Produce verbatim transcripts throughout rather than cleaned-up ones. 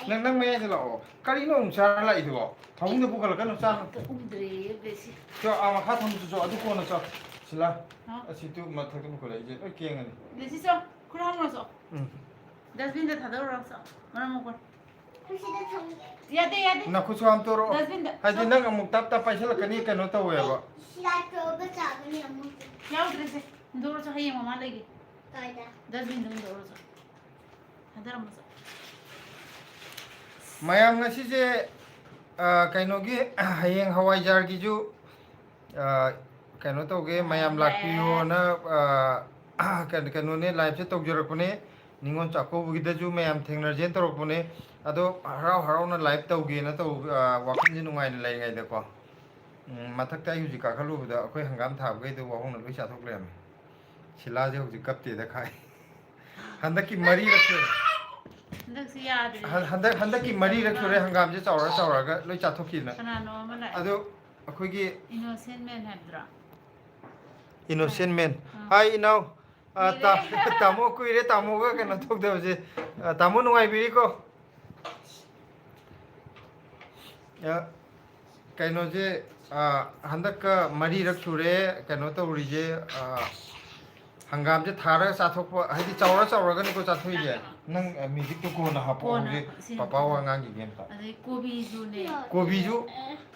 ꯅꯪ, ꯅꯪ ꯃꯌꯥꯏꯗ ꯂꯥꯛꯑꯣ꯫ ꯀꯔꯤꯅꯣ ꯑꯃꯨꯛ ꯆꯥꯔ ꯂꯥꯛꯏꯗꯨꯕꯣ? ꯐꯃꯨꯡꯗ ꯄꯨꯈꯠꯂꯛꯀꯅꯨ, ꯆꯥꯅꯨ꯫ ꯑꯝꯇ ꯎꯝꯗ꯭ꯔꯦꯌꯦ, ꯕ꯭ꯂꯦꯁꯤ꯫ ꯆꯣ, ꯑꯥ, ꯃꯈꯥ ꯊꯝꯃꯨ ꯆꯣ, ꯆꯣ, ꯑꯗꯨ ꯀꯣꯟꯅ ꯆꯣ꯫ ꯁꯤꯂꯥ, ꯍꯥ? ꯑꯁꯤ ꯇꯨ ꯃꯊꯛꯇ ꯄꯨꯈꯠꯂꯛꯏꯁꯦ ꯂꯣꯏ ꯀꯦꯡꯉꯅꯤ꯫ ꯕ꯭ꯂꯦꯁꯤ, ꯆꯣ, ꯈꯨꯠ ꯍꯥꯝꯃꯨꯔꯣ, ꯆꯣ꯫ ꯎꯝ꯫ ꯗꯁꯕꯤꯟꯗ ꯊꯥꯗꯧꯔꯣ, ꯆꯣ꯫ ꯃꯔꯝ ꯃꯣꯛꯄ꯫ ꯁꯤꯗ ꯊꯝꯒꯦ꯫ ꯌꯥꯗꯦ, ꯌꯥꯗꯦ꯫ ꯅꯈꯨꯠꯁꯨ ꯍꯥꯝꯇꯣꯔꯛꯑꯣ꯫ ꯗꯁꯕꯤꯟꯗ꯫ ꯍꯥꯏꯗꯤ ꯆꯣ꯫ ꯅꯪ ꯑꯃꯨꯛ ꯇꯞ ꯇꯞ ꯄꯥꯏꯁꯤꯜꯂꯛꯀꯅꯤ, ꯀꯩꯅꯣ ꯇꯧꯋꯦꯕ꯫ ꯁꯤꯂꯥ ꯆꯣꯕ ꯆꯥꯕꯅꯤ ꯑꯃꯨꯛ꯫ ꯌꯥꯎꯗ꯭ꯔꯦꯁꯦ꯫ ꯍꯨꯟꯗꯣꯛꯎꯔꯣ ꯆꯣ, ꯍꯌꯦꯡ ꯃꯃꯥ ꯂꯩꯒꯦ꯫ ꯀꯥꯏꯗ? ꯗꯁꯕꯤꯟꯗ ꯍꯨꯟꯗꯣꯛꯎꯔꯣ ꯆꯣ꯫ ꯊꯥꯗꯔꯝꯃꯣ ꯆꯣ꯫ ꯃꯌꯥꯝ ꯉꯁꯤꯁꯦ, ꯑ, ꯀꯩꯅꯣꯒꯤ, ꯍꯌꯦꯡ ꯍꯋꯥꯏꯖꯥꯔꯒꯤꯁꯨ, ꯑ, ꯀꯩꯅꯣ ꯇꯧꯒꯦ, ꯃꯌꯥꯝ ꯂꯥꯛꯄꯤꯌꯣꯅ, ꯑ, ꯀꯩꯅꯣ, ꯀꯩꯅꯣꯅꯦ, live ꯁꯦ ꯇꯧꯖꯔꯛꯄꯅꯦ꯫ ꯅꯤꯉꯣꯜ ꯆꯥꯛꯀꯧꯕꯒꯤꯗꯁꯨ ꯃꯌꯥꯝ ꯊꯦꯡꯅꯁꯦꯅ ꯇꯧꯔꯛꯄꯅꯦ꯫ ꯑꯗꯣ ꯍꯔꯥꯎ ꯍꯔꯥꯎꯅ live ꯇꯧꯒꯦꯅ ꯇꯧ-, ꯑ, ꯋꯥꯈꯜꯁꯦ ꯅꯨꯡꯉꯥꯏꯅ ꯂꯩꯔꯤꯉꯩꯗꯀꯣ꯫ ꯎꯝ, ꯃꯊꯛꯇ ꯑꯩ ꯍꯧꯖꯤꯛ ꯀꯥꯈꯠꯂꯨꯕꯗ ꯑꯩꯈꯣꯏ ꯍꯪꯒꯥꯝ ꯊꯥꯕꯈꯩꯗꯣ ꯋꯥꯍꯣꯡꯅ ꯂꯣꯏ ꯆꯥꯊꯣꯛ ꯂꯩꯔꯝꯃꯦ꯫ ꯁꯤꯂꯥꯁꯦ ꯍꯧꯖꯤꯛ ꯀꯞꯇꯦꯗ ꯈꯥꯏ꯫ ꯍꯟꯗꯛꯀꯤ ꯃꯔꯤꯔꯛ ꯁꯨꯔꯦ꯫ ꯍꯟꯗꯛꯁꯤ ꯌꯥꯗ꯭ꯔꯦ꯫ ꯍꯟ-, ꯍꯟꯗꯛ, ꯍꯟꯗꯛꯀꯤ ꯃꯔꯤꯔꯛ ꯁꯨꯔꯦ ꯍꯪꯒꯥꯝꯁꯦ ꯆꯥꯎꯔ ꯆꯥꯎꯔꯒ ꯂꯣꯏ ꯆꯥꯊꯣꯛꯈꯤꯗꯅ꯫ ꯀꯅꯥꯅꯣ ꯑꯃ ꯂꯥꯛꯑꯦ꯫ ꯑꯗꯣ ꯑꯩꯈꯣꯏꯒꯤ Innocent Man ꯍꯥꯏꯕꯗꯨꯔꯣ? Innocent Man꯫ ꯑꯥ꯫ Hi, ꯏꯅꯥꯎ꯫ ꯑ, ꯇꯥ-, ꯀꯨꯏꯔꯦ꯫ ꯇꯥꯃꯣ ꯀꯨꯏꯔꯦ, ꯇꯥꯃꯣꯒ ꯀꯩꯅꯣ ꯇꯧꯗꯕꯁꯦ꯫ ꯑ, ꯇꯥꯃꯣ ꯅꯨꯡꯉꯥꯏꯕꯤꯔꯤꯀꯣ? ꯑ, ꯀꯩꯅꯣꯁꯦ, ꯑ, ꯍꯟꯗꯛꯀ ꯃꯔꯤꯔꯛ ꯁꯨꯔꯦ ꯀꯩꯅꯣ ꯇꯧꯔꯤꯁꯦ, ꯑ, ꯍꯪꯒꯥꯝꯁꯦ ꯊꯥꯔꯒ ꯆꯥꯊꯣꯛꯄ, ꯍꯥꯏꯗꯤ ꯆꯥꯎꯔ ꯆꯥꯎꯔꯒꯅꯤꯀꯣ ꯆꯥꯊꯣꯛꯏꯁꯦ꯫ ꯅꯪ, ꯑ, music ꯇꯣ ꯀꯣꯟꯅ ꯍꯥꯞꯄꯣ, ꯀꯣꯟꯅ ꯍꯧꯖꯤꯛ ꯁꯤ ꯄꯄꯥ ꯋꯥ ꯉꯥꯡꯈꯤꯒꯦ ꯑꯝꯇ꯫ ꯑꯗꯩ ꯀꯣꯕꯤꯁꯨꯅꯦ꯫ ꯀꯣꯕꯤꯁꯨ,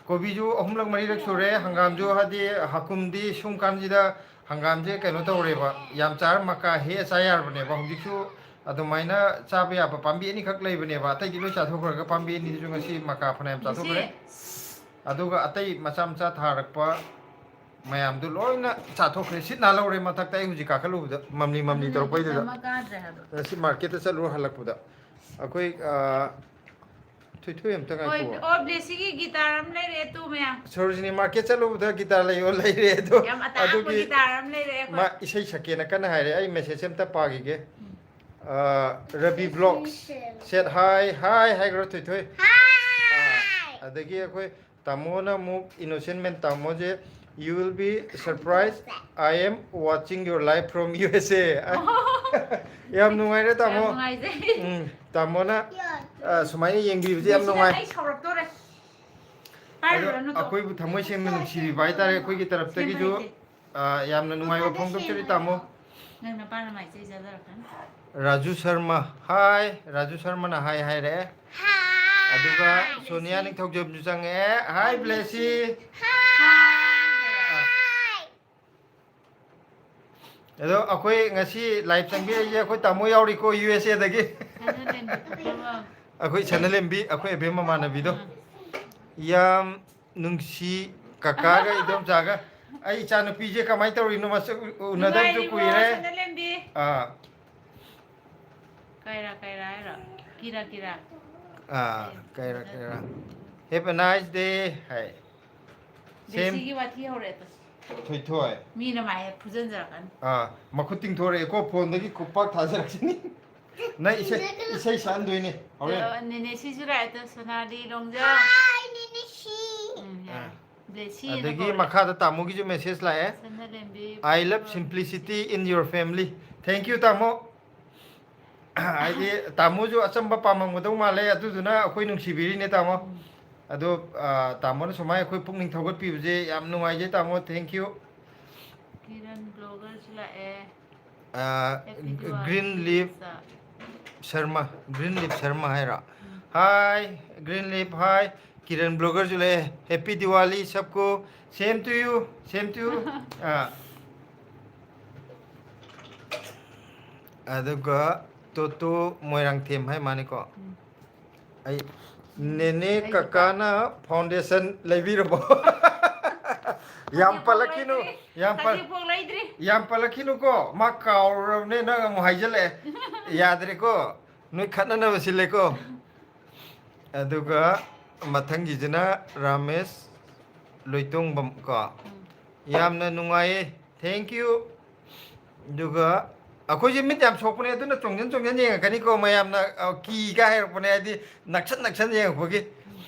ꯀꯣꯕꯤꯁꯨ ꯑꯍꯨꯝꯂꯛ ꯃꯔꯤꯔꯛ ꯁꯨꯔꯦ, ꯍꯪꯒꯥꯝꯁꯨ ꯍꯥꯏꯗꯤ ꯍꯥꯀꯨꯝꯗꯤ ꯁꯨꯝ ꯀꯥꯟꯁꯤꯗ ꯍꯪꯒꯥꯝꯁꯦ ꯀꯩꯅꯣ ꯇꯧꯔꯦꯕ, ꯌꯥꯝ ꯆꯥꯔ ꯃꯀꯥ ꯍꯦꯛꯑ ꯆꯥ ꯌꯥꯔꯕꯅꯦꯕ꯫ ꯍꯧꯖꯤꯛꯁꯨ ꯑꯗꯨꯃꯥꯏꯅ ꯆꯥꯕ ꯌꯥꯕ ꯄꯥꯝꯕꯤ ꯑꯅꯤꯈꯛ ꯂꯩꯕꯅꯦꯕ, ꯑꯇꯩꯗꯤ ꯂꯣꯏ ꯆꯥꯊꯣꯛꯈ꯭ꯔꯒ ꯄꯥꯝꯕꯤ ꯑꯅꯤꯗꯨꯁꯨ ꯉꯁꯤ ꯃꯀꯥ ꯐꯅꯌꯥꯝ ꯆꯥꯊꯣꯛꯈ꯭ꯔꯦ꯫ ꯁꯤꯁꯦ꯫ ꯑꯗꯨꯒ ꯑꯇꯩ ꯃꯆꯥ ꯃꯆꯥ ꯊꯥꯔꯛꯄ ꯃꯌꯥꯝꯗꯨ ꯂꯣꯏꯅ ꯆꯥꯊꯣꯛꯈ꯭ꯔꯦ꯫ ꯁꯤꯠ ꯅꯥꯜꯍꯧꯔꯦ ꯃꯊꯛꯇ ꯑꯩ ꯍꯧꯖꯤꯛ ꯀꯥꯈꯠꯂꯨꯕꯗ, ꯃꯝꯂꯤ ꯃꯝꯂꯤ ꯑꯗꯨꯅ ꯇꯧꯔꯛꯄꯩꯗꯨꯗ꯫ ꯅꯤꯡꯊꯝꯕ ꯀꯥꯗ꯭ꯔꯦ ꯍꯥꯏꯕ꯫ ꯉꯁꯤ market ꯇ ꯆꯠꯂꯨꯔ ꯍꯜꯂꯛꯄꯗ ꯑꯩꯈꯣꯏ, ꯑ, ꯊꯣꯏꯊꯣꯏ ꯑꯝꯇ ꯍꯣꯏ, ꯉꯥꯏꯈꯣ꯫ ꯑꯣ, ꯕ꯭ꯂꯦꯁꯤꯒꯤ guitar ꯑꯃ ꯂꯩꯔꯛꯑꯦ ꯇꯨ ꯃꯌꯥꯝ꯫ ꯁꯣꯔꯣꯖꯤꯅꯤ market ꯆꯠꯂꯨꯕꯗ guitar ꯂꯩꯌꯣ ꯂꯩꯔꯦ ꯑꯗꯣ꯫ ꯌꯥꯝ ꯑꯇꯥꯡꯕ ꯑꯗꯨꯒꯤ guitar ꯑꯃ ꯂꯩꯔꯛꯑꯦ ꯑꯩꯈꯣꯏ꯫ ꯃꯥ ꯏꯁꯩ ꯁꯛꯀꯦꯅ ꯀꯟꯅ ꯍꯥꯏꯔꯦ꯫ ꯑꯩ message ꯑꯝꯇ ꯄꯥꯈꯤꯒꯦ꯫ ꯎꯝ꯫ ꯑ, Ravi Vlogs꯫ Said hi, hi ꯍꯥꯏꯈ꯭ꯔꯣ ꯊꯣꯏꯊꯣꯏ꯫ Hi꯫ ꯑ, ꯑꯗꯒꯤ ꯑꯩꯈꯣꯏ ꯇꯥꯃꯣꯅ ꯑꯃꯨꯛ Innocent Man ꯇꯥꯃꯣꯁꯦ You will be surprised. I am watching your live from U S A. ꯌꯥꯝ ꯅꯨꯡꯉꯥꯏꯔꯦ, ꯇꯥꯃꯣ꯫ ꯌꯥꯝ ꯅꯨꯡꯉꯥꯏꯖꯩ꯫ ꯎꯝ, ꯇꯥꯃꯣꯅ, ꯑ, ꯁꯨꯃꯥꯏꯅ ꯌꯦꯡꯕꯤꯕꯁꯦ ꯌꯥꯝ ꯅꯨꯡꯉꯥꯏ꯫ ꯑꯩ ꯁꯥꯎꯔꯛꯇꯣꯔꯦ꯫ ꯑꯗꯣ ꯄꯥꯏꯔꯨꯔꯅꯨ ꯇꯣ꯫ ꯑꯩꯈꯣꯏꯕꯨ ꯊꯃꯣꯏ ꯁꯦꯡꯅ ꯅꯨꯡꯁꯤꯕꯤꯕ ꯍꯥꯏꯇꯥꯔꯦ, ꯑꯩꯈꯣꯏꯒꯤ ꯇꯔꯞꯇꯒꯤꯁꯨ, ꯁꯦꯝꯕ ꯍꯩꯇꯦ꯫ ꯑ, ꯌꯥꯝꯅ ꯅꯨꯡꯉꯥꯏꯕ ꯐꯣꯡꯗꯣꯛꯆꯔꯤ, ꯇꯥꯃꯣ꯫ ꯅꯪ ꯅꯄꯥꯅ ꯃꯥꯏ ꯆꯩ ꯆꯥꯖꯔꯛꯀꯅꯤ꯫ ꯔꯥꯖꯨ ꯁꯔꯃ, ꯍꯥꯏ꯫ ꯔꯥꯖꯨ ꯁꯔꯃꯅ ꯍꯥꯏ ꯍꯥꯏꯔꯛꯑꯦ꯫ ꯍꯥꯏ꯫ ꯑꯗꯨꯒ ꯁꯣꯅꯤꯌꯥ ꯅꯤꯡꯊꯧꯖꯝꯁꯨ ꯆꯪꯉꯛꯑꯦ꯫ ꯍꯥꯏ, ꯕ꯭ꯂꯦꯁꯤ꯫ ꯍꯥꯏ꯫ ꯑꯗꯣ ꯑꯩꯈꯣꯏ ꯉꯁꯤ ꯂꯥꯏꯚ ꯆꯪꯕꯤꯔꯛꯏꯁꯦ ꯑꯩꯈꯣꯏ ꯇꯥꯃꯣ ꯌꯥꯎꯔꯤꯀꯣ, ꯌꯨ ꯑꯦꯁ ꯑꯦꯗꯒꯤ꯫ ꯁꯅꯥꯂꯦꯝꯕꯤ ꯄꯨꯈ꯭ꯔꯝꯕꯝ꯫ ꯑꯩꯈꯣꯏ ꯁꯅꯥꯂꯦꯝꯕꯤ, ꯑꯩꯈꯣꯏ ꯑꯕꯦꯝ ꯃꯃꯥꯟꯅꯕꯤꯗꯣ꯫ ꯑꯥ꯫ ꯌꯥꯝ ꯅꯨꯡꯁꯤ ꯀꯀꯥꯒ ꯏꯗꯣꯝꯆꯥꯒ꯫ ꯑꯩ ꯏꯆꯥꯅꯨꯄꯤꯁꯦ ꯀꯃꯥꯏꯅ ꯇꯧꯔꯤꯅꯣ? ꯃꯁꯛ ꯎ-, ꯎꯅꯗꯕꯁꯨ ꯅꯨꯡꯉꯥꯏꯔꯤꯕꯣ, ꯀꯨꯏꯔꯦ꯫ ꯁꯅꯥꯂꯦꯝꯕꯤ? ꯑꯥ꯫ ꯀꯩꯔꯥ, ꯀꯩꯔꯥ ꯍꯥꯏꯔꯣ? ꯀꯤꯔꯥ, ꯀꯤꯔꯥ? ꯑꯥ, ꯑꯦ, ꯀꯩꯔꯥ, ꯐꯖꯅ꯫ ꯀꯩꯔꯥ꯫ Have a nice day ꯍꯥꯏ꯫ ꯁꯦꯝ꯫ ꯕꯦꯁꯤꯒꯤ ꯋꯥꯊꯤ ꯍꯧꯔꯦ ꯑꯗꯣ꯫ ꯊꯣꯏꯊꯣꯏ꯫ ꯃꯤꯅ ꯃꯥꯏ ꯐꯨꯖꯟꯖꯔꯛꯀꯅꯤ꯫ ꯑꯥ, ꯃꯈꯨꯠ ꯇꯤꯡꯊꯣꯔꯛꯑꯦꯀꯣ, ꯐꯣꯟꯗꯒꯤ ꯈꯨꯄꯥꯛ ꯊꯥꯖꯔꯛꯁꯅꯤ꯫ ꯅꯪ ꯏꯁꯩ, ꯏꯁꯩ ꯁꯛꯍꯟꯗꯣꯏꯅꯦ ꯍꯣꯔꯦꯟ꯫ ꯑꯗꯣ ꯅꯦꯅꯦ ꯁꯤꯁꯨ ꯂꯥꯛꯑꯦ, ꯑꯗꯣ ꯁꯅꯥꯗꯤ ꯂꯣꯡꯖꯥ꯫ ꯍꯥꯏ, ꯅꯦꯅꯦ ꯁꯤ꯫ ꯎꯝ, ꯌꯥꯔꯦ꯫ ꯑꯥ꯫ ꯕ꯭ꯂꯦꯁꯤꯅ ꯑꯗꯒꯤ ꯀꯧꯔꯦ꯫ ꯃꯈꯥꯗ ꯇꯥꯃꯣꯒꯤꯁꯨ message ꯂꯥꯛꯑꯦ꯫ ꯁꯅꯥꯂꯦꯝꯕꯤ "I love Pukhrambam. Simplicity in your family." Thank you, ꯇꯥꯃꯣ꯫ ꯍꯥꯏꯗꯤ ꯇꯥꯃꯣꯁꯨ ꯑꯆꯝꯕ ꯄꯥꯝꯃꯝꯒꯗꯧ ꯃꯥꯜꯂꯦ, ꯑꯗꯨꯗꯨꯅ ꯑꯩꯈꯣꯏ ꯅꯨꯡꯁꯤꯕꯤꯔꯤꯅꯦ, ꯇꯥꯃꯣ꯫ ꯎꯝ꯫ ꯑꯗꯣ, ꯑ, ꯇꯥꯃꯣꯅ ꯁꯨꯃꯥꯏꯅ ꯑꯩꯈꯣꯏ ꯄꯨꯛꯅꯤꯡ ꯊꯧꯒꯠꯄꯤꯕꯁꯦ ꯌꯥꯝ ꯅꯨꯡꯉꯥꯏꯖꯩ, ꯇꯥꯃꯣ꯫ Thank you꯫ ꯀꯤꯔꯟ ꯕ꯭ꯂꯣꯒꯔꯁꯨ ꯂꯥꯛꯑꯦ꯫ ꯑ, Happy Diwali, ꯒ꯭ꯔꯤꯟ ꯂꯤꯞ ꯏꯆꯥ꯫ ꯁꯔꯃ, ꯒ꯭ꯔꯤꯟ ꯂꯤꯞ ꯁꯔꯃ ꯍꯥꯏꯔꯣ? ꯎꯝ꯫ Hi, ꯒ꯭ꯔꯤꯟ ꯂꯤꯞ, hi꯫ ꯀꯤꯔꯟ ꯕ꯭ꯂꯣꯒꯔꯁꯨ ꯂꯩ꯫ Happy Diwali ꯁꯕꯀꯣ꯫ Same to you, same to you꯫ ꯑꯥ꯫ ꯑꯗꯨꯒ ꯇꯣꯇꯣ ꯃꯣꯏꯔꯥꯡꯊꯦꯝ ꯍꯥꯏ ꯃꯥꯅꯤꯀꯣ꯫ ꯎꯝ꯫ ꯑꯩ, ꯅꯦꯅꯦ ꯑꯩ ꯅꯨꯄꯥ꯫ ꯀꯀꯥꯅ foundation ꯂꯩꯕꯤꯔꯕꯣ? ꯌꯥꯝ ꯍꯧꯖꯤꯛꯐꯥꯎ ꯄꯜꯂꯛꯈꯤꯅꯨ, ꯂꯩꯗ꯭ꯔꯤ꯫ ꯌꯥꯝ ꯄꯜ-, ꯍꯧꯖꯤꯛꯐꯥꯎ ꯂꯩꯗ꯭ꯔꯤ꯫ ꯌꯥꯝ ꯄꯜꯂꯛꯈꯤꯅꯨꯀꯣ꯫ ꯃꯥ ꯀꯥꯎꯔꯨꯔꯕꯅꯦ, ꯅꯪ ꯑꯃꯨꯛ ꯍꯥꯏꯖꯜꯂꯛꯑꯦ꯫ ꯌꯥꯗ꯭ꯔꯦꯀꯣ꯫ ꯅꯣꯏ ꯈꯠꯅꯅꯕ ꯁꯤꯜꯂꯦꯀꯣ꯫ ꯑꯗꯨꯒ ꯃꯊꯪꯒꯤꯁꯤꯅ ꯔꯥꯃꯦꯁ ꯂꯣꯏꯇꯣꯡꯕꯝ ꯀꯣ꯫ ꯎꯝ꯫ ꯌꯥꯝꯅ ꯅꯨꯡꯉꯥꯏꯌꯦ꯫ Thank you꯫ ꯑꯗꯨꯒ ꯑꯩꯈꯣꯏꯁꯦ ꯃꯤꯠ ꯌꯥꯝ ꯁꯣꯛꯄꯅꯦ, ꯑꯗꯨꯅ ꯆꯣꯡꯖꯟ ꯆꯣꯡꯖꯟ ꯌꯦꯡꯉꯛꯀꯅꯤꯀꯣ ꯃꯌꯥꯝꯅ, ꯑ, ꯀꯤꯒ ꯍꯥꯏꯔꯛꯄꯅꯦ, ꯍꯥꯏꯗꯤ ꯅꯛꯁꯟ ꯅꯛꯁꯟ ꯌꯦꯡꯉꯛꯄꯒꯤ꯫ ꯎꯝ꯫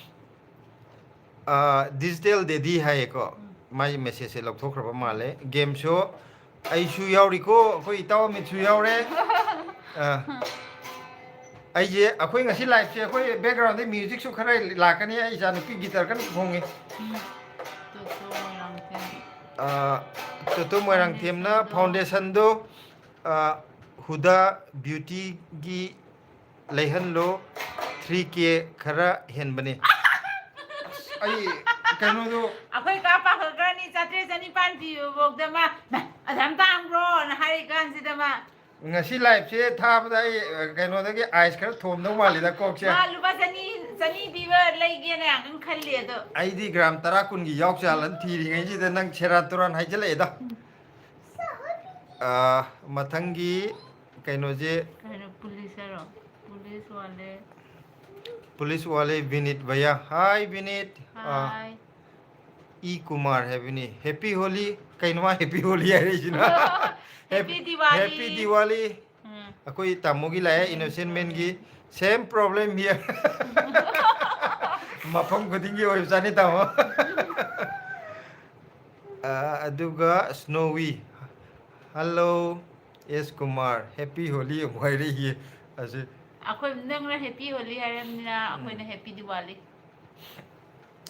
ꯑ, Digital Daddy ꯍꯥꯏꯌꯦꯀꯣ꯫ ꯎꯝ꯫ ꯃꯥꯒꯤ ꯃꯦꯁꯦꯖꯁꯦ ꯂꯧꯊꯣꯛꯈ꯭ꯔꯕ ꯃꯥꯜꯂꯦ꯫ ꯒꯦꯝꯁꯨ ꯑꯩꯁꯨ ꯌꯥꯎꯔꯤꯀꯣ, ꯑꯩꯈꯣꯏ ꯏꯇꯥꯎ ꯑꯃꯤꯠꯁꯨ ꯌꯥꯎꯔꯦ꯫ ꯑ, ꯑꯩꯁꯦ, ꯑꯩꯈꯣꯏ ꯉꯁꯤ ꯂꯥꯏꯐꯁꯦ ꯑꯩꯈꯣꯏ ꯕꯦꯛꯒ꯭ꯔꯥꯎꯟꯗ ꯃ꯭ꯌꯨꯖꯤꯛꯁꯨ ꯈꯔ ꯂꯥꯛꯀꯅꯤ꯫ ꯑꯩ ꯏꯆꯥ ꯅꯨꯄꯤ ꯒꯤꯇꯔ ꯀꯟꯅ ꯈꯣꯡꯉꯤ꯫ ꯇꯣꯇꯣ ꯃꯣꯏꯔꯥꯡꯊꯦꯝ꯫ ꯑ, ꯇꯣꯇꯣ ꯃꯣꯏꯔꯥꯡꯊꯦꯝꯅ ꯐꯥꯎꯟꯗꯦꯁꯟꯗꯣ, ꯑ, ꯍꯨꯗꯥ ꯕ꯭ꯌꯨꯇꯤꯒꯤ ꯂꯩꯍꯜꯂꯣ, ꯊ꯭ꯔꯤ ꯀꯦ ꯈꯔ ꯍꯦꯟꯕꯅꯤ꯫ ꯑꯁ, ꯑꯩ ꯀꯩꯅꯣꯗꯣ ꯑꯩꯈꯣꯏ ꯀꯥ ꯄꯥꯈꯠꯈ꯭ꯔꯅꯤ, ꯆꯥꯇ꯭ꯔꯦꯠ ꯆꯅꯤꯄꯥꯟ ꯄꯤꯕꯐꯥꯎꯗ ꯃꯥ, "ꯃꯥ, ꯑꯗꯨꯌꯥꯝ ꯇꯥꯡꯕ꯭ꯔꯣꯅ?" ꯍꯥꯏꯔꯤ ꯀꯥꯟꯁꯤꯗ ꯃꯥ, ꯉꯁꯤ ꯂꯥꯏꯐꯁꯦ ꯊꯥꯕꯗ ꯑꯩ, ꯑ, ꯀꯩꯅꯣꯗꯒꯤ ꯑꯥꯏꯁ ꯈꯔ ꯊꯣꯝꯗꯧ ꯃꯥꯜꯂꯤꯗ ꯀꯣꯛꯁꯦ꯫ ꯃꯥ ꯂꯨꯄꯥ ꯆꯅꯤ, ꯆꯅꯤ ꯄꯤꯕ ꯂꯩꯒꯦꯅ ꯌꯥꯝ ꯀꯟꯅ ꯈꯜꯂꯤ ꯑꯗꯣ꯫ ꯑꯩꯗꯤ ꯒ꯭ꯔꯥꯝ ꯇꯔꯥ ꯀꯨꯟꯒꯤ ꯌꯥꯎ ꯆꯥꯜꯂꯅ ꯊꯤꯔꯤꯉꯩꯁꯤꯗ ꯅꯪ ꯁꯦꯔꯥꯟ ꯇꯨꯔꯥꯟ ꯍꯥꯏꯖꯜꯂꯛꯑꯦꯗ꯫ ꯑ, ꯃꯊꯪꯒꯤ ꯀꯩꯅꯣꯁꯦ ꯀꯩꯅꯣ, ꯄꯨꯂꯤꯁ ꯍꯥꯏꯔꯣ? ꯄꯨꯂꯤꯁ ꯋꯥꯂꯦ꯫ ꯄꯨꯂꯤꯁ ꯋꯥꯂꯦ ꯕꯤꯅꯤꯠ ꯚꯩꯌꯥ꯫ ꯍꯥꯏ ꯕꯤꯅꯤꯠ꯫ ꯑ, ꯍꯥꯏ꯫ ꯏ ꯀꯨꯃꯥꯔ ꯍꯥꯏꯕꯅꯤ꯫ ꯍꯦꯄꯤ ꯍꯣꯂꯤ꯫ ꯀꯩꯅꯣ ꯃꯥ ꯍꯦꯄꯤ ꯍꯣꯂꯤ ꯍꯥꯏꯔꯛꯏꯁꯤꯅ? ꯍꯦꯄꯤ ꯗꯤꯋꯥꯂꯤ꯫ ꯍꯦꯄꯤ ꯗꯤꯋꯥꯂꯤ꯫ ꯎꯝ꯫ ꯑꯩꯈꯣꯏ ꯇꯥꯃꯣꯒꯤ ꯂꯥꯛꯑꯦ, ꯏꯅꯣꯁꯦꯟ ꯃꯦꯟꯒꯤ꯫ Same problem here꯫ ꯃꯐꯝ ꯈꯨꯗꯤꯡꯒꯤ ꯑꯣꯏꯕꯖꯥꯠꯅꯤ, ꯇꯥꯃꯣ꯫ ꯑ, ꯑꯗꯨꯒ ꯁ꯭ꯅꯣꯋꯤ꯫ Hello, S Kumar, happy Holi ꯑꯃꯨꯛ ꯍꯥꯏꯔꯛꯏꯌꯦ꯫ ꯑꯁꯤ ꯑꯩꯈꯣꯏ, ꯅꯪꯅ ꯍꯦꯄꯤ ꯍꯣꯂꯤ ꯍꯥꯏꯔꯕꯅꯤꯅ, ꯎꯝ, ꯑꯩꯈꯣꯏꯅ ꯍꯦꯄꯤ ꯗꯤꯋꯥꯂꯤ꯫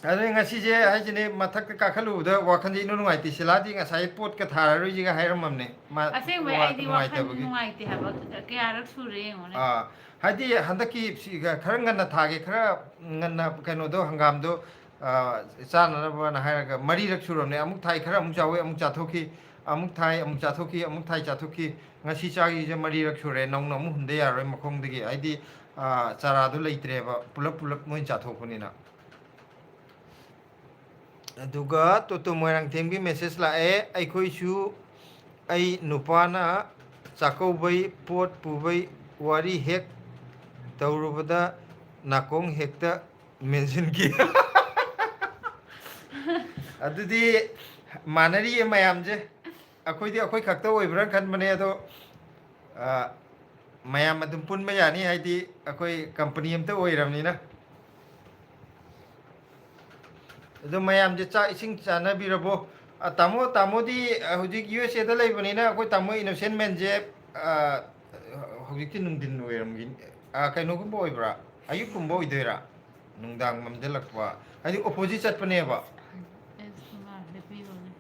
ꯑꯗꯨ ꯉꯁꯤꯁꯦ ꯍꯥꯏꯁꯤꯅꯦ, ꯃꯊꯛꯇ ꯀꯥꯈꯠꯂꯨꯕꯗ ꯋꯥꯈꯜꯁꯦ ꯏꯅꯨꯡ ꯅꯨꯡꯉꯥꯏꯇꯦ꯫ ꯁꯤꯂꯥꯗꯤ ꯉꯁꯥꯏ ꯄꯣꯠꯀ ꯊꯥꯔꯔꯣꯏꯁꯤꯒ ꯍꯥꯏꯔꯝꯃꯕꯅꯦ꯫ ꯃꯥ ꯑꯁꯦꯡꯕꯩ ꯋꯥ-, ꯑꯩꯗꯤ ꯋꯥꯈꯜ ꯅꯨꯡꯉꯥꯏꯇꯕꯒꯤ꯫ ꯅꯨꯡꯉꯥꯏꯇꯦ ꯍꯥꯏꯕ꯫ ꯀꯌꯥꯔꯛ ꯁꯨꯔꯦ ꯌꯦꯡꯉꯨꯅꯦ꯫ ꯑꯥ, ꯍꯥꯏꯗꯤ ꯍꯟꯗꯛꯀꯤ ꯁꯤꯒ ꯈꯔ ꯉꯟꯅ ꯊꯥꯒꯦ, ꯈꯔ ꯉꯟꯅ ꯀꯩꯅꯣꯗꯣ, ꯍꯪꯒꯥꯝꯗꯣ, ꯑꯥ, ꯆꯥꯅꯅꯕꯅ ꯍꯥꯏꯔꯒ ꯃꯔꯤꯔꯛ ꯁꯨꯔꯕꯅꯦ꯫ ꯑꯃꯨꯛ ꯊꯥꯏ, ꯈꯔ ꯑꯃꯨꯛ ꯆꯥꯎꯋꯤ, ꯑꯃꯨꯛ ꯆꯥꯊꯣꯛꯈꯤ, ꯑꯃꯨꯛ ꯊꯥꯏ, ꯑꯃꯨꯛ ꯆꯥꯊꯣꯛꯈꯤ, ꯑꯃꯨꯛ ꯊꯥꯏ, ꯆꯥꯊꯣꯛꯈꯤ꯫ ꯉꯁꯤ ꯆꯥꯈꯤꯁꯦ ꯃꯔꯤꯔꯛ ꯁꯨꯔꯦ꯫ ꯅꯧꯅ ꯑꯃꯨꯛ ꯍꯨꯟꯗ ꯌꯥꯔꯣꯏ ꯃꯈꯣꯡꯗꯒꯤ, ꯍꯥꯏꯗꯤ, ꯑꯥ, ꯆꯥꯔꯥꯗꯣ ꯂꯩꯇ꯭ꯔꯦꯕ, ꯄꯨꯂꯞ ꯄꯨꯂꯞ ꯃꯣꯏꯅ ꯆꯥꯊꯣꯛꯄꯅꯤꯅ꯫ ꯑꯗꯨꯒ ꯇꯣꯇꯣ ꯃꯣꯏꯔꯥꯡꯊꯦꯝꯒꯤ ꯃꯦꯁꯦꯖ ꯂꯥꯛꯑꯦ, "ꯑꯩꯈꯣꯏꯁꯨ ꯑꯩ ꯅꯨꯄꯥꯅ ꯆꯥꯛꯀꯧꯕꯩ ꯄꯣꯠ ꯄꯨꯕꯩ ꯋꯥꯔꯤ ꯍꯦꯛ ꯇꯧꯔꯨꯕꯗ ꯅꯥꯀꯣꯡ ꯍꯦꯛꯇ ꯃꯦꯟꯁꯤꯟꯈꯤ"꯫ ꯑꯗꯨꯗꯤ ꯃꯥꯟꯅꯔꯤꯌꯦ ꯃꯌꯥꯝꯁꯦ꯫ ꯑꯩꯈꯣꯏꯗꯤ ꯑꯩꯈꯣꯏ ꯈꯛꯇ ꯑꯣꯏꯕ꯭ꯔꯥ ꯈꯟꯕꯅꯦ, ꯑꯗꯣ, ꯑ, ꯃꯌꯥꯝ ꯑꯗꯨꯝ ꯄꯨꯟꯕ ꯌꯥꯅꯤ, ꯍꯥꯏꯗꯤ ꯑꯩꯈꯣꯏ ꯀꯝꯄꯅꯤ ꯑꯝꯇ ꯑꯣꯏꯔꯕꯅꯤꯅ꯫ ꯑꯗꯣ ꯃꯌꯥꯝꯁꯦ ꯆꯥꯛ ꯏꯁꯤꯡ ꯆꯥꯅꯕꯤꯔꯕꯣ? ꯑ, ꯇꯥꯃꯣ, ꯇꯥꯃꯣꯗꯤ, ꯑ, ꯍꯧꯖꯤꯛ ꯌꯨ ꯑꯦꯁ ꯑꯦꯗ ꯂꯩꯕꯅꯤꯅ ꯑꯩꯈꯣꯏ ꯇꯥꯃꯣ ꯏꯅꯣꯁꯦꯟ ꯃꯦꯟꯁꯦ, ꯑ, ꯍꯧꯖꯤꯛꯇꯤ ꯅꯨꯡꯊꯤꯟ ꯑꯣꯏꯔꯝꯒꯅꯤ꯫ ꯑ, ꯀꯩꯅꯣꯒꯨꯝꯕ ꯑꯣꯏꯕ꯭ꯔꯥ? ꯑꯌꯨꯛꯀꯨꯝꯕ ꯑꯣꯏꯗꯣꯏꯔꯥ? ꯅꯨꯡꯗꯥꯡ ꯃꯝꯁꯤꯜꯂꯛꯄ, ꯍꯥꯏꯗꯤ ꯑꯣꯄꯣꯖꯤꯠ ꯆꯠꯄꯅꯦꯕ꯫ ꯑꯦꯁ, ꯃꯥ ꯅꯨꯄꯤꯒꯅꯦ꯫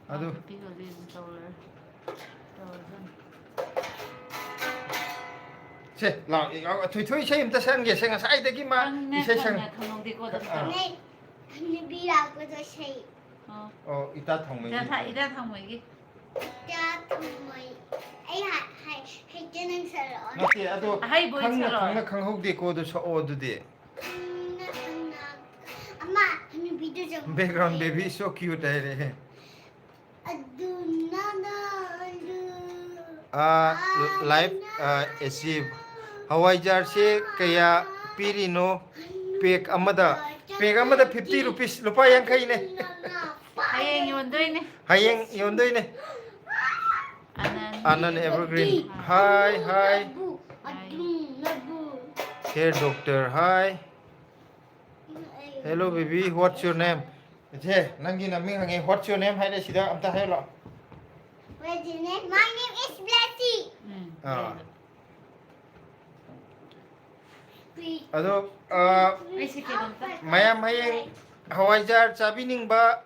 ꯑꯗꯨ ꯅꯨꯄꯤꯒꯗꯤ ꯑꯗꯨꯝ ꯇꯧꯔꯦ꯫ ꯇꯧꯔꯁꯅꯨ꯫ ꯁꯦ, ꯂꯥꯛꯑꯣ, ꯊꯣꯏꯊꯣꯏ ꯏꯁꯩ ꯑꯝꯇ ꯁꯛꯍꯟꯒꯦ꯫ ꯁꯦ, ꯉꯁꯥꯏꯗꯒꯤ ꯃꯥ ꯈꯪꯉꯦ, ꯏꯁꯩ ꯁꯛ- ꯈꯪꯉꯦ, ꯈꯪꯍꯧꯗꯦꯀꯣ ꯑꯗꯨꯝ ꯑꯥ꯫ ꯇꯧꯔꯦ꯫ ꯅꯦ, ꯍꯅꯨꯕꯤ ꯂꯥꯛꯄꯗꯣ ꯏꯁꯩ꯫ ꯑꯣ꯫ ꯑꯣ, ꯏꯇꯥ ꯊꯥꯎꯃꯩꯒꯤ꯫ ꯏꯇꯥ ꯊꯥ-, ꯏꯇꯥ ꯊꯥꯎꯃꯩꯒꯤ꯫ ꯏꯇꯥ ꯊꯥꯎꯃꯩ꯫ ꯑꯩ ꯍꯥ-, ꯍꯥꯏ-, ꯍꯩꯇꯦ, ꯅꯪ ꯁꯛꯂꯛꯑꯣ꯫ ꯅꯠꯇꯦ, ꯑꯗꯣ ꯑꯍꯩꯕ ꯑꯣꯏꯅ ꯈꯪꯅ, ꯁꯛꯂꯛꯑꯣ꯫ ꯈꯪꯅ ꯈꯪꯍꯧꯗꯦꯀꯣ, ꯑꯗꯨ ꯁꯛꯑꯣ ꯑꯗꯨꯗꯤ꯫ ꯈꯪꯅ ꯈꯪꯅ-, ꯑꯃ ꯍꯅꯨꯕꯤꯗꯨ ꯆꯪꯉꯛꯄꯗꯣ꯫ Background baby is so cute ꯍꯥꯏꯔꯦ꯫ ꯑꯗꯨꯅ ꯅꯪ ꯑꯗꯨ ꯑꯥ, life, ꯑꯥ, achieve꯫ ꯍꯋꯥꯏꯖꯥꯔꯁꯦ ꯀꯌꯥ ꯄꯤꯔꯤꯅꯣ? Pack ꯑꯃꯗ, pack ꯑꯃꯗ fifty rupees, ꯂꯨꯄꯥ ꯌꯥꯡꯈꯩꯅꯦ꯫ ꯍꯌꯦꯡ ꯌꯣꯟꯗꯣꯏꯅꯦ꯫ ꯍꯌꯦꯡ ꯌꯣꯟꯗꯣꯏꯅꯦ꯫ ꯑꯅꯟ꯫ ꯑꯅꯟ Evergreen꯫ Hi, hi꯫ Hair doctor, hi꯫ Hello, baby, what's your name? ꯏꯆꯦ, ꯅꯪꯒꯤ ꯅꯃꯤꯡ ꯍꯪꯉꯦ, what's your name ꯍꯥꯏꯔꯦ, ꯁꯤꯗ ꯑꯝꯇ ꯍꯥꯏꯔꯣ꯫ What's your name? My name is Blessy꯫ Um, ah. Blessy꯫ ꯑꯗꯣ, ꯑꯥ, ꯑꯩ ꯁꯦꯀꯦꯟ ꯑꯝꯇ꯫ ꯃꯌꯥꯝ ꯍꯌꯦꯡ ꯍꯋꯥꯏꯖꯥꯔ ꯆꯥꯕꯤꯅꯤꯡꯕ,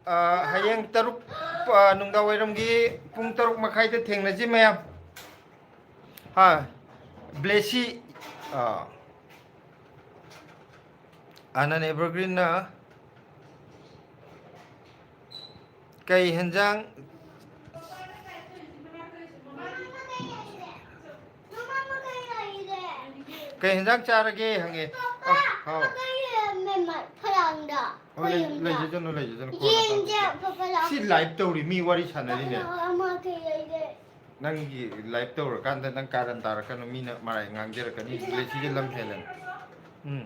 ꯑꯥ, ꯍꯌꯦꯡ ꯇꯔꯨꯛ, ꯑꯥ, ꯅꯨꯡꯗꯥꯡ ꯋꯥꯏꯔꯝꯒꯤ ꯄꯨꯡ ꯇꯔꯨꯛ ꯃꯈꯥꯏꯗ ꯊꯦꯡꯅꯁꯤ ꯃꯌꯥꯝ꯫ ꯍꯥ, Blessy, ꯑꯥ, ꯑꯅꯟ Evergreenꯅ ꯀꯩ ꯍꯦꯟꯖꯥꯡ, ꯀꯩ ꯍꯦꯟꯖꯥꯡ ꯆꯥꯔꯒꯦ ꯍꯪꯉꯦ꯫ ꯑ, ꯍꯥꯎ꯫ ꯐꯂꯥꯡꯗ꯫ ꯑꯣ, ꯂꯩ-, ꯂꯩꯖꯖꯅꯨ, ꯂꯩꯖꯖꯅꯨ, ꯀꯣꯟꯅ ꯌꯦꯟꯁꯦ ꯆꯥꯔꯁꯤ꯫ ꯐꯂꯥꯡ꯫ ꯁꯤ live ꯇꯧꯔꯤ, ꯃꯤ ꯋꯥꯔꯤ ꯁꯥꯟꯅꯔꯤꯅꯦ꯫ ꯑꯃ ꯀꯩ ꯂꯩꯒꯦ? ꯅꯪꯒꯤ live ꯇꯧꯔꯀꯥꯟꯗ ꯅꯪ ꯀꯥꯔꯟ ꯇꯥꯔꯛꯀꯅꯨ, ꯃꯤꯅ ꯃꯔꯥꯏ ꯉꯥꯡꯖꯔꯛꯀꯅꯤ, ꯁꯤꯗ ꯂꯝ ꯍꯦꯜꯂꯦ꯫ ꯎꯝ꯫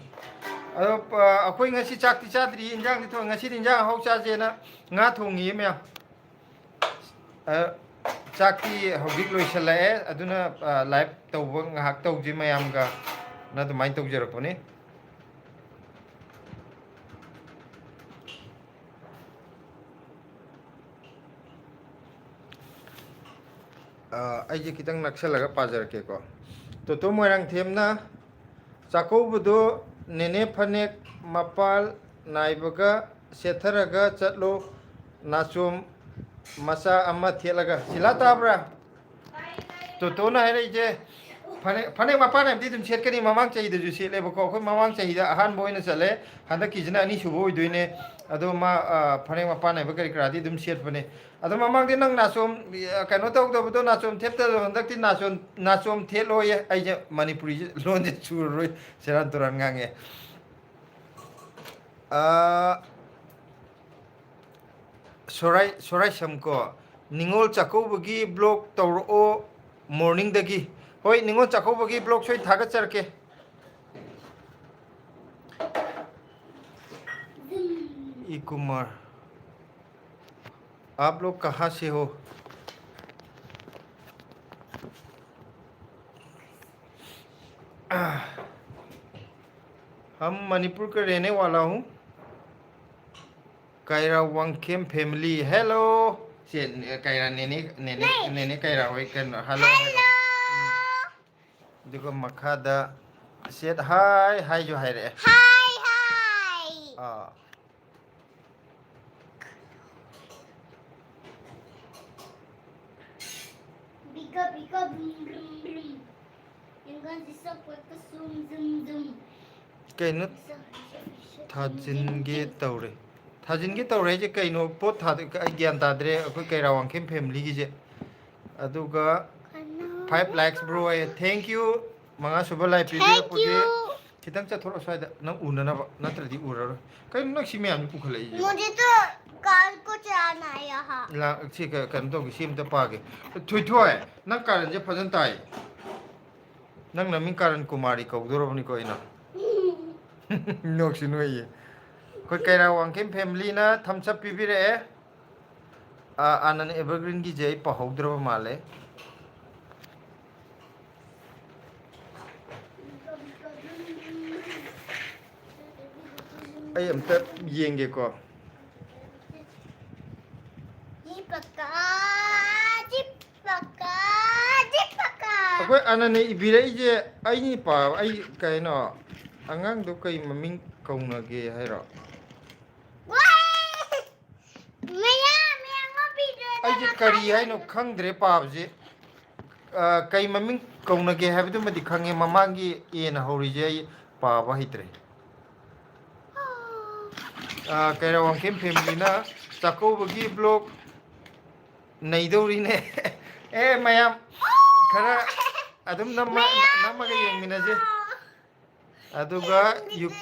ꯑꯗꯣ, ꯑ, ꯑꯩꯈꯣꯏ ꯉꯁꯤ ꯆꯥꯛꯇꯤ ꯆꯥꯗ꯭ꯔꯤ, ꯏꯟꯖꯥꯡꯗꯤ ꯊꯣꯡꯉꯦ꯫ ꯉꯁꯤꯗꯤ ꯏꯟꯖꯥꯡ ꯑꯍꯥꯎ ꯆꯥꯁꯦꯅ ꯉꯥ ꯊꯣꯡꯉꯤꯌꯦ ꯃꯌꯥꯝ꯫ ꯑ, ꯆꯥꯛꯇꯤ ꯍꯧꯖꯤꯛ ꯂꯣꯏꯁꯤꯜꯂꯛꯑꯦ, ꯑꯗꯨꯅ, ꯑ, live ꯇꯧꯕ ꯉꯥꯏꯍꯥꯛ ꯇꯧꯁꯤ ꯃꯌꯥꯝꯒ, ꯅ ꯑꯗꯨꯃꯥꯏꯅ ꯇꯧꯖꯔꯛꯄꯅꯤ꯫ ꯑ, ꯑꯩꯁꯦ ꯈꯤꯇꯪ ꯅꯛꯁꯜꯂꯒ ꯄꯥꯖꯔꯛꯀꯦꯀꯣ꯫ ꯇꯣꯇꯣ ꯃꯣꯏꯔꯥꯡꯊꯦꯝꯅ, "ꯆꯥꯛꯀꯧꯕꯗꯣ ꯅꯦꯅꯦ ꯐꯅꯦꯛ ꯃꯄꯥꯜ ꯅꯥꯏꯕꯒ ꯁꯦꯠꯊꯔꯒ ꯆꯠꯂꯣ, ꯅꯥꯆꯣꯝ ꯃꯆꯥ ꯑꯃ ꯊꯦꯠꯂꯒ"꯫ ꯁꯤꯂꯥ, ꯇꯥꯕ꯭ꯔꯥ? ꯇꯣꯇꯣꯅ ꯍꯥꯏꯔꯛꯏꯁꯦ, ꯐꯅꯦꯛ, ꯐꯅꯦꯛ ꯃꯄꯥꯟ ꯅꯥꯏꯕꯗꯤ ꯑꯗꯨꯝ ꯁꯦꯠꯀꯅꯤ, ꯃꯃꯥꯡ ꯆꯍꯤꯗꯁꯨ ꯁꯦꯠꯂꯦꯕꯀꯣ꯫ ꯑꯩꯈꯣꯏ ꯃꯃꯥꯡ ꯆꯍꯤꯗ ꯑꯍꯥꯟꯕ ꯑꯣꯏꯅ ꯆꯠꯂꯦ, ꯍꯟꯗꯛꯀꯤꯁꯤꯅ ꯑꯅꯤꯁꯨꯕ ꯑꯣꯏꯗꯣꯏꯅꯦ꯫ ꯑꯗꯣ ꯃꯥ, ꯑ, ꯐꯅꯦꯛ ꯃꯄꯥꯟ ꯅꯥꯏꯕ ꯀꯔꯤ ꯀꯔꯥꯗꯤ ꯑꯗꯨꯝ ꯁꯦꯠꯄꯅꯦ꯫ ꯑꯗꯣ ꯃꯃꯥꯡꯗꯤ ꯅꯪ ꯅꯥꯆꯣꯝ, ꯑ, ꯀꯩꯅꯣ ꯇꯧꯗꯕꯗꯣ, ꯅꯥꯆꯣꯝ ꯊꯦꯠꯇꯕꯗꯣ, ꯍꯟꯗꯛꯇꯤ ꯅꯥꯆꯣꯝ, ꯅꯥꯆꯣꯝ ꯊꯦꯠꯂꯣꯌꯦ꯫ ꯑꯩꯁꯦ ꯃꯅꯤꯄꯨꯔꯤꯁꯦ ꯂꯣꯟꯁꯦ ꯆꯨꯔꯔꯣꯏ, ꯁꯦꯔꯥꯟ ꯇꯨꯔꯥꯟ ꯉꯥꯡꯉꯦ꯫ ꯑ, ꯁꯣꯔꯥꯏ, ꯁꯣꯔꯥꯏꯁꯝ ꯀꯣ, "ꯅꯤꯉꯣꯜ ꯆꯥꯛꯀꯧꯕꯒꯤ vlog ꯇꯧꯔꯛꯑꯣ morningꯗꯒꯤ"꯫ ꯍꯣꯏ, ꯅꯤꯉꯣꯜ ꯆꯥꯛꯀꯧꯕꯒꯤ vlog ꯁꯣꯏ ꯊꯥꯒꯠꯆꯔꯛꯀꯦ꯫ ꯏ ꯀꯨꯃꯥꯔ, "आप लोग कहाँ से हो?" "हम मणिपुर का रहने वाला हूँ, ꯀꯩꯔꯥ ꯋꯥꯡꯈꯦꯝ family, hello"꯫ ꯁꯦ, ꯀꯩꯔꯥ ꯅꯦꯅꯦ, ꯅꯦꯅꯦ, ꯅꯦꯅꯦ ꯀꯩꯔꯥ ꯍꯣꯏ ꯀꯩꯅꯣ, hello, hello꯫ ꯎꯝ꯫ ꯑꯗꯨꯒ ꯃꯈꯥꯗ ꯁꯦꯠ ꯍꯥꯏ ꯍꯥꯏꯁꯨ ꯍꯥꯏꯔꯛꯑꯦ꯫ ꯍꯥꯏ ꯍꯥꯏ꯫ ꯑꯥ꯫ ꯕꯤꯀ ꯕꯤꯀ ꯕ꯭ꯔꯨꯝ ꯕ꯭ꯔꯨꯝ ꯕ꯭ꯔꯨꯝ꯫ ꯌꯨꯡꯒꯥꯟꯁꯤ ꯁꯛꯄ ꯀꯁꯨꯝ ꯖꯨꯝ ꯖꯨꯝ꯫ ꯀꯩꯅꯣ? ꯊꯥꯖꯤꯟꯒꯦ ꯇꯧꯔꯦ꯫ ꯊꯥꯖꯤꯟꯒꯦ ꯇꯧꯔꯦ ꯍꯥꯏꯁꯦ ꯀꯩꯅꯣ? ꯄꯣꯠ ꯊꯥꯗ-, ꯑꯩ ꯒ꯭ꯌꯥꯟ ꯇꯥꯗ꯭ꯔꯦ꯫ ꯑꯩꯈꯣꯏ ꯀꯩꯔꯥ ꯋꯥꯡꯈꯦꯝ familyꯒꯤꯁꯦ꯫ ꯑꯗꯨꯒ five likes bro ꯍꯥꯏꯌꯦ꯫ Thank you꯫ ꯃꯉꯥ ꯁꯨꯕ like ꯄꯤꯕꯤꯔꯛꯄꯒꯤ꯫ ꯈꯤꯇꯪ ꯆꯠꯊꯣꯔꯛꯑꯣ ꯁ꯭ꯋꯥꯏꯗ, ꯅꯪ ꯎꯅꯅꯕ, ꯅꯠꯇ꯭ꯔꯗꯤ ꯎꯔꯔꯣꯏ꯫ ꯀꯩꯅꯣ ꯅꯪ ꯁꯤ ꯃꯌꯥꯝꯁꯤ ꯄꯨꯈꯠꯂꯛꯏꯁꯦ? मुझे तो काल को चलाना है यहाँ। ꯂꯥ-, ꯁꯤ ꯀ-, ꯀꯩꯅꯣ ꯇꯧꯒꯦ, ꯁꯤ ꯑꯝꯇ ꯄꯥꯒꯦ꯫ ꯊꯣꯏꯊꯣꯏ, ꯅꯪ ꯀꯥꯔꯟꯁꯦ ꯐꯖꯅ ꯇꯥꯏ꯫ ꯅꯪ ꯅꯃꯤꯡ ꯀꯥꯔꯟ ꯀꯨꯃꯥꯔꯤ ꯀꯧꯗꯧꯔꯕꯅꯤꯀꯣ ꯑꯩꯅ꯫ ꯅꯣꯛꯁꯤ ꯅꯣꯛꯏꯌꯦ꯫ ꯑꯩꯈꯣꯏ ꯀꯩꯔꯥ ꯋꯥꯡꯈꯦꯝ familyꯅ thumbs up ꯄꯤꯕꯤꯔꯛꯑꯦ꯫ ꯑꯥ, ꯑꯥꯅꯟ Evergreenꯒꯤꯁꯦ ꯑꯩ ꯄꯥꯍꯧꯗ꯭ꯔꯕ ꯃꯥꯜꯂꯦ꯫ ꯑꯩ ꯑꯝꯇ ꯌꯦꯡꯒꯦꯀꯣ꯫ G ꯄꯀꯥ, G ꯄꯀꯥ꯫ ꯑꯅꯅꯦ ꯏꯕꯤꯔꯛꯏꯁꯦ꯫ ꯑꯩꯅꯤ ꯄꯥꯕ, ꯑꯩ ꯀꯩꯅꯣ, ꯑꯉꯥꯡꯗꯣ ꯀꯩ ꯃꯃꯤꯡ ꯀꯧꯅꯒꯦ ꯍꯥꯏꯔꯣ? ꯑꯩꯁꯦ ꯀꯔꯤ ꯍꯥꯏꯅꯣ ꯈꯪꯗ꯭ꯔꯦ ꯄꯥꯕꯁꯦ꯫ ꯑ, ꯀꯩ ꯃꯃꯤꯡ ꯀꯧꯅꯒꯦ ꯍꯥꯏꯕꯗꯨꯃꯗꯤ ꯈꯪꯉꯦ, ꯃꯃꯥꯡꯒꯤ ꯑꯦꯅ ꯍꯧꯔꯤꯁꯦ ꯑꯩ ꯄꯥꯕ ꯍꯩꯇ꯭ꯔꯦ꯫ ꯑ, ꯀꯩꯔꯥ ꯋꯥꯡꯈꯦꯝ ꯐꯦꯃꯤꯂꯤꯅ ꯆꯥꯛꯀꯧꯕꯒꯤ ꯕ꯭ꯂꯣꯛ ꯅꯩꯗꯧꯔꯤꯅꯦ꯫ ꯑꯦ ꯃꯌꯥꯝ, ꯈꯔ ꯑꯗꯨꯝ ꯅꯝꯃ-, ꯅꯝꯃꯒ ꯌꯦꯡꯃꯤꯟꯅꯁꯦ꯫ ꯑꯗꯨꯒ ꯌꯨꯛ-,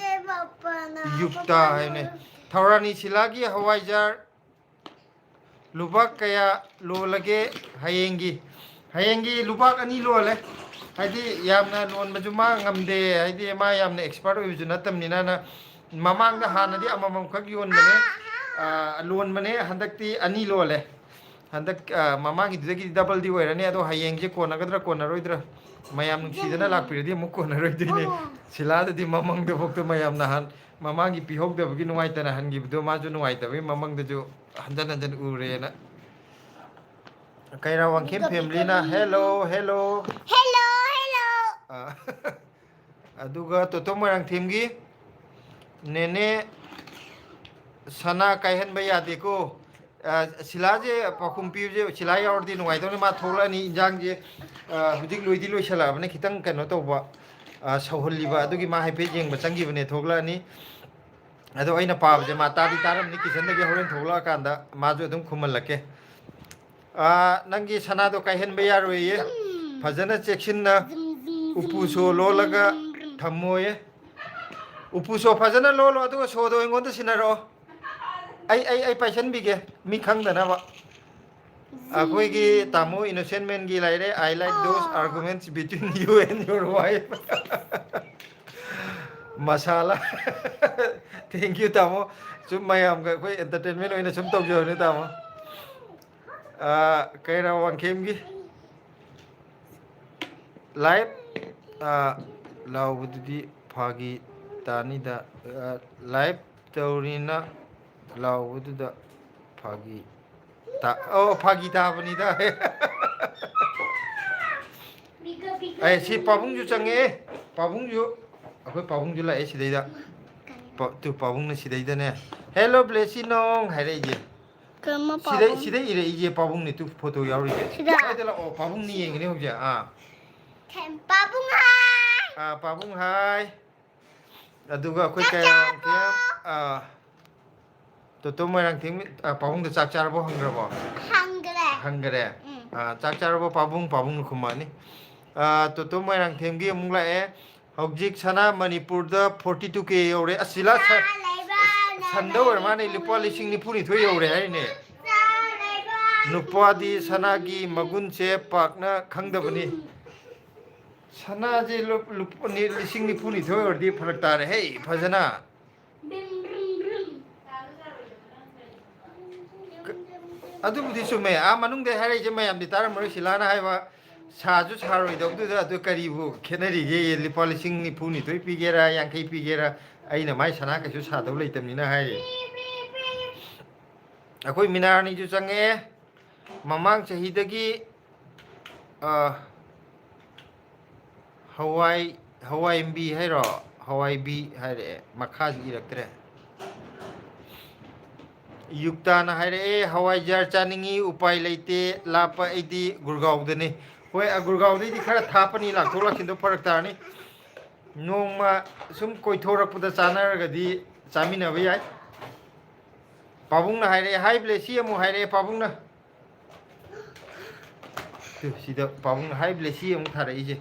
ꯌꯨꯛꯇ ꯍꯥꯏꯅꯦ꯫ ꯊꯧꯔꯥꯅꯤ ꯁꯤꯂꯥꯒꯤ ꯍꯋꯥꯏꯖꯥꯔ ꯂꯨꯄꯥ ꯀꯌꯥ ꯂꯣꯜꯂꯒꯦ ꯍꯌꯦꯡꯒꯤ? ꯍꯌꯦꯡꯒꯤ ꯂꯨꯄꯥ ꯑꯅꯤ ꯂꯣꯜꯂꯦ꯫ ꯍꯥꯏꯗꯤ ꯌꯥꯝꯅ ꯂꯣꯟꯕꯁꯨ ꯃꯥ ꯉꯝꯗꯦ, ꯍꯥꯏꯗꯤ ꯃꯥ ꯌꯥꯝꯅ ꯑꯦꯛꯁꯄꯥꯔꯠ ꯑꯣꯏꯕꯁꯨ ꯅꯠꯇꯕꯅꯤꯅ꯫ ꯃꯃꯥꯡꯗ ꯍꯥꯟꯅꯗꯤ ꯑꯃꯃꯝꯈꯛ ꯌꯣꯟꯕꯅꯦ, ꯑ, ꯂꯣꯟꯕꯅꯦ, ꯍꯟꯗꯛꯇꯤ ꯑꯅꯤ ꯂꯣꯜꯂꯦ꯫ ꯍꯟꯗꯛ, ꯑ, ꯃꯃꯥꯡꯒꯤꯗꯨꯗꯒꯤꯗꯤ ꯗꯕꯜꯗꯤ ꯑꯣꯏꯔꯅꯤ, ꯑꯗꯣ ꯍꯌꯦꯡꯁꯦ ꯀꯣꯟꯅꯒꯗ꯭ꯔꯥ ꯀꯣꯟꯅꯔꯣꯏꯗ꯭ꯔꯥ? ꯃꯌꯥꯝ ꯅꯨꯡꯁꯤꯗꯅ ꯂꯥꯛꯄꯤꯔꯗꯤ ꯑꯃꯨꯛ ꯀꯣꯟꯅꯔꯣꯏꯗꯣꯏꯅꯦ꯫ ꯁꯤꯂꯥꯗꯗꯤ ꯃꯃꯥꯡꯗꯐꯥꯎꯗ ꯃꯌꯥꯝ ꯅꯍꯥꯟ ꯃꯃꯥꯡꯒꯤ ꯄꯤꯍꯧꯗꯕꯒꯤ ꯅꯨꯡꯉꯥꯏꯇꯅ ꯍꯟꯈꯤꯕꯗꯣ, ꯃꯥꯁꯨ ꯅꯨꯡꯉꯥꯏꯇꯕꯒꯤ ꯃꯃꯥꯡꯗꯁꯨ ꯍꯟꯖꯟ ꯍꯟꯖꯟ ꯎꯔꯦꯅ꯫ ꯀꯩꯔꯥ Wangkhem ꯐꯦꯃꯤꯂꯤꯅ hello, hello꯫ Hello, hello꯫ ꯑ, ꯑꯗꯨꯒ ꯇꯣꯇꯣ ꯃꯣꯏꯔꯥꯡꯊꯦꯝꯒꯤ ꯅꯦꯅꯦ ꯁꯅꯥ ꯀꯥꯏꯍꯟꯕ ꯌꯥꯗꯦꯀꯣ꯫ ꯑ, ꯁꯤꯂꯥꯁꯦ ꯄꯥꯎꯈꯨꯝ ꯄꯤꯕꯁꯦ, ꯁꯤꯂꯥ ꯌꯥꯎꯔꯗꯤ ꯅꯨꯡꯉꯥꯏꯗꯧꯅꯤ꯫ ꯃꯥ ꯊꯣꯛꯂꯛꯑꯅꯤ, ꯏꯟꯖꯥꯡꯁꯦ, ꯑ, ꯍꯧꯖꯤꯛ ꯂꯣꯏꯗꯤ ꯂꯣꯏꯁꯜꯂꯛꯑꯕꯅꯤ, ꯈꯤꯇꯪ ꯀꯩꯅꯣ ꯇꯧꯕ, ꯑ, ꯁꯧꯍꯜꯂꯤꯕ, ꯑꯗꯨꯒꯤ ꯃꯥ ꯍꯥꯏꯐꯦꯠ ꯌꯦꯡꯕ ꯆꯪꯈꯤꯕꯅꯦ, ꯊꯣꯛꯂꯛꯑꯅꯤ꯫ ꯑꯗꯣ ꯑꯩꯅ ꯄꯥꯕꯁꯦ ꯃꯥ ꯇꯥꯗꯤ ꯇꯥꯔꯝꯅꯤ, ꯀꯤꯆꯟꯗꯒꯤ ꯍꯣꯔꯦꯟ ꯊꯣꯛꯂꯛꯑꯀꯥꯟꯗ ꯃꯥꯁꯨ ꯑꯗꯨꯝ ꯈꯨꯝꯍꯜꯂꯛꯀꯦ꯫ ꯑ, ꯅꯪꯒꯤ ꯁꯅꯥꯗꯣ ꯀꯥꯏꯍꯟꯕ ꯌꯥꯔꯣꯏꯌꯦ, ꯐꯖꯅ ꯆꯦꯛꯁꯤꯟꯅ ꯎꯄꯨ ꯁꯣ ꯂꯣꯜꯂꯒ ꯊꯝꯃꯣꯌꯦ꯫ ꯎꯄꯨ ꯁꯣ ꯐꯖꯅ ꯂꯣꯜꯂꯣ, ꯑꯗꯨꯒ ꯁꯣꯗꯣ ꯑꯩꯉꯣꯟꯗ ꯁꯤꯟꯅꯔꯛꯑꯣ꯫ ꯑꯩ, ꯑꯩ, ꯑꯩ ꯄꯥꯏꯁꯟꯕꯤꯒꯦ, ꯃꯤ ꯈꯪꯗꯅꯕ꯫ ꯑꯩꯈꯣꯏꯒꯤ ꯇꯥꯃꯣ ꯏꯅꯣꯁꯦꯟ ꯃꯦꯟꯒꯤ ꯂꯩꯔꯦ, "I like those arguments between you and your wife." Masala. Thank you, ꯇꯥꯃꯣ꯫ ꯁꯨꯝ ꯃꯌꯥꯝꯒ ꯑꯩꯈꯣꯏ entertainment ꯑꯣꯏꯅ ꯁꯨꯝ ꯇꯧꯖꯕꯅꯦ, ꯇꯥꯃꯣ꯫ ꯑꯥ, ꯀꯩꯔꯥ ꯋꯥꯡꯈꯦꯝꯒꯤ live, ꯑꯥ, ꯂꯥꯎꯕꯗꯨꯗꯤ ꯐꯥꯒꯤ ꯇꯥꯅꯤꯗ, ꯑꯥ, live ꯇꯧꯔꯤꯅ ꯂꯥꯎꯕꯗꯨꯗ ꯐꯥꯒꯤ ꯇꯥ-, ꯑꯣ, ꯐꯥꯒꯤ ꯇꯥꯕꯅꯤꯗ꯫ ꯑꯦ, ꯁꯤ ꯄꯥꯕꯨꯡꯁꯨ ꯆꯪꯉꯛꯑꯦ꯫ ꯄꯥꯕꯨꯡꯁꯨ, ꯑꯩꯈꯣꯏ ꯄꯥꯕꯨꯡꯁꯨ ꯂꯥꯛꯑꯦ ꯁꯤꯗꯩꯗ꯫ ꯄꯥ-, ꯇꯨ, ꯄꯥꯕꯨꯡꯅ ꯁꯤꯗꯩꯗꯅꯦ, "Hello, Blessy ꯅꯣꯡ" ꯍꯥꯏꯔꯛꯏꯁꯦ꯫ ꯀꯔꯝꯕ ꯁꯤꯗꯩ, ꯄꯥꯕꯨꯡ? ꯁꯤꯗꯩ ꯏꯔꯛꯏꯁꯦ ꯄꯥꯕꯨꯡꯅꯤ, ꯇꯨ, ꯐꯣꯇꯣ ꯌꯥꯎꯔꯤꯁꯦ꯫ ꯁꯤꯗ? ꯁ꯭ꯋꯥꯏꯗ ꯂꯥꯛꯑꯣ, ꯄꯥꯕꯨꯡꯅꯤ ꯌꯦꯡꯒꯅꯤ ꯍꯧꯖꯤꯛ꯫ ꯑꯥ꯫ ꯄꯥꯕꯨꯡ ꯍꯥꯏ꯫ ꯑꯥ, ꯄꯥꯕꯨꯡ ꯍꯥꯏ꯫ ꯑꯗꯨꯒ ꯑꯩꯈꯣꯏ ꯆꯥꯛ ꯀꯌꯥ ꯆꯥꯔꯕꯣ? ꯀꯌꯥ, ꯑꯥ, ꯇꯣꯇꯣ ꯃꯣꯏꯔꯥꯡꯊꯦꯝ, ꯑꯥ, ꯄꯥꯕꯨꯡꯗ ꯆꯥꯛ ꯆꯥꯔꯕꯣ ꯍꯪꯈ꯭ꯔꯕꯣ? ꯍꯪꯈ꯭ꯔꯦ꯫ ꯍꯪꯈꯔꯦ? ꯎꯝ꯫ ꯑꯥ, "ꯆꯥꯛ ꯆꯥꯔꯕꯣ ꯄꯥꯕꯨꯡ?" ꯄꯥꯕꯨꯡꯅ ꯈꯨꯝꯃꯛꯑꯅꯤ꯫ ꯑꯥ, ꯇꯣꯇꯣ ꯃꯣꯏꯔꯥꯡꯊꯦꯝꯒꯤ ꯑꯃꯨꯛ ꯂꯥꯛꯑꯦ꯫ "ꯍꯧꯖꯤꯛ ꯁꯅꯥ ꯃꯅꯤꯄꯨꯔꯗ forty two K ꯌꯧꯔꯦ꯫" ꯑꯁ, ꯁꯤꯂꯥ ꯁ-, ꯁꯟꯗ ꯑꯣꯏꯔ ꯃꯥꯅꯦ, ꯂꯨꯄꯥ ꯂꯤꯁꯤꯡ ꯅꯤꯐꯨ ꯅꯤꯊꯣꯏ ꯌꯧꯔꯦ ꯍꯥꯏꯔꯤꯅꯦ꯫ ꯅꯨꯄꯥꯗꯤ ꯁꯅꯥꯒꯤ ꯃꯒꯨꯟꯁꯦ ꯄꯥꯛꯅ ꯈꯪꯗꯕꯅꯤ꯫ ꯁꯅꯥꯁꯦ ꯂꯨꯞ-, ꯂꯨꯞ-, ꯅꯤ-, ꯂꯤꯁꯤꯡ ꯅꯤꯐꯨ ꯅꯤꯊꯣꯏ ꯑꯣꯏꯔꯗꯤ ꯐꯔꯛ ꯇꯥꯔꯦ꯫ ꯍꯦ, ꯐꯖꯅ꯫ ꯀ-, ꯑꯗꯨꯕꯨꯗꯤ ꯆꯨꯝꯃꯦ꯫ ꯑꯥ ꯃꯅꯨꯡꯗ ꯍꯥꯏꯔꯛꯏꯁꯦ ꯃꯌꯥꯝꯗꯤ ꯇꯥꯔꯝꯃꯔꯣꯏ꯫ ꯁꯤꯂꯥꯅ ꯍꯥꯏꯕ ꯁꯥꯁꯨ ꯁꯥꯔꯣꯏꯗꯧꯗꯨꯗ ꯑꯗꯨ ꯀꯔꯤꯕꯨ ꯈꯦꯠꯅꯔꯤꯒꯦ? ꯂꯨꯄꯥ ꯂꯤꯁꯤꯡ ꯅꯤꯐꯨ ꯅꯤꯊꯣꯏ ꯄꯤꯒꯦꯔꯥ, ꯌꯥꯡꯈꯩ ꯄꯤꯒꯦꯔꯥ, ꯑꯩꯅ ꯃꯥꯏ ꯁꯅꯥ ꯀꯩꯁꯨ ꯁꯥꯗꯧ ꯂꯩꯇꯕꯅꯤꯅ ꯍꯥꯏꯔꯤ꯫ ꯑꯩꯈꯣꯏ ꯃꯤꯅꯥꯔꯥꯅꯤꯁꯨ ꯆꯪꯉꯛꯑꯦ꯫ ꯃꯃꯥꯡ ꯆꯍꯤꯗꯒꯤ, ꯑ, ꯍꯋꯥꯏ, ꯍꯋꯥꯏ ꯑꯦꯝꯕꯤ ꯍꯥꯏꯔꯣ? ꯍꯋꯥꯏꯕꯤ ꯍꯥꯏꯔꯛꯑꯦ꯫ ꯃꯈꯥꯁꯤ ꯏꯔꯛꯇ꯭ꯔꯦ꯫ ꯌꯨꯛꯇꯥꯅ ꯍꯥꯏꯔꯛꯑꯦ, "ꯍꯋꯥꯏꯖꯥꯔ ꯆꯥꯅꯤꯡꯉꯤ, ꯎꯄꯥꯏ ꯂꯩꯇꯦ, ꯂꯥꯞꯄ, ꯑꯩꯗꯤ ꯒꯨꯔꯒꯥꯎꯗꯅꯤ꯫" ꯍꯣꯏ, ꯑ, ꯒꯨꯔꯒꯥꯎꯗꯩꯗꯤ ꯈꯔ ꯊꯥꯞꯄꯅꯤ, ꯂꯥꯛꯊꯣꯛ ꯂꯥꯛꯁꯤꯟꯗꯣ ꯐꯔꯛ ꯇꯥꯔꯅꯤ꯫ ꯅꯣꯡꯃ ꯁꯨꯝ ꯀꯣꯏꯊꯣꯔꯛꯄꯗ ꯆꯥꯅꯔꯒꯗꯤ ꯆꯥꯃꯤꯟꯅꯕ ꯌꯥꯏ꯫ ꯄꯥꯕꯨꯡꯅ ꯍꯥꯏꯔꯛꯑꯦ, "ꯍꯥꯏ ꯕ꯭ꯂꯦꯁꯤ" ꯑꯃꯨꯛ ꯍꯥꯏꯔꯛꯑꯦ ꯄꯥꯕꯨꯡꯅ꯫ ꯇꯨ, ꯁꯤꯗ ꯄꯥꯕꯨꯡꯅ "ꯍꯥꯏ ꯕ꯭ꯂꯦꯁꯤ" ꯑꯃꯨꯛ ꯊꯥꯔꯛꯏꯁꯦ꯫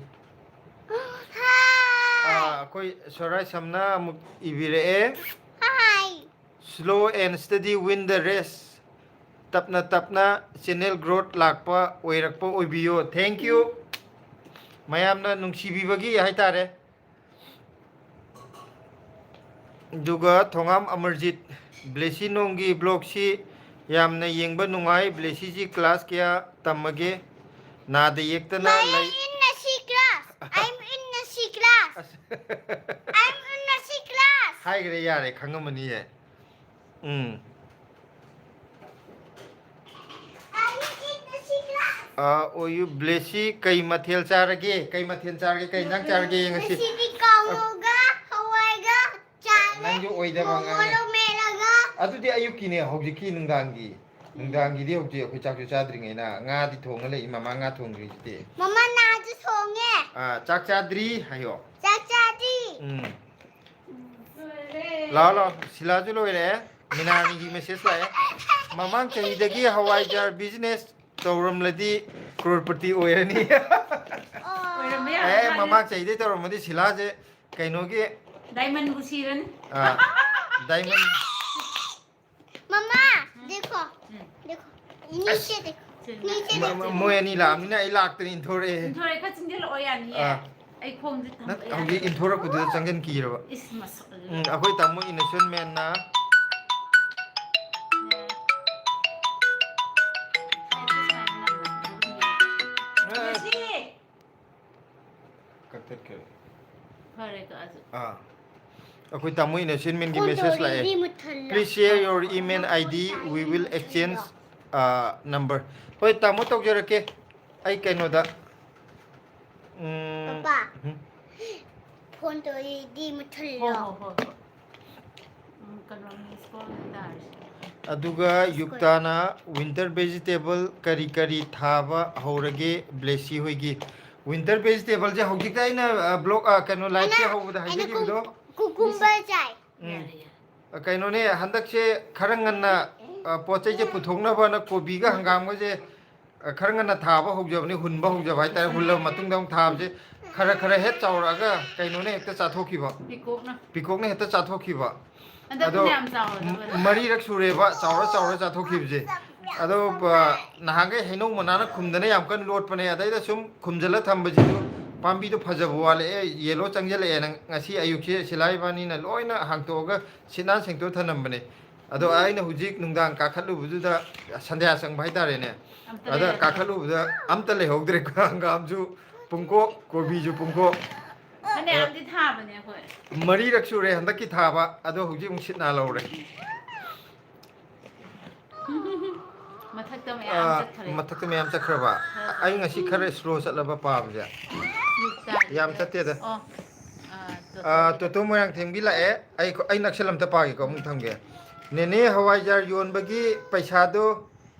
ꯑꯥ, ꯑꯩꯈꯣꯏ ꯁꯣꯔꯥꯏ ꯁꯝꯅ ꯑꯃꯨꯛ ꯏꯕꯤꯔꯛꯑꯦ꯫ Hi꯫ "Slow and steady win the race꯫ ꯇꯞꯅ ꯇꯞꯅ channel growth ꯂꯥꯛꯄ ꯑꯣꯏꯔꯛꯄ ꯑꯣꯏꯕꯤꯌꯣ꯫" Thank you꯫ ꯃꯌꯥꯝꯅ ꯅꯨꯡꯁꯤꯕꯤꯕꯒꯤ ꯍꯥꯏꯇꯥꯔꯦ꯫ ꯑꯗꯨꯒ ꯊꯣꯉꯥꯝ ꯑꯃꯔꯖꯤꯠ, "ꯕ꯭ꯂꯦꯁꯤ ꯅꯣꯡꯒꯤ vlogꯁꯤ ꯌꯥꯝꯅ ꯌꯦꯡꯕ ꯅꯨꯡꯉꯥꯏ꯫ ꯕ꯭ꯂꯦꯁꯤꯁꯤ class ꯀꯌꯥ ꯇꯝꯃꯒꯦ? ꯅꯥꯗ ꯌꯦꯛꯇꯅ ꯂꯩ-" I'm in the C class꯫ I'm in the C class꯫ ꯑꯁ꯫ I'm in the C class꯫ ꯍꯥꯏꯈ꯭ꯔꯦ, ꯌꯥꯔꯦ, ꯈꯪꯉꯝꯃꯅꯤꯌꯦ꯫ ꯎꯝ꯫ I'm in the C class꯫ ꯑꯥ, ꯑꯣꯏꯌꯨ ꯕ꯭ꯂꯦꯁꯤ, ꯀꯩ ꯃꯊꯦꯜ ꯆꯥꯔꯒꯦ? ꯀꯩ ꯃꯊꯦꯜ ꯆꯥꯔꯒꯦ? ꯀꯩ ꯏꯟꯖꯥꯡ ꯆꯥꯔꯒꯦ ꯉꯁꯤ? ꯉꯁꯤꯗꯤ ꯀꯥꯡꯉꯧꯒ ꯍꯋꯥꯏꯒ ꯆꯥꯔꯦ꯫ ꯅꯪꯁꯨ ꯑꯣꯏꯗꯕ ꯉꯥꯡꯉꯦ꯫ ꯃꯣꯔꯣꯛ ꯃꯦꯠꯂꯒ꯫ ꯑꯗꯨꯗꯤ ꯑꯌꯨꯛꯀꯤꯅꯦ, ꯍꯧꯖꯤꯛꯀꯤ ꯅꯨꯡꯗꯥꯡꯒꯤ꯫ ꯅꯨꯡꯗꯥꯡꯒꯤꯗꯤ ꯍꯧꯖꯤꯛ ꯑꯩꯈꯣꯏ ꯆꯥꯛꯁꯨ ꯆꯥꯗ꯭ꯔꯤꯉꯩꯅ ꯉꯥꯗꯤ ꯊꯣꯡꯉ ꯂꯩ, ꯃꯃꯥ ꯉꯥ ꯊꯣꯡꯗ꯭ꯔꯤꯁꯤꯗꯤ꯫ ꯃꯃꯥ ꯉꯥꯁꯨ ꯊꯣꯡꯉꯦ꯫ ꯑꯥ, ꯆꯥꯛ ꯆꯥꯗ꯭ꯔꯤ ꯍꯥꯏꯌꯣ꯫ ꯆꯥꯛ ꯆꯥꯗ꯭ꯔꯤ꯫ ꯎꯝ꯫ ꯂꯥꯛꯑꯣ, ꯂꯥꯛꯑꯣ꯫ ꯁꯤꯂꯥꯁꯨ ꯂꯣꯏꯔꯦ꯫ ꯃꯤꯅꯥꯔꯥꯅꯤꯒꯤ message ꯂꯥꯛꯑꯦ꯫ ꯃꯃꯥꯡ ꯆꯍꯤꯗꯒꯤ ꯍꯋꯥꯏꯖꯥꯔ business ꯇꯧꯔꯝꯂꯗꯤ ꯀ꯭ꯔꯣꯔꯄꯇꯤ ꯑꯣꯏꯔꯅꯤ꯫ ꯑꯣꯏꯔꯝꯕ ꯌꯥꯕ ꯑꯦ, ꯖꯥꯠꯅꯤ꯫ ꯃꯃꯥꯡ ꯆꯍꯤꯗꯩ ꯇꯧꯔꯝꯃꯗꯤ ꯁꯤꯂꯥꯁꯦ ꯀꯩꯅꯣꯒꯤ diamondꯕꯨ ꯁꯤꯔꯅꯤ꯫ ꯑꯥ, diamond꯫ ꯃꯃꯥ, ꯎꯝ꯫ देखो, ꯎꯝ꯫ देखो, नीचे देखो, ꯁꯤꯜꯂꯦ꯫ नीचे ꯃ-, देखो। ꯃ-, ꯃꯣꯏ ꯑꯅꯤ ꯂꯥꯛꯑꯕꯅꯤꯅ ꯑꯩ ꯂꯥꯛꯇꯅ ꯏꯟꯊꯣꯔꯛꯑꯦ꯫ ꯏꯟꯊꯣꯔꯛꯑꯦ, ꯈꯔ ꯆꯤꯟꯖꯜꯂꯛꯑꯣ, ꯌꯥꯅꯤꯌꯦ꯫ ꯑꯥ꯫ ꯑꯩ ꯈꯣꯡꯁꯦ ꯅꯠ-, ꯊꯝꯕ ꯍꯧꯖꯤꯛ ꯌꯥꯗꯦ꯫ ꯏꯟꯊꯣꯔꯛꯄꯗꯨꯗ ꯆꯪꯖꯟꯈꯤꯔꯕ꯫ ꯏꯁ, ꯃꯁꯛ ꯑꯗꯨꯒ꯫ ꯎꯝ, ꯑꯩꯈꯣꯏ ꯇꯥꯃꯣ innocent manꯅ꯫ ꯁꯦ꯫ ꯁꯦ, ꯁꯦ, ꯁꯨꯃꯥꯏꯅ ꯅꯝꯕꯅꯦ꯫ ꯑꯦ꯫ ꯃꯁꯤ꯫ ꯀꯛꯊꯠꯈ꯭ꯔꯦ꯫ ꯐꯔꯦ, ꯀꯛꯑꯁꯨ꯫ ꯑꯥ꯫ ꯑꯩꯈꯣꯏ ꯇꯥꯃꯣ innocent manꯒꯤ ꯐꯣꯟ message ꯂꯥꯛꯑꯦ꯫ ꯇꯧꯔꯤꯗꯤ ꯃꯨꯠꯊꯠꯂꯣ꯫ Please share your email I D, we will exchange, uh, number. ꯍꯣꯏ, ꯇꯥꯃꯣ, ꯇꯧꯖꯔꯛꯀꯦ꯫ ꯑꯩ ꯀꯩꯅꯣꯗ, ꯎꯝ, ꯄꯄꯥ, ꯎꯝ꯫ ꯐꯣꯟ ꯇꯧꯔꯤꯗꯤ ꯃꯨꯠꯊꯠꯂꯣ꯫ ꯍꯣ, ꯍꯣ, ꯍꯣ, ꯍꯣ꯫ ꯎꯝ, ꯀꯩꯅꯣ, miss call ꯑꯣꯏꯅ ꯇꯥꯔꯦ꯫ ꯑꯗꯨꯒ ꯌꯨꯛꯇꯥꯅ winter vegetable ꯀꯔꯤ ꯀꯔꯤ ꯊꯥꯕ ꯍꯧꯔꯒꯦ ꯕ꯭ꯂꯦꯁꯤ ꯍꯣꯏꯒꯤ? Winter vegetableꯁꯦ ꯍꯧꯖꯤꯛꯇ ꯑꯩꯅ, ꯑ, blog, ꯑ, ꯀꯩꯅꯣ, liveꯁꯦ ꯑꯩꯅ, ꯍꯧꯕꯗ ꯑꯩꯅ ꯍꯥꯏꯖꯈꯤꯕꯗꯣ꯫ ꯀꯨ-, cucumber ꯆꯥꯏ꯫ ꯎꯝ꯫ ꯌꯥꯔꯦ, ꯌꯥꯔꯦ꯫ ꯀꯩꯅꯣꯅꯦ, ꯍꯟꯗꯛꯁꯦ ꯈꯔ ꯉꯟꯅ, ꯑ, ꯄꯣꯠ ꯆꯩꯁꯦ ꯄꯨꯊꯣꯛꯅꯕꯅ ꯀꯣꯕꯤꯒ ꯍꯪꯒꯥꯝꯒꯁꯦ, ꯑ, ꯈꯔ ꯉꯟꯅ ꯊꯥꯕ ꯍꯧꯖꯕꯅꯤ, ꯍꯨꯟꯕ ꯍꯧꯖꯕ ꯍꯥꯏꯇꯥꯔꯦ꯫ ꯍꯨꯜꯂꯕ ꯃꯇꯨꯡꯗ ꯑꯃꯨꯛ ꯊꯥꯕꯁꯦ ꯈꯔ ꯈꯔ ꯍꯦꯛ ꯆꯥꯎꯔꯛꯑꯒ ꯀꯩꯅꯣꯅ ꯍꯦꯛꯇ ꯆꯥꯊꯣꯛꯈꯤꯕ꯫ ꯄꯤꯀꯣꯛꯅ꯫ ꯄꯤꯀꯣꯛꯅ ꯍꯦꯛꯇ ꯆꯥꯊꯣꯛꯈꯤꯕ꯫ ꯍꯟꯗꯛꯇꯤ ꯑꯗꯣ ꯌꯥꯝ ꯆꯥꯎꯔꯦ, ꯃ-, ꯃꯔꯤꯔꯛ ꯁꯨꯔꯦꯕ ꯆꯥꯎꯔ ꯆꯥꯎꯔ ꯆꯥꯊꯣꯛꯈꯤꯕꯁꯦ꯫ ꯑꯗꯣ, ꯑ, ꯅꯍꯥꯟꯈꯩ ꯍꯩꯅꯧ ꯃꯅꯥꯅ ꯈꯨꯝꯗꯅ ꯌꯥꯝ ꯀꯟꯅ ꯂꯣꯠꯄꯅꯦ, ꯑꯗꯩꯗ ꯁꯨꯝ ꯈꯨꯝꯖꯤꯜꯂ ꯊꯝꯕꯁꯤꯁꯨ ꯄꯥꯝꯕꯤꯗꯣ ꯐꯖꯕ ꯋꯥꯠꯂꯛꯑꯦ, yellow ꯆꯪꯁꯤꯜꯂꯛꯑꯦꯅ ꯉꯁꯤ ꯑꯌꯨꯛꯁꯦ ꯁꯤꯂꯥ ꯏꯕꯥꯅꯤꯅ ꯂꯣꯏꯅ ꯍꯥꯡꯇꯣꯛꯑꯒ ꯁꯤꯠ ꯅꯥꯟ ꯁꯦꯡꯇꯣꯛ ꯊꯅꯝꯕꯅꯦ꯫ ꯑꯗꯣ ꯑꯩꯅ ꯍꯧꯖꯤꯛ ꯅꯨꯡꯗꯥꯡ ꯀꯥꯈꯠꯂꯨꯕꯗꯨꯗ ꯁꯟꯗ꯭ꯌꯥ ꯆꯪꯕ ꯍꯥꯏꯇꯥꯔꯦꯅꯦ꯫ ꯑꯝꯇ ꯑꯗ ꯂꯩꯔꯝꯗ꯭ꯔꯦ꯫ ꯀꯥꯈꯠꯂꯨꯕꯗ ꯑꯝꯇ ꯂꯩꯍꯧꯗ꯭ꯔꯦ꯫ ꯍꯪꯒꯥꯝꯁꯨ ꯄꯨꯡꯀꯣꯛ, ꯀꯣꯕꯤꯁꯨ ꯄꯨꯡꯀꯣꯛ꯫ ꯐꯅꯌꯥꯝꯗꯤ ꯊꯥꯕꯅꯦ ꯑꯩꯈꯣꯏ꯫ ꯃꯔꯤꯔꯛ ꯁꯨꯔꯦ ꯍꯟꯗꯛꯀꯤ ꯊꯥꯕ, ꯑꯗꯣ ꯍꯧꯖꯤꯛ ꯑꯃꯨꯛ ꯁꯤꯠ ꯅꯥꯜꯍꯧꯔꯦ꯫ ꯃꯊꯪ ꯃꯊꯛꯇ ꯃꯌꯥꯝ ꯑꯥ, ꯆꯠꯈ꯭ꯔꯦ꯫ ꯃꯊꯛꯇ ꯃꯌꯥꯝ ꯆꯠꯈ꯭ꯔꯕ? ꯈꯔ ꯑꯩ ꯉꯁꯤ ꯈꯔ ꯁ꯭ꯂꯣ ꯆꯠꯂꯕ ꯄꯥꯕꯁꯦ꯫ ꯌꯥꯝ ꯆꯠꯇꯦꯗ꯫ ꯑꯣ꯫ ꯑꯥ, ꯇꯣꯇꯣ꯫ ꯑꯥ, ꯇꯣꯇꯣ ꯃꯣꯏꯔꯥꯡꯊꯦꯝꯒꯤ ꯂꯥꯛꯑꯦ꯫ ꯑꯩ, ꯑꯩ ꯅꯛꯁꯜ ꯑꯝꯇ ꯄꯥꯒꯦꯀꯣ, ꯑꯃꯨꯛ ꯊꯝꯒꯦ꯫ "ꯅꯦꯅꯦ, ꯍꯋꯥꯏꯖꯥꯔ ꯌꯣꯟꯕꯒꯤ ꯄꯩꯁꯥꯗꯣ,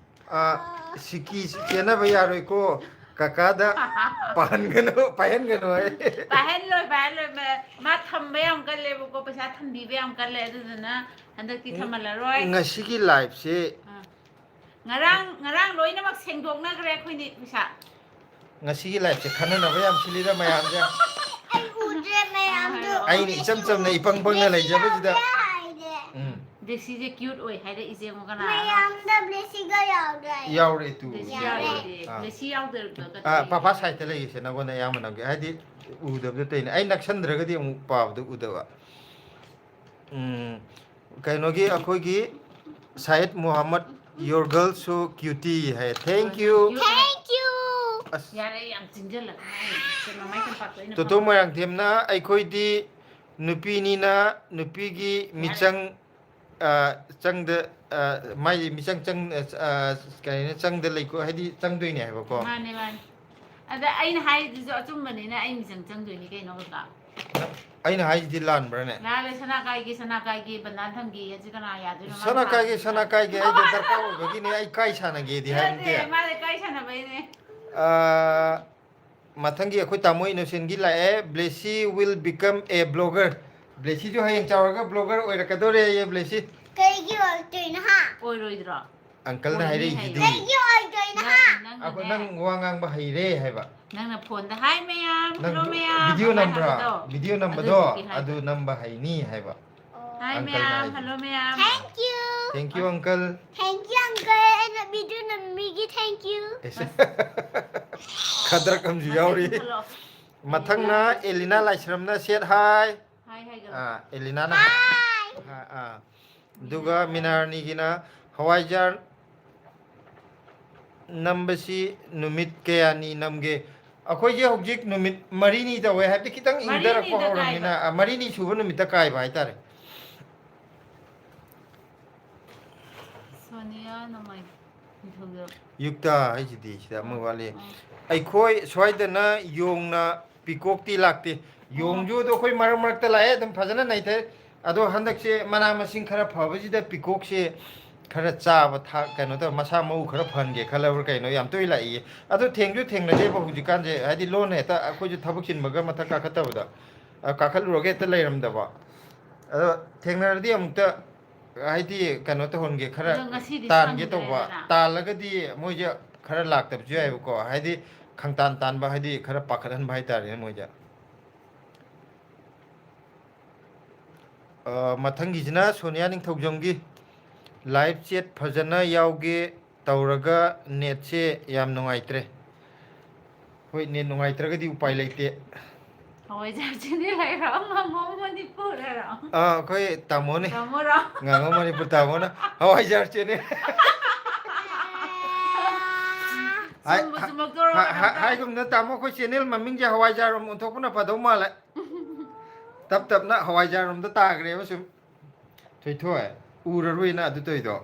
ꯑꯥ, ꯁꯤꯀꯤ ꯆꯦꯟꯅꯕ ꯌꯥꯔꯣꯏꯀꯣ꯫ ꯀꯀꯥꯗ ꯄꯥꯍꯟꯒꯅꯨ, ꯄꯥꯏꯍꯟꯒꯅꯨ" ꯍꯥꯏ꯫ ꯄꯥꯏꯍꯜꯂꯣꯏ, ꯄꯥꯏꯍꯜꯂꯣꯏ꯫ ꯃꯥ, ꯃꯥ ꯊꯝꯕ ꯌꯥꯝ ꯀꯜꯂꯦꯕꯀꯣ, ꯄꯩꯁꯥ ꯊꯝꯕꯤꯕ ꯌꯥꯝ ꯀꯜꯂꯦ꯫ ꯑꯗꯨꯗꯨꯅ ꯍꯟꯗꯛꯇꯤ ꯊꯝꯍꯜꯂꯔꯣꯏ꯫ ꯉꯁꯤꯒꯤ ꯂꯥꯏꯐꯁꯦ ꯑꯥ꯫ ꯉꯔꯥꯡ, ꯉꯔꯥꯡ ꯂꯣꯏꯅꯃꯛ ꯁꯦꯡꯗꯣꯛꯅꯈ꯭ꯔꯦ ꯑꯩꯈꯣꯏꯅꯤ ꯄꯩꯁꯥ꯫ ꯉꯁꯤꯒꯤ ꯂꯥꯏꯐꯁꯦ ꯈꯟꯅꯅꯕ ꯌꯥꯝ ꯁꯤꯜꯂꯤꯗ ꯃꯌꯥꯝꯁꯦ꯫ ꯑꯩ ꯎꯗ꯭ꯔꯦ ꯃꯌꯥꯝꯗꯣ꯫ ꯑꯩꯅ ꯏꯆꯝ ꯆꯝꯅ ꯏꯄꯪ ꯄꯪꯅ ꯂꯩꯖꯕꯁꯤꯗ꯫ ꯕ꯭ꯂꯦꯁꯤꯒ ꯍꯥꯏꯔꯦ꯫ ꯎꯝ꯫ ꯕ꯭ꯂꯦꯁꯤꯁꯦ ꯀ꯭ꯌꯨꯠ ꯑꯣꯏ ꯍꯥꯏꯔꯛꯏꯁꯦ ꯌꯦꯡꯉꯣ ꯀꯅꯥꯅꯣ? ꯃꯌꯥꯝꯗ ꯕ꯭ꯂꯦꯁꯤꯒ ꯌꯥꯎꯔꯦ꯫ ꯌꯥꯎꯔꯦ ꯇꯨ꯫ ꯕ꯭ꯂꯦꯁꯤ ꯌꯥꯎꯔꯦ꯫ ꯌꯥꯎꯔꯦ꯫ ꯑꯥ꯫ ꯕ꯭ꯂꯦꯁꯤ ꯌꯥꯎꯗꯕꯗꯣ ꯑꯥ, ꯀꯩꯗꯧꯋꯦ? ꯄꯥꯄꯥ ꯁꯥꯏꯠꯇ ꯂꯩꯒꯦꯁꯦ, ꯅꯪꯉꯣꯟꯗ ꯑꯌꯥꯝꯕ ꯅꯝꯒꯦ꯫ ꯍꯥꯏꯗꯤ ꯎꯗꯕꯗꯣ ꯇꯧꯔꯤꯅꯦ꯫ ꯑꯩ ꯅꯛꯁꯟꯗ꯭ꯔꯒꯗꯤ ꯑꯃꯨꯛ ꯄꯥꯕꯗꯣ ꯎꯗꯕ꯫ ꯎꯝ, ꯀꯩꯅꯣꯒꯤ ꯑꯩꯈꯣꯏꯒꯤ ꯁꯥꯏꯗ ꯃꯨꯍꯝꯃꯗ, "Your girl so cutie" high. Thank you꯫ Thank you꯫ ꯑꯁ꯫ ꯌꯥꯔꯦ, ꯌꯥꯝ ꯆꯤꯡꯁꯤꯜꯂꯛꯀꯅꯨ꯫ ꯑꯩ ꯃꯃꯥꯏ ꯇꯝꯄꯥꯛꯇꯣ ꯑꯩꯅ ꯇꯣꯇꯣ ꯐꯝ- ꯃꯣꯏꯔꯥꯡꯊꯦꯝꯅ ꯑꯩꯈꯣꯏꯗꯤ ꯅꯨꯄꯤꯅꯤꯅ ꯅꯨꯄꯤꯒꯤ ꯌꯥꯔꯦ꯫ ꯃꯤꯆꯪ, ꯑ, ꯆꯪꯗ, ꯑ, ꯃꯥꯏ ꯃꯤꯆꯪ ꯆꯪ-, ꯑ, ꯑ, ꯀꯩ ꯍꯥꯏꯅꯤ, ꯆꯪꯗ ꯂꯩꯀꯣ, ꯍꯥꯏꯗꯤ ꯆꯪꯗꯣꯏꯅꯦ ꯍꯥꯏꯕꯀꯣ꯫ ꯃꯥꯅꯦ, ꯃꯥꯅꯦ꯫ ꯑꯗ ꯑꯩꯅ ꯍꯥꯏꯔꯤꯗꯨꯁꯨ ꯑꯆꯨꯝꯕꯅꯤꯅ ꯑꯩ ꯃꯤꯆꯪ ꯆꯪꯗꯣꯏꯅꯤ ꯀꯩꯅꯣ, ꯀꯀꯥ꯫ ꯑꯩꯅ ꯍꯥꯏꯁꯤꯗꯤ ꯂꯥꯟꯕ꯭ꯔꯥꯅꯦ? ꯂꯥꯜꯂꯦ, ꯁꯅꯥ ꯀꯥꯏꯒꯦ, ꯁꯅꯥ ꯀꯥꯏꯒꯦ, ꯕꯟꯗꯥꯟ ꯊꯝꯒꯦ, ꯑꯁꯤ ꯀꯅꯥ ꯌꯥꯗꯣꯏꯅꯣ? ꯃꯥꯅ ꯁꯅꯥ ꯀꯥꯏꯒꯦ, ꯄꯥꯝꯃꯤꯁꯤꯅ꯫ ꯁꯅꯥ ꯀꯥꯏꯒꯦ ꯍꯥꯏꯗꯣ ꯗꯔꯀꯥꯔ ꯑꯣꯏꯕꯒꯤꯅꯦ꯫ ꯑꯩ ꯀꯥꯏ ꯁꯥꯟꯅꯒꯦꯗꯤ ꯍꯥꯏꯕ ꯅꯠꯇꯦ, ꯅꯠꯇꯦ꯫ ꯃꯥꯅ ꯀꯥꯏ ꯁꯥꯟꯅꯕꯩꯅꯦ꯫ ꯑꯥ, ꯃꯊꯪꯒꯤ ꯑꯩꯈꯣꯏ ꯇꯥꯃꯣ ꯏꯅꯣꯁꯦꯟꯒꯤ ꯂꯥꯛꯑꯦ, "Blessy will become a blogger"꯫ ꯕ꯭ꯂꯦꯁꯤꯁꯨ ꯍꯌꯦꯡ ꯆꯥꯎꯔꯒ ꯕ꯭ꯂꯣꯒꯔ ꯑꯣꯏꯔꯛꯀꯗꯣꯔꯦꯌꯦ, ꯕ꯭ꯂꯦꯁꯤ꯫ ꯀꯩꯒꯤ ꯑꯣꯏꯔꯛꯇꯣꯏꯅꯣ, ꯍꯥ? ꯑꯣꯏꯔꯣꯏꯗ꯭ꯔꯣ? ꯑꯪꯀꯜꯅ ꯑꯣꯏꯅꯤ ꯍꯥꯏꯔꯛꯏꯁꯤꯗꯤ꯫ ꯍꯥꯏꯌꯣ꯫ ꯀꯩꯒꯤ ꯑꯣꯏꯗꯣꯏꯅꯣ, ꯍꯥ? ꯅꯪ, ꯅꯪꯅꯅꯦ꯫ ꯑꯩꯈꯣꯏ ꯅꯪ ꯋꯥ ꯉꯥꯡꯕ ꯍꯩꯔꯦ ꯍꯥꯏꯕ꯫ ꯅꯪꯅ ꯐꯣꯟꯗ, "Hi ꯃꯌꯥꯝ, ꯅꯪ hello ꯃꯌꯥꯝ" ꯚꯤꯗꯤꯑꯣ ꯑꯗꯨꯃꯥꯏꯅ ꯅꯝꯕ꯭ꯔꯥ? ꯍꯥꯏꯕꯗꯣ꯫ ꯚꯤꯗꯤꯑꯣ ꯅꯝꯕꯗꯣ ꯑꯗꯨꯗꯨꯒꯤ ꯍꯥꯏꯕ꯫ ꯑꯗꯨ ꯅꯝꯕ ꯍꯩꯅꯤ ꯍꯥꯏꯕ꯫ "Hi ꯑꯪꯀꯜꯅ ꯃꯌꯥꯝ, ꯍꯥꯏꯁꯤꯗꯤ꯫ Hello ꯃꯌꯥꯝ"꯫ Thank you꯫ Thank you, uncle꯫ Thank you, uncle꯫ ꯑꯩꯅ ꯚꯤꯗꯤꯑꯣ ꯅꯝꯕꯤꯒꯤ thank you꯫ ꯑꯦꯁ꯫ ꯈꯗ꯭ꯔꯛ ꯑꯃꯁꯨ ꯌꯥꯎꯔꯤ꯫ ꯃꯊꯪ ꯈꯜꯂꯣ꯫ ꯃꯊꯪꯅ ꯑꯦꯂꯤꯅꯥ ꯂꯥꯏꯁ꯭ꯔꯝꯅ said hi꯫ Hi ꯍꯥꯏꯒꯅꯨ꯫ ꯑꯥ, ꯑꯦꯂꯤꯅꯥꯅ꯫ Hi꯫ ꯑꯥ, ꯑꯥ꯫ ꯑꯗꯨꯒ ꯃꯤꯅꯥꯔꯥꯅꯤꯒꯤꯅ ꯍꯋꯥꯏꯖꯥꯔ ꯅꯝꯕꯁꯤ ꯅꯨꯃꯤꯠ ꯀꯌꯥꯅꯤ ꯅꯝꯒꯦ? ꯑꯩꯈꯣꯏꯁꯦ ꯍꯧꯖꯤꯛ ꯅꯨꯃꯤꯠ ꯃꯔꯤꯅꯤ ꯇꯧꯋꯦ, ꯍꯥꯏꯕꯗꯤ ꯈꯤꯇꯪ ꯏꯪꯊꯔꯛꯄ ꯃꯔꯤꯅꯤꯗ ꯍꯧꯔꯕꯅꯤꯅ, ꯀꯥꯏꯕ꯫ ꯑ, ꯃꯔꯤꯅꯤ ꯁꯨꯕ ꯅꯨꯃꯤꯠꯇ ꯀꯥꯏꯕ ꯍꯥꯏꯇꯥꯔꯦ꯫ ꯁꯣꯅꯤꯌꯥ ꯅꯣꯡꯃꯥꯏ-, ꯅꯤꯡꯊꯧꯖꯝ꯫ ꯌꯨꯛꯇ ꯍꯥꯏꯁꯤꯗꯤ ꯁꯤꯗ ꯑꯃ ꯋꯥꯠꯂꯤ꯫ ꯑꯥ꯫ ꯑꯩꯈꯣꯏ ꯁ꯭ꯋꯥꯏꯗꯅ ꯌꯣꯡꯅ ꯄꯤꯀꯣꯛꯇꯤ ꯂꯥꯛꯇꯦ꯫ ꯑꯣ꯫ ꯌꯣꯡꯁꯨ ꯑꯗꯣ ꯑꯩꯈꯣꯏ ꯃꯔꯛ ꯃꯔꯛꯇ ꯂꯥꯛꯑꯦ, ꯑꯗꯨꯝ ꯐꯖꯅ ꯅꯩꯊꯩ꯫ ꯑꯗꯣ ꯍꯟꯗꯛꯁꯦ ꯃꯅꯥ ꯃꯁꯤꯡ ꯈꯔ ꯐꯕꯁꯤꯗ ꯄꯤꯀꯣꯛꯁꯦ ꯈꯔ ꯆꯥꯕ ꯊꯥꯛ ꯀꯩꯅꯣ ꯇꯧꯔ ꯃꯁꯥ ꯃꯎ ꯈꯔ ꯐꯍꯟꯒꯦ ꯈꯜꯂꯕ꯭ꯔꯥ ꯀꯩꯅꯣ ꯌꯥꯝ ꯇꯣꯏ ꯂꯥꯛꯏꯌꯦ꯫ ꯑꯗꯣ ꯊꯦꯡꯁꯨ ꯊꯦꯡꯅꯗꯦꯕ ꯍꯧꯖꯤꯛꯀꯥꯟꯁꯦ, ꯍꯥꯏꯗꯤ ꯂꯣꯟꯅ ꯍꯦꯛꯇ ꯑꯩꯈꯣꯏꯁꯨ ꯊꯕꯛ ꯆꯤꯟꯕꯒ ꯃꯊꯛ ꯀꯥꯈꯠꯇꯕꯗ, ꯑ, ꯀꯥꯈꯠꯂꯨꯔꯒ ꯍꯦꯛꯇ ꯂꯩꯔꯝꯗꯕ꯫ ꯑꯗꯣ ꯊꯦꯡꯅꯔꯗꯤ ꯑꯃꯨꯛꯇ ꯍꯥꯏꯗꯤ ꯀꯩꯅꯣ ꯇꯧꯍꯟꯒꯦ, ꯈꯔ ꯑꯗꯣ ꯉꯁꯤꯗꯤ ꯇꯥꯟꯒꯦ ꯇꯧꯕ꯫ ꯁꯪꯗ꯭ꯔꯦꯗꯅ꯫ ꯇꯥꯜꯂꯒꯗꯤ ꯃꯣꯏꯁꯦ ꯈꯔ ꯂꯥꯛꯇꯕꯁꯨ ꯎꯝ꯫ ꯌꯥꯏꯕꯀꯣ, ꯍꯥꯏꯗꯤ ꯈꯪꯇꯥꯟ ꯇꯥꯟꯕ, ꯍꯥꯏꯗꯤ ꯈꯔ ꯄꯥꯈꯠꯍꯟꯕ ꯍꯥꯏꯇꯥꯔꯦꯅꯦ ꯃꯣꯏꯁꯦ꯫ ꯑ, ꯃꯊꯪꯒꯤꯁꯤꯅ ꯁꯣꯅꯤꯌꯥ ꯅꯤꯡꯊꯧꯖꯝꯒꯤ live chat ꯐꯖꯅ ꯌꯥꯎꯒꯦ ꯇꯧꯔꯒ ꯅꯦꯠꯁꯦ ꯌꯥꯝ ꯅꯨꯡꯉꯥꯏꯇ꯭ꯔꯦ꯫ ꯍꯣꯏ, ꯅꯦꯠ ꯅꯨꯡꯉꯥꯏꯇ꯭ꯔꯒꯗꯤ ꯎꯄꯥꯏ ꯂꯩꯇꯦ꯫ ꯍꯋꯥꯏꯖꯥꯔ channel ꯍꯥꯏꯔꯣ? ꯉꯥꯉꯣꯝ ꯃꯅꯤꯄꯨꯔ ꯍꯥꯏꯔꯣ? ꯑꯥ, ꯑꯩꯈꯣꯏ ꯇꯥꯃꯣꯅꯤ꯫ ꯇꯥꯃꯣꯔꯣ? ꯉꯥꯉꯣꯝ ꯃꯅꯤꯄꯨꯔ ꯇꯥꯃꯣꯅ ꯍꯋꯥꯏꯖꯥꯔ channel꯫ ꯍꯥꯏ-, ꯁꯨꯝꯕ ꯍꯥ-, ꯆꯨꯝꯃꯛꯇꯧꯔꯣ ꯍꯥ-, ꯍꯥ-, ꯀꯩꯅꯣꯝ ꯇꯧꯔꯦ꯫ ꯍꯥꯏꯒꯨꯝꯗꯅ ꯇꯥꯃꯣ, ꯑꯩꯈꯣꯏ channel ꯃꯃꯤꯡꯁꯦ ꯍꯋꯥꯏꯖꯥꯔ ꯔꯣꯝ ꯑꯣꯟꯊꯣꯛꯄꯅ ꯐꯗꯧ ꯃꯥꯜꯂꯦ꯫ ꯇꯞ ꯇꯞꯅ ꯍꯋꯥꯏꯖꯥꯔ ꯔꯣꯝꯗ ꯇꯥꯈ꯭ꯔꯦꯕ ꯁꯨꯝ꯫ ꯊꯣꯏꯊꯣꯏ, ꯎꯔꯔꯣꯏꯅ ꯑꯗꯨ ꯇꯧꯔꯤꯗꯣ꯫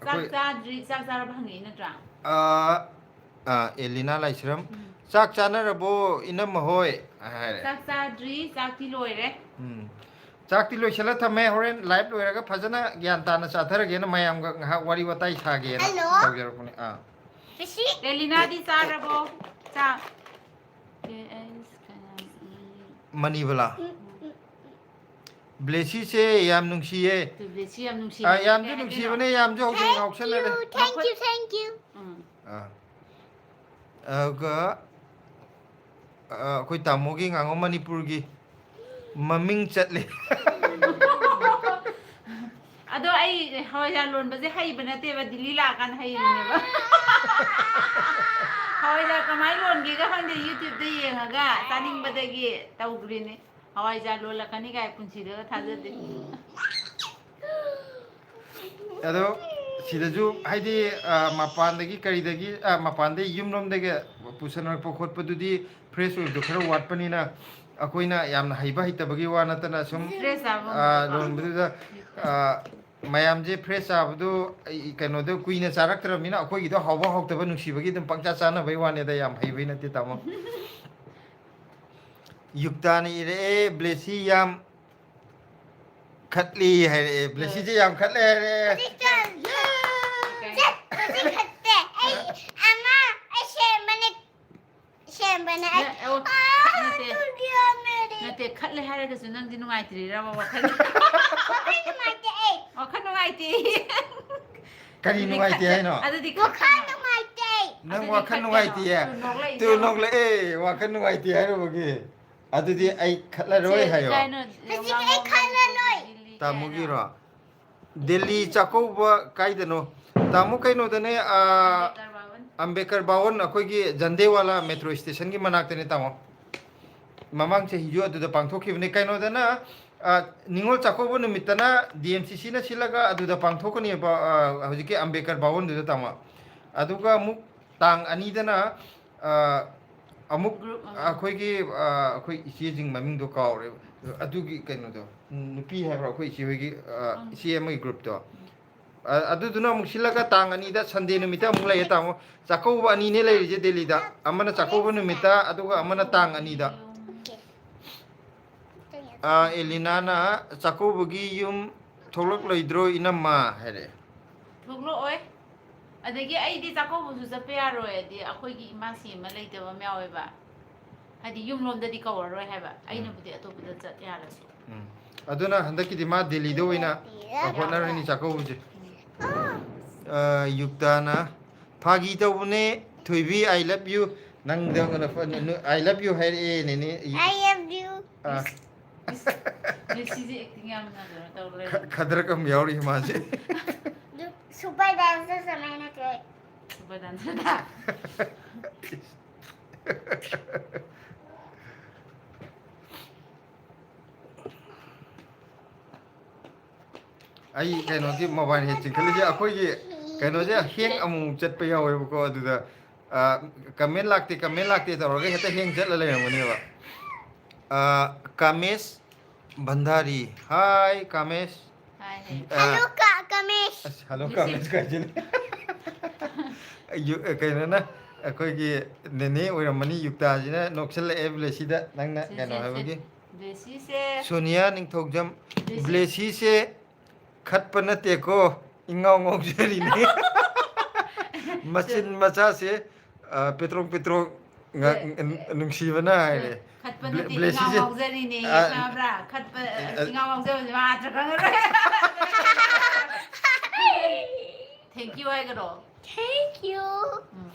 ꯆꯥꯛ ꯑꯩꯈꯣꯏ ꯆꯥꯗ꯭ꯔꯤ, ꯆꯥꯛ ꯆꯥꯔꯕ ꯍꯪꯉꯛꯏ ꯅꯠꯇ꯭ꯔꯥ? ꯑꯥ, ꯑꯥ, ꯑꯦꯂꯤꯅꯥ ꯂꯥꯏꯁ꯭ꯔꯝ꯫ ꯎꯝ꯫ ꯆꯥꯛ ꯆꯥꯅꯔꯕꯣ, ꯏꯅꯝꯃ ꯍꯣꯏ? ꯍꯥꯏꯔꯦ꯫ ꯆꯥꯛ ꯆꯥꯗ꯭ꯔꯤ, ꯆꯥꯛꯇꯤ ꯂꯣꯏꯔꯦ꯫ ꯎꯝ꯫ ꯆꯥꯛꯇꯤ ꯂꯣꯏꯁꯤꯜꯂ ꯊꯝꯃꯦ, ꯍꯣꯔꯦꯟ live ꯂꯣꯏꯔꯒ ꯐꯖꯅ ꯒ꯭ꯌꯥꯟ ꯇꯥꯅ ꯆꯥꯊꯔꯒꯦꯅ ꯃꯌꯥꯝꯒ ꯉꯥꯏꯍꯥꯛ ꯋꯥꯔꯤ ꯋꯥꯇꯥꯏ ꯁꯥꯒꯦꯅ ꯍꯜꯂꯣ꯫ ꯇꯧꯖꯔꯛꯄꯅꯦ꯫ ꯑꯥ꯫ ꯔꯤꯁꯤ꯫ ꯑꯦꯂꯤꯅꯥꯗꯤ ꯆꯥꯔꯕꯣ? ꯆꯥꯛ꯫ ꯀꯦ ꯑꯦꯁ ꯀꯩꯅꯣ, ꯎꯝ꯫ ꯃꯅꯤꯕꯂꯥ꯫ ꯎꯝ, ꯎꯝ, ꯎꯝ꯫ ꯕ꯭ꯂꯦꯁꯤꯁꯦ ꯌꯥꯝ ꯅꯨꯡꯁꯤꯌꯦ꯫ ꯑꯗꯨ ꯕ꯭ꯂꯦꯁꯤ ꯌꯥꯝ ꯅꯨꯡꯁꯤꯕꯅꯦ꯫ ꯑꯥ, ꯌꯥꯝꯁꯨ ꯀꯩ ꯍꯥꯏꯗꯣꯏꯅꯣ? ꯅꯨꯡꯁꯤꯕꯅꯦ, ꯌꯥꯝꯁꯨ ꯍꯧꯖꯤꯛ ꯉꯥꯎꯁꯟꯅꯔꯦ꯫ Thank you, thank you, thank you꯫ ꯎꯝ꯫ ꯑꯥ꯫ ꯑꯗꯨꯒ, ꯑꯥ, ꯑꯩꯈꯣꯏ ꯇꯥꯃꯣꯒꯤ ꯉꯥꯉꯣꯝ ꯃꯅꯤꯄꯨꯔꯒꯤ ꯃꯃꯤꯡ ꯆꯠꯂꯤ꯫ ꯑꯗꯣ ꯑꯩ ꯍꯋꯥꯏꯖꯥꯔ ꯂꯣꯟꯕꯁꯦ ꯍꯩꯕ ꯅꯠꯇꯦꯕ, ꯗꯤꯜꯂꯤ ꯂꯥꯛꯑꯀꯥꯟꯗ ꯍꯩꯔꯤꯅꯦꯕ꯫ ꯍꯋꯥꯏꯖꯥꯔ ꯀꯃꯥꯏꯅ ꯂꯣꯟꯒꯦꯒ ꯈꯪꯗꯦ, YouTube-ꯇ ꯌꯦꯡꯉꯒ ꯆꯥꯅꯤꯡꯕꯗꯒꯤ ꯇꯧꯈ꯭ꯔꯤꯅꯦ꯫ ꯍꯋꯥꯏꯖꯥꯔ ꯂꯣꯜꯂꯛꯀꯅꯤ ꯀꯥꯏ ꯄꯨꯟꯁꯤꯗꯒ ꯊꯥꯖꯗꯦ꯫ ꯑꯗꯣ ꯁꯤꯗꯁꯨ ꯍꯥꯏꯗꯤ, ꯑ, ꯃꯄꯥꯟꯗꯒꯤ ꯀꯔꯤꯗꯒꯤ, ꯑ, ꯃꯄꯥꯟꯗꯒꯤ ꯌꯨꯝꯂꯣꯝꯗꯒꯤ ꯄꯨꯁꯟꯅꯔꯛꯄ ꯈꯣꯠꯄꯗꯨꯗꯤ fresh ꯑꯣꯏꯕꯗꯣ ꯈꯔ ꯋꯥꯠꯄꯅꯤꯅ ꯑꯩꯈꯣꯏꯅ ꯌꯥꯝꯅ ꯍꯩꯕ ꯍꯩꯇꯕꯒꯤ ꯋꯥ ꯅꯠꯇꯅ ꯁꯨꯝ, fresh ꯆꯥꯕ ꯑ, ꯉꯝꯗꯕ꯫ ꯂꯣꯟꯕꯗꯨꯗ, ꯑ, ꯃꯌꯥꯝꯁꯦ ꯐ꯭ꯔꯦꯁ ꯆꯥꯕꯗꯣ, ꯑꯩ ꯀꯩꯅꯣꯗꯣ ꯀꯨꯏꯅ ꯆꯥꯔꯛꯇ꯭ꯔꯕꯅꯤꯅ ꯑꯩꯈꯣꯏꯒꯤꯗꯣ ꯍꯥꯎꯕ ꯍꯥꯎꯇꯕ ꯅꯨꯡꯁꯤꯕꯒꯤ ꯑꯗꯨꯝ ꯄꯪꯆꯥ ꯆꯥꯅꯕꯩ ꯋꯥꯅꯤꯗ, ꯌꯥꯝ ꯍꯩꯕꯩ ꯅꯠꯇꯦ ꯇꯥꯃꯣ꯫ ꯌꯨꯛꯇꯥꯅ ꯏꯔꯛꯑꯦ, ꯕ꯭ꯂꯦꯁꯤ ꯌꯥꯝ ꯈꯠꯂꯤ ꯍꯥꯏꯔꯛꯑꯦ, ꯕ꯭ꯂꯦꯁꯤꯁꯦ ꯌꯥꯝ ꯈꯠꯂꯦ ꯍꯥꯏꯔꯛꯑꯦ꯫ ꯍꯧꯖꯤꯛ ꯆꯠ-, ꯆꯠ-, ꯍꯧꯖꯤꯛ ꯈꯠꯇꯦ꯫ ꯑꯩ ꯑꯃ, ꯑꯩ ꯁꯦꯝꯕꯅꯦ, ꯁꯦꯝꯕꯅꯦ ꯑꯩ꯫ ꯅ-, ꯑꯣ, ꯑꯥ, ꯅꯠꯇꯦ꯫ ꯇꯨ ꯒꯤꯌꯥ ꯃꯦꯔꯤ꯫ ꯅꯠꯇꯦ, ꯈꯠꯂꯦ ꯍꯥꯏꯔꯒꯁꯨ ꯅꯪꯗꯤ ꯅꯨꯡꯉꯥꯏꯇ꯭ꯔꯤꯔꯕ ꯋꯥꯈꯜ? ꯋꯥꯈꯜ ꯅꯨꯡꯉꯥꯏꯇꯦ ꯑꯩ꯫ ꯋꯥꯈꯜ ꯅꯨꯡꯉꯥꯏꯇꯦ꯫ ꯀꯔꯤ ꯑꯗꯨꯗꯤ ꯅꯨꯡꯉꯥꯏꯇꯦ ꯈꯠ-, ꯍꯥꯏꯅꯣ? ꯑꯗꯨꯗꯤ ꯋꯥꯈꯜ ꯈꯠꯀꯅꯣ꯫ ꯅꯨꯡꯉꯥꯏꯇꯦ꯫ ꯅꯪ ꯑꯗꯨꯗꯤ ꯋꯥꯈꯜ ꯈꯠꯀꯅꯣ꯫ ꯅꯨꯡꯉꯥꯏꯇꯦꯌꯦ? ꯇꯨ ꯅꯣꯛꯂꯛꯏꯁꯦ ꯇꯨ ꯌꯦꯡꯉꯣ꯫ ꯅꯣꯛꯂꯛꯑꯦ, ꯋꯥꯈꯜ ꯅꯨꯡꯉꯥꯏꯇꯦ ꯍꯥꯏꯔꯨꯕꯒꯤ꯫ ꯑꯗꯨꯗꯤ ꯑꯩ ꯈꯠꯂꯔꯣꯏ ꯁꯦ, ꯍꯥꯏꯌꯣ꯫ ꯀꯩꯅꯣ, ꯍꯧꯖꯤꯛ ꯑꯩ ꯈꯠꯂꯔꯣꯏ꯫ ꯗꯤꯜꯂꯤ ꯇꯥꯃꯣꯒꯤꯔꯣ? ꯀꯩꯅꯣ? ꯗꯤꯜꯂꯤ ꯆꯥꯛꯀꯧꯕ ꯀꯥꯏꯗꯅꯣ? ꯇꯥꯃꯣ ꯀꯩꯅꯣꯗꯅꯦ, ꯑꯥ, ꯑꯝꯕꯦꯗꯀꯔ ꯚꯕꯟ꯫ ꯑꯝꯕꯦꯗꯀꯔ ꯚꯕꯟ, ꯑꯩꯈꯣꯏꯒꯤ ꯖꯟꯗꯦꯋꯥꯂꯥ ꯃꯦꯇ꯭ꯔꯣ ꯁ꯭ꯇꯦꯁꯟꯒꯤ ꯃꯅꯥꯛꯇꯅꯦ ꯇꯥꯃꯣ꯫ ꯃꯃꯥꯡ ꯆꯍꯤꯁꯨ ꯑꯗꯨꯗ ꯄꯥꯡꯊꯣꯛꯈꯤꯕꯅꯦ꯫ ꯀꯩꯅꯣꯗꯅ, ꯑ, Ningol Chakkouba ꯅꯨꯃꯤꯠꯇꯅ D M C C ꯅ ꯁꯤꯜꯂꯒ ꯑꯗꯨꯗ ꯄꯥꯡꯊꯣꯛꯀꯅꯦꯕ, ꯑ, ꯍꯧꯖꯤꯛꯀꯤ ꯑꯝꯕꯦꯗꯀꯔ ꯚꯕꯟꯗꯨꯗ ꯇꯥꯃꯣ꯫ ꯑꯗꯨꯒ ꯑꯃꯨꯛ ꯇꯥꯡ ꯑꯅꯤꯗꯅ, ꯑ, ꯑꯃꯨꯛ group ꯑꯃ꯫ ꯑꯩꯈꯣꯏꯒꯤ, ꯑ, ꯑꯩꯈꯣꯏ ꯏꯆꯦꯁꯤꯡ ꯃꯃꯤꯡꯗꯣ ꯀꯥꯎꯔꯦ꯫ ꯑꯗꯨꯒꯤ ꯀꯩꯅꯣꯗꯣ, ꯅꯨꯄꯤ ꯍꯥꯏꯕ꯭ꯔꯣ, ꯑꯩꯈꯣꯏ ꯏꯆꯦ ꯍꯣꯏꯒꯤ, ꯑ, ꯎꯝ꯫ ꯏꯆꯦ ꯑꯃꯒꯤ group ꯇꯣ꯫ ꯎꯝ꯫ ꯑ-, ꯑꯗꯨꯗꯨꯅ ꯑꯃꯨꯛ ꯁꯤꯜꯂꯒ ꯇꯥꯡ ꯑꯅꯤꯗ Sunday ꯅꯨꯃꯤꯠꯇ ꯑꯃꯨꯛ ꯂꯩꯌꯦ ꯇꯥꯃꯣ꯫ ꯆꯥꯛꯀꯧꯕ ꯑꯅꯤꯅꯦ ꯂꯩꯔꯤꯁꯦ ꯗꯦꯜꯂꯤꯗ, ꯑꯃꯅ ꯆꯥꯛꯀꯧꯕ ꯅꯨꯃꯤꯠꯇ, ꯑꯗꯨꯒ ꯑꯃꯅ ꯇꯥꯡ ꯑꯅꯤꯗ꯫ ꯑ, ꯑꯦꯂꯤꯅꯥꯅ ꯆꯥꯛꯀꯧꯕꯒꯤ ꯌꯨꯝ ꯊꯣꯛꯂꯛꯂꯣꯏꯗ꯭ꯔꯣ ꯏꯅꯝꯃ ꯍꯥꯏꯔꯛꯑꯦ꯫ ꯊꯣꯛꯂꯛꯑꯣꯏ꯫ ꯑꯗꯒꯤ ꯑꯩꯗꯤ ꯆꯥꯛꯀꯧꯕꯁꯨ ꯆꯠꯄ ꯌꯥꯔꯣꯏ, ꯍꯥꯏꯗꯤ ꯑꯩꯈꯣꯏꯒꯤ ꯏꯃꯥ ꯁꯦꯝꯕ ꯂꯩꯇꯕ ꯑꯃ ꯌꯥꯎꯋꯦꯕ꯫ ꯍꯥꯏꯗꯤ ꯌꯨꯝꯂꯣꯝꯗꯗꯤ ꯀꯧꯔꯔꯣꯏ ꯍꯥꯏꯕ, ꯎꯝ꯫ ꯑꯩꯅꯕꯨꯗꯤ ꯑꯇꯣꯞꯄꯗ ꯆꯠ ꯌꯥꯔꯁꯨ꯫ ꯎꯝ꯫ ꯑꯗꯨꯅ ꯍꯟꯗꯛꯀꯤꯗꯤ ꯃꯥ ꯗꯦꯜꯂꯤꯗ ꯑꯣꯏꯅ ꯍꯣꯠꯅꯔꯅꯤ ꯆꯥꯛꯀꯧꯕꯁꯦ꯫ ꯎꯝ꯫ ꯑ, ꯌꯨꯛꯇꯥꯅ ꯐꯥꯒꯤ ꯇꯧꯕꯅꯦ, ꯊꯣꯏꯕꯤ, I love you꯫ ꯅꯪꯗ ꯑꯩꯉꯣꯟꯗ ꯐ-, ꯅ-, ꯅ-, I love you ꯍꯥꯏꯔꯛꯑꯦꯅꯦ, ꯅꯦ꯫ I love you꯫ ꯑ꯫ ꯃꯤꯁ-, ꯃꯤꯁ-, ꯃꯤꯁ-, ꯃꯤꯁꯤꯁꯦ acting ꯌꯥꯝꯅ ꯀꯩꯅꯣ ꯇꯧ ꯂꯩꯔꯦ꯫ ꯈ-, ꯈꯗ꯭ꯔꯛ ꯑꯃ ꯌꯥꯎꯔꯤ ꯃꯥꯁꯦ꯫ ꯑꯗꯨ super dancer ꯁꯨꯃꯥꯏꯅ ꯇꯧꯋꯦ꯫ Super dancer ꯗ? ꯑꯩ ꯀꯩꯅꯣꯒꯤ mobile ꯍꯦꯛ ꯆꯤꯡꯈꯠꯂꯤꯁꯦ, ꯑꯩꯈꯣꯏꯒꯤ ꯀꯩꯅꯣꯁꯦ hang ꯑꯃꯨꯛ ꯑꯃꯨꯛ ꯆꯠꯄ ꯌꯥꯎꯋꯦꯕꯀꯣ, ꯑꯗꯨꯗ, ꯑ, comment ꯂꯥꯛꯇꯦ, comment ꯂꯥꯛꯇꯦ ꯇꯧꯔꯒ ꯍꯦꯛꯇ hang ꯆꯠꯂ ꯂꯩꯔꯝꯒꯅꯦꯕ꯫ ꯑ, Kamesh Bhandari. Hi, Kamesh. Hi, hello Kamesh. ꯑꯁ, ꯍꯜꯂꯣ ꯀꯃꯦꯁ ꯀꯥꯏꯁꯤꯅꯦ꯫ ꯀꯩꯅꯣꯅ, ꯑꯩꯈꯣꯏꯒꯤ ꯅꯦꯅꯦ ꯑꯣꯏꯔꯝꯃꯅꯤ ꯌꯨꯛꯇꯥꯁꯤꯅ ꯅꯣꯛꯁꯜꯂꯛꯑꯦ ꯕ꯭ꯂꯦꯁꯤꯗ, ꯅꯪꯅ ꯁꯦ, ꯀꯩꯅꯣ ꯁꯦ, ꯁꯦ꯫ ꯍꯥꯏꯕꯒꯤ꯫ ꯕ꯭ꯂꯦꯁꯤꯁꯦ꯫ ꯁꯣꯅꯤꯌꯥ ꯅꯤꯡꯊꯧꯖꯝ, ꯕ꯭ꯂꯦꯁꯤ꯫ ꯕ꯭ꯂꯦꯁꯤꯁꯦ ꯈꯠꯄ ꯅꯠꯇꯦꯀꯣ, ꯏꯉꯥꯎ ꯉꯥꯎꯖꯔꯤꯅꯦ꯫ ꯃꯆꯤꯟ ꯃꯆꯥꯁꯦ, ꯑ, ꯄꯦꯇ꯭ꯔꯣꯛ ꯄꯦꯇ꯭ꯔꯣꯛ ꯉ-, ꯑꯦ, ꯅꯨꯡꯁꯤꯕꯅ ꯍꯥꯏꯔꯦ꯫ ꯈꯠꯄ ꯅꯠꯇꯦ, ꯏꯉꯥꯎ ꯉꯥꯎꯖꯔꯤꯅꯦ, ꯑ, ꯈꯪꯕ꯭ꯔꯥ? ꯈꯠꯄ, ꯑ, ꯏꯉꯥꯎ ꯉꯥꯎꯖꯕꯁꯦ ꯃꯥ ꯅꯠꯇ꯭ꯔ ꯈꯪꯉꯔꯣꯏ꯫ Thank you ꯍꯥꯏꯒꯅꯣ꯫ Thank you. ꯎꯝ꯫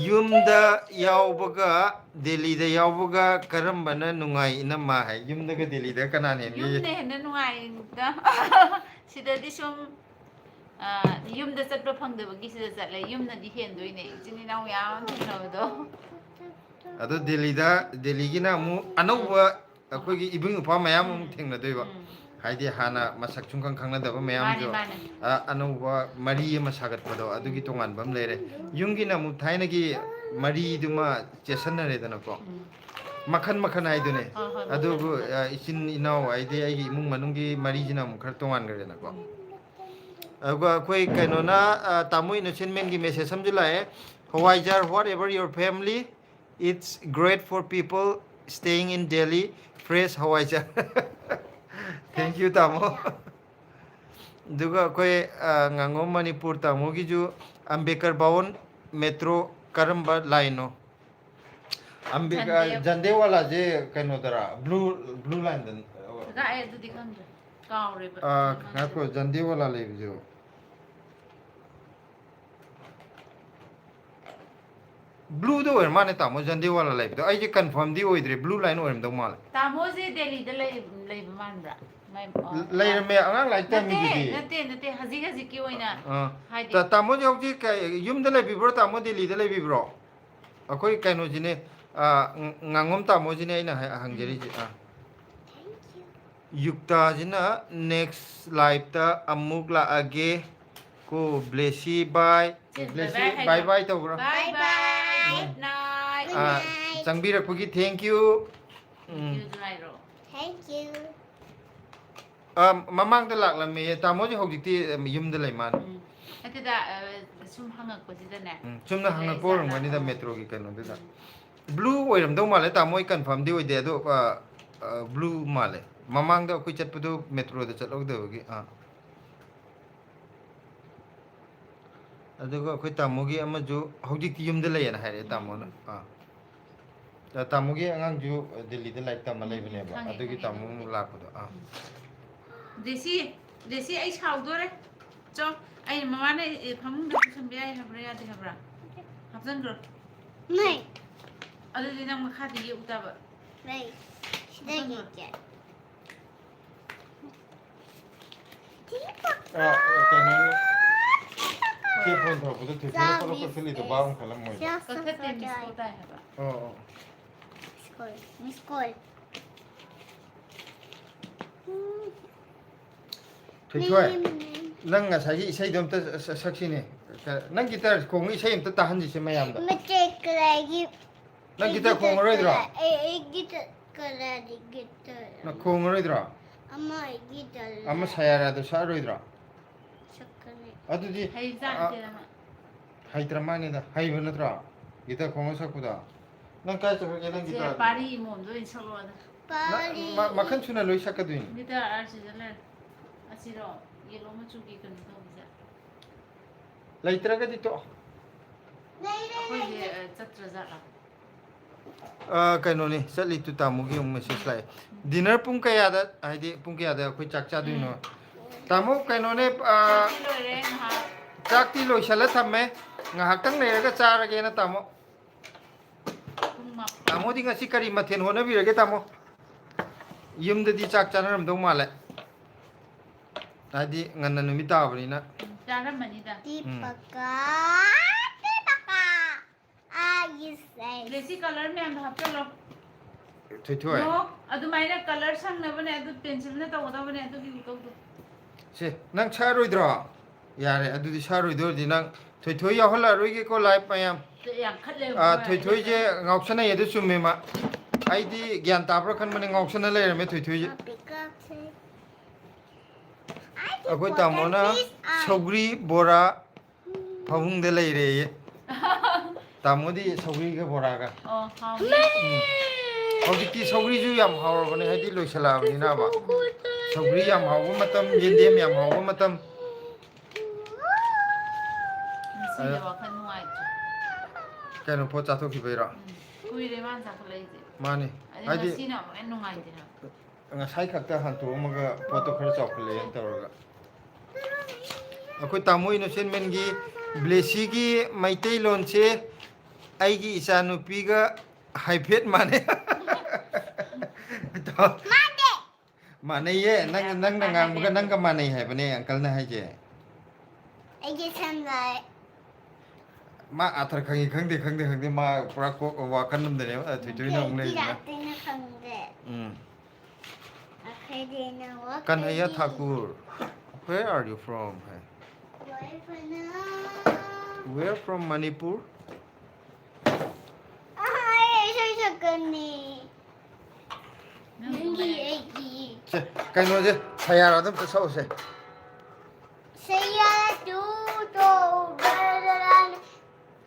ꯌꯨꯝꯗ ꯌꯥꯎꯕꯒ ꯗꯦꯜꯂꯤꯗ ꯌꯥꯎꯕꯒ ꯀꯔꯝꯕꯅ ꯅꯨꯡꯉꯥꯏ, ꯏꯅꯝꯃ? ꯍꯥꯏ, ꯌꯨꯝꯗꯒ ꯗꯦꯜꯂꯤꯗ ꯀꯅꯥꯅ ꯍꯦꯟꯒꯦ? ꯌꯨꯝꯅ ꯍꯦꯟꯅ ꯅꯨꯡꯉꯥꯏꯗ꯫ ꯁꯤꯗꯗꯤ ꯁꯨꯝ, ꯑ, ꯌꯨꯝꯗ ꯆꯠꯄ ꯐꯪꯗꯕꯒꯤ ꯁꯤꯗ ꯆꯠꯂꯦ꯫ ꯌꯨꯝꯅꯗꯤ ꯍꯦꯟꯗꯣꯏꯅꯦ, ꯏꯆꯤꯟ ꯏꯅꯥꯎ ꯃꯌꯥꯝ ꯑꯃ ꯊꯦꯡꯅꯕꯗꯣ꯫ ꯑꯗꯣ ꯗꯦꯜꯂꯤꯗ, ꯗꯦꯜꯂꯤꯒꯤꯅ ꯑꯃꯨꯛ ꯑꯅꯧꯕ ꯑꯩꯈꯣꯏꯒꯤ ꯏꯕꯨꯡ ꯏꯄ꯭ꯋꯥ ꯃꯌꯥꯝ ꯑꯃꯨꯛ ꯎꯝ꯫ ꯊꯦꯡꯅꯗꯣꯏꯕ꯫ ꯎꯝ꯫ ꯍꯥꯏꯗꯤ ꯍꯥꯟꯅ ꯃꯁꯛ ꯁꯨꯡꯈꯪ ꯈꯪꯅꯗꯕ ꯃꯌꯥꯝꯁꯨ, ꯃꯥꯅꯦ, ꯃꯥꯅꯦ꯫ ꯑ, ꯑꯅꯧꯕ ꯃꯔꯤ ꯑꯃ ꯁꯥꯒꯠꯄꯗꯣ, ꯑꯗꯨꯒꯤ ꯇꯣꯉꯥꯟꯕ ꯑꯃ ꯂꯩꯔꯦ꯫ ꯌꯨꯝꯒꯤꯅ ꯑꯃꯨꯛ ꯊꯥꯏꯅꯒꯤ ꯃꯔꯤꯗꯨꯃ ꯆꯦꯠꯁꯟꯅꯔꯦꯗꯅꯀꯣ꯫ ꯎꯝ꯫ ꯃꯈꯟ ꯃꯈꯟ ꯍꯥꯏꯗꯨꯅꯦ꯫ ꯍꯣꯏ, ꯍꯣꯏ, ꯃꯈꯟ ꯑꯗꯨꯕꯨ, ꯃꯈꯟ꯫ ꯑ, ꯏꯆꯤꯟ ꯏꯅꯥꯎ ꯍꯥꯏꯗꯤ ꯑꯩꯒꯤ ꯏꯃꯨꯡ ꯃꯅꯨꯡꯒꯤ ꯃꯔꯤꯁꯤꯅ ꯑꯃꯨꯛ ꯈꯔ ꯇꯣꯉꯥꯟꯈ꯭ꯔꯦꯗꯅꯀꯣ꯫ ꯎꯝ꯫ ꯑꯗꯨꯒ ꯑꯩꯈꯣꯏ ꯀꯩꯅꯣꯅ, ꯑ, ꯇꯥꯃꯣ ꯏꯅꯣꯁꯦꯟꯃꯦꯟꯒꯤ message ꯑꯃꯁꯨ ꯂꯥꯛꯑꯦ꯫ "ꯍꯋꯥꯏꯖꯥꯔ, whatever your family, it's great for people staying in Delhi, fresh hawaijar." Thank you, ꯇꯥꯃꯣ꯫ ꯑꯗꯨꯒ ꯑꯩꯈꯣꯏ, ꯑ, ꯉꯥꯉꯣꯝ ꯃꯅꯤꯄꯨꯔ ꯇꯥꯃꯣꯒꯤꯁꯨ, "ꯑꯝꯕꯦꯗꯀꯔ ꯚꯋꯟ ꯃꯦꯇ꯭ꯔꯣ ꯀꯔꯝꯕ ꯂꯥꯏꯟꯅꯣ?" ꯑꯝꯕꯦꯗꯀꯔ, ꯖꯟꯗꯦ-, ꯖꯟꯗꯦꯋꯥꯂꯥꯁꯦ ꯀꯩꯅꯣꯗꯔꯥ? ꯕ꯭ꯂꯨ, ꯕ꯭ꯂꯨ ꯂꯥꯏꯟꯗ? ꯀꯀꯥ, ꯑꯩ ꯑꯗꯨꯗꯤ ꯈꯪꯗ꯭ꯔꯦ꯫ ꯀꯥꯎꯔꯦꯕ꯫ ꯑ, ꯉꯥꯏꯈꯣ, ꯖꯟꯗꯦꯋꯥꯂꯥ ꯂꯩꯕꯁꯦ꯫ ꯕ꯭ꯂꯨꯗ ꯑꯣꯏꯔ ꯃꯥꯅꯦ, ꯇꯥꯃꯣ, ꯖꯟꯗꯦꯋꯥꯂꯥ ꯂꯩꯕꯗꯣ꯫ ꯑꯩꯁꯦ confirmꯗꯤ ꯑꯣꯏꯗ꯭ꯔꯦ, ꯕ꯭ꯂꯨ ꯂꯥꯏꯟ ꯑꯣꯏꯔꯝꯗꯧ ꯃꯥꯜꯂꯦ꯫ ꯇꯥꯃꯣꯁꯦ ꯗꯦꯜꯂꯤꯗ ꯂꯩ-, ꯂꯩꯕ ꯃꯥꯟꯕ꯭ꯔꯥ? ꯃꯥꯏ, ꯑꯣ, ꯂꯩꯔꯝꯃꯦ, ꯑꯉꯥꯡ ꯂꯥꯏꯔꯤꯛ ꯅꯠꯇꯦ, ꯇꯝꯃꯤꯗꯨꯗꯤ꯫ ꯅꯠꯇꯦ, ꯅꯠꯇꯦ, ꯍꯧꯖꯤꯛ ꯍꯧꯖꯤꯛꯀꯤ ꯑꯣꯏꯅ ꯑꯥ꯫ ꯍꯥꯏꯗꯤ ꯇꯥ-, ꯇꯥꯃꯣꯁꯦ ꯍꯧꯖꯤꯛ ꯀꯩ, ꯌꯨꯝꯗ ꯂꯩꯕꯤꯕ꯭ꯔꯣ, ꯇꯥꯃꯣ ꯗꯦꯜꯂꯤꯗ ꯂꯩꯕꯤꯕ꯭ꯔꯣ? ꯑꯩꯈꯣꯏ ꯀꯩꯅꯣꯁꯤꯅꯦ, ꯑꯥ, ꯉ-, ꯉꯥꯉꯣꯝ ꯇꯥꯃꯣꯁꯤꯅꯦ ꯑꯩꯅ ꯍ-, ꯍꯪꯖꯔꯤꯁꯦ꯫ ꯑꯥ꯫ ꯌꯨꯛꯇꯥꯁꯤꯅ next liveꯇ ꯑꯃꯨꯛ ꯂꯥꯛꯑꯒꯦ꯫ ꯀꯣ, ꯕ꯭ꯂꯦꯁꯤ, bye꯫ ꯁꯦ, bye bye ꯕ꯭ꯂꯦꯁꯤ, ꯍꯥꯏꯈ꯭ꯔꯣ꯫ Bye bye ꯇꯧꯈ꯭ꯔꯣ꯫ Bye bye, good night꯫ Ah, ꯆꯪꯕꯤꯔꯛꯄꯒꯤ thank you꯫ Um. Thank you ꯍꯥꯏꯔꯣ꯫ Thank you꯫ ꯑ, ꯃꯃꯥꯡꯗ ꯂꯥꯛꯂꯝꯃꯦ꯫ ꯇꯥꯃꯣꯁꯦ ꯍꯧꯖꯤꯛꯇꯤ, ꯑ, ꯌꯨꯝꯗ ꯂꯩ ꯃꯥꯅ꯫ ꯎꯝ꯫ ꯅꯠꯇꯦꯗ, ꯑ, ꯁꯨꯝ ꯍꯪꯉꯛꯄꯁꯤꯗꯅꯦ꯫ ꯎꯝ, ꯆꯨꯝꯅ ꯍꯪꯉꯛꯄ ꯑꯣꯏꯔꯝꯒꯅꯤꯗ, ꯃꯦꯇ꯭ꯔꯣꯒꯤ ꯀꯩꯅꯣꯗꯨꯗ꯫ ꯎꯝ꯫ ꯕ꯭ꯂꯨ ꯑꯣꯏꯔꯝꯗꯧ ꯃꯥꯜꯂꯦ ꯇꯥꯃꯣ, ꯑꯩ ꯀꯟꯐꯥꯔꯝꯗꯤ ꯑꯣꯏꯗꯦ ꯑꯗꯣ, ꯑ, ꯑ, ꯕ꯭ꯂꯨ ꯃꯥꯜꯂꯦ꯫ ꯃꯃꯥꯡꯗ ꯑꯩꯈꯣꯏ ꯆꯠꯄꯗꯣ ꯃꯦꯇ꯭ꯔꯣꯗ ꯆꯠꯍꯧꯗꯕꯒꯤ꯫ ꯑꯥ꯫ ꯑꯗꯨꯒ ꯑꯩꯈꯣꯏ ꯇꯥꯃꯣꯒꯤ ꯑꯃꯁꯨ ꯍꯧꯖꯤꯛꯇꯤ ꯌꯨꯝꯗ ꯂꯩꯌꯦꯅ ꯍꯥꯏꯔꯛꯑꯦ ꯎꯝ, ꯇꯥꯃꯣꯅ꯫ ꯎꯝ꯫ ꯑꯥ꯫ ꯇꯥ-, ꯇꯥꯃꯣꯒꯤ ꯑꯉꯥꯡꯁꯨ ꯗꯤꯜꯂꯤꯗ ꯂꯥꯏꯔꯤꯛ ꯇꯝꯃ ꯎꯝ, ꯂꯩꯕꯅꯦꯕ꯫ ꯈꯪꯉꯦ, ꯑꯗꯨꯒꯤ ꯈꯪꯉꯦ, ꯇꯥꯃꯣ ꯑꯗꯨꯕꯨꯗꯤ꯫ ꯂꯥꯛꯄꯗꯣ꯫ ꯑꯥ꯫ ꯎꯝ꯫ ꯖꯦꯁꯤ, ꯖꯦꯁꯤ, ꯑꯩ ꯁꯥꯎꯗꯣꯔꯦ꯫ ꯆꯣ, ꯑꯩ ꯃꯃꯥꯅ, ꯑꯦ, ꯐꯃꯨꯡꯗ ꯄꯨꯁꯟꯕ ꯌꯥꯏ ꯍꯥꯏꯕ꯭ꯔꯥ, ꯌꯥꯗꯦ ꯍꯥꯏꯕ꯭ꯔꯥ? ꯍꯥꯞꯆꯟꯈ꯭ꯔꯣ꯫ ꯅꯩ꯫ ꯑꯗꯨꯗꯤ ꯅꯪ ꯃꯈꯥꯗ ꯌꯦꯛꯎ ꯇꯥꯕ꯫ ꯅꯩ꯫ ꯁꯤꯗ ꯍꯥꯞꯆꯟꯈ꯭ꯔꯣ꯫ ꯌꯦꯛꯀꯦ꯫ ꯑ, ꯑ, ꯀꯩꯅꯣꯅꯦ꯫ ꯁꯤ ꯐꯣꯟ ꯇꯧꯔꯛꯄꯗ ꯊꯣꯏꯊꯣꯏꯅ ꯄꯣꯂꯞ ꯀꯛꯊꯠꯂꯤꯗꯣ ꯕꯥ ꯑꯃ ꯈꯜꯂꯝꯃꯣꯏꯗ꯫ ꯀꯛꯊꯠꯇꯦ, ꯃꯤꯁ ꯀꯣꯜ ꯇꯥꯏ ꯍꯥꯏꯕ꯫ ꯑꯣ, ꯑꯣ꯫ ꯃꯤꯁ ꯀꯣꯜ, ꯃꯤꯁ ꯀꯣꯜ꯫ ꯎꯝ꯫ ꯊꯣꯏꯊꯣꯏ, ꯅꯦꯝ, ꯅꯦꯝ꯫ ꯅꯪ ꯉꯁꯥꯏꯒꯤ ꯏꯁꯩꯗꯣ ꯑꯝꯇ ꯁ-, ꯁ-, ꯁꯛꯁꯤꯅꯦ꯫ ꯀ-, ꯅꯪ ꯒꯤꯇꯔ ꯈꯣꯡꯉꯤ ꯏꯁꯩ ꯑꯝꯇ ꯇꯥꯍꯟꯁꯤꯁꯦ ꯃꯌꯥꯝꯗ꯫ ꯃꯆꯦ ꯀꯗꯥꯏꯒꯤ ꯅꯪ ꯒꯤꯇꯔ ꯈꯣꯡꯉꯔꯣꯏꯗ꯭ꯔꯣ? ꯑꯩ, ꯑꯩ ꯒꯤꯇꯔ ꯀꯗꯥꯏꯗꯒꯤ ꯒꯤꯇꯔ ꯅꯪ ꯑꯃ? ꯈꯣꯡꯉꯔꯣꯏꯗ꯭ꯔꯣ? ꯑꯃ ꯑꯩꯒꯤ ꯗꯜꯂꯦ꯫ ꯑꯃ ꯁꯌꯥꯔꯥꯗꯣ ꯁꯛꯑꯔꯣꯏꯗ꯭ꯔꯣ? ꯁꯛꯀꯅꯤ꯫ ꯑꯗꯨꯗꯤ, ꯍꯩ ꯆꯥ ꯑ, ꯅꯠꯇꯦ ꯅꯪ꯫ ꯍꯩꯇ꯭ꯔ ꯃꯥꯅꯤꯗ꯫ ꯍꯩꯕ ꯅꯠꯇ꯭ꯔꯣ? ꯒꯤꯇꯔ ꯈꯣꯡꯉ ꯁꯛꯄꯗꯣ? ꯅꯪ ꯀꯥꯏ ꯆꯠꯈ꯭ꯔꯒꯦ ꯅꯪ ꯁꯦ, ꯒꯤꯇꯔ? ꯄꯥꯔꯤ ꯏꯃꯣꯝꯗꯣ ꯑꯣꯏꯅ ꯁꯛꯂꯛꯑꯣꯗ꯫ ꯄꯥꯔꯤ꯫ ꯃ-, ꯃꯈꯜ ꯁꯨꯅ ꯂꯣꯏ ꯁꯛꯀꯗꯣꯏꯅꯤ꯫ ꯒꯤꯇꯔ ꯑꯥꯔ ꯁꯤꯗ ꯂꯩꯔꯦ꯫ ꯑꯁꯤꯔꯣ? ꯌꯦꯂꯣ ꯃꯆꯨꯒꯤ ꯀꯩꯅꯣ ꯇꯧꯕꯁꯦ꯫ ꯂꯩꯇ꯭ꯔꯒꯗꯤ ꯇꯣꯛꯑꯣ꯫ ꯂꯩꯔꯦ, ꯑꯩꯈꯣꯏꯒꯤ, ꯂꯩꯔꯦ꯫ ꯑ, ꯆꯠꯇ꯭ꯔꯖꯥꯠꯂꯣ? ꯑ, ꯀꯩꯅꯣꯅꯦ, ꯆꯠꯂꯤꯗꯨ ꯇꯥꯃꯣꯒꯤ ꯑꯃꯨꯛ ꯃꯦꯁꯦꯖ ꯂꯥꯛꯑꯦ꯫ ꯗꯤꯅꯔ ꯄꯨꯡ ꯀꯌꯥꯗ, ꯍꯥꯏꯗꯤ ꯄꯨꯡ ꯀꯌꯥꯗ ꯑꯩꯈꯣꯏ ꯆꯥꯛ ꯆꯥꯗꯣꯏꯅꯣ? ꯎꯝ꯫ ꯇꯥꯃꯣ, ꯀꯩꯅꯣꯅꯦ, ꯑ, ꯆꯥꯛꯇꯤ ꯂꯣꯏꯔꯦ ꯉꯥꯏꯍꯥꯛ꯫ ꯆꯥꯛꯇꯤ ꯂꯣꯏꯁꯜꯂ ꯊꯝꯃꯦ꯫ ꯉꯥꯏꯍꯥꯛꯇꯪ ꯂꯩꯔꯒ ꯆꯥꯔꯒꯦꯅ, ꯇꯥꯃꯣ꯫ ꯄꯨꯡ ꯃꯥꯄꯟ꯫ ꯇꯥꯃꯣꯗꯤ ꯉꯁꯤ ꯀꯔꯤ ꯃꯊꯦꯜ ꯍꯣꯠꯅꯕꯤꯔꯒꯦ, ꯇꯥꯃꯣ? ꯌꯨꯝꯗꯗꯤ ꯆꯥꯛ ꯆꯥꯅꯔꯝꯗꯧ ꯃꯥꯜꯂꯦ꯫ ꯍꯥꯏꯗꯤ ꯉꯟꯅ ꯅꯨꯃꯤꯠ ꯇꯥꯕꯅꯤꯅ꯫ ꯎꯝ, ꯆꯥꯔꯝꯃꯅꯤꯗ꯫ ꯎꯝ꯫ ꯗꯤꯄꯀꯥ, ꯗꯤꯄꯀꯥ꯫ ꯑꯥ, ꯌꯦꯁ, ꯌꯦꯁ꯫ ꯂꯦꯁꯤ ꯀꯂꯔ ꯃꯌꯥꯝꯗꯣ ꯍꯥꯞꯆꯜꯂꯣ꯫ ꯊꯣꯏꯊꯣꯏ꯫ ꯅꯣ, ꯑꯗꯨꯃꯥꯏꯅ ꯀꯂꯔ ꯁꯪꯅꯕꯅꯦ, ꯑꯗꯨ ꯄꯦꯟꯁꯤꯜꯅ ꯇꯧꯒꯗꯕꯅꯦ, ꯑꯗꯨꯒꯤ ꯈꯨꯇꯧꯗꯣ꯫ ꯁꯦ, ꯅꯪ ꯁꯛꯑꯔꯣꯏꯗ꯭ꯔꯣ? ꯌꯥꯔꯦ, ꯑꯗꯨꯗꯤ ꯁꯛꯑꯔꯣꯏꯗꯣꯏ ꯑꯣꯏꯔꯗꯤ ꯅꯪ ꯊꯣꯏꯊꯣꯏ ꯌꯥꯎꯍꯜꯂꯛꯑꯔꯣꯏꯒꯦꯀꯣ, ꯂꯥꯏꯚ ꯃꯌꯥꯝ꯫ ꯌꯥꯝꯈꯠꯂꯦꯕ꯫ ꯑꯥ, ꯊꯣꯏꯊꯣꯏꯁꯦ ꯉꯥꯎꯁꯟꯅꯩ, ꯑꯗꯨ ꯆꯨꯝꯃꯦ ꯃꯥ꯫ ꯑꯩꯗꯤ ꯒ꯭ꯌꯥꯟ ꯇꯥꯕ꯭ꯔꯥ ꯈꯟꯕꯅꯦ, ꯉꯥꯎꯁꯟꯅ ꯂꯩꯔꯝꯃꯦ ꯊꯣꯏꯊꯣꯏꯁꯦ꯫ ꯄꯤꯀꯞꯁꯦ꯫ ꯑꯩꯈꯣꯏ ꯇꯥꯃꯣꯅ ꯁꯧꯒ꯭ꯔꯤ ꯕꯣꯔꯥ ꯐꯃꯨꯡꯗ ꯂꯩꯔꯦꯌꯦ꯫ ꯇꯥꯃꯣꯗꯤ ꯁꯧꯒ꯭ꯔꯤꯒ ꯕꯣꯔꯥꯒ꯫ ꯑꯣ, ꯍꯥꯎꯅꯤ꯫ ꯎꯝ꯫ ꯍꯧꯖꯤꯛꯇꯤ ꯁꯧꯒ꯭ꯔꯤꯁꯨ ꯌꯥꯝ ꯍꯥꯎꯔꯕꯅꯦ, ꯍꯥꯏꯗꯤ ꯂꯣꯏꯁꯤꯜꯂꯛꯑꯕꯅꯤꯅꯕ꯫ ꯁꯧꯒ꯭ꯔꯤ ꯌꯥꯝ ꯍꯥꯎꯕ ꯃꯇꯝ, ꯌꯦꯟꯗꯦꯝ ꯌꯥꯝ ꯍꯥꯎꯕ ꯃꯇꯝ꯫ ꯉꯁꯤꯗꯤ ꯑ- ꯋꯥꯈꯜ ꯅꯨꯡꯉꯥꯏꯇ꯭ꯔꯦ꯫ ꯀꯩꯅꯣ, ꯄꯣꯠ ꯆꯥꯊꯣꯛꯈꯤꯕꯩꯔꯣ? ꯎꯝ꯫ ꯀꯨꯏꯔꯦ ꯃꯥꯅ ꯆꯥꯈꯠꯂꯛꯏꯁꯦ꯫ ꯃꯥꯅꯤ꯫ ꯑꯗꯩ ꯍꯥꯏꯗꯤ ꯉꯁꯤꯅ ꯑꯃꯨꯛ ꯍꯦꯟꯅ ꯅꯨꯡꯉꯥꯏꯇꯦ ꯍꯥꯏꯕ꯫ ꯉꯁꯥꯏ ꯈꯛꯇ ꯍꯟꯇꯣꯛꯑꯝꯃꯒ ꯄꯣꯠꯇꯣ ꯈꯔ ꯆꯥꯎꯈꯠꯂꯛꯑꯦꯅ ꯇꯧꯔꯒ꯫ ꯑꯩꯈꯣꯏ ꯇꯥꯃꯣ ꯏꯅꯣꯁꯦꯟꯃꯦꯟꯒꯤ ꯕ꯭ꯂꯦꯁꯤꯒꯤ ꯃꯩꯇꯩꯂꯣꯟꯁꯦ ꯑꯩꯒꯤ ꯏꯆꯥꯅꯨꯄꯤꯒ ꯍꯥꯏꯐꯦꯠ ꯃꯥꯟꯅꯩ꯫ ꯃꯥꯟꯅꯩꯌꯦ꯫ ꯅꯪ, ꯅꯪꯅ ꯉꯥꯡꯕꯒ ꯅꯪꯒ ꯃꯥꯟꯅꯩ ꯍꯥꯏꯕꯅꯦ ꯑꯪꯀꯜꯅ ꯍꯥꯏꯁꯦ꯫ ꯑꯩꯒꯤ ꯁꯝ ꯂꯥꯏ꯫ ꯃꯥ ꯑꯥꯊꯔ ꯈꯪꯉꯤ ꯈꯪꯗꯦ, ꯈꯪꯗꯦ ꯈꯪꯗꯦ, ꯃꯥ ꯄꯨꯔꯥ ꯀꯣꯛ ꯋꯥꯈꯜ ꯑꯃꯗꯅꯦꯕ, ꯑ, ꯊꯣꯏꯊꯣꯏꯅ ꯑꯃꯨꯛ ꯂꯩꯔꯤꯁꯤꯅ꯫ ꯂꯥꯛꯇꯦꯅ ꯈꯪꯗꯦ꯫ ꯎꯝ꯫ ꯑꯩꯈꯣꯏꯗꯤ ꯅꯦꯠꯋꯥꯛ ꯀꯟꯍꯩꯌꯥ ꯂꯩꯇꯦ꯫ Thakur, "Where are you from?" High. Where from? Where from Manipur? ꯑꯍꯥ, ꯑꯩ ꯏꯁꯩ ꯁꯛꯀꯅꯤ꯫ ꯅꯪꯒꯤ ꯑꯩꯒꯤ꯫ ꯁꯦ, ꯀꯩꯅꯣꯁꯦ, ꯁꯌꯥꯔꯥꯗꯣ ꯑꯝꯇ ꯁꯛꯎꯁꯦ꯫ सैया तू तो बड़ा,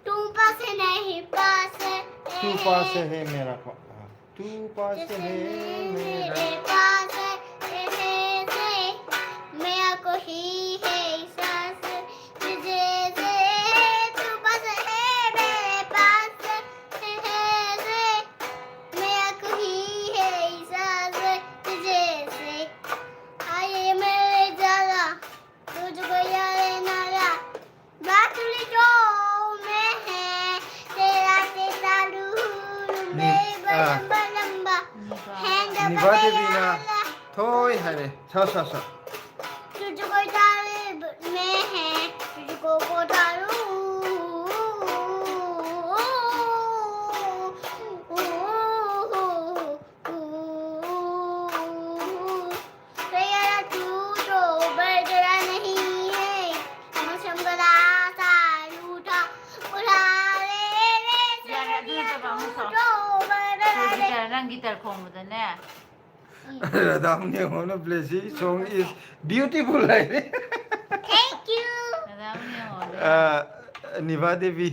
तू पास नहीं पास है। तू पास है मेरा पा-, हाँ। तू पास है मेरा। मेरे पास है, है, है, है। मेरा कोई है एहसास तुझे से, तू पास है मेरे पास है, है, है, है। मेरा कोई है एहसास तुझे से। आए मेरे जरा, तुझको याद ना, बात उलझो में है, तेरा तेरा रूह में नी-, आ। लंबा लंबा है, जब निभा तेरा देवी ना, वाला थोई है रे, सा, सा, सा। तुझको तारीफ में है, तुझको को तारू। तेरा तू तो बदला नहीं है, मौसम जरा सा रूठा, उठा ले रे से। ꯌꯥꯔꯦ, ꯑꯗꯨ ꯅꯠꯇꯕ ꯑꯃ ꯁꯥꯎ꯫ ꯇꯨ ꯇꯣ ꯕꯗꯂꯥ ꯅꯍꯤ꯫ ꯒꯤꯇꯔ, ꯅꯪ ꯒꯤꯇꯔ ꯈꯣꯡꯕꯗꯅꯦ, ꯔꯥꯙꯥꯃꯅꯤ ꯍꯣꯅ ꯕ꯭ꯂꯦꯁꯤ song is beautiful ꯍꯥꯏꯔꯦ꯫ Thank you. ꯔꯥꯙꯥꯃꯅꯤ ꯍꯣꯅ꯫ ꯑ, ꯅꯤꯚꯥ ꯗꯦꯕꯤ,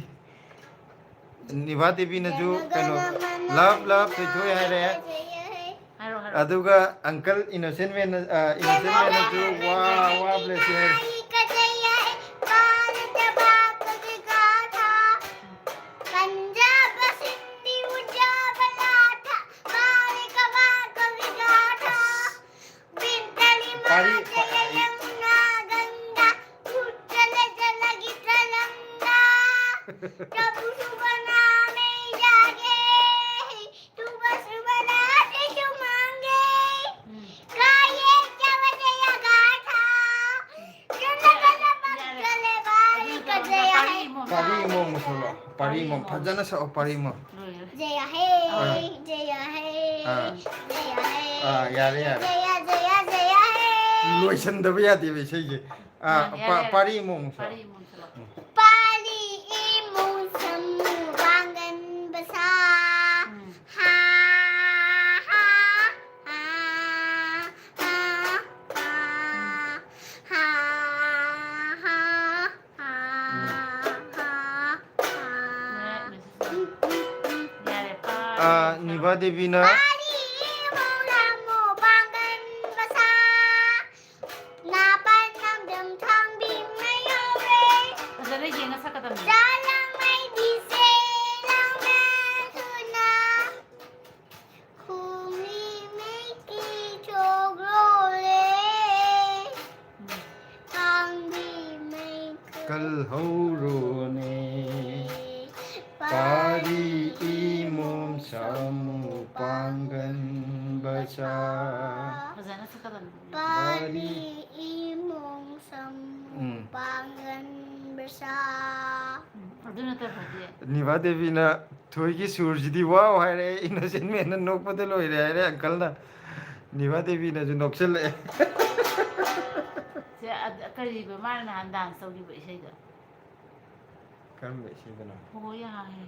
ꯅꯤꯚꯥ ꯗꯦꯕꯤꯅꯁꯨ ꯀꯩꯅꯣ, love love ꯊꯣꯏꯊꯣꯏ ꯍꯥꯏꯔꯦ꯫ ꯍꯥꯏꯔꯣ ꯍꯥꯏꯔꯣ꯫ ꯑꯗꯨꯒ uncle innocent man, ꯑ, innocent manꯅꯁꯨ ꯋꯥ ꯋꯥ ꯕ꯭ꯂꯦꯁꯤ ꯍꯥꯏꯔꯦ꯫ ꯄꯥꯔꯤ, ꯄꯥꯔꯤ꯫ प्रभु सुबह में जागे, सुबह सुबह से जो मांगे, ꯎꯝ꯫ गाए जब जय गाथा, जन गण मंगल वाली का जय ꯄꯥꯔꯤ है। ꯏꯃꯣꯝ꯫ ꯄꯥꯔꯤ ꯏꯃꯣꯝ ꯁꯛꯂꯛꯑꯣ, ꯄꯥꯔꯤ ꯏꯃꯣꯝ ꯐꯖꯅ ꯁꯛꯑꯣ, ꯄꯥꯔꯤ ꯏꯃꯣꯝ꯫ ꯂꯣꯏꯔꯦ꯫ जय हे, हाँ। जय हे, हाँ। जय हे। ꯑꯥ, ꯌꯥꯔꯦ, ꯌꯥꯔꯦ꯫ जय जय जय हे। ꯂꯣꯏꯁꯟꯗꯕ ꯌꯥꯗꯦꯕ ꯏꯁꯩꯁꯦ꯫ ꯑꯥ, ꯌꯥꯔꯦ, ꯄꯥ-, ꯌꯥꯔꯦ꯫ ꯄꯥꯔꯤ ꯏꯃꯣꯝ ꯁꯛꯑꯣ꯫ ꯄꯥꯔꯤ ꯏꯃꯣꯝ ꯁꯛꯂꯛꯑꯣ꯫ पारी इमू समू वांगन बसा। ꯎꯝ꯫ हा, हा, हा, हा, हा, हा, हा, हा, हा। ꯌꯥꯔꯦ, ꯄꯥꯔꯤ ꯑꯥ, ꯏꯃꯣꯝ ꯅꯤꯚꯥ ꯗꯦꯕꯤꯅ पारी इमू समू वांगन बसा। ꯅꯥꯄꯟ ꯅꯝꯗꯝ ꯊꯥꯡꯕꯤ ꯃꯌꯥꯎꯔꯦ꯫ ꯐꯖꯅ ꯌꯦꯡꯉ ꯁꯛꯀꯗꯕꯅꯤ꯫ ꯆꯥꯂꯥꯡꯃꯩ ꯕꯤꯁꯦ ꯂꯥꯡꯃꯦꯟꯗꯨꯅ ꯈꯨꯃꯤ ꯃꯩꯀꯤ ꯆꯣꯒ꯭ꯔꯣꯂꯦ꯫ ꯎꯝ꯫ ꯊꯥꯡꯕꯤ ꯃꯩ ꯀꯜꯍꯧꯔꯣꯅꯦ꯫ ꯄꯥꯔꯤ ꯏꯃꯣꯝ ꯁꯥꯃꯨ ꯄꯥꯡꯒꯟ ꯕꯆꯥ꯫ ꯐꯖꯅ ꯁꯛꯀꯗꯕꯅꯤ꯫ ꯄꯥꯔꯤ ꯏꯃꯣꯝ ꯁꯥꯃꯨ ꯎꯝ꯫ ꯄꯥꯡꯒꯟ ꯕꯆꯥ꯫ ꯎꯝ, ꯑꯗꯨ ꯅꯠꯇ꯭ꯔꯗꯤ꯫ ꯅꯤꯚꯥ ꯗꯦꯕꯤꯅ ꯊꯣꯏꯒꯤ ꯁꯨꯔꯁꯤꯗꯤ ꯋꯥꯎ ꯍꯥꯏꯔꯦ, innocent manꯅ ꯅꯣꯛꯄꯗ ꯂꯣꯏꯔꯦ ꯍꯥꯏꯔꯦ uncleꯅ꯫ ꯅꯤꯚꯥ ꯗꯦꯕꯤꯅꯁꯨ ꯅꯣꯛꯁꯜꯂꯛꯑꯦ꯫ ꯁꯦ, ꯑꯗ-, ꯀꯔꯤꯕ ꯃꯥꯅ ꯅꯍꯥꯟ dance ꯇꯧꯈꯤꯕ ꯏꯁꯩꯗꯣ? ꯀꯔꯝꯕ ꯏꯁꯩꯗꯅꯣ? ꯍꯣ ꯌꯥ ꯍꯦ꯫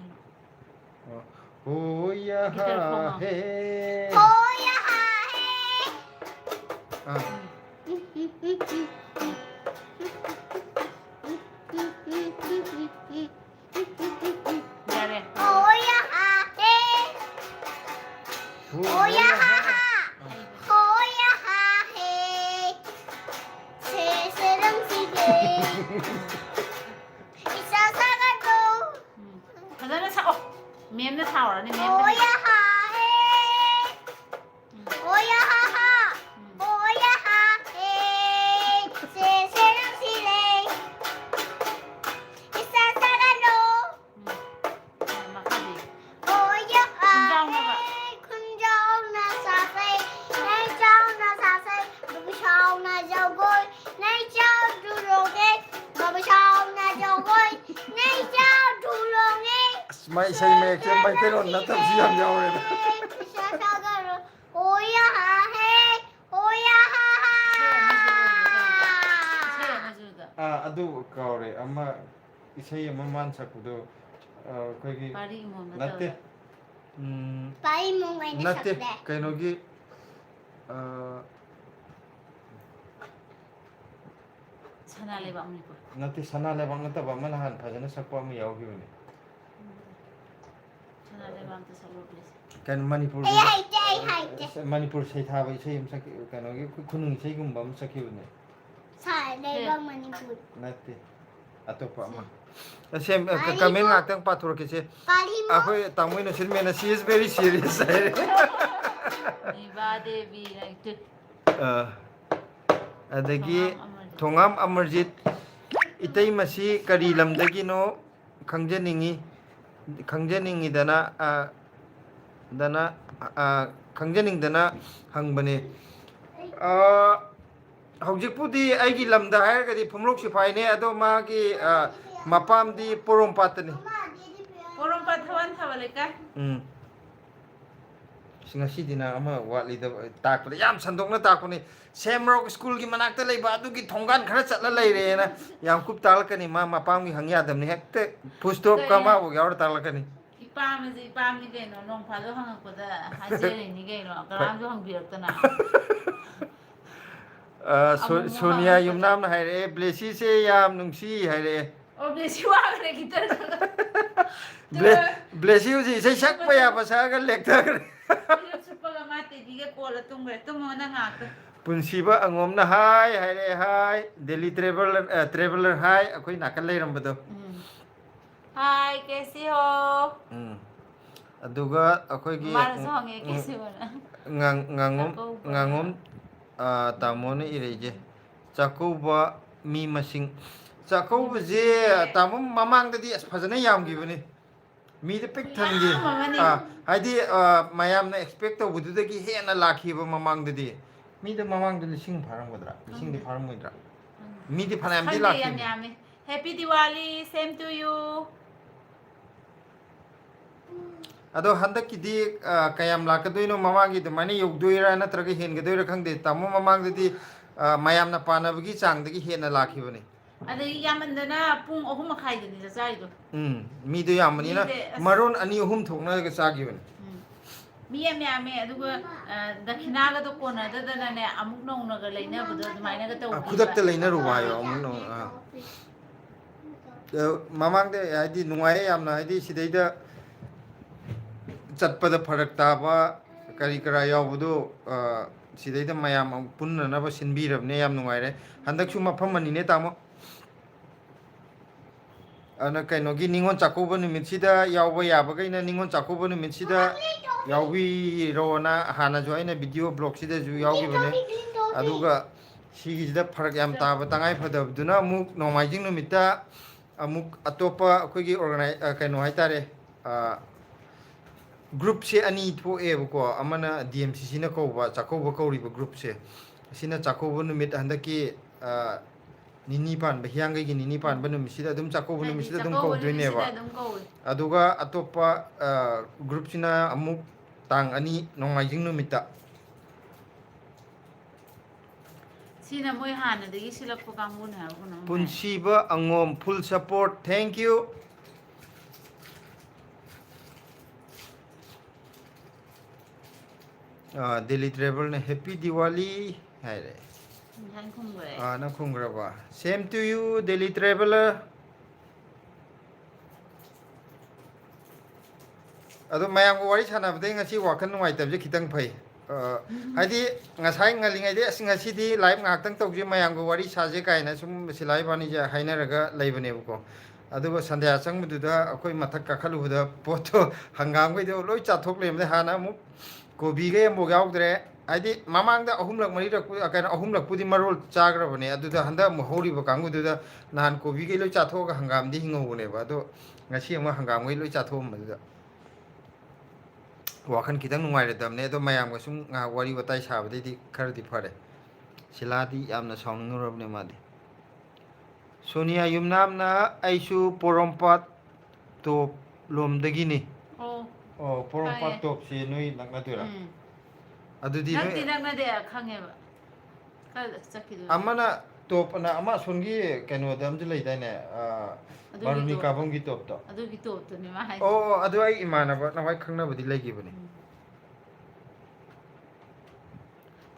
ꯑꯣ, ꯍꯣ ꯌꯥ ꯒꯤꯇꯔ ꯈꯣꯡꯉꯣ꯫ ꯍꯦ꯫ ꯍꯣ ꯌꯥ ꯍꯦ꯫ ꯃꯥ ꯏꯁꯩ ꯃꯌꯦꯛꯁꯦ ꯃꯩꯇꯩꯂꯣꯟ ꯅꯠꯇꯕꯁꯨ ꯌꯥꯝ ꯌꯥꯎꯔꯦꯗ꯫ ꯍꯣꯌꯥ ꯍꯥ ꯍꯦ, ꯍꯣꯌꯥ ꯍꯥ ꯍꯥ꯫ ꯏꯁꯩ ꯑꯃꯁꯨꯗ ꯑꯥ, ꯑꯗꯨ ꯀꯥꯎꯔꯦ꯫ ꯑꯃ ꯏꯁꯩ ꯑꯃ ꯃꯥꯅ ꯁꯛꯄꯗꯣ, ꯑ, ꯑꯩꯈꯣꯏꯒꯤ ꯄꯥꯔꯤ ꯏꯃꯣꯝꯅ ꯅꯠꯇꯦ꯫ ꯇꯧꯔꯒ꯫ ꯎꯝ, ꯄꯥꯔꯤ ꯃꯣꯡꯉꯩꯅ ꯅꯠꯇꯦ꯫ ꯁꯛꯂꯦ꯫ ꯀꯩꯅꯣꯒꯤ, ꯑ, ꯁꯅꯥ ꯂꯩꯕꯥꯛ ꯃꯅꯤꯄꯨꯔ꯫ ꯅꯠꯇꯦ, ꯁꯅꯥ ꯂꯩꯕꯥꯛ ꯅꯠꯇꯕ ꯑꯃ ꯅꯍꯥꯟ ꯐꯖꯅ ꯁꯛꯄ ꯑꯃ ꯌꯥꯎꯈꯤꯕꯅꯦ꯫ ꯁꯅꯥ ꯂꯩꯕꯥꯛꯇ ꯁꯛꯂꯣ please꯫ ꯀꯩꯅꯣ, ꯃꯅꯤꯄꯨꯔꯒꯤ ꯑꯩ ꯍꯩꯇꯦ, ꯑꯩ ꯍꯩꯇꯦ꯫ ꯃꯅꯤꯄꯨꯔ ꯁꯩꯊꯥꯕ ꯏꯁꯩ ꯑꯃ ꯁꯛꯈꯤ, ꯀꯩꯅꯣꯒꯤ ꯈꯨ-, ꯈꯨꯅꯨꯡ ꯏꯁꯩꯒꯨꯝꯕ ꯑꯃ ꯁꯛꯈꯤꯕꯅꯦ꯫ ꯁꯥ ꯂꯩꯕꯥꯛ ꯃꯅꯤꯄꯨꯔ꯫ ꯅꯠꯇꯦ, ꯑꯇꯣꯞꯄ ꯑꯃ꯫ ꯑꯁꯦꯡ-, ꯄꯥꯔꯤꯕ- ꯀꯃꯦꯟ ꯉꯥꯛꯇꯪ ꯄꯥꯊꯣꯔꯛꯀꯦꯁꯦ꯫ ꯄꯥꯔꯤꯃꯣ꯫ ꯑꯩꯈꯣꯏ ꯇꯥꯃꯣ ꯏꯅꯣꯁꯦꯟ ꯃꯦꯟꯅ "She is very serious" ꯍꯥꯏꯔꯦ꯫ ꯅꯤꯕꯥ ꯗꯦꯕꯤ ꯍꯥꯏ ꯇꯨ꯫ ꯑ, ꯑꯗꯒꯤ ꯊꯣꯉꯥꯝ ꯑꯃꯔꯖꯤꯠ꯫ ꯊꯣꯉꯥꯝ ꯑꯃꯔꯖꯤꯠ, "ꯏꯇꯩꯃꯁꯤ ꯀꯔꯤ ꯂꯝꯗꯒꯤꯅꯣ ꯈꯪꯖꯅꯤꯡꯉꯤ, ꯈꯪꯖꯅꯤꯡꯉꯤꯗꯅ, ꯑ, ꯗꯅ, ꯑ, ꯈꯪꯖꯅꯤꯡꯗꯅ ꯍꯪꯕꯅꯦ"꯫ ꯑ, ꯍꯧꯖꯤꯛꯄꯨꯗꯤ ꯑꯩꯒꯤ ꯂꯝꯗ ꯍꯥꯏꯔꯒꯗꯤ ꯐꯨꯝꯂꯣꯛ ꯁꯤꯐꯥꯏꯅꯦ, ꯑꯗꯣ ꯃꯥꯒꯤ, ꯑ, ꯃꯄꯥꯝꯗꯤ ꯄꯣꯔꯣꯝꯄꯥꯠꯇꯅꯤ꯫ ꯄꯣꯔꯣꯝꯄꯥꯠ ꯊꯋꯥꯟ ꯊꯥꯕ ꯂꯩꯀꯥꯏ꯫ ꯎꯝ꯫ ꯑꯁ, ꯉꯁꯤꯗꯤ ꯅꯪ ꯑꯃ ꯋꯥꯠꯂꯤꯗ ꯇꯥꯛꯄꯗ ꯌꯥꯝ ꯁꯟꯗꯣꯛꯅ ꯇꯥꯛꯄꯅꯤ꯫ ꯁꯦꯝ ꯔꯣꯛ ꯁ꯭ꯀꯨꯜꯒꯤ ꯃꯅꯥꯛꯇ ꯂꯩꯕ ꯑꯗꯨꯒꯤ ꯊꯣꯡꯒꯥꯟ ꯈꯔ ꯆꯠꯂ ꯂꯩꯔꯦꯅ ꯌꯥꯝ ꯀꯨꯞ ꯇꯥꯛꯂꯛꯀꯅꯤ꯫ ꯃꯥ ꯃꯄꯥꯝꯒꯤ ꯍꯪ ꯌꯥꯗꯕꯅꯤ꯫ ꯍꯦꯛꯇ ꯐꯨꯜ ꯁ꯭ꯇꯣꯞ ꯀꯩꯅꯣ? ꯀꯃꯥꯕꯨ ꯌꯥꯎꯔ ꯇꯥꯛꯂꯛꯀꯅꯤ꯫ ꯏꯄꯥꯝꯁꯦ ꯏꯄꯥꯝꯅꯤ ꯀꯩꯅꯣ, ꯅꯣꯡ ꯐꯥꯗꯣꯛ ꯍꯪꯉꯛꯄꯗ ꯍꯥꯏꯖꯔꯤꯅꯤ ꯀꯩꯅꯣ, ꯀꯅꯥꯝꯁꯨ ꯍꯪꯕꯤꯔꯛꯇꯅ꯫ ꯑ, ꯁꯣ-, ꯑꯃꯨꯛ ꯁꯣꯅꯤꯌꯥ ꯍꯪꯉꯛꯄꯗ꯫ ꯌꯨꯝꯅꯥꯝꯅ ꯍꯥꯏꯔꯛꯑꯦ, "ꯕ꯭ꯂꯦꯁꯤꯁꯦ ꯌꯥꯝ ꯅꯨꯡꯁꯤ" ꯍꯥꯏꯔꯛꯑꯦ꯫ ꯑꯣ, ꯕ꯭ꯂꯦꯁꯤ ꯋꯥꯈ꯭ꯔꯦ ꯈꯤꯇꯪ꯫ ꯕ꯭ꯂꯦ-, ꯕ꯭ꯂꯦꯁꯤ ꯍꯧꯖꯤꯛ ꯏꯁꯩ ꯁꯛꯄ ꯌꯥꯕ ꯁꯛꯑꯒ ꯂꯦꯛꯊꯈ꯭ꯔꯦ꯫ ꯐꯤꯔꯣꯜ ꯁꯨꯞꯄꯒ ꯃꯥ ꯇꯤꯚꯤꯒ ꯀꯣꯜꯂ ꯇꯨꯝꯈ꯭ꯔꯦ꯫ ꯇꯨꯝꯃꯣ ꯅꯪ ꯉꯥꯏꯍꯥꯛꯇ꯫ ꯄꯨꯟꯁꯤꯕ ꯑꯉꯣꯝꯅ ꯍꯥꯏ ꯍꯥꯏꯔꯛꯑꯦ, ꯍꯥꯏ꯫ ꯗꯦꯂꯤ ꯇ꯭ꯔꯦꯚꯦꯂꯔ, ꯑ, ꯇ꯭ꯔꯦꯚꯦꯂꯔ ꯍꯥꯏ, ꯑꯩꯈꯣꯏ ꯅꯥꯀꯟ ꯂꯩꯔꯝꯕꯗꯣ꯫ ꯎꯝ꯫ ꯍꯥꯏ, ꯀꯦꯁꯤ ꯍꯣ꯫ ꯎꯝ꯫ ꯑꯗꯨꯒ ꯑꯩꯈꯣꯏꯒꯤ, ꯃꯥꯅꯁꯨ ꯎꯝ, ꯍꯪꯉꯦ, ꯎꯝ, ꯀꯦꯁꯤ ꯍꯣꯅ꯫ ꯉꯥꯡ-, ꯉꯥꯉꯣꯝ, ꯆꯥꯛꯀꯧꯕ꯫ ꯉꯥꯉꯣꯝ, ꯑ, ꯇꯥꯃꯣꯅ ꯏꯔꯛꯏꯁꯦ꯫ ꯆꯥꯛꯀꯧꯕ ꯃꯤ ꯃꯁꯤꯡ꯫ ꯆꯥꯛꯀꯧꯕꯁꯦ, ꯃꯤ ꯃꯁꯤꯡꯁꯦ꯫ ꯇꯥꯃꯣ, ꯃꯃꯥꯡꯗꯗꯤ ꯑꯁ ꯐꯖꯅ ꯌꯥꯝꯈꯤꯕꯅꯤ꯫ ꯃꯤꯗ ꯄꯤꯛ ꯊꯟꯈꯤ꯫ ꯌꯥꯝ ꯑꯃꯅꯤ꯫ ꯑꯥ, ꯍꯥꯏꯗꯤ, ꯑ, ꯃꯌꯥꯝꯅ expect ꯇꯧꯕꯗꯨꯗꯒꯤ ꯍꯦꯟꯅ ꯂꯥꯛꯈꯤꯕ ꯃꯃꯥꯡꯗꯗꯤ꯫ ꯃꯤꯗ ꯃꯃꯥꯡꯗ ꯂꯤꯁꯤꯡ ꯐꯥꯔꯝꯒꯗ꯭ꯔꯥ? ꯂꯤꯁꯤꯡꯗꯤ ꯈꯪꯗꯦ꯫ ꯐꯥꯔꯝꯃꯣꯏꯗ꯭ꯔꯥ? ꯈꯪꯗꯦ꯫ ꯃꯤꯗꯤ ꯐꯅꯌꯥꯝꯗꯤ ꯈꯪꯗꯦ, ꯌꯥꯝ ꯂꯥꯛꯈꯤꯕꯅꯤ꯫ ꯌꯥꯝꯃꯤ꯫ Happy Diwali, same to you꯫ ꯑꯗꯣ ꯍꯟꯗꯛꯀꯤꯗꯤ ꯑ, ꯀꯌꯥꯝ ꯂꯥꯛꯀꯗꯣꯏꯅꯣ? ꯃꯃꯥꯡꯒꯤ ꯑꯗꯨꯃꯥꯏꯅ ꯌꯧꯗꯣꯏꯔꯥ ꯅꯠꯇ꯭ꯔꯒ ꯍꯦꯟꯒꯗꯣꯏꯔꯥ ꯈꯪꯗꯦ꯫ ꯇꯥꯃꯣ, ꯃꯃꯥꯡꯗꯗꯤ ꯑ, ꯃꯌꯥꯝꯅ ꯄꯥꯅꯕꯒꯤ ꯆꯥꯡꯗꯒꯤ ꯍꯦꯟꯅ ꯂꯥꯛꯈꯤꯕꯅꯤ꯫ ꯑꯗꯒꯤ ꯌꯥꯝꯃꯟꯗꯅ ꯄꯨꯡ ꯑꯍꯨꯝ ꯃꯈꯥꯏꯗꯅꯤꯗ ꯆꯥꯔꯤꯗꯣ꯫ ꯎꯝ, ꯃꯤꯗꯣ ꯌꯥꯝꯕꯅꯤꯅ ꯃꯤꯁꯦ ꯑꯁ- ꯃꯔꯣꯟ ꯑꯅꯤ ꯑꯍꯨꯝ ꯊꯣꯛꯅꯔꯒ ꯆꯥꯈꯤꯕꯅꯤ꯫ ꯎꯝ꯫ ꯃꯤ ꯌꯥꯝ ꯌꯥꯝꯃꯦ, ꯑꯗꯨꯒ ꯑ, ꯗꯈꯤꯅꯥꯒꯗꯣ ꯀꯣꯟꯅꯗꯗꯅꯅꯦ ꯑꯃꯨꯛ ꯅꯧꯅꯒ ꯂꯩꯅꯕꯗꯣ ꯑꯗꯨꯃꯥꯏꯅꯒ ꯑ, ꯇꯧꯈꯤꯕ꯫ ꯈꯨꯗꯛꯇ ꯂꯩꯅꯔꯨꯕ ꯍꯥꯏꯌꯣ ꯑꯃꯨꯛ ꯅꯧ ꯑ꯫ ꯑ, ꯃꯃꯥꯡꯗ ꯍꯥꯏꯗꯤ ꯅꯨꯡꯉꯥꯏꯌꯦ ꯌꯥꯝꯅ, ꯍꯥꯏꯗꯤ ꯁꯤꯗꯩꯗ ꯆꯠꯄꯗ ꯐꯔꯛ ꯇꯥꯕ ꯀꯔꯤ ꯀꯔꯥ ꯌꯥꯎꯕꯗꯣ ꯑ, ꯁꯤꯗꯩꯗ ꯃꯌꯥꯝ ꯑꯃꯨꯛ ꯄꯨꯟꯅꯅꯕ ꯁꯤꯟꯕꯤꯔꯕꯅꯦ, ꯌꯥꯝ ꯅꯨꯡꯉꯥꯏꯔꯦ꯫ ꯍꯟꯗꯛꯁꯨ ꯃꯐꯝ ꯑꯅꯤꯅꯦ ꯇꯥꯃꯣ꯫ ꯑꯗꯨꯅ ꯀꯩꯅꯣꯒꯤ ꯅꯤꯉꯣꯜ ꯆꯥꯛꯀꯧꯕ ꯅꯨꯃꯤꯠꯁꯤꯗ ꯌꯥꯎꯕ ꯌꯥꯕꯈꯩꯅ ꯅꯤꯉꯣꯜ ꯆꯥꯛꯀꯧꯕ ꯅꯨꯃꯤꯠꯁꯤꯗ ꯌꯥꯎꯕꯤꯔꯣꯅ ꯍꯥꯟꯅꯁꯨ ꯑꯩꯅ ꯚꯤꯗꯤꯑꯣ ꯕ꯭ꯂꯣꯛꯁꯤꯗꯁꯨ ꯌꯥꯎꯈꯤꯕꯅꯦ꯫ ꯑꯗꯨꯒ ꯁꯤꯒꯤꯁꯤꯗ ꯐꯔꯛ ꯌꯥꯝ ꯇꯥꯕ, ꯇꯉꯥꯏ ꯐꯗꯕꯗꯨꯅ ꯑꯃꯨꯛ ꯅꯣꯡꯃꯥꯏꯖꯤꯡ ꯅꯨꯃꯤꯠꯇ ꯑꯃꯨꯛ ꯑꯇꯣꯞꯄ ꯑꯩꯈꯣꯏꯒꯤ ꯑꯣꯔꯒꯅꯥꯏ ꯑ, ꯀꯩꯅꯣ ꯍꯥꯏꯇꯥꯔꯦ, ꯑ, ꯒ꯭ꯔꯨꯞꯁꯦ ꯑꯅꯤ ꯊꯣꯛꯑꯦꯕꯀꯣ꯫ ꯑꯃꯅ ꯗꯤ ꯑꯦꯝ ꯁꯤ ꯁꯤꯅ ꯀꯧꯕ, ꯆꯥꯛꯀꯧꯕ ꯀꯧꯔꯤꯕ ꯒ꯭ꯔꯨꯞꯁꯦ, ꯑꯁꯤꯅ ꯆꯥꯛꯀꯧꯕ ꯅꯨꯃꯤꯠ ꯍꯟꯗꯛꯀꯤ ꯑ, ꯅꯤꯅꯤ ꯄꯥꯟꯕ, ꯍꯤꯌꯥꯡꯒꯩꯒꯤ ꯅꯤꯅꯤ ꯄꯥꯟꯕ ꯅꯨꯃꯤꯠꯁꯤꯗ ꯑꯗꯨꯝ ꯆꯥꯛꯀꯧꯕ ꯍꯥꯏꯗꯤ ꯅꯨꯃꯤꯠꯁꯤꯗ ꯑꯗꯨꯝ ꯆꯥꯛꯀꯧꯕ ꯀꯧꯗꯣꯏꯅꯦꯕ꯫ ꯅꯨꯃꯤꯠꯁꯤꯗ ꯑꯗꯨꯝ ꯀꯧꯏ꯫ ꯑꯗꯨꯒ ꯑꯇꯣꯞꯄ ꯑ, ꯒ꯭ꯔꯨꯞꯁꯤꯅ ꯑꯃꯨꯛ ꯇꯥꯡ ꯑꯅꯤ ꯅꯣꯡꯃꯥꯏꯖꯤꯡ ꯅꯨꯃꯤꯠꯇ꯫ ꯁꯤꯅ ꯃꯣꯏ ꯍꯥꯟꯅꯗꯒꯤ ꯁꯤꯜꯂꯛꯄ ꯀꯥꯡꯕꯨꯅꯦ ꯍꯥꯏꯕ ꯀꯩꯅꯣꯝ ꯍꯥꯏ꯫ ꯄꯨꯟꯁꯤꯕ ꯑꯉꯣꯝ, full support, thank you꯫ Ah, Delhi ꯇ꯭ꯔꯦꯚꯦꯜꯅ "Happy Diwali" ꯍꯥꯏꯔꯦ꯫ ꯉꯁꯥꯏ ꯈꯨꯝꯈ꯭ꯔꯦ꯫ ꯑꯥ, ꯅꯪ ꯈꯨꯝꯈ꯭ꯔꯕ? Same to you, Delhi ꯇ꯭ꯔꯦꯚꯦꯂꯔ꯫ ꯑꯗꯣ ꯃꯌꯥꯝꯒ ꯋꯥꯔꯤ ꯁꯥꯟꯅꯕꯗꯩ ꯉꯁꯤ ꯋꯥꯈꯜ ꯅꯨꯡꯉꯥꯏꯇꯕꯁꯦ ꯈꯤꯇꯪ ꯐꯩ꯫ ꯑ, ꯍꯥꯏꯗꯤ ꯉꯁꯥꯏ ꯉꯜꯂꯤꯉꯩꯗꯩ "ꯑꯁ, ꯉꯁꯤꯗꯤ ꯂꯥꯏꯚ ꯉꯥꯏꯍꯥꯛꯇꯪ ꯇꯧꯁꯤ, ꯃꯌꯥꯝꯒ ꯋꯥꯔꯤ ꯁꯥꯁꯦ" ꯀꯥꯏꯅ ꯁꯨꯝ ꯁꯤꯂꯥ ꯏꯕꯥꯅꯤꯁꯦ ꯍꯥꯏꯅꯔꯒ ꯂꯩꯕꯅꯦꯕꯀꯣ꯫ ꯑꯗꯨꯒ ꯁꯟꯗ꯭ꯌꯥ ꯆꯪꯕꯗꯨꯗ ꯑꯩꯈꯣꯏ ꯃꯊꯛ ꯀꯥꯈꯠꯂꯨꯕꯗ ꯄꯣꯠꯇꯣ, ꯍꯪꯒꯥꯝꯈꯩꯗꯣ ꯂꯣꯏ ꯆꯥꯊꯣꯛ ꯂꯩꯔꯝꯕꯗꯩ ꯍꯥꯟꯅ ꯑꯃꯨꯛ ꯀꯣꯕꯤꯈꯩ ꯑꯃꯐꯥꯎ ꯌꯥꯎꯗ꯭ꯔꯦ꯫ ꯍꯥꯏꯗꯤ ꯃꯃꯥꯡꯗ ꯑꯍꯨꯝꯂꯛ ꯃꯔꯤꯔꯛ, ꯀꯩꯅꯣ, ꯑꯍꯨꯝꯂꯛꯄꯨꯗꯤ ꯃꯔꯣꯜ ꯆꯥꯈ꯭ꯔꯕꯅꯦ꯫ ꯑꯗꯨꯗ ꯍꯟꯗꯛ ꯑꯃꯨꯛ ꯍꯧꯔꯤꯕ ꯀꯥꯡꯕꯨꯗꯨꯗ ꯅꯍꯥꯟ ꯀꯣꯕꯤꯈꯩ ꯂꯣꯏ ꯆꯥꯊꯣꯛꯑꯒ ꯍꯪꯒꯥꯝꯗꯤ ꯍꯤꯡꯍꯧꯕꯅꯦꯕ꯫ ꯑꯗꯣ ꯉꯁꯤ ꯑꯃꯨꯛ ꯍꯪꯒꯥꯝꯈꯩ ꯂꯣꯏ ꯆꯥꯊꯣꯛꯑꯝꯕꯗꯨꯗ ꯋꯥꯈꯜ ꯈꯤꯇꯪ ꯅꯨꯡꯉꯥꯏꯔꯗꯕꯅꯦ꯫ ꯑꯗꯣ ꯃꯌꯥꯝꯒ ꯁꯨꯝ ꯉꯥꯏꯍꯥꯛ ꯋꯥꯔꯤ ꯋꯥꯇꯥꯏ ꯁꯥꯕꯗꯩꯗꯤ ꯈꯔꯗꯤ ꯐꯔꯦ꯫ ꯁꯤꯂꯥꯗꯤ ꯌꯥꯝꯅ ꯁꯥꯎꯅꯤꯡꯉꯨꯔꯕꯅꯦ ꯃꯥꯗꯤ꯫ ꯁꯣꯅꯤꯌꯥ ꯌꯨꯝꯅꯥꯝꯅ "ꯑꯩꯁꯨ ꯄꯣꯔꯣꯝꯄꯥꯠ ꯇꯣꯞ ꯂꯣꯝꯗꯒꯤꯅꯤ"꯫ ꯑꯣ, ꯑꯣ, ꯄꯣꯔꯣꯝꯄꯥꯠ ꯈꯪꯉꯦ꯫ ꯇꯣꯞꯁꯤ ꯅꯣꯏ ꯅꯛꯅꯗꯣꯏꯔꯥ? ꯎꯝ꯫ ꯑꯗꯨꯗꯤ ꯅꯣꯏ ꯅꯛꯇꯤ ꯅꯛꯅꯗꯦ, ꯈꯪꯉꯦꯕ꯫ ꯈꯔ ꯆꯠꯈꯤꯗꯣꯏꯅꯦ꯫ ꯑꯃꯅ ꯇꯣꯞ ꯑꯅ ꯑꯃ ꯑꯁꯣꯟꯒꯤ ꯀꯩꯅꯣꯗ ꯑꯃꯁꯨ ꯂꯩꯗꯥꯏꯅꯦ? ꯑ, ꯑꯗꯨꯒꯤ ꯕꯥꯔꯨꯅꯤ ꯇꯣꯞ-, ꯀꯥꯐꯝꯒꯤ ꯇꯣꯞꯇꯣ꯫ ꯑꯗꯨꯒꯤ ꯇꯣꯞꯇꯨꯅꯦ ꯃꯥ ꯍꯥꯏꯁꯦ꯫ ꯑꯣ, ꯑꯣ, ꯑꯗꯨ ꯑꯩ ꯏꯃꯥꯟꯅꯕ ꯅꯍꯥꯟꯋꯥꯏ ꯈꯪꯅꯕꯗꯤ ꯂꯩꯈꯤꯕꯅꯦ꯫ ꯎꯝ꯫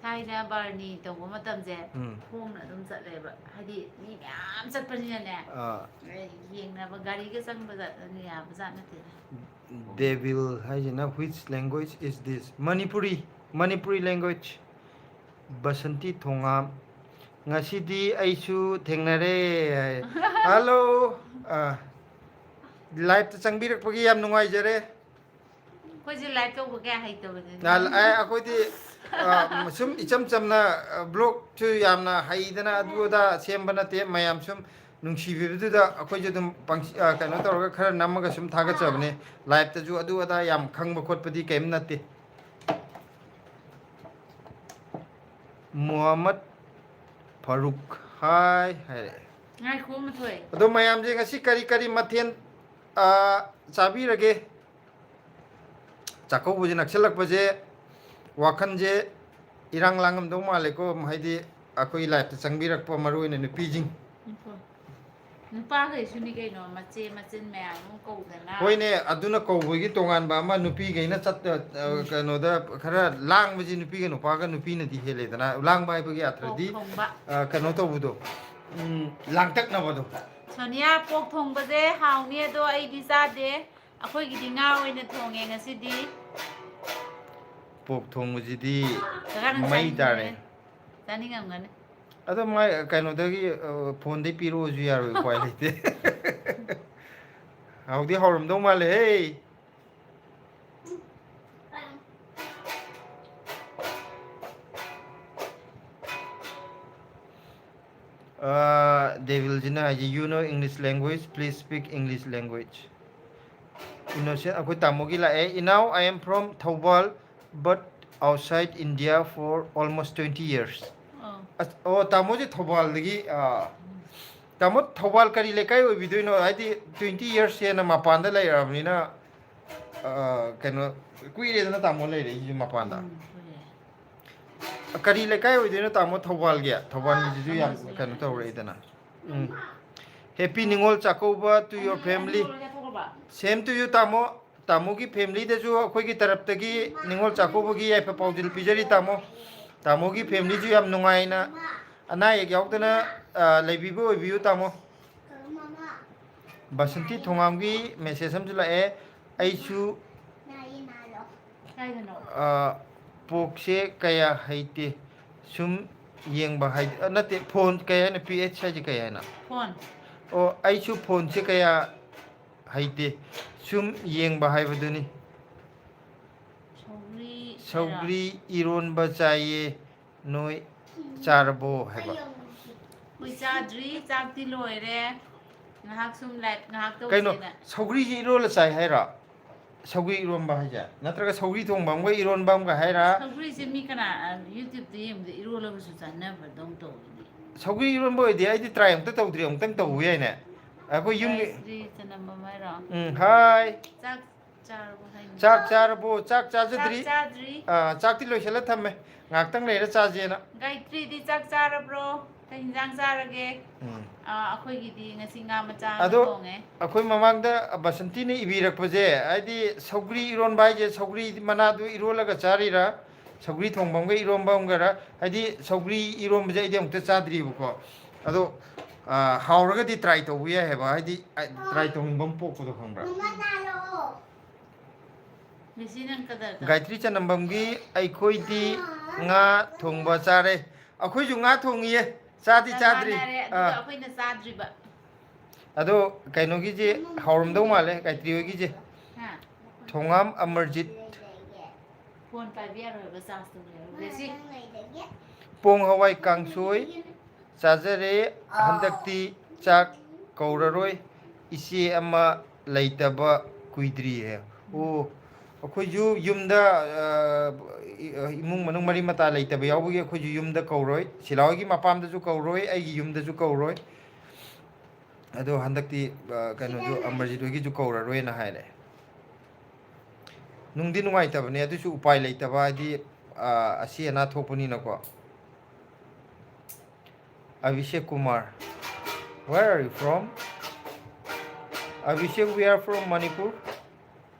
ꯊꯥꯏꯅ ꯕꯥꯔꯨꯅꯤ ꯇꯧꯕ ꯃꯇꯝꯁꯦ ꯎꯝ꯫ ꯈꯣꯡꯅ ꯑꯗꯨꯝ ꯆꯠꯂꯦꯕ, ꯍꯥꯏꯗꯤ ꯃꯤ ꯃꯌꯥꯝ ꯆꯠꯄꯅꯤꯅꯅꯦ꯫ ꯑꯥ꯫ ꯑꯦ, ꯌꯦꯡꯅꯕ ꯒꯥꯔꯤꯒ ꯆꯪꯕ ꯖꯥꯠ-, ꯌꯥꯕ ꯖꯥꯠ ꯅꯠꯇꯦꯗ꯫ Devil ꯍꯥꯏꯁꯤꯅ, "Which language is this?" Manipuri, Manipuri language꯫ Basanti ꯊꯣꯉꯥꯝ, "ꯉꯁꯤꯗꯤ ꯑꯩꯁꯨ ꯊꯦꯡꯅꯔꯦ" ꯍꯥꯏ꯫ ꯍꯜꯂꯣ꯫ ꯑꯥ, ꯂꯥꯏꯞꯇ ꯆꯪꯕꯤꯔꯛꯄꯒꯤ ꯌꯥꯝ ꯅꯨꯡꯉꯥꯏꯖꯔꯦ꯫ ꯑꯩꯈꯣꯏꯁꯦ ꯂꯥꯏꯞ ꯇꯧꯕ ꯀꯌꯥ ꯍꯩꯇꯕꯅꯦ꯫ ꯅꯍꯥꯟ ꯑꯩ, ꯑꯩꯈꯣꯏꯗꯤ, ꯑ, ꯁꯨꯝ ꯏꯆꯝ ꯆꯝꯅ, ꯑ, ꯕ꯭ꯂꯣꯒꯁꯨ ꯌꯥꯝꯅ ꯍꯩꯗꯅ ꯑꯗꯨ ꯑꯗꯥ ꯁꯦꯝꯕ ꯅꯠꯇꯦ, ꯃꯌꯥꯝ ꯁꯨꯝ ꯅꯨꯡꯁꯤꯕꯤꯕꯗꯨꯗ ꯑꯩꯈꯣꯏꯁꯨ ꯑꯗꯨꯝ ꯄꯪꯁꯤ-, ꯑ, ꯀꯩꯅꯣ ꯇꯧꯔꯒ ꯈꯔ ꯅꯝꯃꯒ ꯁꯨꯝ ꯊꯥꯒꯠꯆꯕꯅꯦ꯫ ꯂꯥꯏꯞꯇꯁꯨ ꯑꯗꯨ ꯑꯗꯥ ꯌꯥꯝ ꯈꯪꯕ ꯈꯣꯠꯄꯗꯤ ꯀꯩꯝ ꯅꯠꯇꯦ꯫ ꯃꯨꯍꯝꯃꯗ ꯐꯥꯔꯨꯛ ꯍꯥꯏ ꯍꯥꯏꯔꯛꯑꯦ꯫ ꯉꯥꯏꯈꯣ, ꯑꯃ ꯊꯣꯛꯑꯦ꯫ ꯑꯗꯣ ꯃꯌꯥꯝꯁꯦ ꯉꯁꯤ ꯀꯔꯤ ꯀꯔꯤ ꯃꯊꯦꯜ, ꯑ, ꯆꯥꯕꯤꯔꯒꯦ? ꯆꯥꯛꯀꯧꯕꯁꯦ ꯅꯛꯁꯜꯂꯛꯄꯁꯦ ꯋꯥꯈꯜꯁꯦ ꯏꯔꯥꯡ ꯂꯥꯡꯉꯝꯗꯧ ꯃꯥꯜꯂꯦꯀꯣ, ꯍꯥꯏꯗꯤ ꯑꯩꯈꯣꯏ ꯂꯥꯏꯞꯇ ꯆꯪꯕꯤꯔꯛꯄ ꯃꯔꯨ ꯑꯣꯏꯅ ꯅꯨꯄꯤꯁꯤꯡ꯫ ꯉꯥꯏꯈꯣ꯫ ꯅꯨꯄꯥꯈꯩꯁꯨꯅꯤ ꯀꯩꯅꯣ, ꯃꯆꯦ ꯃꯆꯤꯟ ꯃꯌꯥꯝ ꯑꯃ ꯀꯧꯗꯅ꯫ ꯍꯣꯏꯅꯦ, ꯑꯗꯨꯅ ꯀꯧꯕꯒꯤ ꯇꯣꯉꯥꯟꯕ ꯑꯃ, ꯅꯨꯄꯤꯈꯩꯅ ꯆꯠ-, ꯑ, ꯀꯩꯅꯣꯗ ꯈꯔ ꯂꯥꯡꯕꯁꯤ ꯅꯨꯄꯤꯒ ꯅꯨꯄꯥꯒ ꯅꯨꯄꯤꯅꯗꯤ ꯍꯦꯜꯂꯦꯗꯅ, ꯂꯥꯡꯕ ꯍꯥꯏꯕꯒꯤ ꯄꯣꯛ ꯑꯥꯊ꯭ꯔꯗꯤ, ꯊꯣꯡꯕ꯫ ꯑ, ꯀꯩꯅꯣ ꯇꯧꯕꯗꯣ, ꯎꯝ, ꯂꯥꯡꯇꯛꯅꯕꯗꯣ꯫ ꯁꯣꯅꯤꯌꯥ, ꯄꯣꯛ ꯊꯣꯡꯕꯁꯦ ꯍꯥꯎꯅꯤ, ꯑꯗꯣ ꯑꯩꯗꯤ ꯆꯥꯗꯦ꯫ ꯑꯩꯈꯣꯏꯒꯤꯗꯤ ꯉꯥ ꯑꯣꯏꯅ ꯊꯣꯡꯉꯦ ꯉꯁꯤꯗꯤ꯫ ꯄꯣꯛ ꯊꯣꯡꯕꯁꯤꯗꯤ ꯀꯀꯥ ꯅꯪ ꯃꯩ ꯇꯥꯔꯦ꯫ ꯆꯥꯅꯤꯡꯉꯝꯒꯅꯤ꯫ ꯆꯥꯅꯤꯡꯉꯝꯒꯅꯤ꯫ ꯑꯗꯣ ꯃꯥꯏ ꯀꯩꯅꯣꯗꯒꯤ, ꯑ, ꯐꯣꯟꯗꯩ ꯄꯤꯔꯛꯑꯣꯁꯨ ꯌꯥꯔꯣꯏ, ꯎꯄꯥꯏ ꯂꯩꯇꯦ꯫ ꯍꯥꯎꯗꯤ ꯍꯥꯎꯔꯝꯗꯧ ꯃꯥꯜꯂꯦꯍꯦ꯫ ꯑ, ꯗꯦꯚꯤꯜꯁꯤꯅ ꯍꯥꯏꯁꯦ, "You know English language, please speak English language." Innocent, ꯑꯩꯈꯣꯏ ꯇꯥꯃꯣꯒꯤ ꯂꯥꯛꯑꯦ꯫ "Inao, I am from Thoubal, but outside India for almost twenty years." ꯑꯣ꯫ ꯑꯁ, ꯑꯣ, ꯇꯥꯃꯣꯁꯦ ꯊꯧꯕꯥꯜꯗꯒꯤ, ꯑ, ꯇꯥꯃꯣ, ꯊꯧꯕꯥꯜ ꯀꯔꯤ ꯂꯩꯀꯥꯏ ꯑꯣꯏꯕꯤꯗꯣꯏꯅꯣ? ꯍꯥꯏꯗꯤ twenty years ꯍꯦꯟꯅ ꯃꯄꯥꯟꯗ ꯂꯩꯔꯛꯑꯕꯅꯤꯅ꯫ ꯑ, ꯀꯩꯅꯣ, ꯀꯨꯏꯔꯦꯗꯅ ꯇꯥꯃꯣ ꯂꯩꯔꯛꯏꯁꯤꯁꯨ ꯃꯄꯥꯟꯗ꯫ ꯎꯝ, ꯍꯣꯏ꯫ ꯀꯔꯤ ꯂꯩꯀꯥꯏ ꯑꯣꯏꯗꯣꯏꯅꯣ ꯇꯥꯃꯣ? ꯊꯧꯕꯥꯜꯒꯤ? ꯊꯧꯕꯥꯜꯒꯤꯁꯤꯁꯨ ꯌꯥꯝ ꯑꯃꯁꯨ ꯀꯩꯅꯣ ꯌꯥꯏ꯫ ꯇꯧꯔꯛꯏꯗꯅ꯫ ꯎꯝ꯫ Happy Ningol Chakkouba to your family. Same to you ꯇꯥꯃꯣ꯫ ꯇꯥꯃꯣꯒꯤ familyꯗꯁꯨ ꯑꯩꯈꯣꯏꯒꯤ ꯇꯔꯞꯇꯒꯤ ꯅꯤꯉꯣꯜ ꯆꯥꯛꯀꯧꯕꯒꯤ ꯌꯥꯏꯐ ꯄꯥꯎꯖꯦꯜ ꯄꯤꯖꯔꯤ ꯇꯥꯃꯣ꯫ ꯇꯥꯃꯣꯒꯤ familyꯁꯨ ꯌꯥꯝ ꯅꯨꯡꯉꯥꯏꯅ, ꯑꯅꯥ ꯑꯌꯦꯛ ꯌꯥꯎꯗꯅ, ꯑ, ꯂꯩꯕꯤꯕ ꯑꯣꯏꯕꯤꯌꯨ ꯇꯥꯃꯣ꯫ ꯕꯁꯟꯇꯤ ꯊꯣꯉꯥꯝꯒꯤ message ꯑꯃꯁꯨ ꯂꯥꯛꯑꯦ꯫ ꯑꯩꯁꯨ, ꯀꯥꯏꯗꯅꯣ? ꯑ, ꯄꯣꯛꯁꯦ ꯀꯌꯥ ꯍꯩꯇꯦ꯫ ꯁꯨꯝ ꯌꯦꯡꯕ ꯍꯥꯏ, ꯑ, ꯅꯠꯇꯦ, phone ꯀꯩ ꯍꯥꯏꯅꯣ? P H ꯍꯥꯏꯁꯦ ꯀꯩ ꯍꯥꯏꯅꯣ? Phone꯫ ꯑꯣ, ꯑꯩꯁꯨ phoneꯁꯦ ꯀꯌꯥ ꯍꯩꯇꯦ꯫ ꯁꯨꯝ ꯌꯦꯡꯕ ꯍꯥꯏꯕꯗꯨꯅꯤ꯫ ꯁꯧꯒ꯭ꯔꯤ ꯍꯥꯏꯔꯣ? ꯁꯧꯒ꯭ꯔꯤ ꯏꯔꯣꯟꯕ ꯆꯥꯏꯌꯦ꯫ ꯅꯣꯏ ꯆꯥꯔꯕꯣ ꯍꯥꯏꯕ꯫ ꯑꯩꯈꯣꯏ ꯆꯥꯗ꯭ꯔꯤ, ꯆꯥꯛꯇꯤ ꯂꯣꯏꯔꯦ꯫ ꯉꯥꯏꯍꯥꯛ ꯁꯨꯝ live ꯉꯥꯏꯍꯥꯛ ꯀꯩꯅꯣ, ꯇꯧꯁꯦꯅ꯫ ꯁꯧꯒ꯭ꯔꯤꯁꯦ ꯏꯔꯣꯜꯂ ꯆꯥꯏ ꯍꯥꯏꯔꯣ? ꯁꯧꯒ꯭ꯔꯤ ꯏꯔꯣꯟꯕ ꯍꯥꯏꯁꯦ? ꯅꯠꯇ꯭ꯔꯒ ꯁꯧꯒ꯭ꯔꯤ ꯊꯣꯡꯕ ꯑꯃꯒ ꯏꯔꯣꯟꯕ ꯑꯃꯒ ꯍꯥꯏꯔ? ꯁꯧꯒ꯭ꯔꯤꯁꯦ ꯃꯤ ꯀꯅꯥ, ꯑ, YouTubeꯇ ꯌꯦꯡꯕꯗ ꯏꯔꯣꯜꯂꯒꯁꯨ ꯆꯥꯟꯅꯕꯗꯧ ꯇꯧꯕꯅꯦ꯫ ꯁꯧꯒ꯭ꯔꯤ ꯏꯔꯣꯟꯕ ꯑꯣꯏꯗꯤ ꯑꯩꯗꯤ try ꯑꯃꯨꯛꯇ ꯇꯧꯗ꯭ꯔꯤ, ꯑꯃꯨꯛꯇꯪ ꯇꯧꯕ ꯌꯥꯏꯅꯦ꯫ ꯑꯩꯈꯣꯏ ꯌꯨꯝꯒꯤ ꯒꯥꯌꯇ꯭ꯔꯤ ꯆꯅꯝꯕꯝ ꯍꯥꯏꯔꯣ? ꯎꯝ, hi꯫ ꯆꯥꯛ ꯆꯥꯔꯕꯣ ꯍꯥꯏꯅꯤ? ꯆꯥꯛ ꯆꯥꯔꯕꯣ? ꯆꯥꯛ ꯆꯥꯖꯗ꯭ꯔꯤ꯫ ꯆꯥꯛ ꯆꯥꯗ꯭ꯔꯤ꯫ ꯑꯥ, ꯆꯥꯛꯇꯤ ꯂꯣꯏꯁꯤꯜꯂ ꯊꯝꯃꯦ꯫ ꯉꯥꯏꯍꯥꯛꯇꯪ ꯂꯩꯔ ꯆꯥꯁꯦꯅ꯫ ꯒꯥꯌꯇ꯭ꯔꯤꯗꯤ ꯆꯥꯛ ꯆꯥꯔꯕ꯭ꯔꯣ? ꯀꯩ ꯍꯤꯟꯖꯥꯡ ꯆꯥꯔꯒꯦ? ꯎꯝ꯫ ꯑꯥ, ꯑꯩꯈꯣꯏꯒꯤꯗꯤ ꯉꯁꯤ ꯉꯥ ꯃꯆꯥ ꯑꯃ ꯑꯗꯣ ꯊꯣꯡꯉꯦ꯫ ꯑꯩꯈꯣꯏ ꯃꯃꯥꯡꯗ ꯕꯁꯟꯇꯤꯅ ꯏꯕꯤꯔꯛꯄꯁꯦ, ꯍꯥꯏꯗꯤ ꯁꯧꯒ꯭ꯔꯤ ꯏꯔꯣꯟꯕ ꯍꯥꯏꯁꯦ ꯁꯧꯒ꯭ꯔꯤ ꯃꯅꯥꯗꯨ ꯏꯔꯣꯜꯂꯒ ꯆꯥꯔꯤꯔꯥ, ꯁꯧꯒ꯭ꯔꯤ ꯊꯣꯡꯕ ꯑꯃꯒ ꯏꯔꯣꯟꯕ ꯑꯃꯒꯔ? ꯍꯥꯏꯗꯤ ꯁꯧꯒ꯭ꯔꯤ ꯏꯔꯣꯟꯕꯁꯦ ꯑꯩꯗꯤ ꯑꯃꯨꯛꯇ ꯆꯥꯗ꯭ꯔꯤꯕꯀꯣ꯫ ꯑꯗꯣ, ꯑꯥ, ꯍꯥꯎꯔꯒꯗꯤ try ꯇꯧꯕ ꯌꯥꯏ ꯍꯥꯏꯕ, ꯍꯥꯏꯗꯤ, ꯑ, try ꯇꯧꯅꯤꯡꯕ ꯑꯃ ꯄꯣꯛꯄꯗꯣ, ꯈꯪꯕ꯭ꯔꯥ? ꯃꯦꯁꯤ, ꯅꯪ ꯀꯗꯔ ꯇꯧ꯫ ꯒꯥꯌꯇ꯭ꯔꯤ ꯆꯅꯝꯕꯝꯒꯤ ꯑꯩꯈꯣꯏꯗꯤ ꯉꯥ ꯊꯣꯡꯕ ꯆꯥꯔꯦ꯫ ꯑꯩꯈꯣꯏꯁꯨ ꯉꯥ ꯊꯣꯡꯉꯤꯌꯦ꯫ ꯆꯥꯗꯤ ꯆꯞ ꯆꯥꯗ꯭ꯔꯤ꯫ ꯃꯥꯟꯅꯔꯦ, ꯑꯗꯨꯒ ꯑꯥ꯫ ꯑꯩꯈꯣꯏꯅ ꯆꯥꯗ꯭ꯔꯤꯕ꯫ ꯑꯗꯣ ꯀꯩꯅꯣꯒꯤꯁꯦ ꯍꯥꯎꯔꯝꯗꯧ ꯃꯥꯜꯂꯦ, ꯒꯥꯌꯇ꯭ꯔꯤ ꯍꯣꯏꯒꯤꯁꯦ꯫ ꯍꯥ? ꯊꯣꯉꯥꯝ ꯑꯃꯔꯖꯤꯠ꯫ Phone ꯄꯥꯏꯕ ꯌꯥꯔꯣꯏꯕ, charge ꯇꯧ ꯂꯩꯔꯣ꯫ ꯃꯦꯁꯤ꯫ ꯄꯣꯡ ꯍꯋꯥꯏ ꯀꯥꯡꯁꯣꯏ ꯆꯥꯖꯔꯦ꯫ ꯍꯟꯗꯛꯇꯤ ꯆꯥꯛ ꯀꯧꯔꯔꯣꯏ, ꯏꯆꯦ ꯑꯃ ꯂꯩꯇꯕ ꯀꯨꯏꯗ꯭ꯔꯤꯌꯦ꯫ ꯑꯣ, ꯑꯩꯈꯣꯏꯁꯨ ꯌꯨꯝꯗ, ꯑ, ꯏ-, ꯏꯃꯨꯡ ꯃꯅꯨꯡ ꯃꯔꯤ ꯃꯇꯥ ꯂꯩꯇꯕ ꯌꯥꯎꯕꯒꯤ ꯑꯩꯈꯣꯏꯁꯨ ꯌꯨꯝꯗ ꯀꯧꯔꯣꯏ, ꯁꯤꯂꯥ ꯍꯣꯏꯒꯤ ꯃꯄꯥꯝꯗꯁꯨ ꯀꯧꯔꯣꯏ, ꯑꯩꯒꯤ ꯌꯨꯝꯗꯁꯨ ꯀꯧꯔꯣꯏ꯫ ꯑꯗꯣ ꯍꯟꯗꯛꯇꯤ, ꯑ, ꯀꯩꯅꯣꯁꯨ, ꯑꯃꯔꯖꯤꯠ ꯍꯣꯏꯒꯤꯁꯨ ꯀꯧꯔꯔꯣꯏꯅ ꯍꯥꯏꯔꯦ꯫ ꯅꯨꯡꯗꯤ ꯅꯨꯡꯉꯥꯏꯇꯕꯅꯦ, ꯑꯗꯨꯁꯨ ꯎꯄꯥꯏ ꯂꯩꯇꯕ, ꯍꯥꯏꯗꯤ, ꯑ, ꯑꯁꯤ ꯑꯅꯥ ꯊꯣꯛꯄꯅꯤꯅꯀꯣ꯫ Abhishek Kumar, where are you from? Abhishek, we are from Manipur.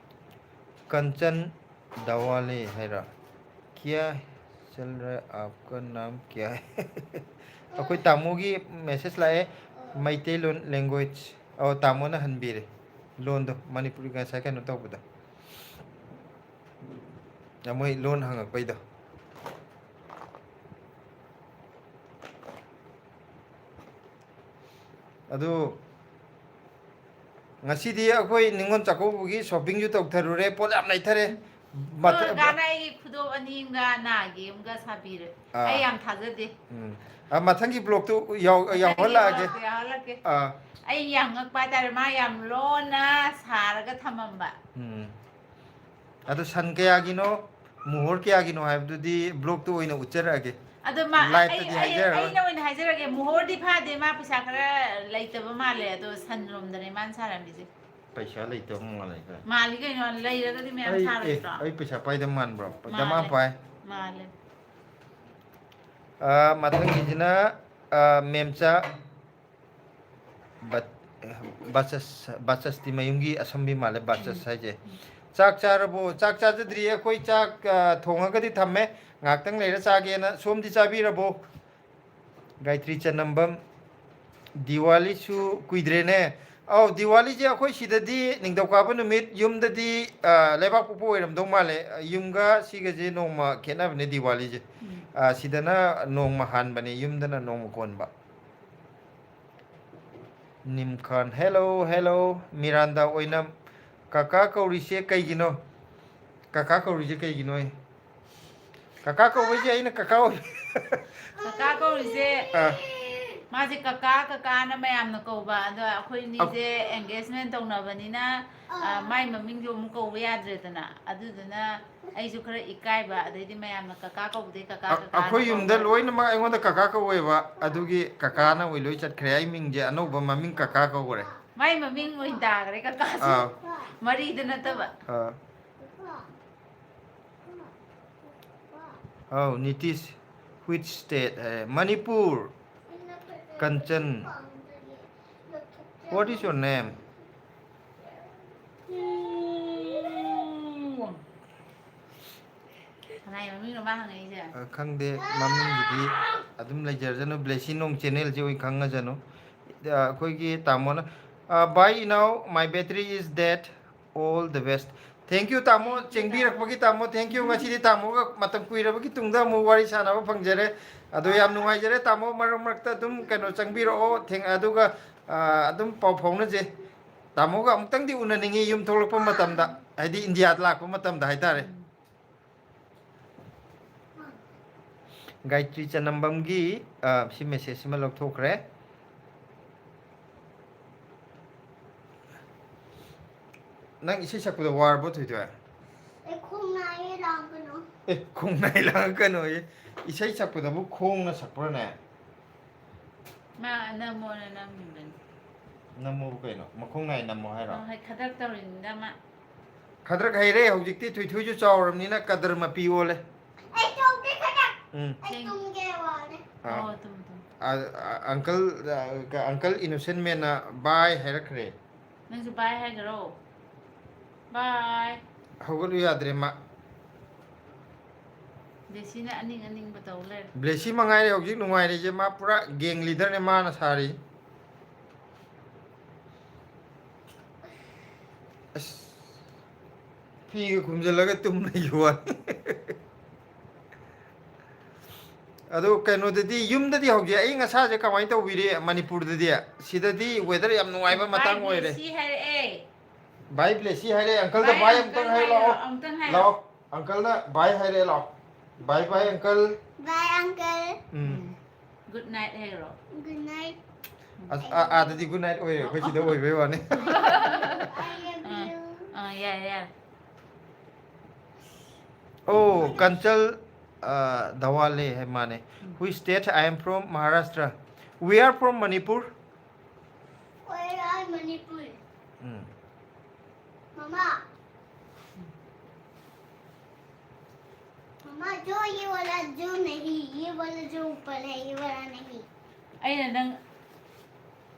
Kanchan Dawale ꯍꯥꯏꯔ? Kya chal raha hai, aapka naam kya hai? ꯑꯩꯈꯣꯏ ꯇꯥꯃꯣꯒꯤ message ꯂꯥꯛꯑꯦ, ꯃꯩꯇꯩꯂꯣꯟ language꯫ ꯑꯣ, ꯇꯥꯃꯣꯅ ꯍꯟꯕꯤꯔꯦ ꯂꯣꯟꯗꯣ, ꯃꯅꯤꯄꯨꯔꯤ ꯉꯁꯥꯏ ꯀꯩꯅꯣ ꯇꯧꯕꯗꯣ꯫ ꯃꯣꯏ ꯂꯣꯟ ꯍꯪꯉꯛꯄꯩꯗꯣ꯫ ꯑꯗꯨ ꯉꯁꯤꯗꯤ ꯑꯩꯈꯣꯏ ꯅꯤꯉꯣꯜ ꯆꯥꯛꯀꯧꯕꯒꯤ shoppingꯁꯨ ꯇꯧꯊꯔꯨꯔꯦ, ꯄꯣꯠ ꯌꯥꯝ ꯂꯩꯊꯔꯦ꯫ ꯃꯊ- ꯗꯨꯔꯒꯥꯅ ꯑꯩꯒꯤ ꯈꯨꯗꯣꯞ ꯑꯅꯤ ꯑꯃꯒ ꯅꯥꯒꯤ ꯑꯃꯒ ꯁꯥꯕꯤꯔꯦ꯫ ꯑꯥ꯫ ꯑꯩ ꯌꯥꯝ ꯊꯥꯖꯗꯦ꯫ ꯎꯝ꯫ ꯑ, ꯃꯊꯪꯒꯤ vlogꯇꯨ ꯌꯥꯎ-, ꯃꯊꯪꯒꯤ ꯌꯥꯎꯍꯜꯂꯛꯑꯒꯦ꯫ Vlogꯇ ꯌꯥꯎꯍꯜꯂꯛꯀꯦ꯫ ꯑꯥ꯫ ꯑꯩ ꯌꯥꯝ ꯉꯛꯄ ꯍꯥꯏꯇꯥꯔꯦ, ꯃꯥ ꯌꯥꯝ ꯂꯣꯟꯅ ꯁꯥꯔꯒ ꯊꯝꯃꯝꯕ꯫ ꯎꯝ꯫ ꯑꯗꯣ ꯁꯟ ꯀꯌꯥꯒꯤꯅꯣ, ꯃꯣꯍꯣꯔ ꯀꯌꯥꯒꯤꯅꯣ ꯍꯥꯏꯕꯗꯨꯗꯤ vlogꯇ ꯑꯣꯏꯅ ꯎꯠꯆꯔꯛꯑꯒꯦ꯫ ꯑꯗꯣ ꯃꯥ, ꯑꯩ, liveꯇꯗꯤ ꯑꯩ, ꯍꯥꯏꯖꯔꯔꯣꯏ꯫ ꯑꯩꯅ ꯑꯣꯏꯅ ꯍꯥꯏꯖꯔꯒꯦ, ꯃꯣꯍꯣꯔꯗꯤ ꯐꯥꯗꯦ, ꯃꯥ ꯄꯩꯁꯥ ꯈꯔ ꯂꯩꯇꯕ ꯃꯥꯜꯂꯦ, ꯑꯗꯣ ꯁꯟ ꯂꯣꯝꯗꯅꯦ ꯃꯥꯅ ꯁꯥꯔꯝꯃꯤꯁꯦ꯫ ꯄꯩꯁꯥ ꯂꯩꯇꯕ ꯃꯥꯜꯂꯦ꯫ ꯃꯥꯜꯂꯤ ꯀꯩꯅꯣ, ꯂꯩꯔꯒꯗꯤ ꯃꯌꯥꯝ ꯑꯩ, ꯑꯦ, ꯁꯥꯔꯣꯏꯗ꯭ꯔꯣ? ꯑꯩ ꯄꯩꯁꯥ ꯄꯥꯏꯗꯕ ꯃꯥꯟꯕ꯭ꯔꯣ? ꯗꯃꯥ ꯃꯥꯜꯂꯦ꯫ ꯄꯥꯏ꯫ ꯃꯥꯜꯂꯦ꯫ ꯑ, ꯃꯊꯪꯒꯤꯁꯤꯅ, ꯑ, ꯃꯦꯝꯆꯥ ꯕꯠ-, ꯕꯆꯁ-, ꯕꯆꯁꯇꯤ ꯃꯌꯨꯝꯒꯤ ꯑꯁꯝꯕꯤ ꯃꯥꯜꯂꯦ, ꯕꯆꯁ ꯎꯝ꯫ ꯍꯥꯏꯁꯦ꯫ ꯆꯥꯛ ꯆꯥꯔꯕꯣ? ꯆꯥꯛ ꯆꯥꯖꯗ꯭ꯔꯤꯌꯦ꯫ ꯑꯩꯈꯣꯏ ꯆꯥꯛ, ꯑ, ꯊꯣꯡꯉꯒꯗꯤ ꯊꯝꯃꯦ, ꯉꯥꯏꯍꯥꯛꯇꯪ ꯂꯩꯔ ꯆꯥꯒꯦꯅ꯫ ꯁꯣꯝꯗꯤ ꯆꯥꯕꯤꯔꯕꯣ? ꯒꯥꯌꯇ꯭ꯔꯤ ꯆꯅꯝꯕꯝ, ꯗꯤꯋꯥꯂꯤꯁꯨ ꯀꯨꯏꯗ꯭ꯔꯦꯅꯦ꯫ ꯑꯧ, ꯗꯤꯋꯥꯂꯤꯁꯦ ꯑꯩꯈꯣꯏ ꯁꯤꯗꯗꯤ ꯅꯤꯡꯊꯧꯀꯥꯕ ꯅꯨꯃꯤꯠ, ꯌꯨꯝꯗꯗꯤ, ꯑ, ꯂꯩꯕꯥꯛꯄꯣꯛꯄ ꯑꯣꯏꯔꯝꯗꯧ ꯃꯥꯜꯂꯦ꯫ ꯌꯨꯝꯒ ꯁꯤꯒꯁꯦ ꯅꯣꯡꯃ ꯈꯦꯠꯅꯕꯅꯦ ꯗꯤꯋꯥꯂꯤꯁꯦ꯫ ꯎꯝ꯫ ꯑ, ꯁꯤꯗꯅ ꯅꯣꯡꯃ ꯍꯥꯟꯕꯅꯦ, ꯌꯨꯝꯗꯅ ꯅꯣꯡꯃ ꯀꯣꯟꯕ꯫ ꯅꯤꯝꯈꯥꯟ, hello, hello, ꯃꯤꯔꯥꯟꯗꯥ ꯑꯣꯏꯅꯝ, ꯀꯀꯥ ꯀꯧꯔꯤꯁꯦ ꯀꯩꯒꯤꯅꯣ? ꯀꯀꯥ ꯀꯧꯔꯤꯁꯦ ꯀꯩꯒꯤꯅꯣ? ꯀꯀꯥ ꯀꯧꯕꯩꯁꯦ ꯑꯩꯅ ꯀꯀꯥ ꯑꯣꯏ-, ꯀꯀꯥ ꯀꯧꯔꯤꯁꯦ, ꯑꯥ꯫ ꯃꯥꯁꯦ ꯀꯀꯥ, ꯀꯀꯥꯅ ꯃꯌꯥꯝꯅ ꯀꯧꯕ, ꯑꯗꯣ ꯑꯩꯈꯣꯏ ꯑꯅꯤꯁꯦ engagement ꯇꯧꯅꯕꯅꯤꯅ, ꯑ, ꯃꯥꯏ ꯃꯃꯤꯡꯗꯣ ꯑꯃꯨꯛ ꯀꯧꯕ ꯌꯥꯗ꯭ꯔꯦꯗꯅ, ꯑꯗꯨꯗꯨꯅ ꯑꯩꯁꯨ ꯈꯔ ꯏꯀꯥꯏꯕ, ꯑꯗꯩꯗꯤ ꯃꯌꯥꯝꯅ ꯀꯀꯥ ꯀꯧꯕꯗꯩ ꯀꯀꯥ, ꯑ-, ꯀꯀꯥꯅ ꯑꯩꯈꯣꯏ ꯌꯨꯝꯗ ꯀꯧꯕ꯫ ꯂꯣꯏꯅꯃꯛ ꯑꯩꯉꯣꯟꯗ ꯀꯀꯥ ꯀꯧꯋꯦꯕ, ꯑꯗꯨꯒꯤ ꯀꯀꯥꯅ ꯑꯣꯏ ꯂꯣꯏ ꯆꯠꯈ꯭ꯔꯦ꯫ ꯑꯩ ꯃꯤꯡꯁꯦ ꯑꯅꯧꯕ ꯃꯃꯤꯡ ꯀꯀꯥ ꯀꯧꯈ꯭ꯔꯦ꯫ ꯃꯥꯏ ꯃꯃꯤꯡ ꯑꯣꯏꯅ ꯇꯥꯈ꯭ꯔꯦ ꯀꯀꯥꯁꯦ꯫ ꯑꯥ꯫ ꯃꯔꯤꯗ ꯅꯠꯇꯕ꯫ ꯑꯥ꯫ ꯑꯧ, ꯅꯤꯇꯤꯁ, which state ꯍꯥꯏꯔꯦ? Manipur. Kanchan, what is your name? ꯀꯅꯥꯏ ꯃꯃꯤꯡꯅꯣ ꯃꯥ ꯍꯪꯉꯛꯏꯁꯦ? ꯑ, ꯈꯪꯗꯦ, ꯃꯃꯤꯡꯗꯨꯗꯤ ꯑꯗꯨꯝ ꯂꯩꯖꯔꯖꯅꯨ, ꯕ꯭ꯂꯦꯁꯤ ꯅꯣꯡ ꯆꯦꯅꯦꯜꯁꯤ ꯑꯣꯏꯅ ꯈꯪꯉꯖꯅꯨ꯫ ꯑ, ꯑꯩꯈꯣꯏꯒꯤ ꯇꯥꯃꯣꯅ, ꯑ, "Bye ꯏꯅꯥꯎ, my battery is dead, all the best." Thank you ꯇꯥꯃꯣ, ꯆꯦꯡꯕꯤꯔꯛꯄꯒꯤ ꯇꯥꯃꯣ, thank you꯫ ꯉꯁꯤꯗꯤ ꯇꯥꯃꯣꯒ ꯃꯇꯝ ꯀꯨꯏꯔꯕꯒꯤ ꯇꯨꯡꯗ ꯑꯃꯨꯛ ꯋꯥꯔꯤ ꯁꯥꯟꯅꯕ ꯐꯪꯖꯔꯦ꯫ ꯑꯗꯣ ꯌꯥꯝ ꯅꯨꯡꯉꯥꯏꯖꯔꯦ ꯇꯥꯃꯣ, ꯃꯔꯛ ꯃꯔꯛꯇ ꯑꯗꯨꯝ ꯀꯩꯅꯣ ꯆꯪꯕꯤꯔꯛꯑꯣ, ꯊꯦꯡ-, ꯑꯗꯨꯒ, ꯑ, ꯑꯗꯨꯝ ꯄꯥꯎ ꯐꯥꯎꯅꯖꯦ꯫ ꯇꯥꯃꯣꯒ ꯑꯃꯨꯛꯇꯪꯗꯤ ꯎꯅꯅꯤꯡꯉꯤ ꯌꯨꯝ ꯊꯣꯛꯂꯛꯄ ꯃꯇꯝꯗ, ꯍꯥꯏꯗꯤ ꯏꯟꯗꯤꯌꯥꯗ ꯂꯥꯛꯄ ꯃꯇꯝꯗ ꯍꯥꯏꯇꯥꯔꯦ꯫ ꯒꯥꯌꯇ꯭ꯔꯤ ꯆꯅꯝꯕꯝꯒꯤ, ꯑ, ꯁꯤ ꯃꯦꯁꯦꯖꯁꯤꯃ ꯂꯧꯊꯣꯛꯈ꯭ꯔꯦ꯫ ꯅꯪ ꯏꯁꯩ ꯁꯛꯄꯗ ꯋꯥꯔꯕꯣ, ꯊꯣꯏꯊꯣꯏ? ꯑꯦ, ꯈꯣꯡ ꯅꯥꯏꯌꯦ ꯂꯥꯡꯒꯅꯨ꯫ ꯑꯦ, ꯈꯣꯡ ꯅꯥꯏ ꯂꯥꯡꯒꯅꯨ ꯑꯌꯦ꯫ ꯏꯁꯩ ꯁꯛꯄꯗꯕꯨ ꯈꯣꯡꯅ ꯁꯛꯄ꯭ꯔꯅꯦ? ꯃꯥ ꯅꯝꯃꯣꯅ ꯅꯝꯃꯤꯕꯅꯤ꯫ ꯅꯝꯃꯣꯕꯨ ꯀꯩꯅꯣ? ꯃꯈꯣꯡ ꯅꯥꯏ ꯅꯝꯃꯣ ꯍꯥꯏꯔꯣ? ꯍꯣꯏ, ꯈꯗ꯭ꯔꯛ ꯇꯧꯔꯤꯅꯤꯗ ꯃꯥ꯫ ꯈꯗ꯭ꯔꯛ ꯍꯩꯔꯦ ꯍꯧꯖꯤꯛꯇꯤ, ꯊꯣꯏꯊꯣꯏꯁꯨ ꯆꯥꯎꯔꯕꯅꯤꯅ ꯀꯗꯔ ꯃꯄꯤ ꯑꯣꯜꯂꯦ꯫ ꯑꯩ ꯇꯨꯝꯒꯦ ꯈꯗ꯭ꯔꯛ꯫ ꯎꯝ꯫ ꯑꯩ ꯇꯨꯝꯒꯦ ꯋꯥꯔꯦ꯫ ꯑꯥ꯫ ꯑꯣ, ꯇꯨꯝꯃꯨ, ꯇꯨꯝꯃꯨ꯫ ꯑ-, ꯑ-, ꯑꯪꯀꯜ, ꯑ, ꯀ-, ꯑꯪꯀꯜ ꯏꯅꯣꯁꯦꯟ ꯃꯦꯟꯅ bye ꯍꯥꯏꯔꯛꯈ꯭ꯔꯦ꯫ ꯅꯪꯁꯨ bye ꯍꯥꯏꯈ꯭ꯔꯣ꯫ Bye꯫ ꯍꯧꯒꯠꯂꯨ ꯌꯥꯗ꯭ꯔꯦ ꯃꯥ꯫ ꯕ꯭ꯂꯦꯁꯤꯅ ꯑꯅꯤꯡ ꯑꯅꯤꯡꯕ ꯇꯧ ꯂꯩꯔꯦ꯫ ꯕ꯭ꯂꯦꯁꯤ ꯃꯉꯥꯏꯔꯦ ꯍꯧꯖꯤꯛ ꯅꯨꯡꯉꯥꯏꯔꯤꯁꯦ, ꯃꯥ ꯄꯨꯔꯥ gang leaderꯅꯦ ꯃꯥꯅ ꯁꯥꯔꯤ꯫ ꯑꯁ, ꯐꯤꯒ ꯈꯨꯝꯖꯤꯜꯂꯒ ꯇꯨꯝ ꯂꯩꯕ ꯋꯥꯅꯤ꯫ ꯑꯗꯣ ꯀꯩꯅꯣꯗꯗꯤ, ꯌꯨꯝꯗꯗꯤ ꯍꯧꯖꯤꯛ ꯑꯏꯪ ꯑꯁꯥꯁꯦ ꯀꯃꯥꯏꯅ ꯇꯧꯕꯤꯔꯤ ꯃꯅꯤꯄꯨꯔꯗꯗꯤ? ꯁꯤꯗꯗꯤ weather ꯌꯥꯝ ꯅꯨꯡꯉꯥꯏꯕ ꯃꯇꯥꯡ ꯑꯣꯏꯔꯦ꯫ ꯕꯥꯏ ꯕ꯭ꯂꯦꯁꯤ ꯍꯥꯏꯔꯛꯑꯦ꯫ ꯕꯥꯏ ꯕ꯭ꯂꯦꯁꯤ ꯍꯥꯏꯔꯛꯑꯦ꯫ ꯑꯪꯀꯜꯗ ꯕꯥꯏ ꯕꯥꯏ ꯑꯃꯨꯛꯇꯪ ꯑꯃꯨꯛꯇꯪ ꯍꯥꯏꯔꯣ, ꯍꯥꯏꯔꯣ, ꯂꯥꯛꯑꯣ꯫ ꯑꯃꯨꯛꯇꯪ ꯍꯥꯏꯔꯣ꯫ ꯂꯥꯛꯑꯣ꯫ ꯑꯪꯀꯜꯅ ꯕꯥꯏ ꯍꯥꯏꯔꯛꯑꯦ, ꯂꯥꯛꯑꯣ꯫ ꯕꯥꯏ ꯕꯥꯏ ꯑꯪꯀꯜ꯫ ꯕꯥꯏ ꯑꯪꯀꯜ꯫ ꯎꯝ꯫ Good night ꯍꯥꯏꯔꯣ꯫ Good night꯫ ꯑꯁ, ꯑꯥ, ꯑꯥꯗꯗꯤ good night ꯑꯣꯏꯔꯦ, ꯑꯩꯈꯣꯏ ꯁꯤꯗ ꯑꯣꯏꯕꯩ ꯋꯥꯅꯤ꯫ I love you꯫ ꯑꯥ, ꯌꯥꯔꯦ, ꯌꯥꯔꯦ꯫ Oh, ꯀꯟꯆꯜ, ꯑ, ꯙꯋꯥꯂꯦ ꯍꯥꯏ ꯃꯥꯅꯦ꯫ ꯎꯝ꯫ Which state? I am from Maharashtra. We are from Manipur. Where are Manipur? ꯎꯝ꯫ ꯃꯃꯥ꯫ माँ, जो ये वाला जो नहीं, ये वाला जो ऊपर है, ये वाला नहीं। ꯑꯩꯅ ꯅꯪ,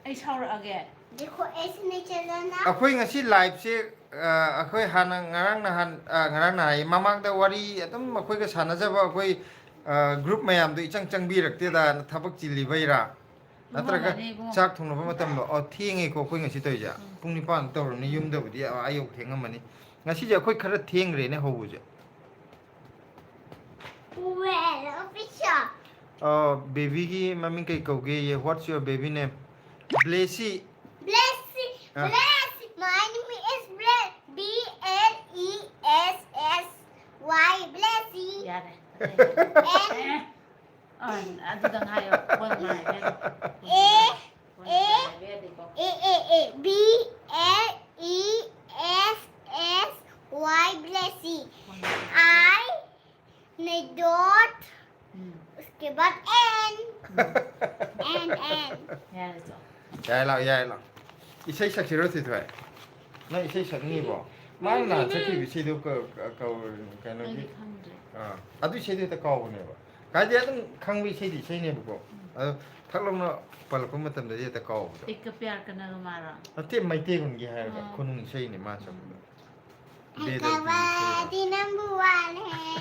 ꯑꯩ ꯁꯥꯎꯔꯛꯑꯒꯦ꯫ देखो, ऐसे नहीं चलना। ꯑꯩꯈꯣꯏ ꯉꯁꯤ ꯂꯥꯏꯞꯁꯦ ꯑꯩꯈꯣꯏ ꯍꯥꯟꯅ ꯉꯔꯥꯡ ꯅꯍꯥꯟ, ꯉꯔꯥꯡ ꯅꯍꯥꯟ ꯃꯃꯥꯡꯗ ꯋꯥꯔꯤ ꯑꯗꯨꯝ ꯑꯩꯈꯣꯏꯒ ꯁꯥꯟꯅꯖꯕ ꯑꯩꯈꯣꯏ ꯒ꯭ꯔꯨꯞ ꯃꯌꯥꯝꯗꯣ ꯏꯆꯪ ꯆꯪꯕꯤꯔꯛꯇꯦꯗꯅ ꯊꯕꯛ ꯆꯤꯜꯂꯤꯕꯩꯔꯥ? ꯅꯠꯇ꯭ꯔꯒ ꯆꯥꯛ ꯊꯣꯡꯅꯕ ꯃꯇꯝꯗꯣ? ꯑꯣ, ꯊꯦꯡꯉꯦꯀꯣ ꯑꯩꯈꯣꯏ ꯉꯁꯤ ꯇꯧꯔꯤꯁꯦ꯫ ꯄꯨꯡ ꯅꯤꯄꯥꯟ ꯇꯧꯔꯕꯅꯤ, ꯌꯨꯝꯗꯕꯨꯗꯤ ꯑꯥ ꯌꯧ ꯊꯦꯡꯉꯝꯃꯅꯤ꯫ ꯉꯁꯤꯁꯦ ꯑꯩꯈꯣꯏ ꯈꯔ ꯊꯦꯡꯈ꯭ꯔꯦꯅꯦ ꯍꯧꯕꯁꯦ꯫ Well, official. ꯑꯣ, ꯕꯦꯕꯤꯒꯤ ꯃꯃꯤꯡ ꯀꯩ ꯀꯧꯒꯦ? What's your baby name? Blessy. Blessy. Ah. Blessy. My name is Ble- B L E S S Y. Blessy. ꯌꯥꯔꯦ꯫ And ꯑꯦ, ꯑ, ꯑꯗꯨꯗꯪ ꯍꯥꯏꯌꯣ꯫ ꯀꯣꯟꯅ ꯍꯥꯏꯒꯦ꯫ A ꯀꯣꯟꯅ ꯍꯥꯏꯕ ꯌꯥꯗꯦꯀꯣ꯫ A A A B L E S S Y. Blessy. I नहीं dot. ꯎꯝ, उसके बाद N. N N. ꯌꯥꯔꯦ ꯆꯣ꯫ ꯌꯥꯏ ꯂꯥꯎ, ꯌꯥꯏ ꯂꯥꯎ꯫ ꯏꯁꯩ ꯁꯛꯁꯤꯔꯣ, ꯊꯣꯏꯊꯣꯏ? ꯅꯪ ꯏꯁꯩ ꯁꯛꯅꯤꯡꯉꯤꯕꯣ? ꯃꯥꯅ ꯅꯍꯥꯟ ꯁꯛꯈꯤꯕ ꯏꯁꯩꯗꯣ ꯀ- ꯀ- ꯀꯧ- ꯀꯩꯅꯣꯒꯤ ꯑꯩꯗꯤ ꯈꯪꯗ꯭ꯔꯦ꯫ ꯑꯥ, ꯑꯗꯨ ꯏꯁꯩꯗꯣ ꯍꯦꯛꯇ ꯀꯥꯎꯕꯅꯦꯕ꯫ ꯍꯥꯏꯗꯤ ꯑꯗꯨꯝ ꯈꯪꯕ ꯏꯁꯩꯗꯤ ꯏꯁꯩꯅꯦꯕꯀꯣ꯫ ꯑꯗꯣ ꯊꯛ ꯂꯥꯎꯅ ꯄꯜꯂꯛꯄ ꯃꯇꯝꯗꯗꯤ ꯍꯦꯛꯇ ꯀꯥꯎꯕꯗꯣ꯫ ꯏꯛꯀ ꯄ꯭ꯌꯥꯔ ꯀꯅꯥꯒ ꯃꯥꯔꯣ? ꯅꯠꯇꯦ, ꯃꯩꯇꯩꯔꯣꯟꯒꯤ ꯍꯥꯏꯔꯒ ꯑꯥ꯫ ꯈꯨꯅꯨꯡ ꯏꯁꯩꯅꯤ ꯃꯥ ꯁꯛꯄꯗꯣ꯫ कबड्डी नंबर वन है।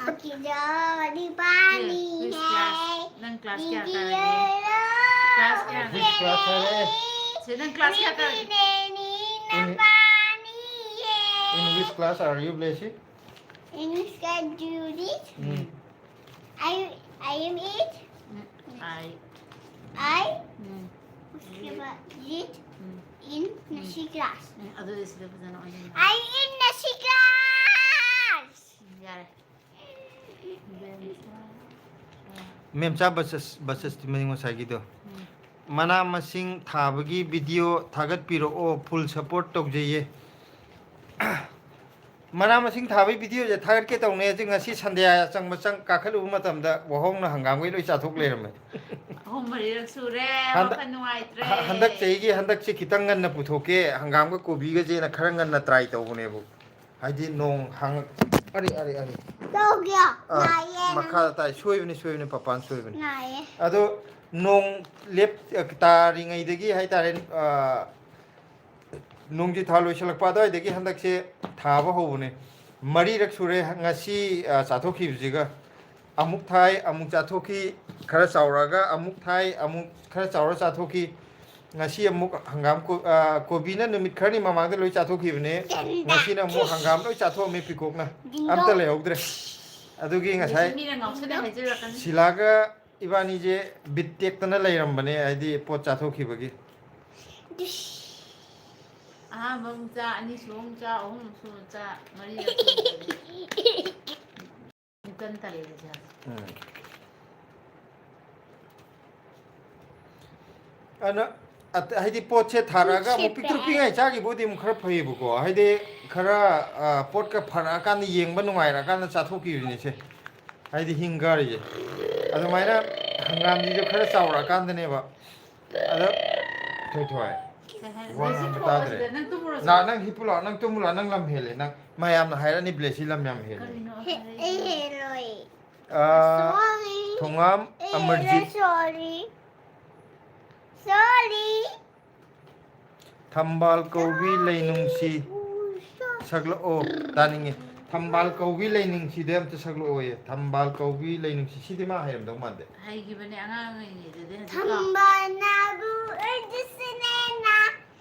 आँखी जड़ी पानी Which है। class? ꯅꯪ class ꯀꯌꯥ ꯀꯥꯔꯒꯦ? गियोरो Class ꯀꯌꯥ? Which class ꯍꯥꯏꯔꯦ? ꯁꯤ ꯅꯪ class ꯀꯌꯥ ꯀꯥꯔꯒꯦ? नैनी न In- पानी है। In which class are you, Blessy? English can do this. Mm. I I am it. I. I ꯎꯝ, उसके बाद it ꯎꯝ, in नशी class. ꯎꯝ, ꯑꯗꯨꯗꯤ ꯁꯤꯗ ꯐꯖꯅ ꯑꯣꯏꯅ I in नशी class. ꯎꯝ, ꯌꯥꯔꯦ꯫ ꯃꯦꯝꯆꯥ ꯕꯁꯁ ꯕꯁꯁꯇꯤ ꯃꯅꯤꯡ ꯉꯁꯥꯏꯒꯤꯗꯣ꯫ ꯃꯅꯥ ꯃꯁꯤꯡ ꯊꯥꯕꯒꯤ ꯚꯤꯗꯤꯑꯣ ꯊꯥꯒꯠꯄꯤꯔꯛꯑꯣ, full support ꯇꯧꯖꯩꯌꯦ꯫ ꯃꯅꯥ ꯃꯁꯤꯡ ꯊꯥꯕꯒꯤ ꯚꯤꯗꯤꯑꯣꯁꯦ ꯊꯥꯒꯠꯀꯦ ꯇꯧꯅꯦ, ꯑꯗꯨ ꯉꯁꯤ ꯁꯟꯗꯦ ꯑꯆꯪꯕ ꯆꯪ ꯀꯥꯈꯠꯂꯨꯕ ꯃꯇꯝꯗ ꯋꯥꯍꯣꯡꯅ ꯍꯪꯒꯥꯝꯈꯩ ꯂꯣꯏ ꯆꯥꯊꯣꯛ ꯂꯩꯔꯝꯃꯦ꯫ ꯑꯍꯨꯝ ꯃꯔꯤꯔꯛ ꯁꯨꯔꯦ꯫ ꯍꯟꯗꯛ- ꯋꯥꯈꯜ ꯅꯨꯡꯉꯥꯏꯇ꯭ꯔꯦ꯫ ꯍ- ꯍꯟꯗꯛ ꯆꯍꯤꯒꯤ ꯍꯟꯗꯛꯁꯦ ꯈꯤꯇꯪ ꯉꯟꯅ ꯄꯨꯊꯣꯛꯀꯦ, ꯍꯪꯒꯥꯝꯒ ꯀꯣꯕꯤꯒꯁꯦꯅ ꯈꯔ ꯉꯟꯅ try ꯇꯧꯕꯅꯦꯕ꯫ ꯍꯥꯏꯗꯤ ꯅꯣꯡ ꯍꯥꯡꯉꯛ- ꯑꯔꯦ, ꯑꯔꯦ, ꯑꯔꯦ꯫ ꯇꯧꯒꯦ꯫ ꯑꯥ, ꯅꯥꯏꯌꯦ ꯅꯪ꯫ ꯃꯈꯥꯗ ꯇꯥꯏ꯫ ꯁꯣꯏꯕꯅꯤ, ꯁꯣꯏꯕꯅꯤ, ꯄꯄꯥꯟ ꯁꯣꯏꯕꯅꯤ꯫ ꯅꯥꯏꯌꯦ꯫ ꯑꯗꯣ ꯅꯣꯡ ꯂꯦꯞ-, ꯇꯥꯔꯤꯉꯩꯗꯒꯤ ꯍꯥꯏꯇꯥꯔꯦ, ꯑꯥ, ꯅꯣꯡꯖꯨ ꯊꯥ ꯂꯣꯏꯁꯤꯜꯂꯛꯄ ꯑꯗꯨꯋꯥꯏꯗꯒꯤ ꯍꯟꯗꯛꯁꯦ ꯊꯥꯕ ꯍꯧꯕꯅꯦ꯫ ꯃꯔꯤꯔꯛ ꯁꯨꯔꯦ ꯉꯁꯤ, ꯑꯥ, ꯆꯥꯊꯣꯛꯈꯤꯕꯁꯤꯒ꯫ ꯑꯃꯨꯛ ꯊꯥꯏ, ꯑꯃꯨꯛ ꯆꯥꯊꯣꯛꯈꯤ, ꯈꯔ ꯆꯥꯎꯔꯛꯑꯒ ꯑꯃꯨꯛ ꯊꯥꯏ, ꯑꯃꯨꯛ ꯈꯔ ꯆꯥꯎꯔ ꯆꯥꯊꯣꯛꯈꯤ꯫ ꯉꯁꯤ ꯑꯃꯨꯛ ꯍꯪꯒꯥꯝ ꯀꯣ-, ꯑꯥ, ꯀꯣꯕꯤꯅ ꯅꯨꯃꯤꯠ ꯈꯔꯅꯤ ꯃꯃꯥꯡꯗ ꯂꯣꯏ ꯆꯥꯊꯣꯛꯈꯤꯕꯅꯦ꯫ ꯉꯁꯤꯅ ꯑꯃꯨꯛ ꯍꯪꯒꯥꯝ ꯂꯣꯏ ꯆꯥꯊꯣꯛꯑꯝꯃꯦ ꯄꯤꯀꯣꯛꯅ꯫ ꯑꯝꯇ ꯂꯩꯍꯧꯗ꯭ꯔꯦ꯫ ꯑꯗꯨꯒꯤ ꯉꯁꯥꯏ ꯃꯤꯅ ꯉꯥꯎꯁꯟꯅꯩ ꯍꯥꯏꯖꯔꯛꯀꯅꯤ꯫ ꯁꯤꯂꯥꯒ ꯏꯕꯥꯅꯤꯁꯦ ꯕꯤꯠ ꯇꯦꯛꯇꯅ ꯂꯩꯔꯝꯕꯅꯦ, ꯍꯥꯏꯗꯤ ꯄꯣꯠ ꯆꯥꯊꯣꯛꯈꯤꯕꯒꯤ꯫ ꯑꯍꯥꯟꯕ ꯑꯃꯨꯛ ꯆꯥ, ꯑꯅꯤꯁꯨꯕ ꯑꯃꯨꯛ ꯆꯥ, ꯑꯍꯨꯝꯁꯨꯕ ꯆꯥ, ꯃꯔꯤꯔꯛ ꯁꯨꯕ ꯆꯥ꯫ ꯃꯨꯛꯇꯟ ꯇꯜꯂꯦ ꯆꯥ꯫ ꯎꯝ꯫ ꯑꯗꯨꯅ ꯑꯠ-, ꯍꯥꯏꯗꯤ ꯄꯣꯠꯁꯦ ꯊꯥꯔꯛꯑꯒ ꯑꯃꯨꯛ ꯄꯤꯛꯇ꯭ꯔꯨ ꯄꯤꯛꯏꯉꯩ ꯆꯥꯈꯤꯕ ꯑꯣꯏꯗꯤ ꯑꯃꯨꯛ ꯈꯔ ꯐꯩꯌꯦꯕꯀꯣ꯫ ꯍꯥꯏꯗꯤ ꯈꯔ, ꯑ, ꯄꯣꯠꯀ ꯐꯔꯛꯑꯀꯥꯟꯗ ꯌꯦꯡꯕ ꯅꯨꯡꯉꯥꯏꯔꯀꯥꯟꯗ ꯆꯥꯊꯣꯛꯈꯤꯕꯅꯤꯁꯦ꯫ ꯍꯥꯏꯗꯤ ꯍꯤꯡ ꯀꯥꯔꯤꯁꯦ꯫ ꯑꯗꯨꯃꯥꯏꯅ ꯍꯪꯒꯥꯝꯁꯤꯁꯨ ꯈꯔ ꯆꯥꯎꯔꯛꯑꯀꯥꯟꯗꯅꯦꯕ꯫ ꯑꯗ ꯊꯣꯏꯊꯣꯏ꯫ ꯀꯩ ꯍꯥꯏ-, ꯋꯥ ꯕ꯭ꯂꯦꯁꯤ ꯉꯥꯡꯕ ꯄꯨꯔꯛꯑꯣ ꯇꯥꯗ꯭ꯔꯦ꯫ ꯁꯤꯗ, ꯅꯪ ꯇꯨꯝꯃꯨꯔꯣ ꯅ-, ꯁꯤꯗ꯫ ꯅꯪ ꯍꯤꯞꯄꯨ ꯂꯥꯛꯑꯣ, ꯅꯪ ꯇꯨꯝꯃꯨ ꯂꯥꯛꯑꯣ, ꯅꯪ ꯂꯝ ꯍꯦꯜꯂꯦ, ꯅꯪ ꯃꯌꯥꯝꯅ ꯍꯥꯏꯔꯅꯤ ꯕ꯭ꯂꯦꯁꯤ ꯂꯝ ꯌꯥꯝ ꯍꯦꯜꯂꯦ꯫ ꯀꯔꯤꯅꯣ ꯍꯦ-, ꯍꯥꯏꯔꯛꯏꯁꯦ? ꯑꯩ ꯍꯦꯜꯂꯣꯏ꯫ ꯑ, ꯑꯩ ꯊꯣꯉꯥꯝ ꯍꯦꯜꯂꯣꯏ, ꯑꯃꯔꯖꯤꯠ꯫ sorry꯫ Sorry꯫ ꯊꯝꯕꯥꯜ ꯀꯧꯕꯤ ꯂꯩꯅꯨꯡꯁꯤ ꯁꯛꯂꯛꯑꯣ꯫ ꯇꯥꯅꯤꯡꯉꯦ꯫ ꯊꯝꯕꯥꯜ ꯀꯧꯕꯤ ꯂꯩꯅꯨꯡꯁꯤꯗ ꯑꯝꯇ ꯁꯛꯂꯛꯑꯣꯌꯦ꯫ ꯊꯝꯕꯥꯜ ꯀꯧꯕꯤ ꯂꯩꯅꯨꯡꯁꯤ꯫ ꯁꯤꯗꯤ ꯃꯥ ꯍꯩꯔꯝꯗꯧ ꯃꯥꯟꯗꯦ꯫ ꯍꯩꯈꯤꯕꯅꯦ ꯑꯉꯥꯡ ꯑꯣꯏꯔꯤꯉꯩꯗꯗꯤ, ꯍꯧꯖꯤꯛ ꯀꯥꯎ-, ꯊꯝꯕꯥꯜꯅꯕꯨ ꯑꯩꯒꯤ ꯁꯤꯅꯦꯅ꯫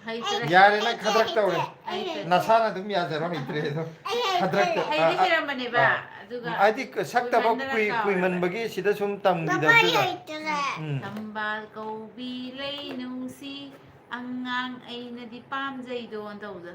ꯍꯩꯇ꯭ꯔꯦ꯫ ꯌꯥꯔꯦ, ꯅꯪ ꯈꯗ꯭ꯔꯛ ꯇꯧꯔꯦ꯫ ꯍꯩꯇ꯭ꯔꯦ꯫ ꯅꯁꯥꯅ ꯑꯗꯨꯝ ꯌꯥꯖꯔꯣ, ꯍꯩꯇ꯭ꯔꯦ ꯑꯗꯣ꯫ ꯑꯩ ꯍꯩꯇ꯭ꯔꯦ꯫ ꯈꯗ꯭ꯔꯛꯇ-, ꯍꯩꯗꯤ ꯑ, ꯑ, ꯍꯩꯔꯝꯕꯅꯦꯕ, ꯑ. ꯑꯗꯨꯒ ꯍꯥꯏꯗꯤ ꯁꯛꯇꯕ ꯀꯨꯏꯃꯟꯗꯅ ꯀꯨꯏ-, ꯀꯥꯎꯔꯦ꯫ ꯀꯨꯏꯃꯟꯕꯒꯤ ꯁꯤꯗ ꯁꯨꯝ ꯕꯕꯥ ꯇꯝꯈꯤꯗꯕꯗꯨꯗ꯫ ꯍꯩꯇ꯭ꯔꯦ꯫ ꯎꯝ꯫ ꯎꯝ꯫ ꯊꯝꯕꯥꯜ ꯀꯧꯕꯤ ꯂꯩ ꯅꯨꯡꯁꯤ, ꯑꯉꯥꯡ ꯑꯩꯅꯗꯤ ꯄꯥꯝꯖꯩꯗꯣꯅ ꯇꯧꯕꯗꯣ꯫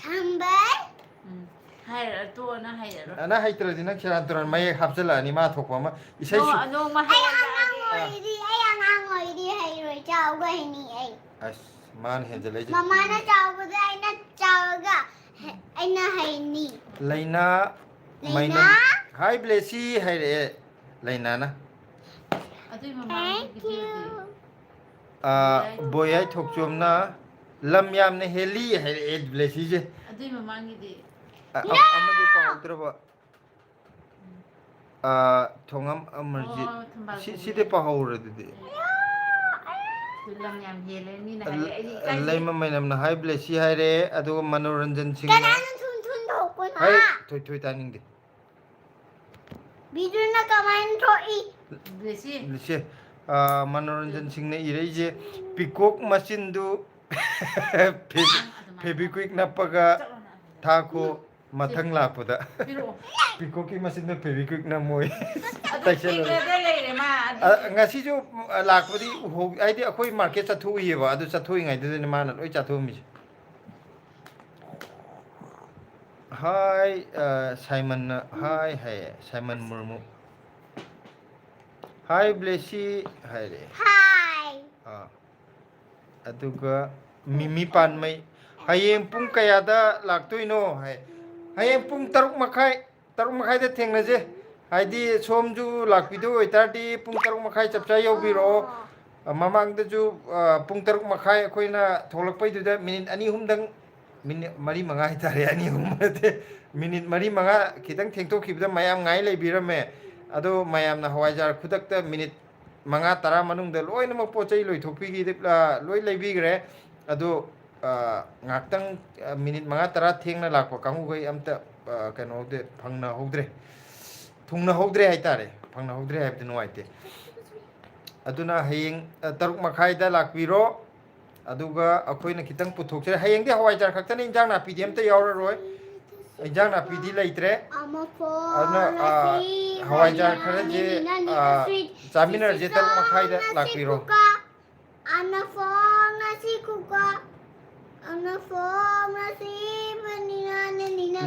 ꯊꯝꯕꯥꯜ꯫ ꯎꯝ꯫ ꯍꯥꯏꯔ ꯇꯣꯛꯑꯣ, ꯅꯪ ꯍꯩꯔꯔꯣꯏ꯫ ꯅꯪ ꯍꯩꯇ꯭ꯔꯗꯤ ꯅꯪ ꯁꯦꯔꯥꯟ ꯇꯨꯔꯥꯟ ꯃꯌꯦꯛ ꯍꯥꯞꯆꯜꯂꯛꯑꯅꯤ, ꯃꯥ ꯊꯣꯛꯄ ꯑꯃ꯫ ꯏꯁꯩ ꯁꯨ- ꯅꯣ-, ꯅꯣꯡꯃ ꯑꯩ ꯑꯉꯥꯡ ꯍꯩꯍꯜꯂꯛꯑꯒꯦ꯫ ꯑꯣꯏꯔꯤ, ꯑꯩ ꯑꯉꯥꯡ ꯑꯣꯏꯔꯤ, ꯍꯩꯔꯣꯏ, ꯆꯥꯎꯕ ꯍꯩꯅꯤ ꯑꯩ꯫ ꯑꯁ, ꯃꯥꯅ ꯍꯦꯟꯖꯜꯂꯛꯏꯁꯦ꯫ ꯃꯃꯥꯅ ꯆꯥꯎꯕꯗ ꯑꯩꯅ ꯆꯥꯎꯔꯒ ꯍꯦ-, ꯑꯩꯅ ꯍꯩꯅꯤ꯫ ꯂꯩꯅꯥ ꯂꯩꯅꯥ? ꯃꯩꯅꯝ꯫ ꯍꯥꯏ ꯕ꯭ꯂꯦꯁꯤ ꯍꯥꯏꯔꯛꯑꯦ ꯂꯩꯅꯥꯅ꯫ ꯑꯗꯨꯏ ꯃꯃꯥꯡꯒꯤ Thank you꯫ ꯚꯤꯗꯤꯑꯣꯗꯤ? ꯑ, ꯕꯣꯌꯥꯏ ꯊꯣꯛꯆꯣꯝꯅ ꯂꯝ ꯌꯥꯝꯅ ꯍꯦꯜꯂꯤ ꯍꯥꯏꯔꯛꯑꯦ ꯕ꯭ꯂꯦꯁꯤꯁꯦ꯫ ꯑꯗꯨꯏ ꯃꯃꯥꯡꯒꯤꯗꯤ? ꯑ-, ꯑ-, ꯑꯃꯁꯨ ꯄꯥꯍꯧꯗ꯭ꯔꯕ? ꯑ, ꯊꯣꯉꯝ ꯑꯃꯔꯖꯤꯠ꯫ ꯑꯣ, ꯊꯝꯕꯥꯜ ꯁꯤ-, ꯊꯣꯡꯕꯤ꯫ ꯁꯤꯗꯤ ꯄꯥꯍꯧꯔꯦ ꯑꯗꯨꯗꯤ꯫ ꯑꯗꯨ ꯂꯝ ꯌꯥꯝ ꯍꯦꯜꯂꯦ, ꯃꯤꯅ ꯍꯥꯏꯔꯦ, ꯑꯩꯗꯤ ꯏꯀꯥꯏꯖꯩ꯫ ꯂꯩꯃ ꯃꯩꯅꯝꯅ ꯍꯥꯏ ꯕ꯭ꯂꯦꯁꯤ ꯍꯥꯏꯔꯦ, ꯑꯗꯨꯒ ꯃꯅꯣꯔꯟꯖꯟ ꯁꯤꯡꯅ ꯀꯅꯥꯅ ꯊꯨꯟ ꯊꯨꯟ ꯊꯣꯛꯄꯅꯣ? ꯍꯩ, ꯊꯣꯏ ꯊꯣꯏ ꯇꯥꯅꯤꯡꯗꯦ꯫ ꯕꯤꯗꯨꯅ ꯀꯃꯥꯏꯅ ꯊꯣꯛꯏ? ꯕ꯭ꯂꯦꯁꯤ꯫ ꯕ꯭ꯂꯦꯁꯤ꯫ ꯑ, ꯃꯅꯣꯔꯟꯖꯟ ꯁꯤꯡꯅ ꯏꯔꯛꯏꯁꯦ, "ꯄꯤꯀꯣꯛ ꯃꯆꯤꯟꯗꯨ ꯐꯦ-, ꯅꯪ ꯑꯗꯨꯃꯥꯏꯅ ꯐꯦꯕꯤꯀ꯭ꯋꯤꯛ ꯅꯞꯄꯒ ꯆꯠꯂꯣ ꯅꯪ꯫ ꯊꯥꯈꯣ, ꯃꯊꯪ ꯂꯥꯛꯄꯗ"꯫ ꯄꯤꯔꯛꯑꯣ꯫ ꯄꯤꯀꯣꯛꯀꯤ ꯃꯆꯤꯟꯗ ꯐꯦꯕꯤꯀ꯭ꯋꯤꯛ ꯅꯝꯃꯣꯏ꯫ ꯑꯗꯨ ꯇꯩꯁꯜꯂꯣ꯫ ꯊꯦꯡꯅꯗ ꯂꯩꯔꯦ ꯃꯥ, ꯑꯗꯨ ꯑ, ꯉꯁꯤꯁꯨ, ꯑ, ꯂꯥꯛꯄꯗꯤ ꯎꯍꯧ-, ꯍꯥꯏꯗꯤ ꯑꯩꯈꯣꯏ ꯃꯥꯔꯀꯦꯠ ꯆꯠꯊꯣꯛꯎꯏꯌꯦꯕ, ꯑꯗꯨ ꯆꯠꯊꯣꯛꯏꯉꯩꯗꯨꯗꯅꯦ ꯃꯥꯅ ꯂꯣꯏ ꯆꯥꯊꯣꯛꯑꯝꯃꯤꯁꯦ꯫ ꯍꯥꯏ, ꯑ, ꯁꯥꯏꯃꯟꯅ ꯍꯥꯏ ꯍꯥꯏꯌꯦ, ꯁꯥꯏꯃꯟ ꯃꯨꯔꯃꯨ꯫ "ꯍꯥꯏ ꯕ꯭ꯂꯦꯁꯤ" ꯍꯥꯏꯔꯦ꯫ ꯍꯥꯏ꯫ ꯑꯥ꯫ ꯑꯗꯨꯒ ꯃꯤꯃꯤ ꯄꯥꯟꯃꯩ, "ꯍꯌꯦꯡ ꯄꯨꯡ ꯀꯌꯥꯗ ꯂꯥꯛꯇꯣꯏꯅꯣ?" ꯍꯥꯏ꯫ "ꯍꯌꯦꯡ ꯄꯨꯡ ꯇꯔꯨꯛ ꯃꯈꯥꯏ, ꯇꯔꯨꯛ ꯃꯈꯥꯏꯗ ꯊꯦꯡꯅꯁꯦ꯫ ꯍꯥꯏꯗꯤ ꯁꯣꯝꯁꯨ ꯂꯥꯛꯄꯤꯗꯣꯏ ꯑꯣꯏꯇꯥꯔꯗꯤ ꯄꯨꯡ ꯇꯔꯨꯛ ꯃꯈꯥꯏ ꯆꯞ ꯆꯥ ꯌꯧꯕꯤꯔꯛꯑꯣ꯫ ꯑ, ꯃꯃꯥꯡꯗꯁꯨ, ꯑ, ꯄꯨꯡ ꯇꯔꯨꯛ ꯃꯈꯥꯏ ꯑꯩꯈꯣꯏꯅ ꯊꯣꯛꯂꯛꯄꯩꯗꯨꯗ ꯃꯤꯅꯤꯠ ꯑꯅꯤ ꯑꯍꯨꯝꯗꯪ", ꯃꯤꯅꯤꯠ ꯃꯔꯤ ꯃꯉꯥ ꯍꯥꯏꯇꯥꯔꯦ, ꯑꯅꯤ ꯑꯍꯨꯝ ꯅꯠꯇꯦ, ꯃꯤꯅꯤꯠ ꯃꯔꯤ ꯃꯉꯥ ꯈꯤꯇꯪ ꯊꯦꯡꯗꯣꯛꯈꯤꯕꯗ ꯃꯌꯥꯝ ꯉꯥꯏ ꯂꯩꯕꯤꯔꯝꯃꯦ꯫ ꯑꯗꯣ ꯃꯌꯥꯝꯅ ꯍꯋꯥꯏꯖꯥꯔ ꯈꯨꯗꯛꯇ ꯃꯤꯅꯤꯠ ꯃꯉꯥ ꯇꯔꯥ ꯃꯅꯨꯡꯗ ꯂꯣꯏꯅꯃꯛ ꯄꯣꯠ ꯆꯩ ꯂꯣꯏꯊꯣꯛꯄꯤꯈꯤ-, ꯑ, ꯂꯣꯏ ꯂꯩꯕꯤꯈ꯭ꯔꯦ꯫ ꯑꯗꯣ, ꯑ, ꯉꯥꯛꯇꯪ, ꯑ, ꯃꯤꯅꯤꯠ ꯃꯉꯥ ꯇꯔꯥ ꯊꯦꯡꯅ ꯂꯥꯛꯄ ꯀꯥꯡꯕꯨꯈꯩ ꯑꯝꯇ, ꯑ, ꯀꯩꯅꯣ ꯍꯧꯗꯦ, ꯐꯪꯅꯍꯧꯗ꯭ꯔꯦ, ꯊꯨꯡꯅꯍꯧꯗ꯭ꯔꯦ ꯍꯥꯏꯇꯥꯔꯦ, ꯐꯪꯅꯍꯧꯗ꯭ꯔꯦ ꯍꯥꯏꯕꯗꯤ ꯅꯨꯡꯉꯥꯏꯇꯦ꯫ ꯑꯗꯨꯅ ꯍꯌꯦꯡ, ꯑ, ꯇꯔꯨꯛ ꯃꯈꯥꯏꯗ ꯂꯥꯛꯄꯤꯔꯣ꯫ ꯑꯗꯨꯒ ꯑꯩꯈꯣꯏꯅ ꯈꯤꯇꯪ ꯄꯨꯊꯣꯛꯆꯔꯦ꯫ ꯍꯌꯦꯡꯗꯤ ꯍꯋꯥꯏꯖꯥꯔ ꯈꯛꯇꯅꯤ, ꯏꯟꯖꯥꯡ ꯅꯥꯄꯤꯗꯤ ꯑꯝꯇ ꯌꯥꯎꯔꯔꯣꯏ꯫ ꯏꯟꯖꯥꯡ ꯅꯥꯄꯤꯗꯤ ꯂꯩꯇ꯭ꯔꯦ꯫ ꯑꯗꯨꯅ, ꯑ, ꯍꯋꯥꯏꯖꯥꯔ ꯈꯔꯁꯦ, ꯑ, ꯆꯥꯃꯤꯟꯅꯔꯁꯦ, ꯇꯔꯨꯛ ꯃꯈꯥꯏꯗ ꯂꯥꯛꯄꯤꯔꯣ꯫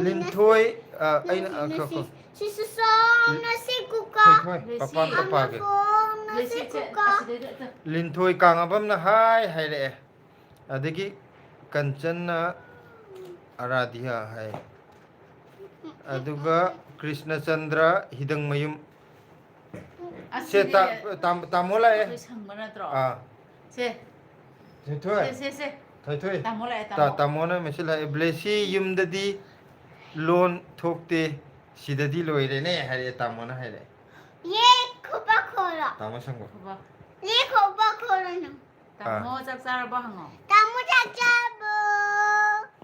ꯂꯤꯟꯊꯣꯏ, ꯑ, ꯑꯩꯅ, ꯑ, ꯈꯣ, ꯈꯣ꯫ ꯁꯤꯁꯨ ꯁꯣꯝꯅ ꯁꯤ ꯀꯨꯀꯥ꯫ ꯊꯣꯏꯊꯣꯏ, ꯄꯄꯥ, ꯄꯄꯥꯒꯤ꯫ ꯁꯣꯝꯅ ꯁꯤ ꯀꯨꯀꯥ꯫ ꯂꯤꯟꯊꯣꯏ ꯀꯥꯡꯉꯕꯝꯅ ꯍꯥꯏ ꯍꯥꯏꯔꯛꯑꯦ꯫ ꯑꯗꯒꯤ ꯀꯟꯆꯟꯅ ꯑꯔꯥꯙꯤꯌꯥ ꯍꯥꯏ꯫ ꯑꯗꯨꯒ ꯀ꯭ꯔꯤꯁꯅꯆꯟꯗ꯭ꯔ ꯍꯤꯗꯪꯃꯌꯨꯝ꯫ ꯁꯦ, ꯑꯁꯤꯗꯤ ꯇꯥ-, ꯇꯥꯝ-, ꯇꯥꯃꯣ ꯂꯥꯛꯑꯦ꯫ ꯑꯩꯈꯣꯏ ꯁꯪꯕ ꯅꯠꯇ꯭ꯔꯣ? ꯑꯥ꯫ ꯁꯦ꯫ ꯊꯣꯏꯊꯣꯏ꯫ ꯁꯦ, ꯁꯦ, ꯁꯦ꯫ ꯊꯣꯏꯊꯣꯏ꯫ ꯇꯥꯃꯣ ꯂꯥꯛꯑꯦ, ꯇꯥ-, ꯇꯥꯃꯣ꯫ ꯇꯥꯃꯣꯅ ꯃꯦꯁꯦꯖ ꯂꯥꯛꯑꯦ, "ꯕ꯭ꯂꯦꯁꯤ ꯌꯨꯝꯗꯗꯤ ꯂꯣꯟ ꯊꯣꯛꯇꯦ, ꯁꯤꯗꯗꯤ ꯂꯣꯏꯔꯦꯅꯦ ꯍꯥꯏꯔꯛꯑꯦ, ꯇꯥꯃꯣꯅ ꯍꯥꯏꯔꯛꯑꯦ꯫ ꯌꯦ ꯈꯨꯕꯥꯛ ꯈꯣꯔꯣ꯫ ꯇꯥꯃꯣ ꯁꯪꯒꯣ꯫ ꯈꯨꯕꯥꯛ꯫ ꯌꯦ ꯈꯨꯕꯥꯛ ꯈꯣꯔꯣꯅ꯫ ꯇꯥꯃꯣ ꯆꯥꯛ ꯆꯥꯔꯕ ꯍꯪꯉꯣ꯫ ꯇꯥꯃꯣ ꯆꯥꯛ ꯆꯥꯕꯣ꯫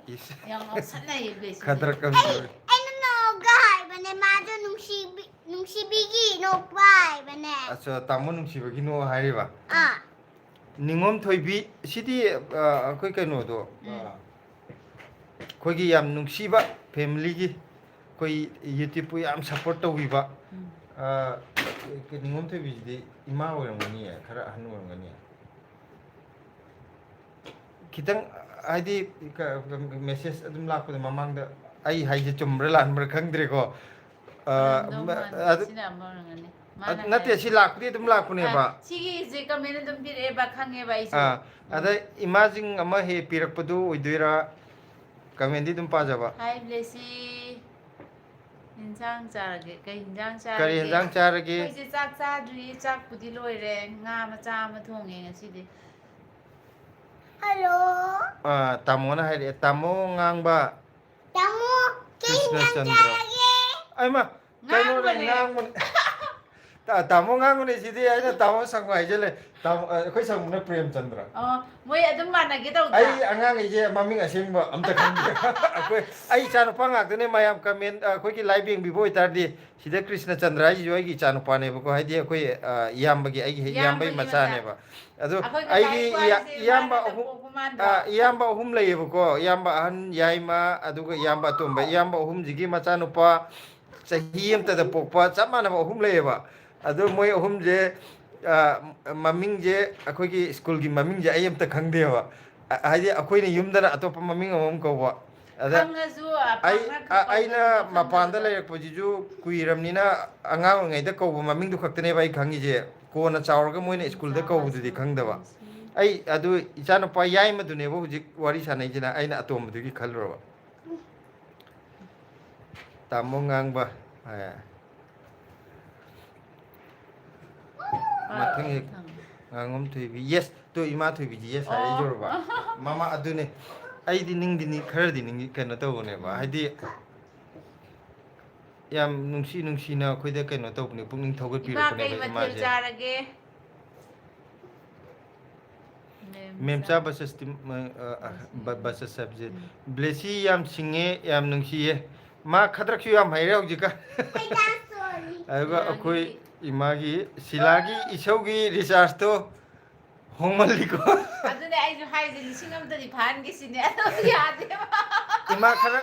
ꯏꯁ꯫ ꯌꯥꯝ ꯉꯥꯎꯁꯟꯅꯩꯌꯦ ꯕ꯭ꯂꯦꯁꯤ꯫ ꯈꯗ꯭ꯔꯛ ꯑꯃ ꯇꯧꯔꯦ꯫ ꯑꯩꯅ ꯅꯣꯛꯑꯒ ꯍꯥꯏꯕꯅꯦ, ꯃꯥꯁꯨ ꯅꯨꯡꯁꯤꯕꯤ ꯅꯨꯡꯁꯤꯕꯤꯒꯤ ꯅꯣꯛꯄ ꯍꯥꯏꯕꯅꯦ꯫ ꯑꯆꯥ, ꯇꯥꯃꯣ ꯅꯨꯡꯁꯤꯕꯒꯤꯅꯣ ꯍꯥꯏꯔꯤꯕ꯫ ꯑꯥ꯫ ꯅꯤꯉꯣꯝ ꯊꯣꯏꯕꯤ, ꯁꯤꯗꯤ ꯑ, ꯑꯩꯈꯣꯏ ꯀꯩꯅꯣꯗꯣ, ꯎꯝ꯫ ꯑ, ꯑꯩꯈꯣꯏꯒꯤ ꯌꯥꯝ ꯅꯨꯡꯁꯤꯕ ꯐꯦꯃꯤꯂꯤꯒꯤ, ꯑꯩꯈꯣꯏ YouTubeꯄꯨ ꯌꯥꯝ ꯁꯞꯄꯣꯔꯠ ꯇꯧꯕꯤꯕ, ꯎꯝ꯫ ꯑ, ꯅꯤꯉꯣꯝ ꯊꯣꯏꯕꯤꯁꯤꯗꯤ ꯏꯃꯥ ꯑꯣꯏꯔꯝꯒꯅꯤꯌꯦ, ꯈꯔ ꯑꯍꯟ ꯑꯣꯏꯔꯝꯒꯅꯤꯌꯦ꯫ ꯈꯤꯇꯪ, ꯍꯥꯏꯗꯤ, ꯃꯦꯁꯦꯖ ꯑꯗꯨꯝ ꯂꯥꯛꯄꯗ ꯃꯃꯥꯡꯗ, ꯑꯩ ꯍꯥꯏꯁꯦ ꯆꯨꯝꯕ꯭ꯔꯥ ꯂꯥꯟꯕ꯭ꯔꯥ ꯈꯪꯗ꯭ꯔꯦꯀꯣ꯫ ꯑ, ꯑꯣꯏꯔꯝꯗꯧ ꯃ-, ꯃꯥꯟꯗꯦ꯫ ꯑꯗꯨ, ꯁꯤꯅ ꯑꯃ ꯑꯣꯏꯔꯝꯒꯅꯤ꯫ ꯑ, ꯃꯥꯅ ꯅꯠꯇꯦ, ꯍꯥꯏꯔꯛ- ꯁꯤ ꯂꯥꯛꯄꯗꯤ ꯑꯗꯨꯝ ꯂꯥꯛꯄꯅꯦꯕ꯫ ꯑ, ꯁꯤꯒꯤꯁꯦ ꯀꯃꯦꯟ ꯑꯗꯨꯝ ꯄꯤꯔꯛꯑꯦꯕ, ꯈꯪꯉꯦꯕ ꯑꯩꯁꯨ꯫ ꯑꯥ, ꯎꯝ꯫ ꯑꯗ ꯏꯃꯥꯁꯤꯡ ꯑꯃ ꯍꯦꯛ ꯄꯤꯔꯛꯄꯗꯨ ꯑꯣꯏꯗꯣꯏꯔꯥ? ꯀꯃꯦꯟꯗꯤ ꯑꯗꯨꯝ ꯄꯥꯖꯕ꯫ ꯍꯥꯏ ꯕ꯭ꯂꯦꯁꯤ꯫ ꯏꯟꯁꯥꯡ ꯆꯥꯔꯒꯦ꯫ ꯀꯩ ꯏꯟꯁꯥꯡ ꯆꯥꯔꯒꯦ? ꯀꯔꯤ ꯏꯟꯁꯥꯡ ꯆꯥꯔꯒꯦ? ꯑꯩꯈꯣꯏꯁꯦ ꯆꯥꯛ ꯆꯥꯗ꯭ꯔꯤ, ꯆꯥꯛꯄꯨꯗꯤ ꯂꯣꯏꯔꯦ꯫ ꯉꯥ ꯃꯆꯥ ꯑꯃ ꯊꯣꯡꯉꯦ ꯉꯁꯤꯗꯤ꯫ ꯍꯜꯂꯣ꯫ ꯑ, ꯇꯥꯃꯣꯅ ꯍꯥꯏꯔꯛꯑꯦ, "ꯇꯥꯃꯣ ꯉꯥꯡꯕ"꯫ ꯇꯥꯃꯣ, ꯀꯩ ꯏꯟꯁꯥꯡ ꯀ꯭ꯔꯤꯁꯅꯆꯟꯗ꯭ꯔ꯫ ꯆꯥꯔꯒꯦ? ꯑꯩꯃ, ꯀꯩꯅꯣꯅꯦ, ꯉꯥꯡꯕꯅꯦ꯫ ꯉꯥꯡꯕꯅꯦ꯫ ꯇꯥ-, ꯇꯥꯃꯣ ꯉꯥꯡꯕꯅꯦ ꯁꯤꯗꯤ, ꯑꯩꯅ ꯇꯥꯃꯣ ꯁꯪꯉꯨ ꯍꯥꯏꯖꯜꯂꯦ꯫ ꯇꯥꯃꯣ, ꯑ, ꯑꯩꯈꯣꯏ ꯁꯪꯉꯨꯅ ꯄ꯭ꯔꯦꯝꯆꯟꯗ꯭ꯔ꯫ ꯑꯣ, ꯃꯣꯏ ꯑꯗꯨꯝ ꯃꯥꯟꯅꯒꯦ ꯇꯧꯗ꯭ꯔꯥ? ꯑꯩ ꯑꯉꯥꯡꯈꯩꯁꯦ ꯃꯃꯤꯡ ꯑꯁꯦꯡꯕ ꯑꯝꯇ ꯈꯪꯗꯦ꯫ ꯑꯩꯈꯣꯏ, ꯑꯩ ꯏꯆꯥꯅꯨꯄꯥ ꯉꯥꯛꯇꯅꯦ ꯃꯌꯥꯝ ꯀꯃꯦꯟ, ꯑ, ꯑꯩꯈꯣꯏꯒꯤ ꯂꯥꯏꯚ ꯌꯦꯡꯕꯤꯕ ꯑꯣꯏꯇꯥꯔꯗꯤ, ꯁꯤꯗ ꯀ꯭ꯔꯤꯁꯅꯆꯟꯗ꯭ꯔ ꯍꯥꯏꯁꯤꯁꯨ ꯑꯩꯒꯤ ꯏꯆꯥꯅꯨꯄꯥꯅꯦꯕꯀꯣ, ꯍꯥꯏꯗꯤ ꯑꯩꯈꯣꯏ, ꯑ, ꯏꯌꯥꯝꯕꯒꯤ, ꯑꯩꯒꯤ ꯍꯦꯛ ꯏꯌꯥꯝꯕꯒꯤ ꯏꯌꯥꯝꯕꯒꯤ ꯃꯆꯥ꯫ ꯃꯆꯥꯅꯦꯕ꯫ ꯑꯗꯣ ꯑꯩꯈꯣꯏ ꯑꯩꯒꯤ ꯀꯀꯥꯒꯤ ꯏꯌꯥ-, ꯋꯥꯔꯤꯁꯦ ꯏꯌꯥꯝꯕ ꯏꯃꯥꯅ ꯑꯍꯨꯝ, ꯄꯣꯛꯄ ꯃꯥꯟꯗ꯭ꯔꯣ? ꯑ, ꯏꯌꯥꯝꯕ ꯑꯍꯨꯝ ꯂꯩꯌꯦꯕꯀꯣ, ꯏꯌꯥꯝꯕ ꯑꯍꯟ, ꯌꯥꯏꯃ, ꯑꯗꯨꯒ ꯏꯌꯥꯝꯕ ꯑꯇꯣꯝꯕ꯫ ꯏꯌꯥꯝꯕ ꯑꯍꯨꯝꯁꯤꯒꯤ ꯃꯆꯥꯅꯨꯄꯥ ꯆꯍꯤ ꯑꯃꯇꯗ ꯄꯣꯛꯄ ꯆꯞ ꯃꯥꯟꯅꯕ ꯑꯍꯨꯝ ꯂꯩꯌꯦꯕ꯫ ꯑꯗꯣ ꯃꯣꯏ ꯑꯍꯨꯝꯁꯦ, ꯑ, ꯃꯃꯤꯡꯁꯦ, ꯑꯩꯈꯣꯏꯒꯤ ꯁ꯭ꯀꯨꯜꯒꯤ ꯃꯃꯤꯡꯁꯦ ꯑꯩ ꯑꯝꯇ ꯈꯪꯗꯦꯕ꯫ ꯑ, ꯍꯥꯏꯗꯤ ꯑꯩꯈꯣꯏꯅ ꯌꯨꯝꯗꯅ ꯑꯇꯣꯞꯄ ꯃꯃꯤꯡ ꯑꯃꯃꯝ ꯀꯧꯕ꯫ ꯑꯗ ꯈꯪꯉꯁꯨ, ꯑ, ꯑꯩ, ꯄꯥꯛꯅ ꯑ, ꯑꯩꯅ ꯀꯧꯅꯗꯕꯗꯣ ꯃꯄꯥꯟꯗ ꯈꯪꯗꯕꯗꯣ꯫ ꯂꯩꯔꯛꯄꯁꯤꯁꯨ ꯀꯨꯏꯔꯕꯅꯤꯅ ꯑꯉꯥꯡ ꯑꯣꯏꯔꯤꯉꯩꯗ ꯀꯧꯕ ꯃꯃꯤꯡꯗꯨ ꯈꯛꯇꯅꯦꯕ ꯑꯩ ꯈꯪꯉꯤꯁꯦ꯫ ꯀꯣꯟꯅ ꯆꯥꯎꯔꯒ ꯃꯣꯏꯅ ꯁ꯭ꯀꯨꯜꯗ ꯀꯧꯕꯗꯨꯗꯤ ꯈꯪꯗꯕ꯫ ꯑꯩ ꯑꯗꯨ ꯏꯆꯥꯅꯨꯄꯥ ꯌꯥꯏꯃꯗꯨꯅꯦꯕ ꯍꯧꯖꯤꯛ ꯋꯥꯔꯤ ꯁꯥꯟꯅꯩꯁꯤꯅ, ꯑꯩꯅ ꯑꯇꯣꯝꯕꯗꯨꯒꯤ ꯈꯜꯂꯨꯔꯕ꯫ ꯇꯥꯃꯣ ꯉꯥꯡꯕ꯫ ꯑꯦ꯫ ꯃꯊꯪ ꯍꯦꯛ ꯉꯥꯉꯣꯝ ꯊꯣꯏꯕꯤ꯫ Yes꯫ ꯇꯨ ꯏꯃꯥ ꯊꯣꯏꯕꯤꯗꯤ yes ꯍꯥꯏꯔꯛꯏ꯫ ꯑꯣ꯫ ꯖꯣꯔꯕ꯫ ꯃꯃꯥ ꯑꯗꯨꯅꯦ꯫ ꯑꯩꯗꯤ ꯅꯤꯡꯗꯤ ꯅꯤꯡ-, ꯈꯔꯗꯤ ꯅꯤꯡ-, ꯀꯩꯅꯣ ꯇꯧꯕꯅꯦꯕ꯫ ꯎꯝ꯫ ꯍꯥꯏꯗꯤ, ꯌꯥꯝ ꯅꯨꯡꯁꯤ ꯅꯨꯡꯁꯤꯅ ꯑꯩꯈꯣꯏꯗ ꯀꯩꯅꯣ ꯇꯧꯕꯅꯦ, ꯄꯨꯛꯅꯤꯡ ꯊꯧꯒꯠꯄꯤꯔꯛꯄꯅꯦꯕ ꯏꯃꯥꯁꯦ꯫ ꯃꯦꯝꯆꯥ ꯕꯁꯁꯇꯤ ꯕꯁꯁ ꯍꯥꯏꯕꯁꯦ꯫ ꯕ꯭ꯂꯦꯁꯤ ꯌꯥꯝ ꯁꯤꯡꯉꯦ, ꯌꯥꯝ ꯅꯨꯡꯁꯤꯌꯦ꯫ ꯃꯥ ꯈꯗ꯭ꯔꯛꯁꯨ ꯌꯥꯝ ꯍꯩꯔꯦ ꯍꯧꯖꯤꯛꯀꯥꯟ꯫ ꯑꯗꯨꯒ ꯑꯩꯈꯣꯏ ꯏꯃꯥꯒꯤ ꯁꯤꯂꯥꯒꯤ ꯏꯁꯧꯒꯤ ꯔꯤꯆꯥꯔꯖꯇꯣ ꯍꯣꯡꯃꯜꯂꯤꯀꯣ꯫ ꯑꯗꯨꯅꯦ ꯑꯩꯁꯨ ꯍꯥꯏꯁꯦ, ꯂꯤꯁꯤꯡ ꯑꯃꯗꯗꯤ ꯐꯥꯍꯟꯒꯦ ꯁꯤꯅꯦ, ꯑꯗꯣ ꯌꯥꯗꯦꯕ꯫ ꯏꯃꯥ ꯈꯔ,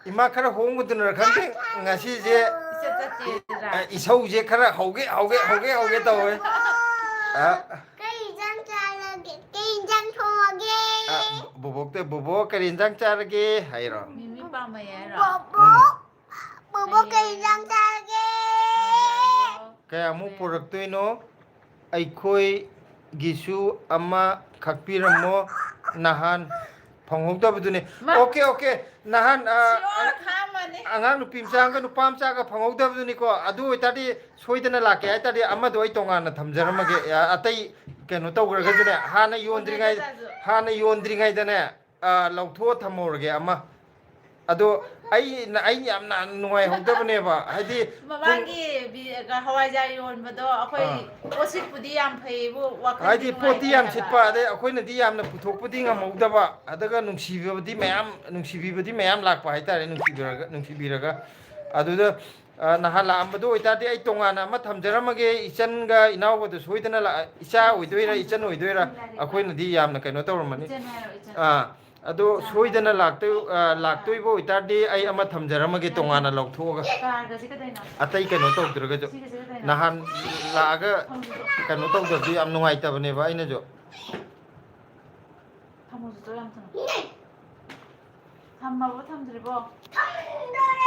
ꯏꯃꯥ ꯈꯔ ꯍꯣꯡꯕꯗꯨꯅꯔ ꯈꯪꯗꯦ, ꯉꯁꯤꯁꯦ ꯏꯆꯠ ꯆꯠꯇꯦꯗ꯭ꯔꯥ? ꯑ, ꯏꯁꯧꯁꯦ ꯈꯔ ꯍꯧꯒꯦ, ꯍꯧꯒꯦ, ꯍꯧꯒꯦ, ꯍꯧꯒꯦ ꯇꯧꯋꯦ꯫ ꯑ, ꯀꯩ ꯏꯟꯖꯥꯡ ꯆꯥꯔꯒꯦ? ꯀꯩ ꯏꯟꯖꯥꯡ ꯊꯣꯡꯉꯒꯦ? ꯑ, ꯕꯣꯕꯣꯛꯇ, "ꯕꯣꯕꯣꯛ, ꯀꯔꯤ ꯏꯟꯖꯥꯡ ꯆꯥꯔꯒꯦ?" ꯍꯥꯏꯔꯣ꯫ ꯃꯤꯃꯤ ꯄꯥꯝꯃꯩ ꯍꯥꯏꯔꯣ? ꯕꯣꯕꯣꯛ, ꯎꯝ꯫ ꯕꯣꯕꯣꯛ, ꯀꯩ ꯏꯟꯖꯥꯡ ꯆꯥꯔꯒꯦ? ꯀꯌꯥꯃꯨꯛ ꯄꯨꯔꯛꯇꯣꯏꯅꯣ? ꯑꯩꯈꯣꯏꯒꯤꯁꯨ ꯑꯃ ꯈꯥꯛꯄꯤꯔꯝꯃꯣ, ꯅꯍꯥꯟ ꯐꯪꯍꯧꯗꯕꯗꯨꯅꯤ꯫ ꯃꯥ ꯑꯣꯀꯦ, ꯑꯣꯀꯦ꯫ ꯅꯍꯥꯟ, ꯑ, ꯁꯤꯌꯣꯔ ꯑꯍꯥꯟꯕꯅꯤ꯫ ꯑꯉꯥꯡ ꯅꯨꯄꯤ ꯃꯆꯥ ꯑꯃꯒ ꯅꯨꯄꯥ ꯃꯆꯥꯒ ꯐꯪꯍꯧꯗꯕꯗꯨꯅꯤꯀꯣ꯫ ꯑꯗꯨ ꯑꯣꯏꯇꯥꯔꯗꯤ ꯁꯣꯏꯗꯅ ꯂꯥꯛꯀꯦ ꯍꯥꯏꯇꯥꯔꯗꯤ ꯑꯃꯗꯣ ꯑꯩ ꯇꯣꯉꯥꯟꯅ ꯊꯝꯖꯔꯝꯃꯒꯦ꯫ ꯑ, ꯑꯇꯩ ꯀꯩꯅꯣ ꯇꯧꯈ꯭ꯔꯒꯁꯨꯅꯦ, ꯍꯥꯟꯅ ꯌꯣꯟꯗ꯭ꯔꯤꯉꯩ-, ꯑꯣꯏꯅꯗ꯭ꯔꯁꯨ꯫ ꯍꯥꯟꯅ ꯌꯣꯟꯗ꯭ꯔꯤꯉꯩꯗꯅꯦ, ꯑ, ꯂꯧꯊꯣꯛꯑ ꯊꯝꯍꯧꯔꯒꯦ ꯑꯃ꯫ ꯑꯗꯣ ꯑꯩ, ꯑꯩ ꯌꯥꯝꯅ ꯅꯨꯡꯉꯥꯏꯍꯧꯗꯕꯅꯦꯕ, ꯍꯥꯏꯗꯤ ꯄꯨꯡ ꯃꯃꯥꯡꯒꯤ ꯕꯤ-, ꯍꯋꯥꯏꯖꯥꯔ ꯌꯣꯟꯕꯗꯣ ꯑꯩꯈꯣꯏ ꯑꯥ꯫ ꯄꯣꯠꯁꯤꯠꯄꯨꯗꯤ ꯌꯥꯝ ꯐꯩꯌꯦꯕꯨ, ꯋꯥꯈꯜꯗꯤ ꯍꯥꯏꯗꯤ ꯄꯣꯠꯇꯤ ꯅꯨꯡꯉꯥꯏꯇꯦ ꯌꯥꯝ ꯍꯥꯏꯕ꯫ ꯁꯤꯠꯄ, ꯑꯗꯩ ꯑꯩꯈꯣꯏꯅꯗꯤ ꯌꯥꯝꯅ ꯄꯨꯊꯣꯛꯄꯗꯤ ꯉꯝꯍꯧꯗꯕ, ꯑꯗꯨꯒ ꯅꯨꯡꯁꯤꯕꯗꯤ ꯃꯌꯥꯝ, ꯅꯨꯡꯁꯤꯕꯤꯕꯗꯤ ꯃꯌꯥꯝ ꯂꯥꯛꯄ ꯍꯥꯏꯇꯥꯔꯦ, ꯅꯨꯡꯁꯤꯕꯤꯔꯒ, ꯅꯨꯡꯁꯤꯕꯤꯔꯒ꯫ ꯑꯗꯨꯗ, ꯑ, ꯅꯍꯥꯟ ꯂꯥꯛꯑꯝꯕꯗꯣ ꯑꯣꯏꯇꯥꯔꯗꯤ ꯑꯩ ꯇꯣꯉꯥꯟꯅ ꯑꯃ ꯊꯝꯖꯔꯝꯃꯒꯦ, ꯏꯆꯟꯒ ꯏꯅꯥꯎꯒꯗꯣ ꯁꯣꯏꯗꯅ ꯂꯥꯛ-, ꯏꯆꯥ ꯑꯣꯏꯗꯣꯏꯔꯥ, ꯏꯆꯟ ꯑꯣꯏꯗꯣꯏꯔꯥ, ꯑꯩꯈꯣꯏꯅꯗꯤ ꯌꯥꯝꯅ ꯀꯩꯅꯣ ꯇꯧꯔꯝꯃꯅꯤ꯫ ꯏꯆꯟ ꯍꯥꯏꯔꯣ, ꯏꯆꯟ꯫ ꯑꯥ, ꯑꯗꯣ ꯁꯣꯏꯗꯅ ꯂꯥꯛꯇꯣꯏ-, ꯑ, ꯂꯥꯛꯇꯣꯏꯕ ꯑꯣꯏꯇꯥꯔꯗꯤ ꯑꯩ ꯑꯃ ꯊꯝꯖꯔꯝꯃꯒꯦ ꯇꯣꯉꯥꯟꯅ ꯂꯧꯊꯣꯛꯑꯒ꯫ ꯀꯥꯔꯒꯁꯦ ꯀꯩꯗꯧꯅꯣ? ꯑꯇꯩ ꯀꯩꯅꯣ ꯇꯧꯗ꯭ꯔꯒꯁꯨ꯫ ꯁꯤꯒꯁꯦ ꯀꯩꯗꯧꯅꯣ? ꯅꯍꯥꯟ ꯂꯥꯛꯑꯒ ꯊꯝꯃꯣ꯫ ꯀꯩꯅꯣ ꯇꯧꯗꯕꯗꯨ ꯌꯥꯝ ꯅꯨꯡꯉꯥꯏꯇꯕꯅꯦꯕ ꯑꯩꯅꯁꯨ꯫ ꯊꯝꯃꯣ, ꯆꯤꯆꯦ, ꯌꯥꯝ ꯊꯝꯃꯣ꯫ ꯊꯝꯃꯕꯣ, ꯊꯝꯗ꯭ꯔꯤꯕꯣ?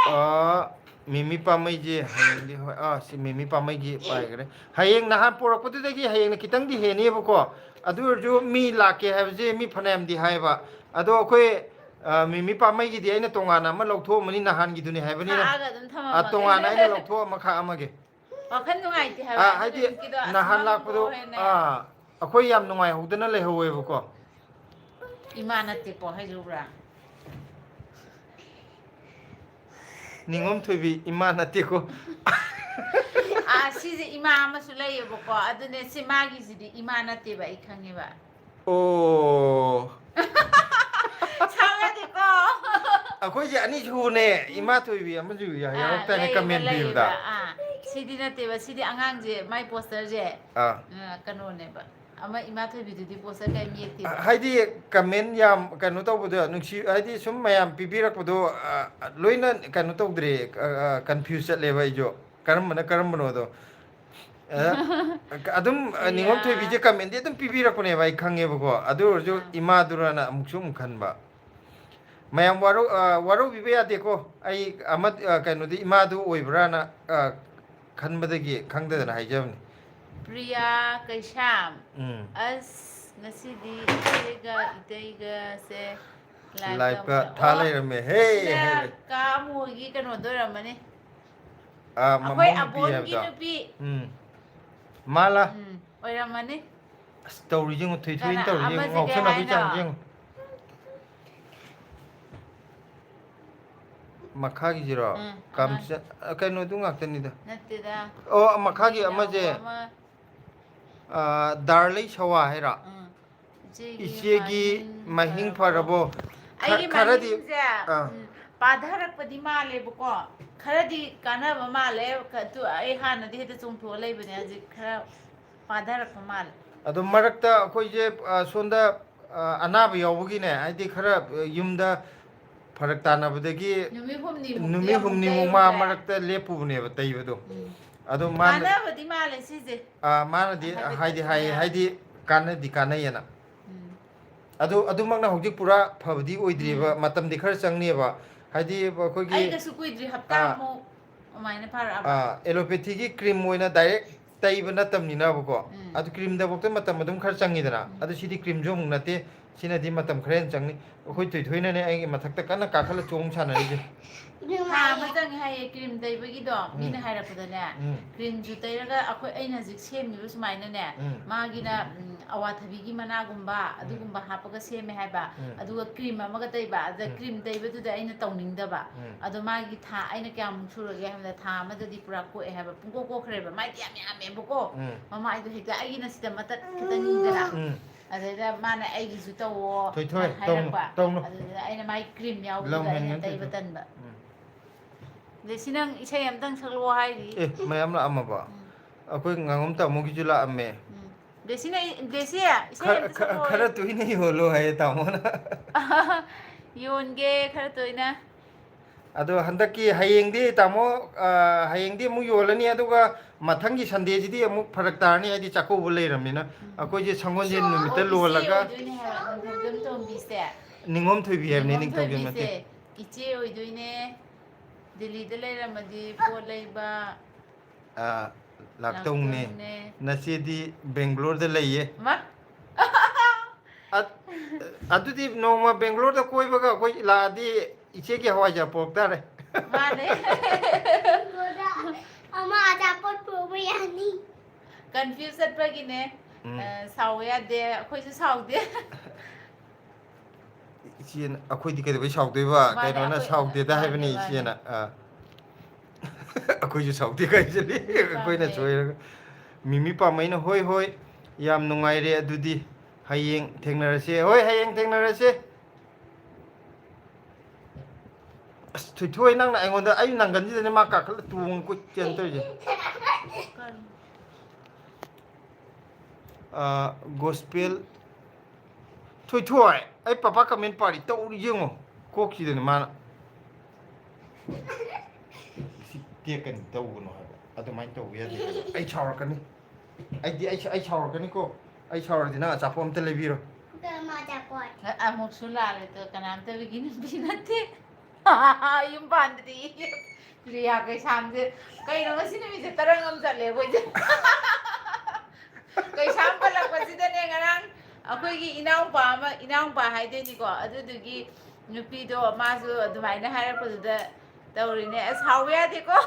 ꯑ, ꯃꯤꯃꯤ ꯄꯥꯝꯃꯩꯁꯦ ꯍꯌꯦꯡꯗꯤ ꯍꯣꯏ, ꯑꯥ, ꯁꯤ ꯃꯤꯃꯤ ꯄꯥꯝꯃꯩꯒꯤ ꯄꯥꯏꯈ꯭ꯔꯦ꯫ ꯍꯌꯦꯡ ꯅꯍꯥꯟ ꯄꯣꯔꯛꯄꯗꯨꯗꯒꯤ ꯍꯌꯦꯡꯅ ꯈꯤꯇꯪꯗꯤ ꯍꯦꯟꯅꯤꯕꯀꯣ꯫ ꯑꯗꯨ ꯑꯣꯏꯔꯁꯨ ꯃꯤ ꯂꯥꯛꯀꯦ ꯍꯥꯏꯕꯁꯦ ꯃꯤ ꯐꯅꯌꯥꯝꯗꯤ ꯍꯥꯏꯌꯦꯕ꯫ ꯑꯗꯣ ꯑꯩꯈꯣꯏ, ꯑ, ꯃꯤꯃꯤ ꯄꯥꯝꯃꯩꯒꯤꯗꯤ ꯑꯩꯅ ꯇꯣꯉꯥꯟꯅ ꯑꯃ ꯂꯧꯊꯣꯛꯑꯝꯃꯅꯤ, ꯅꯍꯥꯟꯒꯤꯗꯨꯅꯤ ꯍꯥꯏꯕꯅꯤꯅ꯫ ꯈꯥꯛꯑꯒ ꯑꯗꯨꯝ ꯑ, ꯊꯝꯃꯝꯃꯒꯦ꯫ ꯇꯣꯉꯥꯟꯅ ꯑꯩꯅ ꯂꯧꯊꯣꯛꯑ ꯑꯃ ꯈꯥꯛꯑꯝꯃꯒꯦ꯫ ꯋꯥꯈꯜ ꯅꯨꯡꯉꯥꯏꯇꯦ ꯍꯥꯏꯕ, ꯑꯥ, ꯑꯗꯨ ꯍꯥꯏꯗꯤ ꯅꯨꯃꯤꯠꯀꯤꯗꯣ ꯑꯁ ꯅꯍꯥꯟ ꯂꯥꯛꯄꯗꯣ, ꯃꯪꯗ꯭ꯔꯣ ꯍꯥꯏꯅ꯫ ꯑꯥ, ꯑꯩꯈꯣꯏ ꯌꯥꯝ ꯅꯨꯡꯉꯥꯏꯍꯧꯗꯅ ꯂꯩꯍꯧꯋꯦꯕꯀꯣ꯫ ꯏꯃꯥ ꯅꯠꯇꯦꯀꯣ ꯍꯥꯏꯖꯧꯕ꯭ꯔꯥ? ꯅꯤꯉꯣꯝ ꯊꯣꯏꯕꯤ ꯏꯃꯥ ꯅꯠꯇꯦꯀꯣ꯫ ꯑꯥ, ꯁꯤꯁꯦ ꯏꯃꯥ ꯑꯃꯁꯨ ꯂꯩꯌꯦꯕꯀꯣ, ꯑꯗꯨꯅꯦ ꯁꯤ ꯃꯥꯒꯤꯁꯤꯗꯤ ꯏꯃꯥ ꯅꯠꯇꯦꯕ, ꯑꯩ ꯈꯪꯉꯦꯕ꯫ ꯑꯣ꯫ ꯁꯥꯎꯔꯗꯤꯀꯣ꯫ ꯑꯩꯈꯣꯏꯁꯦ ꯑꯅꯤ ꯁꯨꯕꯅꯦ, ꯏꯃꯥ ꯊꯣꯏꯕꯤ ꯑꯃꯁꯨ ꯌꯥ- ꯑꯥ, ꯌꯥꯎꯔꯛꯇꯥꯏꯅꯦ ꯂꯩꯌꯦꯕ, comment ꯄꯤꯕꯗ꯫ ꯂꯩꯌꯦꯕ꯫ ꯑꯥ, ꯁꯤꯗꯤ ꯅꯠꯇꯦꯕ, ꯁꯤꯗꯤ ꯑꯉꯥꯡꯁꯦ, ꯃꯥꯏ posterꯁꯦ, ꯑꯥ꯫ ꯑ, ꯀꯩꯅꯣꯅꯦꯕ, ꯑꯃ ꯏꯃꯥ ꯊꯣꯏꯕꯤꯗꯨꯗꯤ poster ꯀꯩꯝ ꯌꯦꯛꯇꯦꯕ꯫ ꯍꯥꯏꯗꯤ comment ꯌꯥꯝ ꯀꯩꯅꯣ ꯇꯧꯕꯗꯣ, ꯅꯨꯡꯁꯤ, ꯍꯥꯏꯗꯤ ꯁꯨꯝ ꯃꯌꯥꯝ ꯄꯤꯕꯤꯔꯛꯄꯗꯣ, ꯑ, ꯂꯣꯏꯅ ꯀꯩꯅꯣ ꯇꯧꯗ꯭ꯔꯦ, ꯑ, ꯑ, confuse ꯆꯠꯂꯦꯕ ꯑꯩꯁꯨ, ꯀꯔꯝꯕꯅ ꯀꯔꯝꯕꯅꯣꯗꯣ꯫ ꯑ, ꯑꯗꯨꯝ, ꯑ, ꯅꯤꯉꯣꯝ ꯌꯥ꯫ ꯊꯣꯏꯕꯤꯁꯦ commentꯗꯤ ꯑꯗꯨꯝ ꯄꯤꯕꯤꯔꯛꯄꯅꯦꯕ, ꯑꯩ ꯈꯪꯉꯦꯕꯀꯣ, ꯑꯗꯨ ꯑꯣꯏꯔꯁꯨ ꯑꯥ꯫ ꯏꯃꯥꯗꯨꯔꯅ ꯑꯃꯨꯛꯁꯨ ꯑꯃꯨꯛ ꯈꯟꯕ꯫ ꯃꯌꯥꯝ ꯋꯥꯔꯧ-, ꯑ, ꯋꯥꯔꯧꯕꯤꯕ ꯌꯥꯗꯦꯀꯣ, ꯑꯩ ꯑꯃ, ꯑ, ꯀꯩꯅꯣꯗꯤ ꯏꯃꯥꯗꯨ ꯑꯣꯏꯕ꯭ꯔꯥꯅ, ꯑ, ꯈꯟꯕꯗꯒꯤ ꯈꯪꯗꯗꯅ ꯍꯥꯏꯖꯕꯅꯤ꯫ ꯄ꯭ꯔꯤꯌꯥ ꯀꯩꯁꯥꯝ꯫ ꯎꯝ꯫ ꯑꯁ, ꯉꯁꯤꯗꯤ ꯏꯆꯦꯒ ꯏꯇꯩꯒꯁꯦ liveꯇ Liveꯀ ꯑꯃꯨꯛ-, ꯊꯥ ꯑꯣ, ꯂꯩꯔꯝꯃꯦ꯫ ꯍꯦ, ꯁꯤꯅ ꯍꯦ꯫ ꯀꯥ ꯑꯃꯨꯒꯤ ꯀꯩꯅꯣꯗꯣ ꯑꯣꯏꯔꯝꯃꯅꯤ꯫ ꯑꯥ, ꯑꯩꯈꯣꯏ ꯃꯃꯧ ꯅꯨꯄꯤ ꯑꯕꯣꯟꯒꯤ ꯍꯥꯏꯕꯗꯣ꯫ ꯅꯨꯄꯤ꯫ ꯎꯝ꯫ ꯃꯥꯂ? ꯎꯝ, ꯑꯣꯏꯔꯝꯃꯅꯤ꯫ ꯑꯁ, ꯇꯧꯔꯤꯁꯦ ꯌꯦꯡꯉꯨ, ꯊꯨꯏ ꯊꯨꯏꯅ ꯀꯅꯥ? ꯇꯧꯔꯤꯁꯦ ꯌꯦꯡꯉꯨ, ꯑꯃꯁꯦ ꯀꯩ ꯉꯥꯎꯁꯟꯅꯕꯒꯤ ꯍꯥꯏꯅꯣ? ꯆꯥꯡꯁꯦ ꯌꯦꯡꯉꯨ꯫ ꯃꯈꯥꯒꯤꯁꯤꯔꯣ? ꯎꯝ, ꯀꯝꯆ-, ꯑ, ꯀꯩꯅꯣꯗꯨ ꯉꯥꯛꯇꯅꯤꯗ꯫ ꯅꯠꯇꯦꯗ꯫ ꯑꯣ, ꯃꯈꯥꯒꯤ ꯏꯅꯥꯎꯄꯥ ꯑꯃꯁꯦ, ꯑꯃ꯫ ꯑ, ꯗꯥꯔꯂꯩ ꯁꯋꯥ ꯍꯥꯏꯔꯣ? ꯎꯝ꯫ ꯏꯆꯦꯒꯤ ꯏꯆꯦꯒꯤ ꯃꯍꯤꯡ ꯃꯍꯤꯡ ꯐꯔꯕꯣ? ꯐꯔꯕꯣ? ꯈ-, ꯑꯩꯒꯤ ꯈꯔꯗꯤ, ꯃꯍꯤꯡꯁꯦ, ꯑꯥ꯫ ꯎꯝ, ꯄꯥꯊꯔꯛꯄꯗꯤ ꯃꯥꯜꯂꯦꯕꯀꯣ, ꯈꯔꯗꯤ ꯀꯥꯟꯅꯕ ꯃꯥꯜꯂꯦ꯫ ꯀ-, ꯇꯨ-, ꯑꯩ ꯍꯥꯟꯅꯗꯤ ꯍꯦꯛꯇ ꯆꯣꯡꯊꯣꯛꯑ ꯂꯩꯕꯅꯦ, ꯍꯧꯖꯤꯛ ꯈꯔ ꯄꯥꯊꯔꯛꯄ ꯃꯥꯜꯂꯦ꯫ ꯑꯗꯣ ꯃꯔꯛꯇ ꯑꯩꯈꯣꯏꯁꯦ, ꯑ, ꯁꯣꯝꯗ, ꯑ, ꯑꯅꯥꯕ ꯌꯥꯎꯕꯒꯤꯅꯦ, ꯍꯥꯏꯗꯤ ꯈꯔ, ꯑ, ꯌꯨꯝꯗ ꯐꯔꯛ ꯇꯥꯅꯕꯗꯒꯤ ꯅꯨꯃꯤꯠ ꯍꯨꯝꯅꯤꯃꯨꯛꯇꯤ ꯅꯨꯃꯤꯠ ꯑꯃꯨꯛ ꯍꯨꯝꯅꯤꯃꯨꯛ ꯃꯥ ꯇꯩꯔꯨꯔꯦ꯫ ꯃꯔꯛꯇ ꯂꯦꯞꯄꯨꯕꯅꯦꯕ ꯇꯩꯕꯗꯣ꯫ ꯎꯝ꯫ ꯑꯗꯣ ꯃꯥꯅ, ꯀꯥꯟꯅꯕꯗꯤ ꯃꯥꯜꯂꯦ ꯁꯤꯁꯦ꯫ ꯑ, ꯃꯥꯅꯗꯤ ꯍꯥꯏꯐꯦꯠ ꯍꯥꯏꯗꯤ ꯍꯥꯏ, ꯇꯩꯁꯤꯟꯕ ꯌꯥꯕ꯫ ꯍꯥꯏꯗꯤ ꯀꯥꯟꯅꯗꯤ ꯀꯥꯟꯅꯩꯌꯦꯅ꯫ ꯎꯝ꯫ ꯑꯗꯨ, ꯑꯗꯨꯃꯛꯅ ꯍꯧꯖꯤꯛ ꯄꯨꯔꯥ ꯐꯕꯗꯤ ꯑꯣꯏꯗ꯭ꯔꯤꯕ, ꯎꯝ꯫ ꯃꯇꯝꯗꯤ ꯈꯔ ꯆꯪꯅꯤꯕ꯫ ꯍꯥꯏꯗꯤ ꯑꯩꯈꯣꯏꯒꯤ, ꯑꯩꯒꯁꯨ ꯀꯨꯏꯗ꯭ꯔꯤ, ꯍꯞꯇꯥ ꯑꯥ꯫ ꯑꯃꯨꯛ ꯑꯗꯨꯃꯥꯏꯅ ꯐꯔꯛꯑꯕ꯫ ꯑꯥ, allopathyꯒꯤ cream ꯑꯣꯏꯅ direct ꯇꯩꯕ ꯅꯠꯇꯕꯅꯤꯅꯕꯀꯣ꯫ ꯎꯝ꯫ ꯑꯗꯨ creamꯗꯐꯥꯎꯗ ꯃꯇꯝ ꯑꯗꯨꯝ ꯈꯔ ꯆꯪꯉꯤꯗꯅ꯫ ꯎꯝ꯫ ꯑꯗꯨ ꯁꯤꯗꯤ creamꯁꯨ ꯑꯃꯨꯛ ꯅꯠꯇꯦ, ꯁꯤꯅꯗꯤ ꯃꯇꯝ ꯈꯔ ꯍꯦꯟꯅ ꯆꯪꯅꯤ꯫ ꯑꯩꯈꯣꯏ ꯊꯣꯏꯊꯣꯏꯅꯅꯦ ꯑꯩꯒꯤ ꯃꯊꯛꯇ ꯀꯟꯅ ꯀꯥꯈꯠꯂ ꯆꯣꯡ ꯁꯥꯟꯅꯔꯤꯁꯦ꯫ ꯊꯥ ꯑꯃ ꯆꯪꯉꯦ ꯍꯥꯏꯌꯦ ꯀ꯭ꯔꯤꯝ ꯇꯩꯕꯒꯤꯗꯣ꯫ ꯎꯝ꯫ ꯃꯤꯅ ꯍꯥꯏꯔꯛꯄꯗꯅꯦ, ꯎꯝ꯫ ꯀ꯭ꯔꯤꯝꯁꯨ ꯇꯩꯔꯒ ꯑꯩꯈꯣꯏ, ꯑꯩꯅ ꯍꯧꯖꯤꯛ ꯁꯦꯝꯃꯤꯕ ꯁꯨꯃꯥꯏꯅꯅꯦ, ꯎꯝ꯫ ꯃꯥꯒꯤꯅ, ꯎꯝ, ꯑꯋꯥꯊꯕꯤꯒꯤ ꯃꯅꯥꯒꯨꯝꯕ, ꯎꯝ꯫ ꯑꯗꯨꯒꯨꯝꯕ ꯍꯥꯞꯄꯒ ꯁꯦꯝꯃꯦ ꯍꯥꯏꯕ꯫ ꯎꯝ꯫ ꯑꯗꯨꯒ ꯀ꯭ꯔꯤꯝ ꯑꯃꯒ ꯇꯩꯕ, ꯑꯗ ꯎꯝ꯫ ꯀ꯭ꯔꯤꯝ ꯇꯩꯕꯗꯨꯗ ꯑꯩꯅ ꯇꯧꯅꯤꯡꯗꯕ꯫ ꯎꯝ꯫ ꯑꯗꯣ ꯃꯥꯒꯤ ꯊꯥ, ꯑꯩꯅ ꯀꯌꯥꯃꯨꯛ ꯁꯨꯔꯒꯦ ꯍꯥꯏꯕꯗ, ꯊꯥ ꯑꯃꯗꯗꯤ ꯄꯨꯔꯥ ꯀꯣꯛꯑꯦ ꯍꯥꯏꯕ, ꯄꯨꯡꯀꯣꯛ ꯀꯣꯛꯈ꯭ꯔꯦꯕ꯫ ꯃꯥꯏꯗꯤ ꯌꯥꯝ ꯌꯥꯝꯃꯦꯕꯀꯣ꯫ ꯎꯝ꯫ ꯃꯃꯥꯏꯗꯣ ꯍꯦꯛꯇ ꯑꯩꯒꯤꯅ ꯁꯤꯗ ꯃꯇꯠ ꯈꯤꯇꯪꯅꯤꯗꯅ꯫ ꯎꯝ꯫ ꯑꯗꯩꯗ ꯃꯥꯅ ꯑꯩꯒꯤꯁꯨ ꯇꯧꯋꯣ ꯊꯣꯏꯊꯣꯏ, ꯍꯥꯏꯔꯛꯄ꯫ ꯇꯧꯅꯨ, ꯇꯧꯅꯨ꯫ ꯑꯗꯨꯗ ꯑꯩꯅ ꯃꯥꯏ ꯀ꯭ꯔꯤꯝ ꯌꯥꯎꯕꯗꯨꯗ ꯂꯝ ꯑꯩꯅ ꯍꯦꯟꯒꯅꯤ, ꯇꯩꯕ ꯊꯣꯏꯊꯣꯏ꯫ ꯇꯟꯕ꯫ ꯎꯝ꯫ ꯑꯗꯩ ꯁꯤ ꯅꯪ ꯏꯁꯩ ꯑꯝꯇꯪ ꯁꯛꯂꯛꯑꯣ ꯍꯥꯏꯔꯤ꯫ ꯑꯦ, ꯃꯌꯥꯝ ꯂꯥꯛꯑꯝꯃꯕ? ꯎꯝ꯫ ꯑꯩꯈꯣꯏ ꯉꯥꯉꯣꯝ ꯇꯥꯃꯣꯒꯤꯁꯨ ꯂꯥꯛꯑꯝꯃꯦ꯫ ꯎꯝ꯫ ꯕ꯭ꯂꯦꯁꯤꯅ, ꯕ꯭ꯂꯦꯁꯤ, ꯏꯁꯩ ꯈꯔ, ꯑꯝꯇ ꯈꯔ, ꯁꯛꯂꯛꯑꯣ ꯈꯔ ꯍꯥꯏꯔꯤ꯫ ꯇꯣꯏꯅ ꯌꯣꯜꯂꯣ ꯍꯥꯏꯌꯦ ꯇꯥꯃꯣꯅ꯫ ꯌꯣꯟꯒꯦ ꯈꯔ ꯇꯣꯏꯅ꯫ ꯑꯗꯣ ꯍꯟꯗꯛꯀꯤ ꯍꯌꯦꯡꯗꯤ ꯇꯥꯃꯣ, ꯑ, ꯍꯌꯦꯡꯗꯤ ꯑꯃꯨꯛ ꯌꯣꯜꯂꯅꯤ, ꯑꯗꯨꯒ ꯃꯊꯪꯒꯤ ꯁꯟꯗꯦꯁꯤꯗꯤ ꯑꯃꯨꯛ ꯐꯔꯛ ꯇꯥꯔꯅꯤ, ꯍꯥꯏꯗꯤ ꯆꯥꯛꯀꯧꯕ ꯂꯩꯔꯕꯅꯤꯅ꯫ ꯎꯝ꯫ ꯑꯩꯈꯣꯏꯁꯦ ꯁꯪꯒꯣꯜꯁꯦꯟ ꯅꯨꯃꯤꯠꯇ ꯏꯆꯦ ꯂꯣꯜꯂꯒ ꯑꯣꯏꯗꯣꯏꯅꯦ ꯍꯥꯏꯕ, ꯅꯤꯡꯊꯧꯖꯝ ꯇꯣꯝꯕꯤꯁꯦ꯫ ꯅꯤꯉꯣꯝ ꯊꯣꯏꯕꯤ ꯍꯥꯏꯕꯅꯤ, ꯅꯤꯉꯣꯝ ꯅꯤꯡꯊꯧꯖꯝ ꯅꯠꯇꯦ꯫ ꯊꯣꯏꯕꯤꯁꯦ ꯏꯆꯦ ꯑꯣꯏꯗꯣꯏꯅꯦ꯫ ꯗꯤꯜꯂꯤꯗ ꯂꯩꯔꯝꯃꯗꯤ ꯄꯣꯠ ꯂꯩꯕ ꯑ, ꯂꯥꯛꯇꯧꯅꯦ꯫ ꯂꯥꯛꯇꯧꯅꯦ꯫ ꯅꯆꯦꯗꯤ ꯕꯦꯡꯒ꯭ꯂꯣꯔꯗ ꯂꯩꯌꯦ꯫ ꯃꯥ? ꯑꯠ-, ꯑꯗꯨꯗꯤ ꯅꯣꯡꯃ ꯕꯦꯡꯒ꯭ꯂꯣꯔꯗ ꯀꯣꯏꯕꯒ ꯑꯩꯈꯣꯏ ꯂꯥꯛꯑꯗꯤ ꯏꯆꯦꯒꯤ ꯍꯋꯥꯏꯖꯥꯔ ꯄꯣꯔꯛ ꯇꯥꯔꯦ꯫ ꯃꯥꯅꯦ꯫ ꯑꯃ ꯑꯆꯥꯄꯣꯠ ꯄꯨꯔꯛꯄ ꯌꯥꯅꯤ꯫ Confuse ꯆꯠꯄꯒꯤꯅꯦ꯫ ꯎꯝ꯫ ꯑ, ꯁꯥꯎꯕ ꯌꯥꯗꯦ꯫ ꯑꯩꯈꯣꯏꯁꯨ ꯁꯥꯎꯗꯦ꯫ ꯏꯆꯦꯅ, "ꯑꯩꯈꯣꯏꯗꯤ ꯀꯩꯗꯧꯕꯩ ꯁꯥꯎꯗꯣꯏꯕ? ꯃꯥꯅꯦ, ꯀꯩꯅꯣꯅ ꯑꯩꯈꯣꯏ, ꯁꯥꯎꯗꯦꯗ ꯃꯥꯅꯦ, ꯍꯥꯏꯕꯅꯤ ꯃꯥꯅꯦ꯫ ꯏꯆꯦꯅ꯫" ꯑ꯫ ꯑꯩꯈꯣꯏꯁꯨ ꯁꯥꯎꯗꯦ ꯀꯥꯏꯁꯤꯗꯤ, ꯑꯩꯈꯣꯏꯅ ꯄꯥꯝꯃꯦ꯫ ꯁꯣꯏꯔꯒ꯫ ꯃꯤꯃꯤ ꯄꯥꯝꯃꯩꯅ, "ꯍꯣꯏ, ꯍꯣꯏ, ꯌꯥꯝ ꯅꯨꯡꯉꯥꯏꯔꯦ ꯑꯗꯨꯗꯤ꯫ ꯍꯌꯦꯡ ꯊꯦꯡꯅꯔꯁꯦ꯫" ꯍꯣꯏ, ꯍꯌꯦꯡ ꯊꯦꯡꯅꯔꯁꯦ꯫ ꯑꯁ, ꯊꯣꯏꯊꯣꯏ, ꯅꯪꯅ ꯑꯩꯉꯣꯟꯗ, ꯑꯩ ꯅꯪꯒꯟꯁꯤꯗꯅꯦ ꯃꯥ ꯀꯥꯈꯠꯂ ꯇꯣꯡꯉ ꯀꯣꯏ ꯆꯦꯟ ꯇꯧꯔꯤꯁꯦ꯫ ꯑ, ꯒꯣꯁꯄꯦꯜ꯫ ꯊꯣꯏꯊꯣꯏ, ꯑꯩ ꯄꯄꯥ comment ꯄꯥꯔꯤ ꯇꯧꯔꯤ ꯌꯦꯡꯉꯣ꯫ ꯀꯣꯛꯁꯤꯗꯅꯦ ꯃꯥꯅ꯫ ꯁꯤ ꯇꯦꯛꯀꯅꯤ, ꯇꯧꯒꯅꯨ ꯍꯥꯏꯕ꯫ ꯑꯗꯨꯃꯥꯏꯅ ꯇꯧꯕ ꯌꯥꯗꯦ ꯍꯥꯏꯕ꯫ ꯑꯩ ꯁꯥꯎꯔꯛꯀꯅꯤ꯫ ꯑꯩꯗꯤ ꯑꯩ, ꯑꯩ ꯁꯥꯎꯔꯛꯀꯅꯤꯀꯣ꯫ ꯑꯩ ꯁꯥꯎꯔꯗꯤ ꯅꯪ ꯑꯆꯥꯄꯣꯠ ꯑꯝꯇ ꯂꯩꯕꯤꯔꯣ꯫ ꯀꯅꯥ ꯑꯆꯥꯄꯣꯠ? ꯑ-, ꯑꯃꯨꯛꯁꯨ ꯂꯥꯜꯂꯦ ꯇꯣ, ꯀꯅꯥꯝꯇꯒꯤ ꯅꯨꯄꯤ ꯅꯠꯇꯦ꯫ ꯌꯨꯝ ꯄꯥꯟꯗ꯭ꯔꯤ꯫ ꯄ꯭ꯔꯤꯌꯥ ꯀꯩꯁꯥꯝꯁꯦ꯫ ꯀꯩꯅꯣ ꯉꯁꯤ ꯅꯨꯃꯤꯠꯁꯦ ꯇꯔꯪ ꯑꯃ ꯆꯠꯂꯦ ꯑꯩꯈꯣꯏꯁꯦ꯫ ꯀꯩꯁꯥꯝ ꯄꯜꯂꯛꯄꯁꯤꯗꯅꯦ ꯉꯔꯥꯡ, ꯑꯩꯈꯣꯏꯒꯤ ꯏꯅꯥꯎꯄꯥ ꯑꯃ, ꯏꯅꯥꯎꯄꯥ ꯍꯥꯏꯗꯣꯏꯅꯤꯀꯣ, ꯑꯗꯨꯗꯨꯒꯤ ꯅꯨꯄꯤꯗꯣ ꯃꯥꯁꯨ ꯑꯗꯨꯃꯥꯏꯅ ꯍꯥꯏꯔꯛꯄꯗꯨꯗ ꯇꯧꯔꯤꯅꯦ꯫ ꯑꯁ, ꯍꯥꯎꯕ ꯌꯥꯗꯦꯀꯣ꯫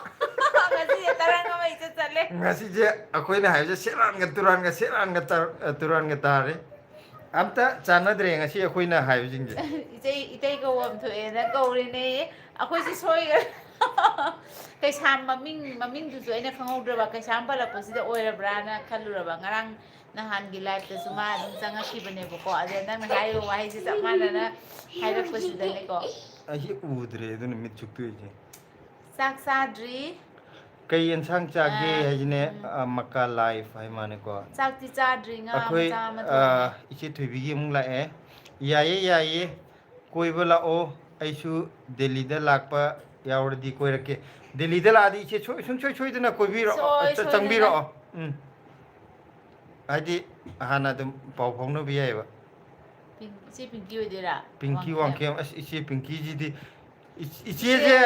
ꯉꯁꯤꯁꯦ ꯇꯔꯪ ꯑꯃ ꯏꯆꯠ ꯆꯠꯂꯦ꯫ ꯉꯁꯤꯁꯦ ꯑꯩꯈꯣꯏꯅ ꯍꯥꯏꯕꯁꯦ ꯁꯦꯔꯥꯟꯒ ꯇꯨꯔꯥꯟꯒ, ꯁꯦꯔꯥꯟꯒ ꯇꯔ-, ꯑ, ꯇꯨꯔꯥꯟꯒ ꯇꯥꯔꯦ꯫ ꯑꯝꯇ ꯆꯥꯟꯅꯗ꯭ꯔꯦ ꯉꯁꯤ ꯑꯩꯈꯣꯏꯅ ꯍꯥꯏꯕꯁꯤꯡꯁꯦ꯫ ꯏꯆꯩ, ꯏꯇꯩ ꯀꯧꯕ ꯑꯃ ꯊꯣꯛꯑꯦꯅ ꯀꯧꯔꯤꯅꯦ꯫ ꯑꯩꯈꯣꯏꯁꯦ ꯁꯣꯏꯈ꯭ꯔꯦ꯫ ꯀꯩꯁꯥꯝ ꯃꯃꯤꯡ, ꯃꯃꯤꯡꯗꯨꯁꯨ ꯑꯩꯅ ꯈꯪꯍꯧꯗ꯭ꯔꯕ, ꯀꯩꯁꯥꯝ ꯄꯜꯂꯛꯄꯁꯤꯗ ꯑꯣꯏꯔꯕ꯭ꯔꯥꯅ ꯈꯜꯂꯨꯔꯕ꯫ ꯉꯔꯥꯡ ꯅꯍꯥꯟꯒꯤ liveꯇꯁꯨ ꯃꯥ ꯑꯗꯨꯝ ꯆꯪꯉꯛꯈꯤꯕꯅꯦꯕꯀꯣ꯫ ꯑꯗ ꯅꯪꯅ ꯍꯥꯏꯔꯤꯕ ꯋꯥꯍꯩꯁꯦ ꯆꯞ ꯃꯥꯟꯅꯅ ꯍꯥꯏꯔꯛꯄꯁꯤꯗꯅꯦꯀꯣ꯫ ꯑꯩꯁꯦ ꯎꯗ꯭ꯔꯦ, ꯑꯗꯨꯅ ꯃꯤꯠ ꯆꯨꯛꯇꯣꯏꯁꯦ꯫ ꯆꯥꯛ ꯆꯥꯗ꯭ꯔꯤ꯫ ꯀꯩ ꯌꯦꯟꯁꯥꯡ ꯆꯥꯒꯦ ꯑꯥ, ꯍꯥꯏꯁꯤꯅꯦ, ꯎꯝ꯫ ꯑ, ꯃꯀꯥ live ꯍꯥꯏ ꯃꯥꯅꯦꯀꯣ꯫ ꯆꯥꯛꯇꯤ ꯆꯥꯗ꯭ꯔꯤ, ꯉꯥ ꯑꯃ ꯑꯩꯈꯣꯏ, ꯆꯥ ꯑꯃ ꯑ, ꯊꯣꯡꯉꯦ꯫ ꯏꯆꯦ ꯊꯣꯏꯕꯤꯒꯤ ꯑꯃꯨꯛ ꯂꯥꯛꯑꯦ꯫ "ꯌꯥꯏꯌꯦ, ꯌꯥꯏꯌꯦ, ꯀꯣꯏꯕ ꯂꯥꯛꯑꯣ, ꯑꯩꯁꯨ ꯗꯦꯜꯂꯤꯗ ꯂꯥꯛꯄ ꯌꯥꯎꯔꯗꯤ ꯀꯣꯏꯔꯛꯀꯦ꯫" ꯗꯦꯜꯂꯤꯗ ꯂꯥꯛꯑꯗꯤ ꯏꯆꯦ ꯁꯣꯏ-, ꯁꯨꯡꯁꯣꯏ ꯁꯣꯏꯗꯅ ꯀꯣꯏꯕꯤꯔꯛꯑꯣ, ꯁꯣꯏ ꯆ-, ꯁꯣꯏꯗꯅ꯫ ꯆꯪꯕꯤꯔꯛꯑꯣ꯫ ꯎꯝ꯫ ꯍꯥꯏꯗꯤ ꯍꯥꯟꯅ ꯑꯗꯨꯝ ꯄꯥꯎ ꯐꯥꯎꯅꯕ ꯌꯥꯏꯑꯕ꯫ ꯄꯤꯡ-, ꯏꯆꯦ ꯄꯤꯡꯀꯤ ꯑꯣꯏꯗꯣꯏꯔꯥ? ꯄꯤꯡꯀꯤ ꯋꯥꯡꯈꯦꯝ꯫ ꯋꯥꯡꯈꯦꯝ꯫ ꯑꯁ, ꯏꯆꯦ ꯄꯤꯡꯀꯤꯁꯤꯗꯤ, ꯏ-, ꯏꯆꯦꯁꯦ, ꯏꯆꯦ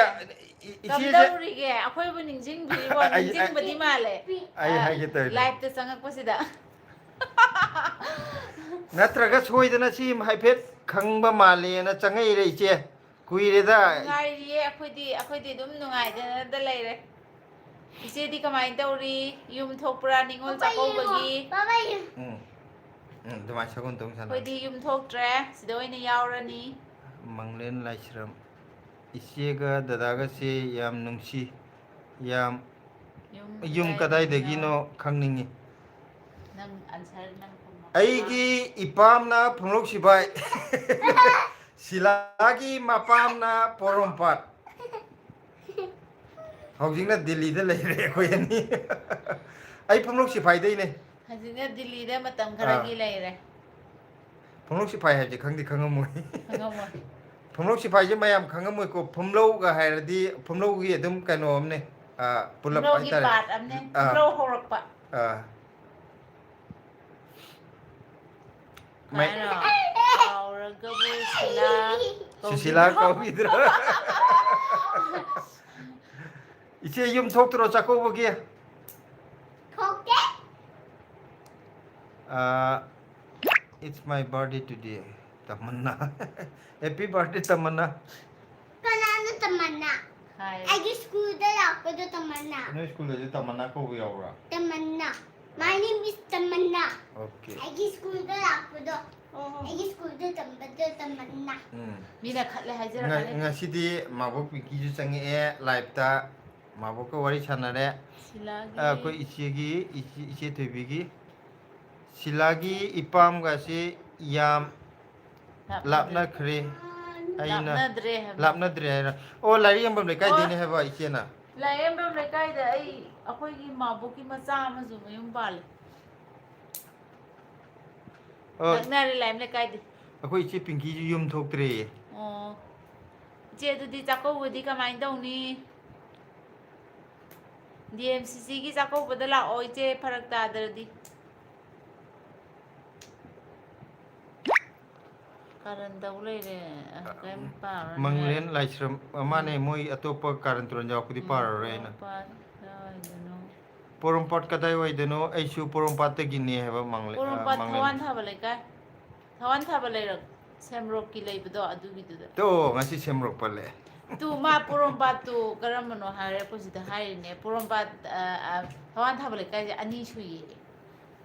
ꯏ-, ꯏꯆꯦꯁꯦ ꯀꯝꯗꯧꯔꯤꯒꯦ? ꯑꯩꯈꯣꯏꯕꯨ ꯅꯤꯡꯁꯤꯡꯕꯤꯔꯤꯕꯣ? ꯑꯩ, ꯑꯩ, ꯅꯤꯡꯁꯤꯡꯕꯗꯤ ꯃꯥꯜꯂꯦ꯫ ꯑꯩ ꯑ, ꯍꯥꯏꯒꯦ ꯇꯧꯔꯤꯅꯦ꯫ Liveꯇ ꯆꯪꯉꯛꯄꯁꯤꯗ꯫ ꯅꯠꯇ꯭ꯔꯒ ꯁꯣꯏꯗꯅ ꯁꯤ ꯍꯥꯏꯐꯦꯠ ꯈꯪꯕ ꯃꯥꯜꯂꯦꯅ ꯆꯪꯉꯛꯏꯔꯦ, ꯏꯆꯦ꯫ ꯀꯨꯏꯔꯦꯗ꯫ ꯅꯨꯡꯉꯥꯏꯔꯤꯌꯦ, ꯑꯩꯈꯣꯏꯗꯤ, ꯑꯩꯈꯣꯏꯗꯤ ꯑꯗꯨꯝ ꯅꯨꯡꯉꯥꯏꯗꯅꯗ ꯂꯩꯔꯦ꯫ ꯏꯆꯦꯗꯤ ꯀꯃꯥꯏꯅ ꯇꯧꯔꯤ? ꯌꯨꯝ ꯊꯣꯛꯄ꯭ꯔꯥ ꯅꯤꯉꯣꯜ ꯆꯥꯛꯀꯧꯕꯒꯤ? ꯎꯝ꯫ ꯎꯝ, ꯑꯗꯨꯃꯥꯏꯅ ꯁꯒꯨꯟ ꯇꯧ ꯁꯥꯟꯅꯔꯦ꯫ ꯑꯩꯈꯣꯏꯗꯤ ꯌꯨꯝ ꯊꯣꯛꯇ꯭ꯔꯦ, ꯁꯤꯗ ꯑꯣꯏꯅ ꯌꯥꯎꯔꯅꯤ꯫ ꯃꯪꯂꯦꯟ ꯂꯥꯏꯁ꯭ꯔꯝ, ꯏꯆꯦꯒ ꯗꯗꯥꯒꯁꯦ ꯌꯥꯝ ꯅꯨꯡꯁꯤ, ꯌꯥꯝ ꯌꯨꯝ ꯌꯨꯝ ꯀꯗꯥꯏꯗꯒꯤꯅꯣ? ꯀꯗꯥꯏꯗꯒꯤꯅꯣ ꯈꯪꯅꯤꯡꯉꯤ꯫ ꯅꯪ answer ꯅꯪ ꯈꯨꯝꯃꯣ꯫ ꯑꯩꯒꯤ ꯏꯄꯥꯝꯅ ꯐꯨꯡꯂꯣꯛ ꯁꯤꯐꯥꯏ, ꯁꯤꯂꯥꯒꯤ ꯃꯄꯥꯝꯅ ꯄꯣꯔꯣꯝꯄꯥꯠ꯫ ꯍꯧꯖꯤꯛꯅ ꯗꯤꯜꯂꯤꯗ ꯂꯩꯔꯦ ꯑꯩꯈꯣꯏ ꯑꯅꯤ꯫ ꯑꯩ ꯐꯨꯡꯂꯣꯛ ꯁꯤꯐꯥꯏꯗꯩꯅꯦ꯫ ꯍꯧꯖꯤꯛꯅ ꯗꯤꯜꯂꯤꯗ ꯃꯇꯝ ꯈꯔꯒꯤ ꯑꯥ꯫ ꯂꯩꯔꯦ꯫ ꯐꯨꯡꯂꯣꯛ ꯁꯤꯐꯥꯏ ꯍꯥꯏꯕꯁꯦ ꯈꯪꯗꯤ ꯈꯪꯉꯝꯃꯣꯏ꯫ ꯈꯪꯉꯝꯃꯣꯏ꯫ ꯐꯨꯡꯂꯣꯛ ꯁꯤꯐꯥꯏꯁꯦ ꯃꯌꯥꯝ ꯈꯪꯉꯝꯃꯣꯏꯀꯣ꯫ ꯐꯨꯝꯂꯧꯒ ꯍꯥꯏꯔꯗꯤ ꯐꯨꯝꯂꯧꯒꯤ ꯑꯗꯨꯝ ꯀꯩꯅꯣ ꯑꯃꯅꯦ꯫ ꯑꯥ, ꯄꯨꯂꯞ ꯐꯨꯝꯂꯧꯒꯤ ꯍꯥꯏꯇꯥꯔꯦ꯫ Part ꯑꯃꯅꯦ꯫ ꯑꯥ꯫ ꯐꯨꯝꯂꯧ ꯍꯧꯔꯛꯄ꯫ ꯑꯥ꯫ ꯃꯩ- ꯀꯃꯥꯏꯅ? ꯀꯥꯎꯔꯒꯕꯨ ꯁꯤꯂꯥ ꯁꯨꯁꯤꯂꯥ ꯀꯧꯕꯤꯗ꯭ꯔꯣ? ꯀꯧꯕꯤꯗ꯭ꯔꯣ? ꯏꯆꯦ ꯌꯨꯝ ꯊꯣꯛꯇ꯭ꯔꯣ ꯆꯥꯛꯀꯧꯕꯒꯤ? ꯊꯣꯛꯇꯦ꯫ ꯑꯥ, It's my birthday today, Tamanna. Happy birthday, Tamanna. ꯀꯅꯥꯅꯣ ꯇꯃꯟꯅꯥ? ꯍꯥꯏ꯫ ꯑꯩꯒꯤ ꯁ꯭ꯀꯨꯜꯗ ꯂꯥꯛꯄꯗꯣ ꯇꯃꯟꯅꯥ꯫ ꯅꯣꯏ ꯁ꯭ꯀꯨꯜꯗꯁꯨ ꯇꯃꯟꯅꯥ ꯀꯧꯕ ꯌꯥꯎꯕ꯭ꯔꯥ? ꯇꯃꯟꯅꯥ꯫ My name is ꯇꯃꯟꯅꯥ꯫ Okay. ꯑꯩꯒꯤ ꯁ꯭ꯀꯨꯜꯗ ꯂꯥꯛꯄꯗꯣ꯫ ꯑꯩꯒꯤ ꯁ꯭ꯀꯨꯜꯗ ꯇꯝꯕꯗꯣ ꯇꯃꯟꯅꯥ꯫ ꯎꯝ꯫ ꯃꯤꯅ ꯈꯠꯂꯦ ꯉ- ꯍꯥꯏꯖꯔꯛꯀꯅꯤ꯫ ꯉꯁꯤꯗꯤ ꯃꯥꯕꯣꯛ ꯄꯤꯡꯀꯤꯁꯨ ꯆꯪꯉꯛꯑꯦ ꯂꯥꯏꯞꯇ꯫ ꯃꯥꯕꯣꯛꯀ ꯋꯥꯔꯤ ꯁꯥꯟꯅꯔꯦ꯫ ꯁꯤꯂꯥꯒꯤ ꯑ, ꯑꯩꯈꯣꯏ ꯏꯆꯦꯒꯤ ꯏꯆꯦ, ꯏꯆꯦ ꯊꯣꯏꯕꯤꯒꯤ ꯁꯤꯂꯥꯒꯤ ꯏꯄꯥꯝꯒꯁꯤ ꯌꯥꯝ ꯂꯥꯞꯅꯗ꯭ꯔꯦ꯫ ꯂꯥꯞꯅꯈ꯭ꯔꯦ꯫ ꯑꯩꯅ ꯂꯥꯞꯅꯗ꯭ꯔꯦ ꯍꯥꯏꯕ꯫ ꯂꯥꯞꯅꯗ꯭ꯔꯦ ꯍꯥꯏꯔ꯫ ꯑꯣ, ꯂꯥꯏꯔꯤꯛ ꯌꯦꯡꯐꯝ ꯂꯩꯀꯥꯏꯗꯩꯅꯦ ꯍꯥꯏꯕ ꯏꯆꯦꯅ꯫ ꯂꯥꯏꯔꯦꯝꯕꯝ ꯂꯩꯀꯥꯏꯗ ꯑꯩ ꯑꯩꯈꯣꯏꯒꯤ ꯃꯥꯕꯣꯛꯀꯤ ꯃꯆꯥ ꯑꯃꯁꯨ ꯃꯌꯨꯝ ꯄꯥꯜꯂꯦ꯫ ꯑꯣ, ꯅꯛꯅꯔꯦ ꯂꯥꯏꯔꯦꯝ ꯂꯩꯀꯥꯏꯗꯤ꯫ ꯑꯩꯈꯣꯏ ꯏꯆꯦ ꯄꯤꯡꯀꯤꯁꯨ ꯌꯨꯝ ꯊꯣꯛꯇ꯭ꯔꯦꯌꯦ꯫ ꯑꯣ꯫ ꯏꯆꯦ ꯑꯗꯨꯗꯤ ꯆꯥꯛꯀꯧꯕꯗꯤ ꯀꯃꯥꯏꯅ ꯇꯧꯅꯤ? ꯗꯤ ꯑꯦꯝ ꯁꯤ ꯁꯤꯒꯤ ꯆꯥꯛꯀꯧꯕꯗ ꯂꯥꯛꯑꯣ ꯏꯆꯦ, ꯐꯔꯛ ꯇꯥꯗ꯭ꯔꯗꯤ꯫ ꯀꯥꯔꯟ ꯇꯧ ꯂꯩꯔꯦ꯫ ꯑ, ꯀꯩꯝ ꯄꯥꯔꯣꯏ꯫ ꯃꯪꯂꯦꯟ ꯂꯥꯏꯁ꯭ꯔꯝ ꯃꯥꯅꯦ, ꯃꯣꯏ ꯑꯇꯣꯞꯄ ꯀꯥꯔꯟ ꯇꯨꯔꯟ ꯌꯥꯎꯔꯛꯄꯗꯤ ꯎꯝ, ꯄꯥꯔꯔꯣꯏ ꯑꯩꯅ꯫ ꯄꯣꯔꯣꯝꯄꯥꯠ ꯀꯗꯥꯏꯋꯥꯏꯗꯅꯣ? ꯄꯣꯔꯣꯝꯄꯥꯠ ꯀꯗꯥꯏꯋꯥꯏꯗꯅꯣ? ꯑꯩꯁꯨ ꯄꯣꯔꯣꯝꯄꯥꯠꯇꯒꯤꯅꯦ ꯍꯥꯏꯕ ꯃꯪꯂꯦ-, ꯑ, ꯄꯣꯔꯣꯝꯄꯥꯠ ꯃꯪꯂꯦꯟ꯫ ꯊꯋꯥꯟ ꯊꯥꯕ ꯂꯩꯀꯥꯏ꯫ ꯊꯋꯥꯟ ꯊꯥꯕ ꯂꯩꯔꯛ ꯁꯦꯝꯔꯣꯛꯀꯤ ꯂꯩꯕꯗꯣ ꯑꯗꯨꯒꯤꯗꯨꯗ꯫ ꯇꯣ, ꯉꯁꯤ ꯁꯦꯝꯔꯣꯛ ꯄꯜꯂꯦ꯫ ꯇꯨ, ꯃꯥ ꯄꯣꯔꯣꯝꯄꯥꯠꯇꯨ ꯀꯔꯝꯕꯅꯣ ꯍꯥꯏꯔꯦ, ꯑꯩꯈꯣꯏ ꯁꯤꯗ ꯍꯥꯏꯔꯤꯅꯦ꯫ ꯄꯣꯔꯣꯝꯄꯥꯠ, ꯑ, ꯑ, ꯊꯋꯥꯟ ꯊꯥꯕ ꯂꯩꯀꯥꯏꯁꯦ ꯑꯅꯤ ꯁꯨꯏꯌꯦ꯫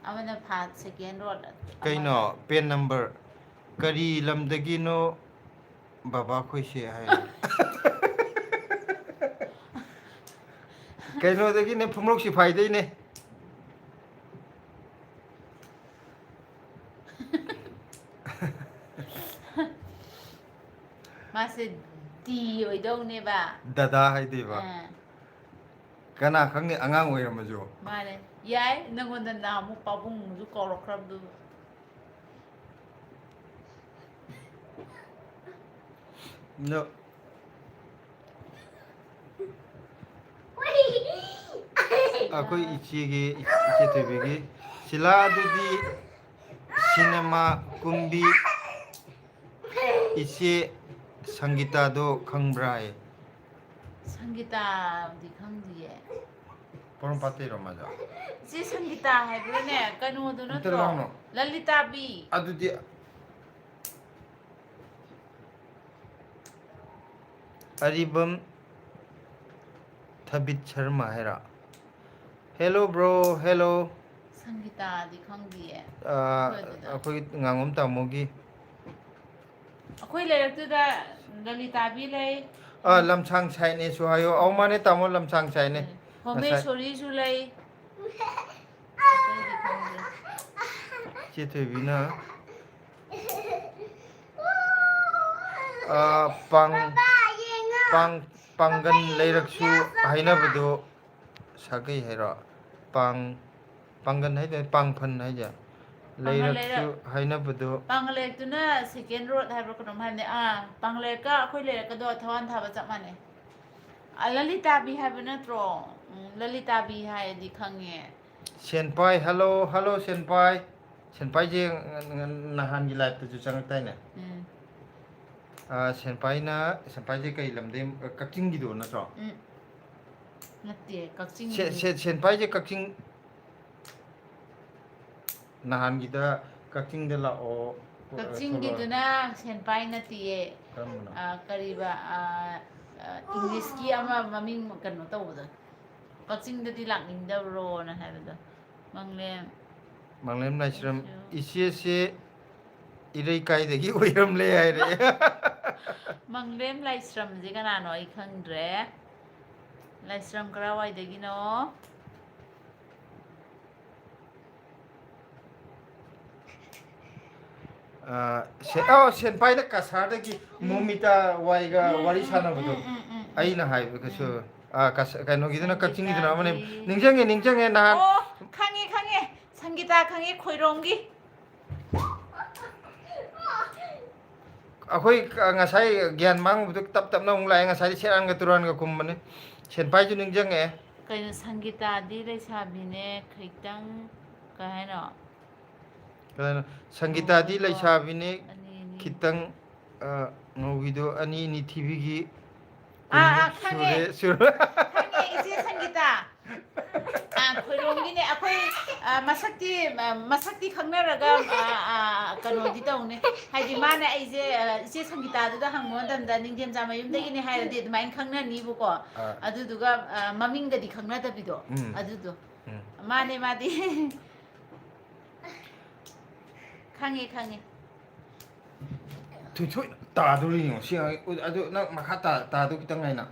ꯑꯃꯅ ꯐꯥꯁ ꯁꯦꯀꯦꯟ ꯔꯣꯗ꯫ ꯀꯩꯅꯣ, ꯄꯦꯟ ꯅꯝꯕꯔ? ꯀꯔꯤ ꯂꯝꯗꯒꯤꯅꯣ ꯕꯕꯥ ꯑꯩꯈꯣꯏꯁꯦ ꯍꯥꯏ? ꯀꯩꯅꯣꯗꯒꯤꯅꯦ, ꯐꯨꯝꯂꯣꯛ ꯁꯤꯐꯥꯏꯗꯩꯅꯦ꯫ ꯃꯥꯁꯦ ꯗꯤ ꯑꯣꯏꯗꯧꯅꯦꯕ꯫ ꯗꯗꯥ ꯍꯥꯏꯗꯣꯏꯕ꯫ ꯑꯥ, ꯀꯅꯥ ꯈꯪꯅꯤ, ꯑꯉꯥꯡ ꯑꯣꯏꯔꯝꯃꯁꯨ꯫ ꯃꯥꯅꯦ꯫ ꯌꯥꯏ, ꯅꯪꯉꯣꯟꯗ ꯅꯍꯥꯟꯃꯨꯛ ꯄꯥꯕꯨꯡꯁꯨ ꯀꯧꯔꯛꯈ꯭ꯔꯕꯗꯨꯕꯨ꯫ ꯑꯗꯣ ꯑꯩꯈꯣꯏ ꯏꯆꯦꯒꯤ, ꯏꯆꯦ ꯊꯣꯏꯕꯤꯒꯤ ꯁꯤꯂꯥ ꯑꯗꯨꯗꯤ ꯁꯤꯅꯦꯃꯥ ꯀꯨꯝꯕꯤ ꯏꯆꯦ ꯁꯪꯒꯤꯇꯥꯗꯣ ꯈꯪꯕ꯭ꯔꯥ ꯍꯥꯏꯌꯦ꯫ ꯁꯪꯒꯤꯇꯥꯗꯤ ꯈꯪꯗꯤꯌꯦ꯫ ꯄꯣꯔꯣꯝꯄꯥꯠꯇꯩꯔꯣ ꯃꯥꯗꯣ? ꯏꯆꯦ ꯁꯪꯒꯤꯇꯥ ꯍꯥꯏꯕ꯭ꯔꯥꯅꯦ? ꯀꯩꯅꯣꯗꯨ ꯑꯝꯇ ꯅꯠꯇ꯭ꯔꯣ? ꯂꯥꯎꯅꯣ꯫ ꯂꯂꯤꯇꯥꯕꯤ꯫ ꯑꯗꯨꯗꯤ ꯑꯔꯤꯕꯝ ꯊꯕꯤꯠ ꯁꯔꯃ ꯍꯥꯏꯔꯣ? Hello bro, hello. ꯁꯪꯒꯤꯇꯥꯗꯤ ꯈꯪꯗꯤꯌꯦ꯫ ꯑ, ꯑꯩꯈꯣꯏ ꯑꯗꯨꯗ꯫ ꯑꯩꯈꯣꯏ ꯉꯥꯉꯣꯝ ꯇꯥꯃꯣꯒꯤ꯫ ꯑꯩꯈꯣꯏ ꯂꯩꯔꯛꯇꯨꯗ ꯂꯂꯤꯇꯥꯕꯤ ꯂꯩ꯫ ꯑ, ꯂꯝꯁꯥꯡ ꯁꯥꯏꯅꯦꯁꯨ ꯍꯥꯏꯌꯣ꯫ ꯑꯧ, ꯃꯥꯅꯦ ꯇꯥꯃꯣ, ꯂꯝꯁꯥꯡ ꯁꯥꯏꯅꯦ꯫ ꯎꯝ꯫ ꯉꯁꯥꯏ ꯍꯣꯃꯦꯁꯣꯔꯤꯁꯨ ꯂꯩ꯫ ꯑꯇꯩꯗꯤ ꯈꯪꯗꯦ꯫ ꯏꯆꯦ ꯊꯣꯏꯕꯤꯅ, ꯑ, ꯄꯥꯡ-, ꯄꯥꯡ-, ꯄꯥꯡꯒꯟ ꯂꯩꯔꯛꯁꯨ ꯍꯥꯏꯅꯕꯗꯣ ꯁꯥꯒꯩ ꯍꯥꯏꯔꯣ? ꯄꯥꯡ-, ꯄꯥꯡꯒꯟ ꯍꯥꯏꯗꯣꯏ, ꯄꯥꯡꯐꯟ ꯍꯥꯏꯁꯦ? ꯄꯥꯡꯒꯜ ꯂꯩꯔꯛꯁꯨ ꯂꯩꯔꯛ-, ꯍꯥꯏꯅꯕꯗꯣ꯫ ꯄꯥꯡꯒꯜ ꯂꯩꯔꯛꯇꯨꯅ second road ꯍꯥꯏꯕ꯭ꯔꯥ ꯀꯩꯅꯣꯝ ꯍꯥꯏꯕꯅꯦ꯫ ꯑꯥ, ꯄꯥꯡꯒꯜ ꯂꯩꯔꯛꯀ ꯑꯩꯈꯣꯏ ꯂꯩꯔꯛꯀꯗꯣ ꯊꯋꯥꯟ ꯊꯥꯕ ꯆꯞ ꯃꯥꯟꯅꯩ꯫ ꯑ, ꯂꯂꯤꯇꯥꯕꯤ ꯍꯥꯏꯕ ꯅꯠꯇ꯭ꯔꯣ? ꯎꯝ, ꯂꯂꯤꯇꯥꯕꯤ ꯍꯥꯏꯔꯗꯤ ꯈꯪꯉꯦ꯫ ꯁꯦꯟꯄꯥꯏ, hello, hello ꯁꯦꯟꯄꯥꯏ꯫ ꯁꯦꯟꯄꯥꯏꯁꯦ ꯅ-, ꯅ-, ꯅꯍꯥꯟꯒꯤ live ꯇꯁꯨ ꯆꯪꯉꯛꯇꯥꯏꯅꯦ? ꯎꯝ꯫ ꯑ, ꯁꯦꯟꯄꯥꯏꯅ, ꯁꯦꯟꯄꯥꯏꯁꯦ ꯀꯩ ꯂꯝꯗꯩ, ꯑ, ꯀꯛꯆꯤꯡꯒꯤꯗꯣ ꯅꯠꯇ꯭ꯔꯣ? ꯎꯝ꯫ ꯅꯠꯇꯦ, ꯀꯛꯆꯤꯡ꯫ ꯁꯦ-, ꯁꯦ-, ꯁꯦꯟꯄꯥꯏꯁꯦ ꯀꯛꯆꯤꯡ, ꯅꯍꯥꯟꯒꯤꯗ ꯀꯛꯆꯤꯡꯗ ꯂꯥꯛꯑꯣ, ꯑ, ꯊꯣꯛꯂꯛꯑꯣ꯫ ꯀꯛꯆꯤꯡꯒꯤꯗꯨꯅ ꯁꯦꯟꯄꯥꯏ ꯅꯠꯇꯤꯌꯦ꯫ ꯀꯔꯝꯕꯅꯣ? ꯑ, ꯀꯔꯤꯕ, ꯑ, ꯑ, English ꯀꯤ ꯑꯃ ꯃꯃꯤꯡ ꯀꯩꯅꯣ ꯇꯧꯕꯗꯣ꯫ ꯀꯛꯆꯤꯡꯗꯗꯤ ꯂꯥꯛꯅꯤꯡꯗꯕ꯭ꯔꯣꯅ ꯍꯥꯏꯕꯗꯣ꯫ ꯃꯪꯂꯦꯝ꯫ ꯃꯪꯂꯦꯝ ꯂꯥꯏꯁ꯭ꯔꯝ, ꯑꯩꯁꯨ꯫ ꯏꯆꯦꯁꯦ ꯏꯔꯩꯀꯥꯏꯗꯒꯤ ꯑꯣꯏꯔꯝꯂꯦ ꯍꯥꯏꯔꯛꯑꯦ꯫ ꯃꯪꯂꯦꯝ ꯂꯥꯏꯁ꯭ꯔꯝꯁꯦ ꯀꯅꯥꯅꯣ ꯑꯩ ꯈꯪꯗ꯭ꯔꯦ꯫ ꯂꯥꯏꯁ꯭ꯔꯝ ꯀꯔꯥꯏꯋꯥꯏꯗꯒꯤꯅꯣ? ꯑ, ꯁꯦ-, ꯑꯣ, ꯁꯦꯟꯄꯥꯏꯅ ꯀꯁꯥꯔꯗꯒꯤ ꯃꯣꯃꯤꯇꯥ ꯋꯥꯏꯒ ꯎꯝ, ꯋꯥꯔꯤ ꯎꯝ, ꯁꯥꯟꯅꯕꯗꯣ꯫ ꯎꯝ, ꯎꯝ, ꯎꯝ, ꯑꯩꯅ ꯎꯝ꯫ ꯍꯥꯏꯕ ꯀꯩꯁꯨ, ꯎꯝ꯫ ꯑ, ꯀꯁ-, ꯀꯩꯅꯣꯒꯤꯗꯨꯅ, ꯀꯛꯆꯤꯡꯒꯤꯗꯨꯅ ꯑꯃꯅꯦ꯫ ꯁꯪꯒꯤꯇꯥꯗꯤ꯫ ꯅꯤꯡꯁꯤꯡꯉꯦ, ꯅꯤꯡꯁꯤꯡꯉꯦ, ꯅꯍꯥꯟ꯫ ꯑꯣ, ꯈꯪꯉꯦ, ꯈꯪꯉꯦ꯫ ꯁꯪꯒꯤꯇꯥ ꯈꯪꯉꯦ, ꯈꯣꯏꯔꯣꯝꯒꯤ꯫ ꯑꯩꯈꯣꯏ ꯉꯁꯥꯏ ꯒ꯭ꯌꯥꯟ ꯃꯥꯡꯉꯨꯕꯗꯣ ꯇꯞ ꯇꯞꯅ ꯑꯃꯨꯛ ꯂꯥꯛꯑꯦ꯫ ꯉꯁꯥꯏꯗꯤ ꯁꯦꯔꯥꯟꯒ ꯇꯨꯔꯥꯟꯒ ꯈꯨꯝꯕꯅꯦ꯫ ꯁꯦꯟꯄꯥꯏꯁꯨ ꯅꯤꯡꯁꯤꯡꯉꯛꯑꯦ꯫ ꯀꯩꯅꯣ, ꯁꯪꯒꯤꯇꯥꯗꯤ ꯂꯩꯁꯥꯕꯤꯅꯦ, ꯈꯤꯇꯪ ꯀꯩ ꯍꯥꯏꯅꯣ? ꯀꯩꯅꯣ, ꯁꯪꯒꯤꯇꯥꯗꯤ ꯉꯧꯕꯗꯣ ꯂꯩꯁꯥꯕꯤꯅꯦ, ꯑꯅꯤ ꯑꯅꯤ꯫ ꯈꯤꯇꯪ, ꯑ, ꯉꯧꯕꯤꯗꯣ ꯑꯅꯤ ꯑꯅꯤ ꯊꯤꯕꯤꯒꯤ꯫ ꯑꯥ, ꯑꯥ, ꯀꯨꯟꯃꯨꯛ ꯈꯪꯉꯦ꯫ ꯁꯨꯔꯦ, ꯁꯨꯔꯦ꯫ ꯈꯪꯉꯦ, ꯏꯆꯦ ꯁꯪꯒꯤꯇꯥ꯫ ꯑꯥ, ꯈꯣꯏꯔꯣꯝꯒꯤꯅꯦ ꯑꯩꯈꯣꯏ꯫ ꯑꯥ, ꯃꯁꯛꯇꯤ, ꯑꯥ, ꯃꯁꯛꯇꯤ ꯈꯪꯅꯔꯒ, ꯑꯥ, ꯑꯥ, ꯀꯩꯅꯣꯗꯤ ꯇꯧꯅꯤ꯫ ꯍꯥꯏꯗꯤ ꯃꯥꯅ ꯑꯩꯁꯦ, ꯑꯥ, ꯏꯆꯦ ꯁꯪꯒꯤꯇꯥꯗꯨꯗ ꯍꯪꯕ ꯃꯇꯝꯗ ꯅꯤꯡꯊꯦꯝꯆꯥ ꯃꯌꯨꯝꯗꯒꯤꯅꯤ ꯍꯥꯏꯔꯗꯤ ꯑꯗꯨꯃꯥꯏꯅ ꯈꯪꯅꯅꯤꯕꯀꯣ꯫ ꯑꯥ꯫ ꯑꯗꯨꯗꯨꯒ, ꯑꯥ, ꯃꯃꯤꯡꯒꯗꯤ ꯈꯪꯅꯗꯕꯤꯗꯣ꯫ ꯎꯝ꯫ ꯑꯗꯨꯗꯣ꯫ ꯎꯝ꯫ ꯃꯥꯅꯦ, ꯃꯥꯗꯤ꯫ ꯈꯪꯉꯦ, ꯈꯪꯉꯦ꯫ ꯊꯣꯏꯊꯣꯏ ꯇꯥꯗꯣꯔꯤ ꯌꯦꯡꯉꯣ꯫ ꯁꯤ ꯑꯉꯥꯡ-, ꯑꯗꯨ ꯅꯪ ꯃꯈꯥ ꯇꯥ-, ꯇꯥꯗꯧ ꯈꯤꯇꯪ ꯉꯥꯏꯅ꯫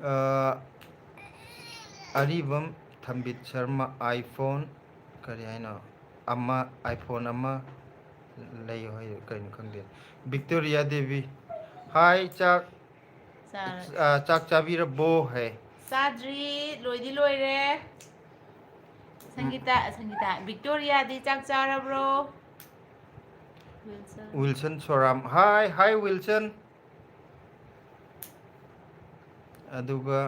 ꯑ, ꯑꯔꯤꯕꯝ ꯊꯝꯕꯤꯠ ꯁꯔꯃ, iPhone, ꯀꯔꯤ ꯍꯥꯏꯅꯣ? ꯑꯃ, iPhone ꯑꯃ ꯂꯩꯌꯨ ꯍꯥꯏ, ꯀꯩꯅꯣ ꯈꯪꯗꯦ꯫ ꯕꯤꯛꯇꯣꯔꯤꯌꯥ ꯗꯦꯕꯤ, "ꯍꯥꯏ, ꯆꯥꯛ, ꯆꯥꯔꯦ꯫ ꯑ, ꯆꯥꯛ ꯆꯥꯕꯤꯔꯕꯣ?" ꯍꯥꯏ꯫ ꯆꯥꯗ꯭ꯔꯤ, ꯂꯣꯏꯗꯤ ꯂꯣꯏꯔꯦ꯫ ꯁꯪꯒꯤꯇꯥ, ꯁꯪꯒꯤꯇꯥ, ꯕꯤꯛꯇꯣꯔꯤꯌꯥꯗꯤ ꯆꯥꯛ ꯆꯥꯔꯕ꯭ꯔꯣ? ꯋꯤꯜꯁꯟ꯫ ꯋꯤꯜꯁꯟ ꯁꯣꯔꯥꯝ꯫ ꯍꯥꯏ, ꯍꯥꯏ, ꯋꯤꯜꯁꯟ꯫ ꯑꯗꯨꯒ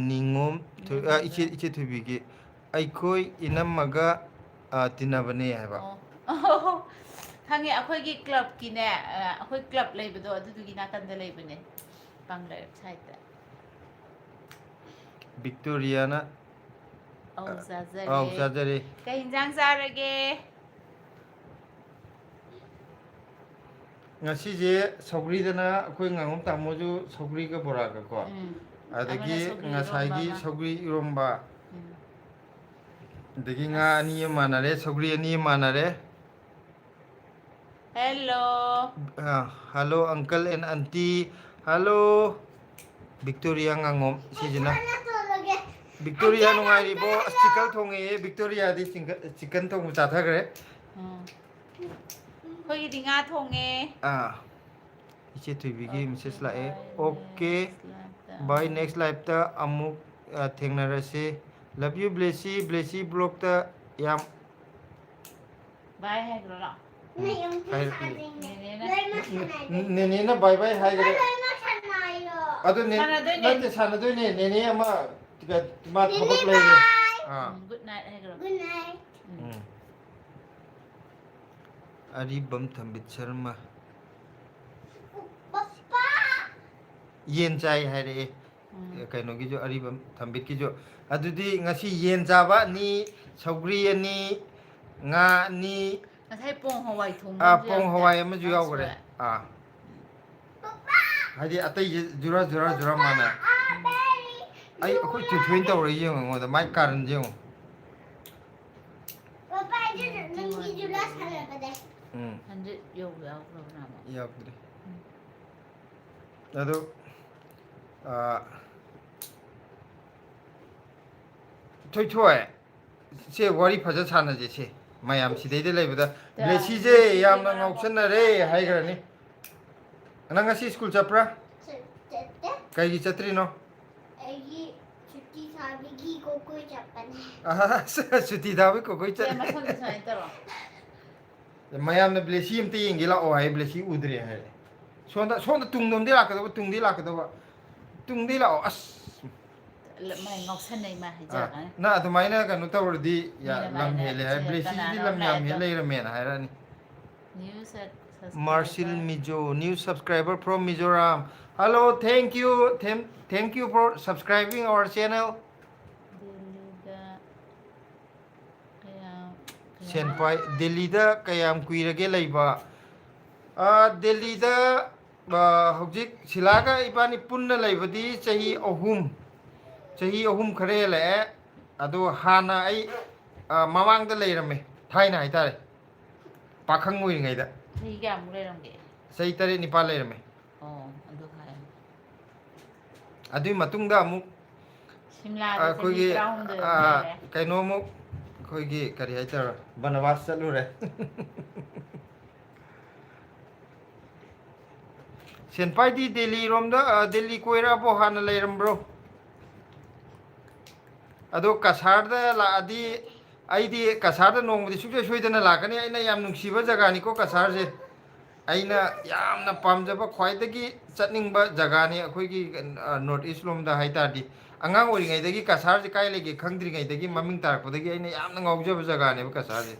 ꯅꯤꯉꯣꯝ ꯊꯣꯏ-, ꯑ, ꯏꯆꯦ, ꯏꯅꯝꯃꯒ꯫ ꯏꯆꯦ ꯊꯣꯏꯕꯤꯒꯤ, "ꯑꯩꯈꯣꯏ ꯏꯅꯝꯃꯒ, ꯑ, ꯇꯤꯟꯅꯕꯅꯦ" ꯍꯥꯏꯕ꯫ ꯑꯣ꯫ ꯈꯪꯉꯦ, ꯑꯩꯈꯣꯏꯒꯤ ꯀ꯭ꯂꯕꯀꯤꯅꯦ, ꯑ, ꯑꯩꯈꯣꯏ ꯀ꯭ꯂꯕ ꯂꯩꯕꯗꯣ ꯑꯗꯨꯗꯨꯒꯤ ꯅꯥꯀꯟꯗ ꯂꯩꯕꯅꯦ, ꯄꯥꯡꯒꯜ ꯁꯥꯏꯠꯇ꯫ ꯕꯤꯛꯇꯣꯔꯤꯌꯥꯅ, ꯑꯧ, ꯑ, ꯆꯥꯖꯔꯦ꯫ ꯑꯧ, ꯆꯥꯖꯔꯦ꯫ ꯀꯩ ꯏꯟꯖꯥꯡ ꯆꯥꯔꯒꯦ? ꯉꯁꯤꯁꯦ ꯁꯧꯒ꯭ꯔꯤꯗꯅ ꯑꯩꯈꯣꯏ ꯉꯥꯉꯣꯝ ꯇꯥꯃꯣꯁꯨ ꯁꯧꯒ꯭ꯔꯤꯒ ꯕꯣꯔꯥꯒꯀꯣ꯫ ꯎꯝ꯫ ꯑꯗꯒꯤ ꯑꯃꯅ ꯁꯧꯒ꯭ꯔꯤ ꯉꯁꯥꯏꯒꯤ ꯏꯔꯣꯝꯕ ꯑꯃ꯫ ꯁꯧꯒ꯭ꯔꯤ ꯏꯔꯣꯝꯕ꯫ ꯎꯝ꯫ ꯑꯗꯒꯤ ꯉꯥ ꯑꯅꯤ ꯑꯃ ꯃꯥꯟꯅꯔꯦ, ꯁꯧꯒ꯭ꯔꯤ ꯑꯅꯤ ꯑꯃ ꯃꯥꯟꯅꯔꯦ꯫ ꯍꯦꯜꯂꯣ꯫ ꯑ, hello uncle and aunty꯫ Hello꯫ Victoria ꯉꯥꯉꯣꯝ ꯁꯤꯁꯤꯅ꯫ ꯕꯤꯛꯇꯣꯔꯤꯌꯥ ꯅꯨꯡꯉꯥꯏꯔꯤꯕꯣ? ꯑꯁ, ꯆꯤꯀꯜ ꯊꯣꯡꯉꯦꯌꯦ꯫ ꯕꯤꯛꯇꯣꯔꯤꯌꯥꯗꯤ ꯆꯤꯡꯒ-, ꯆꯤꯀꯟ ꯊꯣꯡꯕ ꯆꯥꯊꯈ꯭ꯔꯦ꯫ ꯎꯝ꯫ ꯑꯩꯈꯣꯏꯒꯤꯗꯤ ꯉꯥ ꯊꯣꯡꯉꯦ꯫ ꯑꯥ꯫ ꯏꯆꯦ ꯊꯣꯏꯕꯤꯒꯤ ꯑꯣꯀꯦ, ꯃꯦꯁꯦꯖ ꯂꯥꯛꯑꯦ꯫ ꯕꯥꯏ, ꯑꯣꯀꯦ꯫ ꯅꯦꯛꯁ ꯂꯥꯏꯐꯇ ꯕꯥꯏ, ꯑꯃꯨꯛ꯫ ꯅꯦꯛꯁ ꯂꯥꯏꯐꯇ ꯑꯃꯨꯛ, ꯑ, ꯊꯦꯡꯅꯔꯁꯤ꯫ Love you, ꯕ꯭ꯂꯦꯁꯤ꯫ ꯕ꯭ꯂꯦꯁꯤ ꯕ꯭ꯂꯣꯛꯇ ꯌꯥꯝ ꯕꯥꯏ ꯍꯥꯏꯈ꯭ꯔꯣ ꯂꯥꯎ꯫ ꯎꯝ, ꯍꯥꯏꯔꯛꯀꯦ꯫ ꯅꯦꯅꯦꯅ꯫ ꯅꯦꯅꯦꯅ ꯕꯥꯏ ꯕꯥꯏ ꯍꯥꯏꯈ꯭ꯔꯦ꯫ ꯑꯗꯨ ꯅꯦ-, ꯁꯥꯟꯅꯗꯣꯏꯅꯦ꯫ ꯅꯠꯇꯦ, ꯁꯥꯟꯅꯗꯣꯏꯅꯦ꯫ ꯅꯦꯅꯦ ꯑꯃ, ꯃꯥ ꯊꯕꯛ ꯂꯩꯔꯦ꯫ ꯑꯥ꯫ ꯎꯝ, good night ꯍꯥꯏꯈ꯭ꯔꯣ꯫ Good night꯫ ꯎꯝ꯫ ꯎꯝ꯫ ꯑꯔꯤꯕꯝ ꯊꯝꯕꯤꯠ ꯁꯔꯃ꯫ ꯄꯄꯥ꯫ ꯌꯦꯟ ꯆꯥꯏ ꯍꯥꯏꯔꯛꯑꯦ꯫ ꯀꯩꯅꯣꯒꯤꯁꯨ, ꯑꯔꯤꯕꯝ ꯊꯝꯕꯤꯠꯀꯤꯁꯨ꯫ ꯑꯗꯨꯗꯤ ꯉꯁꯤ ꯌꯦꯟ ꯆꯥꯕ ꯑꯅꯤ, ꯁꯧꯒ꯭ꯔꯤ ꯑꯅꯤ, ꯉꯥ ꯑꯅꯤ, ꯉꯁꯥꯏ ꯄꯣꯡ ꯍꯋꯥꯏ ꯊꯣꯡꯕ ꯑꯥ, ꯑꯃꯁꯨ ꯄꯣꯡ ꯌꯥꯎꯗ꯭ꯔꯥ? ꯍꯋꯥꯏ ꯑꯃꯁꯨ ꯃꯥ ꯌꯥꯎꯈ꯭ꯔꯦ꯫ ꯁꯨꯔꯦ꯫ ꯑꯥ꯫ ꯍꯥꯏꯗꯤ ꯑꯇꯩꯁꯦ ꯖꯨꯔꯥ ꯖꯨꯔꯥ ꯖꯨꯔꯥ ꯃꯥꯟꯅ꯫ ꯑꯩ ꯑꯩꯈꯣꯏ ꯊꯣꯏꯊꯣꯏꯅ ꯇꯧꯔ ꯌꯦꯡꯉꯣ ꯑꯩꯉꯣꯟꯗ, ꯃꯥꯏ ꯀꯥꯔꯟꯁꯦ ꯌꯦꯡꯉꯣ꯫ ꯄꯄꯥ, ꯑꯩꯁꯨ ꯅꯪꯒꯤ ꯖꯨꯂꯥ ꯁꯥꯟꯅꯕꯅꯦ꯫ ꯎꯝ, ꯍꯟꯗ꯭ꯔꯦꯠ ꯌꯧꯕ ꯌꯥꯎꯈ꯭ꯔꯕ ꯅꯍꯥꯟꯃꯨꯛ? ꯌꯥꯎꯗ꯭ꯔꯤ꯫ ꯑꯗꯨ, ꯑꯥ, ꯊꯣꯏꯊꯣꯏ, ꯁꯦ ꯋꯥꯔꯤ ꯐꯖ ꯁꯥꯟꯅꯁꯦ ꯁꯦ꯫ ꯃꯌꯥꯝ ꯁꯤꯗꯩꯗ ꯂꯩꯕꯗ ꯕ꯭ꯂꯦꯁꯤꯁꯦ ꯌꯥꯝꯅ ꯉꯥꯎꯁꯟꯅꯔꯦ ꯍꯥꯏꯈ꯭ꯔꯅꯤ꯫ ꯅꯪ ꯉꯁꯤ ꯁ꯭ꯀꯨꯜ ꯆꯠꯄ꯭ꯔꯥ? ꯆꯠ- ꯆꯠꯇꯦ꯫ ꯀꯩꯒꯤ ꯆꯠꯇ꯭ꯔꯤꯅꯣ? ꯑꯩꯒꯤ ꯁꯨꯇꯤ ꯊꯥꯕꯒꯤ ꯀꯣꯀꯣꯏ ꯆꯠꯄꯅꯦ꯫ ꯑꯍꯥ, ꯁꯨꯇꯤ ꯊꯥꯕꯩ ꯀꯣꯀꯣꯏ ꯁꯦ ꯆꯠꯂꯦ꯫ ꯃꯁꯝꯗꯣ ꯁꯨꯃꯥꯏꯅ ꯇꯧꯔꯣ꯫ ꯃꯌꯥꯝꯅ ꯕ꯭ꯂꯦꯁꯤ ꯑꯝꯇ ꯌꯦꯡꯒꯦ ꯂꯥꯛꯑꯣ ꯍꯥꯏ, ꯕ꯭ꯂꯦꯁꯤ ꯎꯗ꯭ꯔꯦ ꯍꯥꯏꯔꯦ꯫ ꯁꯣꯝꯗ, ꯁꯣꯝꯗ ꯇꯨꯡꯂꯣꯝꯗꯩ ꯂꯥꯛꯀꯗꯕ, ꯇꯨꯡꯗꯩ ꯂꯥꯛꯀꯗꯕ꯫ ꯇꯨꯡꯗꯩ ꯂꯥꯛꯑꯣ꯫ ꯑꯁ꯫ ꯃꯥꯏ ꯉꯥꯎꯁꯟꯅꯩ ꯃꯥ ꯑꯥ, ꯍꯥꯏꯖꯔꯛꯀꯅꯤ꯫ ꯅꯪ ꯑꯗꯨꯃꯥꯏꯅ ꯀꯩꯅꯣ ꯇꯧꯔꯗꯤ ꯌꯥ-, ꯃꯤꯅ ꯃꯥꯏ ꯂꯝ ꯃꯥꯏ ꯍꯦꯜꯂꯦ ꯍꯥꯏ꯫ ꯁꯤꯗ ꯕ꯭ꯂꯦꯁꯤꯁꯤꯗꯤ ꯀꯅꯥꯅꯣ ꯂꯝ ꯌꯥꯝ ꯂꯥꯛꯑꯦ? ꯍꯦꯜ ꯂꯩꯔꯝꯃꯦꯅ ꯍꯥꯏꯔꯛꯑꯅꯤ꯫ New sub- Marshil subscriber. Mizo, new subscriber from Mizoram. Hello, thank you, thank, thank you for subscribing our channel. ꯗꯦꯜꯂꯤꯗ ꯀꯌꯥꯝ, ꯀꯌꯥꯝ ꯁꯦꯟꯄꯥꯏ, ꯗꯦꯜꯂꯤꯗ ꯀꯌꯥꯝ ꯀꯨꯏꯔꯒꯦ ꯂꯩꯕ? ꯑꯥ, ꯗꯦꯜꯂꯤꯗ, ꯑꯥ, ꯍꯧꯖꯤꯛ ꯁꯤꯂꯥꯒ ꯏꯕꯥꯅꯤ ꯄꯨꯟꯅ ꯂꯩꯕꯗꯤ ꯆꯍꯤ ꯑꯍꯨꯝ, ꯆꯍꯤ ꯑꯍꯨꯝ ꯈꯔ ꯍꯦꯜꯂꯛꯑꯦ꯫ ꯑꯗꯣ ꯍꯥꯟꯅ ꯑꯩ, ꯑꯥ, ꯃꯃꯥꯡꯗ ꯂꯩꯔꯝꯃꯦ, ꯊꯥꯏꯅ ꯍꯥꯏꯇꯥꯔꯦ, ꯄꯥꯈꯪ ꯑꯣꯏꯔꯤꯉꯩꯗ꯫ ꯆꯍꯤ ꯀꯌꯥꯃꯨꯛ ꯂꯩꯔꯝꯒꯦ? ꯆꯍꯤ ꯇꯔꯦꯠ ꯅꯤꯄꯥꯜ ꯂꯩꯔꯝꯃꯦ꯫ ꯑꯣ, ꯑꯗꯨ ꯍꯥꯏ꯫ ꯑꯗꯨꯒꯤ ꯃꯇꯨꯡꯗ ꯑꯃꯨꯛ ꯁꯤꯝꯂꯥꯗ ꯆꯍꯤ ꯑꯩꯈꯣꯏꯒꯤ, ꯇꯔꯥꯍꯨꯝꯗꯣꯏ ꯑꯥ, ꯂꯩꯔꯦ꯫ ꯀꯩꯅꯣꯃꯨꯛ, ꯑꯩꯈꯣꯏꯒꯤ ꯀꯔꯤ ꯍꯥꯏꯇꯥꯔꯦ, ꯕꯅꯕꯥꯁ ꯆꯠꯂꯨꯔꯦ꯫ ꯁꯦꯟꯄꯥꯏꯗꯤ ꯗꯦꯜꯂꯤꯔꯣꯝꯗ, ꯑꯥ, ꯗꯦꯜꯂꯤ ꯀꯣꯏꯔꯛꯑꯕꯣ, ꯍꯥꯟꯅ ꯂꯩꯔꯝꯕ꯭ꯔꯣ? ꯑꯗꯣ ꯀꯁꯥꯔꯗ ꯂꯥꯛꯑꯗꯤ, ꯑꯩꯗꯤ ꯀꯁꯥꯔꯗ ꯅꯣꯡꯃꯗꯤ ꯁꯨꯡꯁꯣꯏ ꯁꯣꯏꯗꯅ ꯂꯥꯛꯀꯅꯤ꯫ ꯑꯩꯅ ꯌꯥꯝ ꯅꯨꯡꯁꯤꯕ ꯖꯒꯥꯅꯤꯀꯣ ꯀꯁꯥꯔꯁꯦ꯫ ꯑꯩꯅ ꯌꯥꯝꯅ ꯄꯥꯝꯖꯕ, ꯈ꯭ꯋꯥꯏꯗꯒꯤ ꯆꯠꯅꯤꯡꯕ ꯖꯒꯥꯅꯤ ꯑꯩꯈꯣꯏꯒꯤ, ꯑ, North East ꯂꯣꯝꯗ ꯍꯥꯏ ꯇꯥꯔꯗꯤ꯫ ꯑꯉꯥꯡ ꯑꯣꯏꯔꯤꯉꯩꯗꯒꯤ ꯀꯁꯥꯔꯁꯦ ꯀꯥꯏ ꯂꯩꯒꯦ ꯈꯪꯗ꯭ꯔꯤꯉꯩꯗꯒꯤ, ꯃꯃꯤꯡ ꯇꯥꯔꯛꯄꯗꯒꯤ ꯑꯩꯅ ꯌꯥꯝꯅ ꯉꯥꯎꯖꯕ ꯖꯒꯥꯅꯦꯕ ꯀꯁꯥꯔꯁꯦ꯫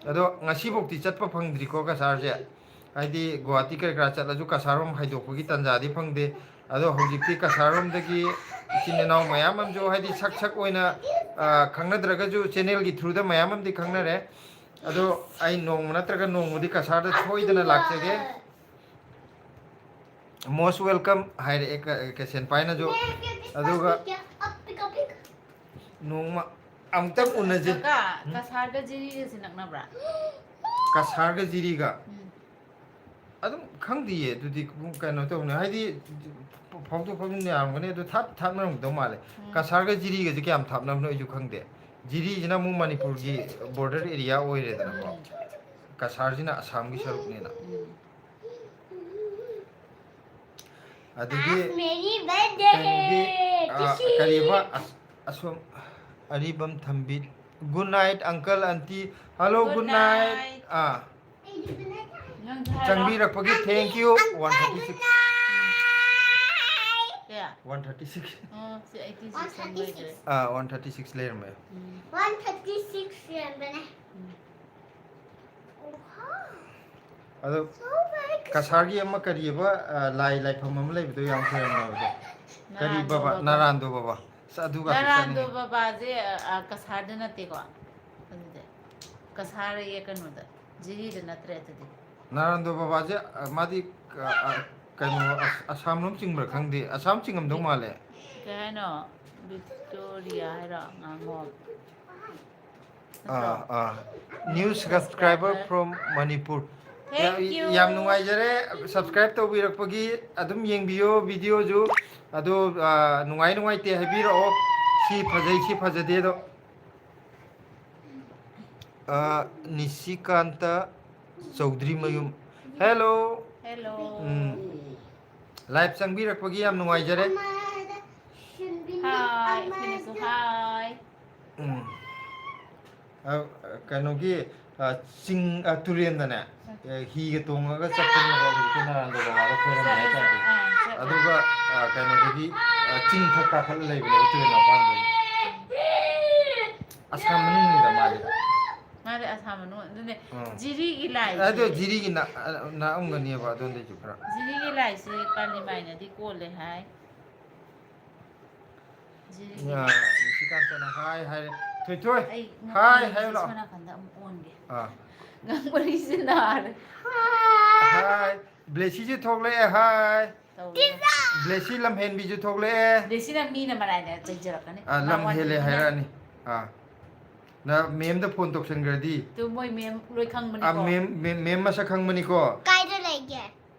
ꯑꯗꯣ ꯉꯁꯤꯐꯥꯎꯗꯤ ꯆꯠꯄ ꯐꯪꯗ꯭ꯔꯤꯀꯣ ꯀꯁꯥꯔꯁꯦ꯫ ꯍꯥꯏꯗꯤ ꯒꯨꯍꯥꯇꯤ ꯀꯔꯤ ꯀꯔꯥ ꯆꯠꯂꯁꯨ ꯀꯁꯥꯔꯔꯣꯝ ꯍꯥꯏꯗꯣꯛꯄꯒꯤ ꯇꯥꯟꯖꯥꯗꯤ ꯐꯪꯗꯦ꯫ ꯑꯗꯣ ꯍꯧꯖꯤꯛꯇꯤ ꯀꯁꯥꯔꯔꯣꯝꯗꯒꯤ ꯏꯆꯤꯟ ꯏꯅꯥꯎ ꯃꯌꯥꯝ ꯑꯃꯁꯨ, ꯍꯥꯏꯗꯤ ꯁꯛ ꯁꯛ ꯑꯣꯏꯅ, ꯑ, ꯈꯪꯅꯗ꯭ꯔꯒꯁꯨ channelꯒꯤ throughꯗ ꯃꯌꯥꯝ ꯑꯃꯗꯤ ꯈꯪꯅꯔꯦ꯫ ꯑꯗꯣ ꯑꯩ ꯅꯣꯡꯃ ꯅꯠꯇ꯭ꯔꯒ ꯅꯣꯡꯃꯗꯤ ꯀꯁꯥꯔꯗ ꯁꯣꯏꯗꯅ ꯂꯥꯛꯆꯒꯦ꯫ Most welcome ꯍꯥꯏꯔꯛꯑꯦ ꯀ-, ꯀꯩꯁꯦꯟ ꯄꯥꯏꯅꯁꯨ꯫ ꯑꯗꯨꯒ ꯅꯣꯡꯃ ꯑꯃꯨꯛꯇꯪ ꯎꯅꯁꯦ꯫ ꯀꯀꯥ, ꯎꯝ? ꯀꯁꯥꯔꯒ ꯖꯤꯔꯤꯒꯁꯦ ꯅꯛꯅꯕ꯭ꯔꯥ? ꯀꯁꯥꯔꯒ ꯖꯤꯔꯤꯒ? ꯎꯝ꯫ ꯑꯗꯨꯝ ꯈꯪꯗꯤꯌꯦ, ꯑꯗꯨꯗꯤ ꯀꯩꯅꯣ ꯇꯧꯕꯅꯦ, ꯍꯥꯏꯗꯤ ꯐꯥꯎꯗꯣꯛ ꯐꯥꯎꯖꯤꯟ ꯌꯥꯔꯝꯒꯅꯤ, ꯑꯗꯣ ꯊꯥꯞ ꯊꯥꯞꯅꯔꯝꯒꯗꯧ ꯃꯥꯜꯂꯦ꯫ ꯎꯝ꯫ ꯀꯁꯥꯔꯒ ꯖꯤꯔꯤꯒꯁꯦ ꯀꯌꯥꯝ ꯊꯥꯞꯅꯕꯅꯣ ꯑꯩꯁꯨ ꯈꯪꯗꯦ꯫ ꯖꯤꯔꯤꯁꯤꯅ ꯑꯃꯨꯛ ꯃꯅꯤꯄꯨꯔꯒꯤ border area ꯑꯣꯏꯔꯦꯗꯅꯀꯣ꯫ ꯎꯝ꯫ ꯀꯁꯥꯔꯁꯤꯅ ꯑꯁꯥꯝꯒꯤ ꯁꯔꯨꯛꯅꯦꯅ꯫ ꯎꯝ꯫ ꯑꯗꯒꯤ आज मेरी birthday ꯀꯩꯅꯣꯒꯤ, है। ꯑ, ꯇꯤꯁꯤ꯫ ꯀꯔꯤꯕ? ꯑꯁ-, ꯑꯁꯣꯝ ꯑꯔꯤꯕꯝ ꯊꯝꯕꯤ꯫ Good night, uncle, aunty. Hello, good night꯫ ꯑꯥ꯫ ꯅꯪꯁꯨ ꯍꯥꯏꯔꯣ꯫ ꯆꯪꯕꯤꯔꯛꯄꯒꯤ thank you꯫ One thirty six꯫ ꯀꯌꯥ? One thirty six꯫ ꯑꯣ, ꯁꯤ eighty six ꯑꯃ ꯂꯩꯈ꯭ꯔꯦ꯫ ꯑꯥ, one thirty six ꯂꯩꯔꯝꯃꯦ꯫ ꯎꯝ꯫ One thirty six ꯂꯩꯔꯝꯕꯅꯦ꯫ ꯎꯝ꯫ ꯑꯣꯍꯥ꯫ ꯑꯗꯣ so bright꯫ ꯀꯁꯥꯔꯒꯤ ꯑꯃ ꯀꯔꯤꯑꯕ, ꯑ, ꯂꯥꯏ ꯂꯥꯏꯐꯝ ꯑꯃ ꯂꯩꯕꯗꯣ ꯌꯥꯝ ꯈꯣꯏꯔꯝꯅꯕꯗꯣ꯫ ꯀꯔꯤ ꯅꯔꯥꯟꯗꯣ ꯕꯕꯥ? ꯕꯕꯥ꯫ ꯅꯔꯥꯟꯗꯣ ꯕꯕꯥ꯫ ꯑꯁ, ꯑꯗꯨꯒ ꯅꯔꯥꯟꯗꯣ ꯆꯠꯅꯤꯡꯉꯤ꯫ ꯕꯕꯥꯁꯦ, ꯑ, ꯑ, ꯀꯁꯥꯔꯗ ꯅꯠꯇꯦꯀꯣ? ꯑꯗꯨꯗꯤ ꯀꯁꯥꯔ ꯑꯌꯦ ꯀꯩꯅꯣꯗ, ꯖꯤꯔꯤꯗ ꯅꯠꯇ꯭ꯔꯦ ꯑꯗꯨꯗꯤ꯫ ꯅꯔꯥꯟꯗꯣ ꯕꯕꯥꯁꯦ, ꯑ, ꯃꯥꯗꯤ, ꯑ, ꯑ, ꯀꯩꯅꯣ, ꯑꯁ-, ꯑꯁꯥꯝꯂꯣꯝ ꯆꯤꯡꯕ꯭ꯔꯥ ꯈꯪꯗꯦ, ꯑꯁꯥꯝ ꯆꯤꯡꯉꯝꯗꯧ ꯃꯥꯜꯂꯦ꯫ ꯀꯩ ꯍꯥꯏꯅꯣ? ꯕꯤꯛꯇꯣꯔꯤꯌꯥ ꯍꯥꯏꯔꯣ? ꯉꯥꯉꯣꯝ꯫ ꯅꯠꯇ꯭ꯔꯣ? ꯑꯥ, ꯑꯥ꯫ New subscriber from Manipur꯫ Thank you꯫ ꯌꯥꯝ ꯅꯨꯡꯉꯥꯏꯖꯔꯦ subscribe ꯇꯧꯕꯤꯔꯛꯄꯒꯤ꯫ ꯑꯗꯨꯝ ꯌꯦꯡꯕꯤꯌꯣ videoꯁꯨ꯫ ꯑꯗꯣ, ꯑꯥ, ꯅꯨꯡꯉꯥꯏ ꯅꯨꯡꯉꯥꯏꯇꯦ ꯍꯥꯏꯕꯤꯔꯛꯑꯣ꯫ ꯁꯤ ꯐꯖꯩ, ꯁꯤ ꯐꯖꯗꯦꯗꯣ꯫ ꯑꯥ, ꯅꯤꯁꯤꯀꯥꯟꯇ ꯆꯧꯗ꯭ꯔꯤꯃꯌꯨꯝ꯫ Hello꯫ Hello꯫ ꯎꯝ꯫ Live ꯆꯪꯕꯤꯔꯛꯄꯒꯤ ꯌꯥꯝ ꯅꯨꯡꯉꯥꯏꯖꯔꯦ꯫ Hi, ꯑꯩꯈꯣꯏꯅꯁꯨ hi꯫ ꯎꯝ꯫ ꯑ, ꯀꯩꯅꯣꯒꯤ, ꯑ, ꯆꯤꯡ, ꯑ, ꯇꯨꯔꯦꯟꯗꯅꯦ, ꯑ, ꯍꯤꯒ ꯇꯣꯡꯉꯒ ꯆꯠꯄꯅꯦꯕ ꯍꯧꯖꯤꯛꯀꯤ ꯅꯔꯥꯟꯗꯣ ꯕꯕꯥꯒ ꯈꯣꯏꯔꯝꯃꯦ ꯍꯥꯏꯇꯥꯔꯗꯤ꯫ ꯑꯥ, ꯆꯠꯂꯦ꯫ ꯑꯗꯨꯒ, ꯑ, ꯀꯩꯅꯣꯗꯒꯤ, ꯑ, ꯆꯤꯡ ꯊꯛ ꯀꯥꯈꯠꯂ ꯂꯩꯕꯅꯦꯕ ꯇꯨꯔꯦꯟ ꯃꯄꯥꯟꯗꯒꯤ꯫ ꯑꯁꯥꯝ ꯃꯅꯨꯡꯅꯤꯗ ꯃꯥꯗꯤ꯫ ꯃꯥꯗꯤ ꯑꯁꯥ ꯃꯅꯨꯡ ꯑꯗꯨꯅꯦ꯫ ꯎꯝ꯫ ꯖꯤꯔꯤꯒꯤ ꯂꯥꯏꯁꯦ꯫ ꯑꯗꯣ ꯖꯤꯔꯤꯒꯤ ꯅ-, ꯅꯛꯑꯝꯒꯅꯦꯕ ꯑꯗꯣꯝꯗꯩꯁꯨ ꯈꯔ꯫ ꯖꯤꯔꯤꯒꯤ ꯂꯥꯏꯁꯦ ꯀꯥꯂꯤꯃꯥꯏꯅꯗꯤ ꯀꯣꯜꯂꯦ ꯍꯥꯏ꯫ ꯖꯤꯔꯤꯒꯤ ꯌꯥ, ꯂꯥꯏ꯫ ꯅꯤꯁꯤꯀꯥꯟꯇꯅ ꯍꯥꯏ ꯍꯥꯏꯔꯦ꯫ ꯊꯣꯏꯊꯣꯏ, ꯑꯩ ꯍꯥꯏ ꯃꯈꯣꯟꯁꯦ ꯍꯥꯏꯌꯨ ꯂꯥꯎ꯫ ꯁꯣꯝ ꯅꯥꯀꯟꯗ ꯑꯃꯨꯛ ꯑꯣꯟꯒꯦ꯫ ꯑꯥ꯫ ꯉꯥꯡꯕꯔꯤꯁꯦ ꯅꯥꯔꯦ꯫ ꯍꯥꯏ꯫ ꯕ꯭ꯂꯦꯁꯤꯁꯨ ꯊꯣꯛꯂꯛꯑꯦ, ꯍꯥꯏ꯫ ꯇꯧꯔꯦ꯫ ꯕ꯭ꯂꯦꯁꯤ ꯂꯝꯍꯦꯟꯕꯤꯁꯨ ꯊꯣꯛꯂꯛꯑꯦ꯫ ꯕ꯭ꯂꯦꯁꯤꯅ ꯃꯤꯅ ꯃꯔꯥꯏꯅ ꯆꯩꯖꯔꯛꯀꯅꯤ꯫ ꯑꯥ, ꯂꯝ ꯍꯦꯜꯂꯦ ꯃꯉꯣꯟꯗ ꯍꯥꯏꯔꯛꯑꯅꯤ꯫ ꯑꯥ꯫ ꯅ ꯃꯦꯝꯗ ꯐꯣꯟ ꯇꯧꯁꯟꯈ꯭ꯔꯗꯤ꯫ ꯇꯨ ꯃꯣꯏ ꯃꯦꯝ ꯂꯣꯏ ꯑꯥ, ꯈꯪꯕꯅꯤꯀꯣ꯫ ꯃꯦꯝ, ꯃꯦꯝ, ꯃꯦꯝ ꯃꯁꯛ ꯈꯪꯕꯅꯤꯀꯣ꯫ ꯀꯥꯏꯗ ꯂꯩꯒꯦ?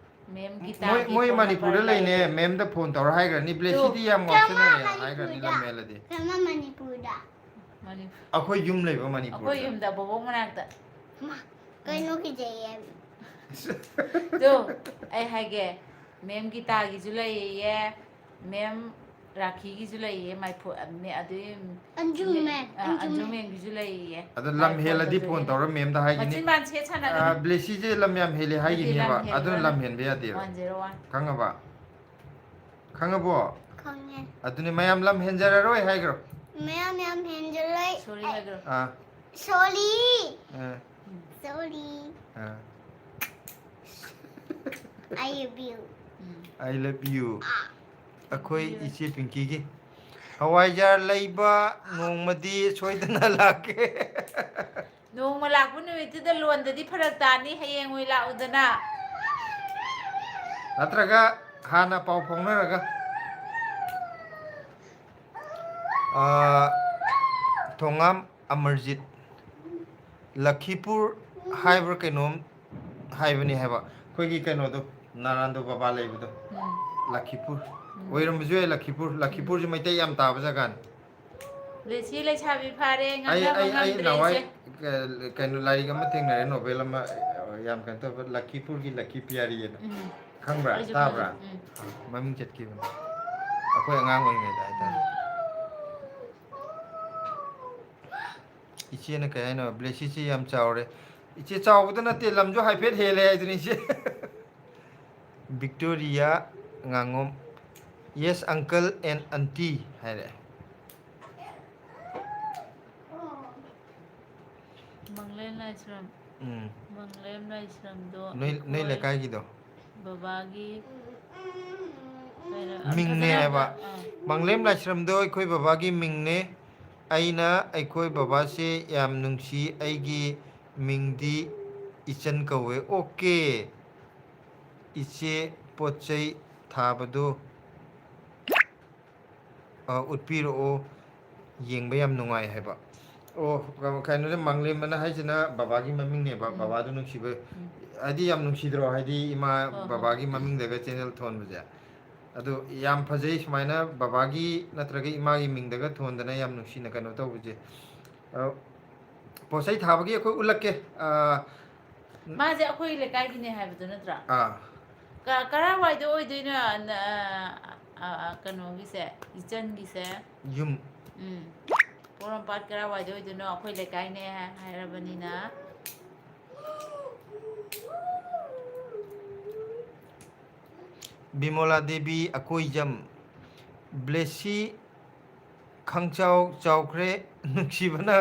ꯃꯦꯝ ꯃꯣꯏ, ꯒꯤꯇꯥꯒꯤ ꯃꯣꯏ phone ꯃꯅꯤꯄꯨꯔꯗ number ꯂꯩꯅꯦ꯫ ꯂꯩꯔꯦ꯫ ꯃꯦꯝꯗ ꯐꯣꯟ ꯇꯧꯔ ꯍꯥꯏꯈ꯭ꯔꯅꯤ, ꯕ꯭ꯂꯦꯁꯤꯗꯤ ꯇꯨ꯫ ꯌꯥꯝ ꯉꯥꯎꯁꯟꯅꯔꯦ ꯍꯥꯏꯈ꯭ꯔꯅꯤ, ꯃꯅꯤꯄꯨꯔꯗ? ꯂꯝ ꯍꯦꯜꯂꯗꯤ꯫ ꯀꯔꯝꯕ ꯃꯅꯤꯄꯨꯔꯗ? ꯃꯅꯤ-, ꯑꯩꯈꯣꯏ ꯌꯨꯝ ꯂꯩꯕ ꯃꯅꯤꯄꯨꯔꯗ꯫ ꯑꯩꯈꯣꯏ ꯌꯨꯝꯗ ꯕꯣꯕꯣꯛ ꯃꯅꯥꯛꯇ꯫ ꯃꯥ, ꯀꯩꯅꯣ ꯀꯤꯖꯩꯌꯦ꯫ ꯇꯨ, ꯑꯩ ꯍꯥꯏꯒꯦ, ꯃꯦꯝ ꯒꯤꯇꯥꯒꯤꯁꯨ ꯂꯩꯌꯦ, ꯃꯦꯝ ꯔꯥꯈꯤꯒꯤꯁꯨ ꯂꯩꯌꯦ, ꯃꯥꯏꯐꯨ-, ꯑ, ꯃꯦ-, ꯑꯗꯨꯏ ꯑꯟꯖꯨ ꯃꯦ-, ꯃꯦꯝ, ꯑ, ꯑꯟꯖꯨ ꯑꯟꯖꯨ ꯃꯦꯝ꯫ ꯃꯦꯝꯒꯤꯁꯨ ꯂꯩꯌꯦ꯫ ꯑꯗꯣ ꯂꯝ ꯑꯩ phone ꯍꯦꯜꯂꯗꯤ ꯇꯧꯖꯒꯦ phone ꯍꯥꯏꯒꯦ꯫ ꯇꯧꯔ ꯃꯦꯝꯗ ꯍꯥꯏꯒꯤꯅꯤ꯫ ꯃꯆꯤꯟ ꯕꯥꯟ ꯁꯦꯠ ꯁꯥꯟꯅꯒꯅꯨ꯫ ꯑ, ꯕ꯭ꯂꯦꯁꯤꯁꯦ ꯂꯝ ꯌꯥꯝ ꯍꯦꯜꯂꯦ ꯅꯠꯇꯦ, ꯍꯥꯏꯒꯤꯅꯦꯕ꯫ ꯂꯝ ꯍꯦꯜꯂꯦ, ꯑꯗꯨꯅ ꯂꯝ ꯂꯝ ꯍꯦꯜꯂꯦ꯫ ꯍꯦꯟꯕ ꯌꯥꯗꯦꯕ꯫ One zero one꯫ ꯈꯪꯉꯕ? ꯈꯪꯉꯕꯣ? ꯈꯪꯉꯦ꯫ ꯑꯗꯨꯅꯤ ꯃꯌꯥꯝ ꯂꯝ ꯍꯦꯟꯖꯔꯔꯣꯏ ꯍꯥꯏꯈ꯭ꯔꯣ꯫ ꯃꯌꯥꯝ ꯌꯥꯝ ꯍꯦꯟꯖꯔꯣꯏ꯫ Sorry ꯑꯩ ꯍꯥꯏꯈ꯭ꯔꯣ꯫ ꯑꯥ꯫ Sorry꯫ Ah. Sorry꯫ Ah. I love you꯫ Um. I love you꯫ ꯑꯥ꯫ ꯑꯩꯈꯣꯏ ꯏꯆꯦ ꯄꯤꯡꯀꯤꯒꯤ꯫ ꯍꯋꯥꯏꯖꯥꯔ ꯂꯩꯕ ꯅꯣꯡꯃꯗꯤ ꯁꯣꯏꯗꯅ ꯂꯥꯛꯀꯦ꯫ ꯅꯣꯡꯃ ꯂꯥꯛꯄ ꯅꯨꯃꯤꯠꯇꯨꯗ ꯂꯣꯟꯗꯗꯤ ꯐꯔꯛ ꯇꯥꯅꯤ, ꯍꯌꯦꯡ ꯑꯣꯏ ꯂꯥꯛꯎꯗꯅ꯫ ꯅꯠꯇ꯭ꯔꯒ ꯍꯥꯟꯅ ꯄꯥꯎ ꯐꯥꯎꯅꯔꯒ꯫ ꯑꯥ, ꯊꯣꯉꯥꯝ ꯑꯃꯔꯖꯤꯠ, ꯂꯈꯤꯄꯨꯔ ꯍꯥꯏꯕ꯭ꯔꯥ ꯀꯩꯅꯣꯝ ꯍꯥꯏꯕꯅꯤ ꯍꯥꯏꯕ꯫ ꯑꯩꯈꯣꯏꯒꯤ ꯀꯩꯅꯣꯗꯣ, ꯅꯥꯔꯥꯟꯗꯣ ꯕꯕꯥ ꯂꯩꯕꯗꯣ꯫ ꯎꯝ꯫ ꯂꯈꯤꯄꯨꯔ꯫ ꯎꯝ꯫ ꯑꯣꯏꯔꯝꯕꯁꯨ ꯌꯥꯏ, ꯂꯈꯤꯄꯨꯔ꯫ ꯂꯈꯤꯄꯨꯔꯁꯦ ꯃꯩꯇꯩ ꯌꯥꯝ ꯇꯥꯕ ꯖꯒꯥꯅꯤ꯫ ꯂꯦꯁꯤ ꯂꯩꯁꯥꯕꯤ ꯐꯥꯔꯦ, ꯑꯩ, ꯉꯥꯡꯅꯕ ꯑꯩ, ꯑꯩ ꯉꯝꯗ꯭ꯔꯦ ꯅꯍꯥꯟꯋꯥꯏ, ꯏꯆꯦ꯫ ꯑ, ꯀꯩꯅꯣ, ꯂꯥꯏꯔꯤꯛ ꯑꯃ ꯊꯦꯡꯅꯔꯦ, ꯅꯣꯕꯦꯜ ꯑꯃ, ꯑ, ꯌꯥꯝ ꯀꯩꯅꯣ ꯇꯧꯕ, ꯂꯈꯤꯄꯨꯔꯒꯤ ꯂꯛꯀꯤ ꯄꯤꯌꯥꯔꯤ ꯑꯅ꯫ ꯎꯝ꯫ ꯈꯪꯕ꯭ꯔꯥ? ꯑꯩꯁꯨ ꯇꯥꯕ꯭ꯔꯥ? ꯈꯪꯉꯦ, ꯎꯝ꯫ ꯃꯃꯤꯡ ꯆꯠꯈꯤꯕꯅꯦ꯫ ꯑꯩꯈꯣꯏ ꯑꯉꯥꯡ ꯑꯣꯏꯔꯤꯉꯩꯗ ꯍꯥꯏꯇꯥꯔꯦ꯫ ꯎꯝ꯫ ꯏꯆꯦꯅ ꯀꯩ ꯍꯥꯏꯅꯣ? ꯕ꯭ꯂꯦꯁꯤꯁꯤ ꯌꯥꯝ ꯆꯥꯎꯔꯦ꯫ ꯏꯆꯦ ꯆꯥꯎꯕꯗ ꯅꯠꯇꯦ, ꯂꯝꯁꯨ ꯍꯥꯏꯐꯦꯠ ꯍꯦꯜꯂꯦ ꯍꯥꯏꯗꯨꯅꯤ ꯏꯆꯦ꯫ ꯕꯤꯛꯇꯣꯔꯤꯌꯥ ꯉꯥꯉꯣꯝ, "Yes, uncle and aunty" ꯍꯥꯏꯔꯛꯑꯦ꯫ ꯃꯪꯂꯦꯝ ꯂꯥꯏꯁ꯭ꯔꯝ꯫ ꯎꯝ꯫ ꯃꯪꯂꯦꯝ ꯂꯥꯏꯁ꯭ꯔꯝꯗꯣ ꯅꯣꯏ ꯅꯣꯏ ꯑꯩꯈꯣꯏ ꯂꯩꯀꯥꯏꯒꯤꯗꯣ꯫ ꯕꯕꯥꯒꯤ ꯃꯤꯡꯅꯦ ꯍꯥꯏꯕ꯫ ꯑꯥ꯫ ꯃꯪꯂꯦꯝ ꯂꯥꯏꯁ꯭ꯔꯝꯗꯣ ꯑꯩꯈꯣꯏ ꯕꯕꯥꯒꯤ ꯃꯤꯡꯅꯦ꯫ ꯑꯩꯅ ꯑꯩꯈꯣꯏ ꯕꯕꯥꯁꯦ ꯌꯥꯝ ꯅꯨꯡꯁꯤ꯫ ꯑꯩꯒꯤ ꯃꯤꯡꯗꯤ ꯏꯆꯟ ꯀꯧꯋꯦ꯫ ꯑꯣꯀꯦ꯫ ꯏꯆꯦ, ꯄꯣꯠ ꯆꯩ ꯊꯥꯕꯗꯨ ꯑ, ꯎꯠꯄꯤꯔꯛꯑꯣ, ꯌꯦꯡꯕ ꯌꯥꯝ ꯅꯨꯡꯉꯥꯏ ꯍꯥꯏꯕ꯫ ꯑꯣ, ꯀꯩꯅꯣꯅꯦ, ꯃꯪꯂꯦꯝ ꯑꯅ ꯍꯥꯏꯁꯤꯅ ꯕꯕꯥꯒꯤ ꯃꯃꯤꯡꯅꯦꯕ꯫ ꯎꯝ꯫ ꯕꯕꯥꯗꯣ ꯅꯨꯡꯁꯤꯕ, ꯎꯝ꯫ ꯍꯥꯏꯗꯤ ꯌꯥꯝ ꯅꯨꯡꯁꯤꯗ꯭ꯔꯣ? ꯍꯥꯏꯗꯤ ꯏꯃꯥ ꯍꯣꯏ, ꯍꯣꯏ꯫ ꯕꯕꯥꯒꯤ ꯃꯃꯤꯡꯗꯒ ꯆꯦꯅꯦꯜ ꯊꯣꯟꯕꯁꯦ꯫ ꯑꯗꯨ ꯌꯥꯝ ꯐꯖꯩ꯫ ꯁꯨꯃꯥꯏꯅ ꯕꯕꯥꯒꯤ ꯅꯠꯇ꯭ꯔꯒ ꯏꯃꯥꯒꯤ ꯃꯤꯡꯗꯒ ꯊꯣꯟꯗꯅ ꯌꯥꯝ ꯅꯨꯡꯁꯤꯅ ꯀꯩꯅꯣ ꯇꯧꯕꯁꯦ꯫ ꯑ, ꯄꯣꯠ ꯆꯩ ꯊꯥꯕꯒꯤ ꯑꯩꯈꯣꯏ ꯎꯠꯂꯛꯀꯦ꯫ ꯑ, ꯃꯥꯁꯦ ꯑꯩꯈꯣꯏ ꯂꯩꯀꯥꯏꯒꯤꯅꯦ ꯍꯥꯏꯕꯗꯨ ꯅꯠꯇ꯭ꯔꯥ? ꯑꯥ꯫ ꯀ-, ꯀꯔꯥꯏꯋꯥꯏꯗ ꯑꯣꯏꯗꯣꯏꯅꯣ? ꯅ-, ꯑ, ꯑ, ꯀꯩꯅꯣꯒꯤꯁꯦ, ꯏꯆꯟꯒꯤꯁꯦ? ꯌꯨꯝ꯫ ꯎꯝ꯫ ꯄꯣꯔꯣꯝꯄꯥꯠ ꯀꯔꯥꯏꯋꯥꯏꯗ ꯑꯣꯏꯗꯣꯏꯅꯣ? ꯑꯩꯈꯣꯏ ꯂꯩꯀꯥꯏꯅꯦ ꯍꯥꯏꯔꯕꯅꯤꯅ꯫ ꯕꯤꯃꯣꯂꯥ ꯗꯦꯕꯤ ꯑꯀꯣꯏꯖꯝ꯫ ꯕ꯭ꯂꯦꯁꯤ ꯈꯪꯆꯥꯎ ꯆꯥꯎꯈ꯭ꯔꯦ ꯅꯨꯡꯁꯤꯕꯅ꯫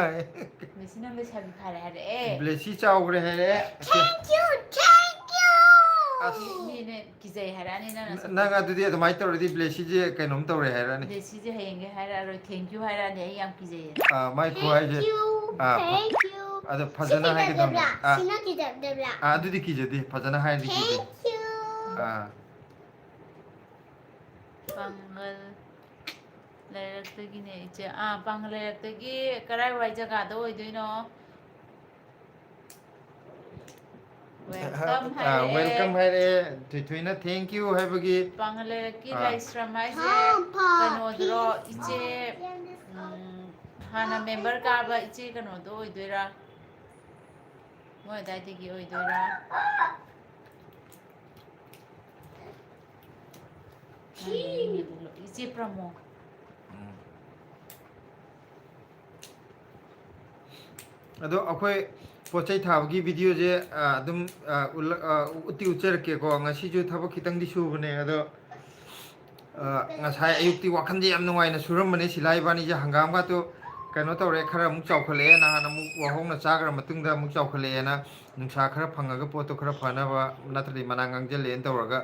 ꯃꯦꯁꯤꯅ ꯂꯩꯁꯥꯕꯤ ꯐꯥꯔꯦ ꯍꯥꯏꯔꯛꯑꯦ꯫ ꯕ꯭ꯂꯦꯁꯤ ꯆꯥꯎꯈ꯭ꯔꯦ ꯍꯥꯏꯔꯛꯑꯦ꯫ Thank you, thank you꯫ ꯑꯁ꯫ ꯃꯤ, ꯃꯤꯅ ꯀꯤꯖꯩ ꯍꯥꯏꯔꯛꯑꯅꯤ ꯅꯪꯅ ꯁꯛꯄ꯫ ꯅꯪ ꯑꯗꯨꯗꯤ ꯑꯗꯨꯃꯥꯏꯅ ꯇꯧꯔꯗꯤ ꯕ꯭ꯂꯦꯁꯤꯁꯦ ꯀꯩꯅꯣꯝ ꯇꯧꯔꯦ ꯍꯥꯏꯔꯛꯑꯅꯤ꯫ ꯕ꯭ꯂꯦꯁꯤꯁꯦ ꯍꯌꯦꯡꯗꯩ ꯍꯥꯏꯔꯛꯑꯔꯣꯏ, thank you ꯍꯥꯏꯔꯛꯑꯅꯤ, ꯑꯩ ꯌꯥꯝ ꯀꯤꯖꯩꯌꯦ꯫ ꯑꯥ, ꯃꯥꯏ ꯈꯨꯍꯥꯏꯁꯦ꯫ Thank you, ꯑꯥ, ꯐ-, thank you꯫ ꯑꯗꯣ ꯐꯖꯅ ꯁꯤ ꯍꯥꯏꯒꯗꯕꯅꯦ꯫ ꯀꯤꯖꯗꯕ꯭ꯔꯥ? ꯑꯥ꯫ ꯁꯤꯅ ꯀꯤꯖꯗꯕ꯭ꯔꯥ? ꯑꯥ, ꯑꯗꯨꯗꯤ ꯀꯤꯖꯗꯦ, ꯐꯖꯅ ꯍꯥꯏꯔꯗꯤ ꯀꯤꯖꯩ꯫ Thank you꯫ ꯑꯥ꯫ ꯄꯥꯡꯒꯜ ꯂꯩꯔꯛꯇꯒꯤꯅꯦ ꯏꯆꯦ꯫ ꯑꯥ, ꯄꯥꯡꯒꯜ ꯂꯩꯔꯛꯇꯒꯤ ꯀꯔꯥꯏꯋꯥꯏ ꯖꯒꯥꯗ ꯑꯣꯏꯗꯣꯏꯅꯣ? Welcome ꯑꯥ, ꯍꯥꯏꯔꯛꯑꯦ꯫ Welcome ꯍꯥꯏꯔꯛꯑꯦ꯫ ꯊꯣꯏꯊꯣꯏꯅ thank you ꯍꯥꯏꯕꯒꯤ꯫ ꯄꯥꯡꯒꯜ ꯂꯩꯔꯛꯀꯤ ꯑꯥ꯫ ꯂꯥꯏꯁ꯭ꯔꯝ ꯍꯥꯏꯁꯦ ꯀꯩꯅꯣꯗꯨꯔꯣ? ꯏꯆꯦ, ꯎꯝ, ꯍꯥꯟꯅ member ꯀꯥꯕ ꯏꯆꯦ ꯀꯩꯅꯣꯗꯣ ꯑꯣꯏꯗꯣꯏꯔꯥ? ꯃꯣꯏ ꯑꯗꯥꯏꯗꯒꯤ ꯑꯣꯏꯗꯣꯏꯔꯥ? ꯏꯆꯦ ꯄ꯭ꯔꯃꯣ꯫ ꯎꯝ꯫ ꯑꯗꯣ ꯑꯩꯈꯣꯏ ꯄꯣꯠ ꯆꯩ ꯊꯥꯕꯒꯤ videoꯁꯦ, ꯑ, ꯑꯗꯨꯝ, ꯑ, ꯎꯠꯂ-, ꯑ, ꯎꯠꯇꯤ ꯎꯠꯆꯔꯛꯀꯦꯀꯣ꯫ ꯉꯁꯤꯁꯨ ꯊꯕꯛ ꯈꯤꯇꯪꯗꯤ ꯁꯨꯕꯅꯦ, ꯑꯗꯣ, ꯑ, ꯉꯁꯥꯏ ꯑꯌꯨꯛꯇꯤ ꯋꯥꯈꯜꯁꯦ ꯌꯥꯝ ꯅꯨꯡꯉꯥꯏꯅ ꯁꯨꯔꯝꯕꯅꯦ꯫ ꯁꯤꯂꯥ ꯏꯕꯥꯅꯤꯁꯦ ꯍꯪꯒꯥꯝꯒꯇꯣ ꯀꯩꯅꯣ ꯇꯧꯔꯦ, ꯈꯔ ꯑꯃꯨꯛ ꯆꯥꯎꯈꯠꯂꯛꯑꯦ꯫ ꯅꯍꯥꯟ ꯑꯃꯨꯛ ꯋꯥꯍꯧꯅ ꯆꯥꯈ꯭ꯔ ꯃꯇꯨꯡꯗ ꯑꯃꯨꯛ ꯆꯥꯎꯈꯠꯂꯛꯑꯦꯅ, ꯅꯨꯡꯁꯥ ꯈꯔ ꯐꯪꯉꯒ ꯄꯣꯠꯇꯣ ꯈꯔ ꯐꯅꯕ, ꯅꯠꯇ꯭ꯔꯗꯤ ꯃꯅꯥ ꯉꯥꯡꯁꯤꯜꯂꯛꯑꯦꯅ ꯇꯧꯔꯒ,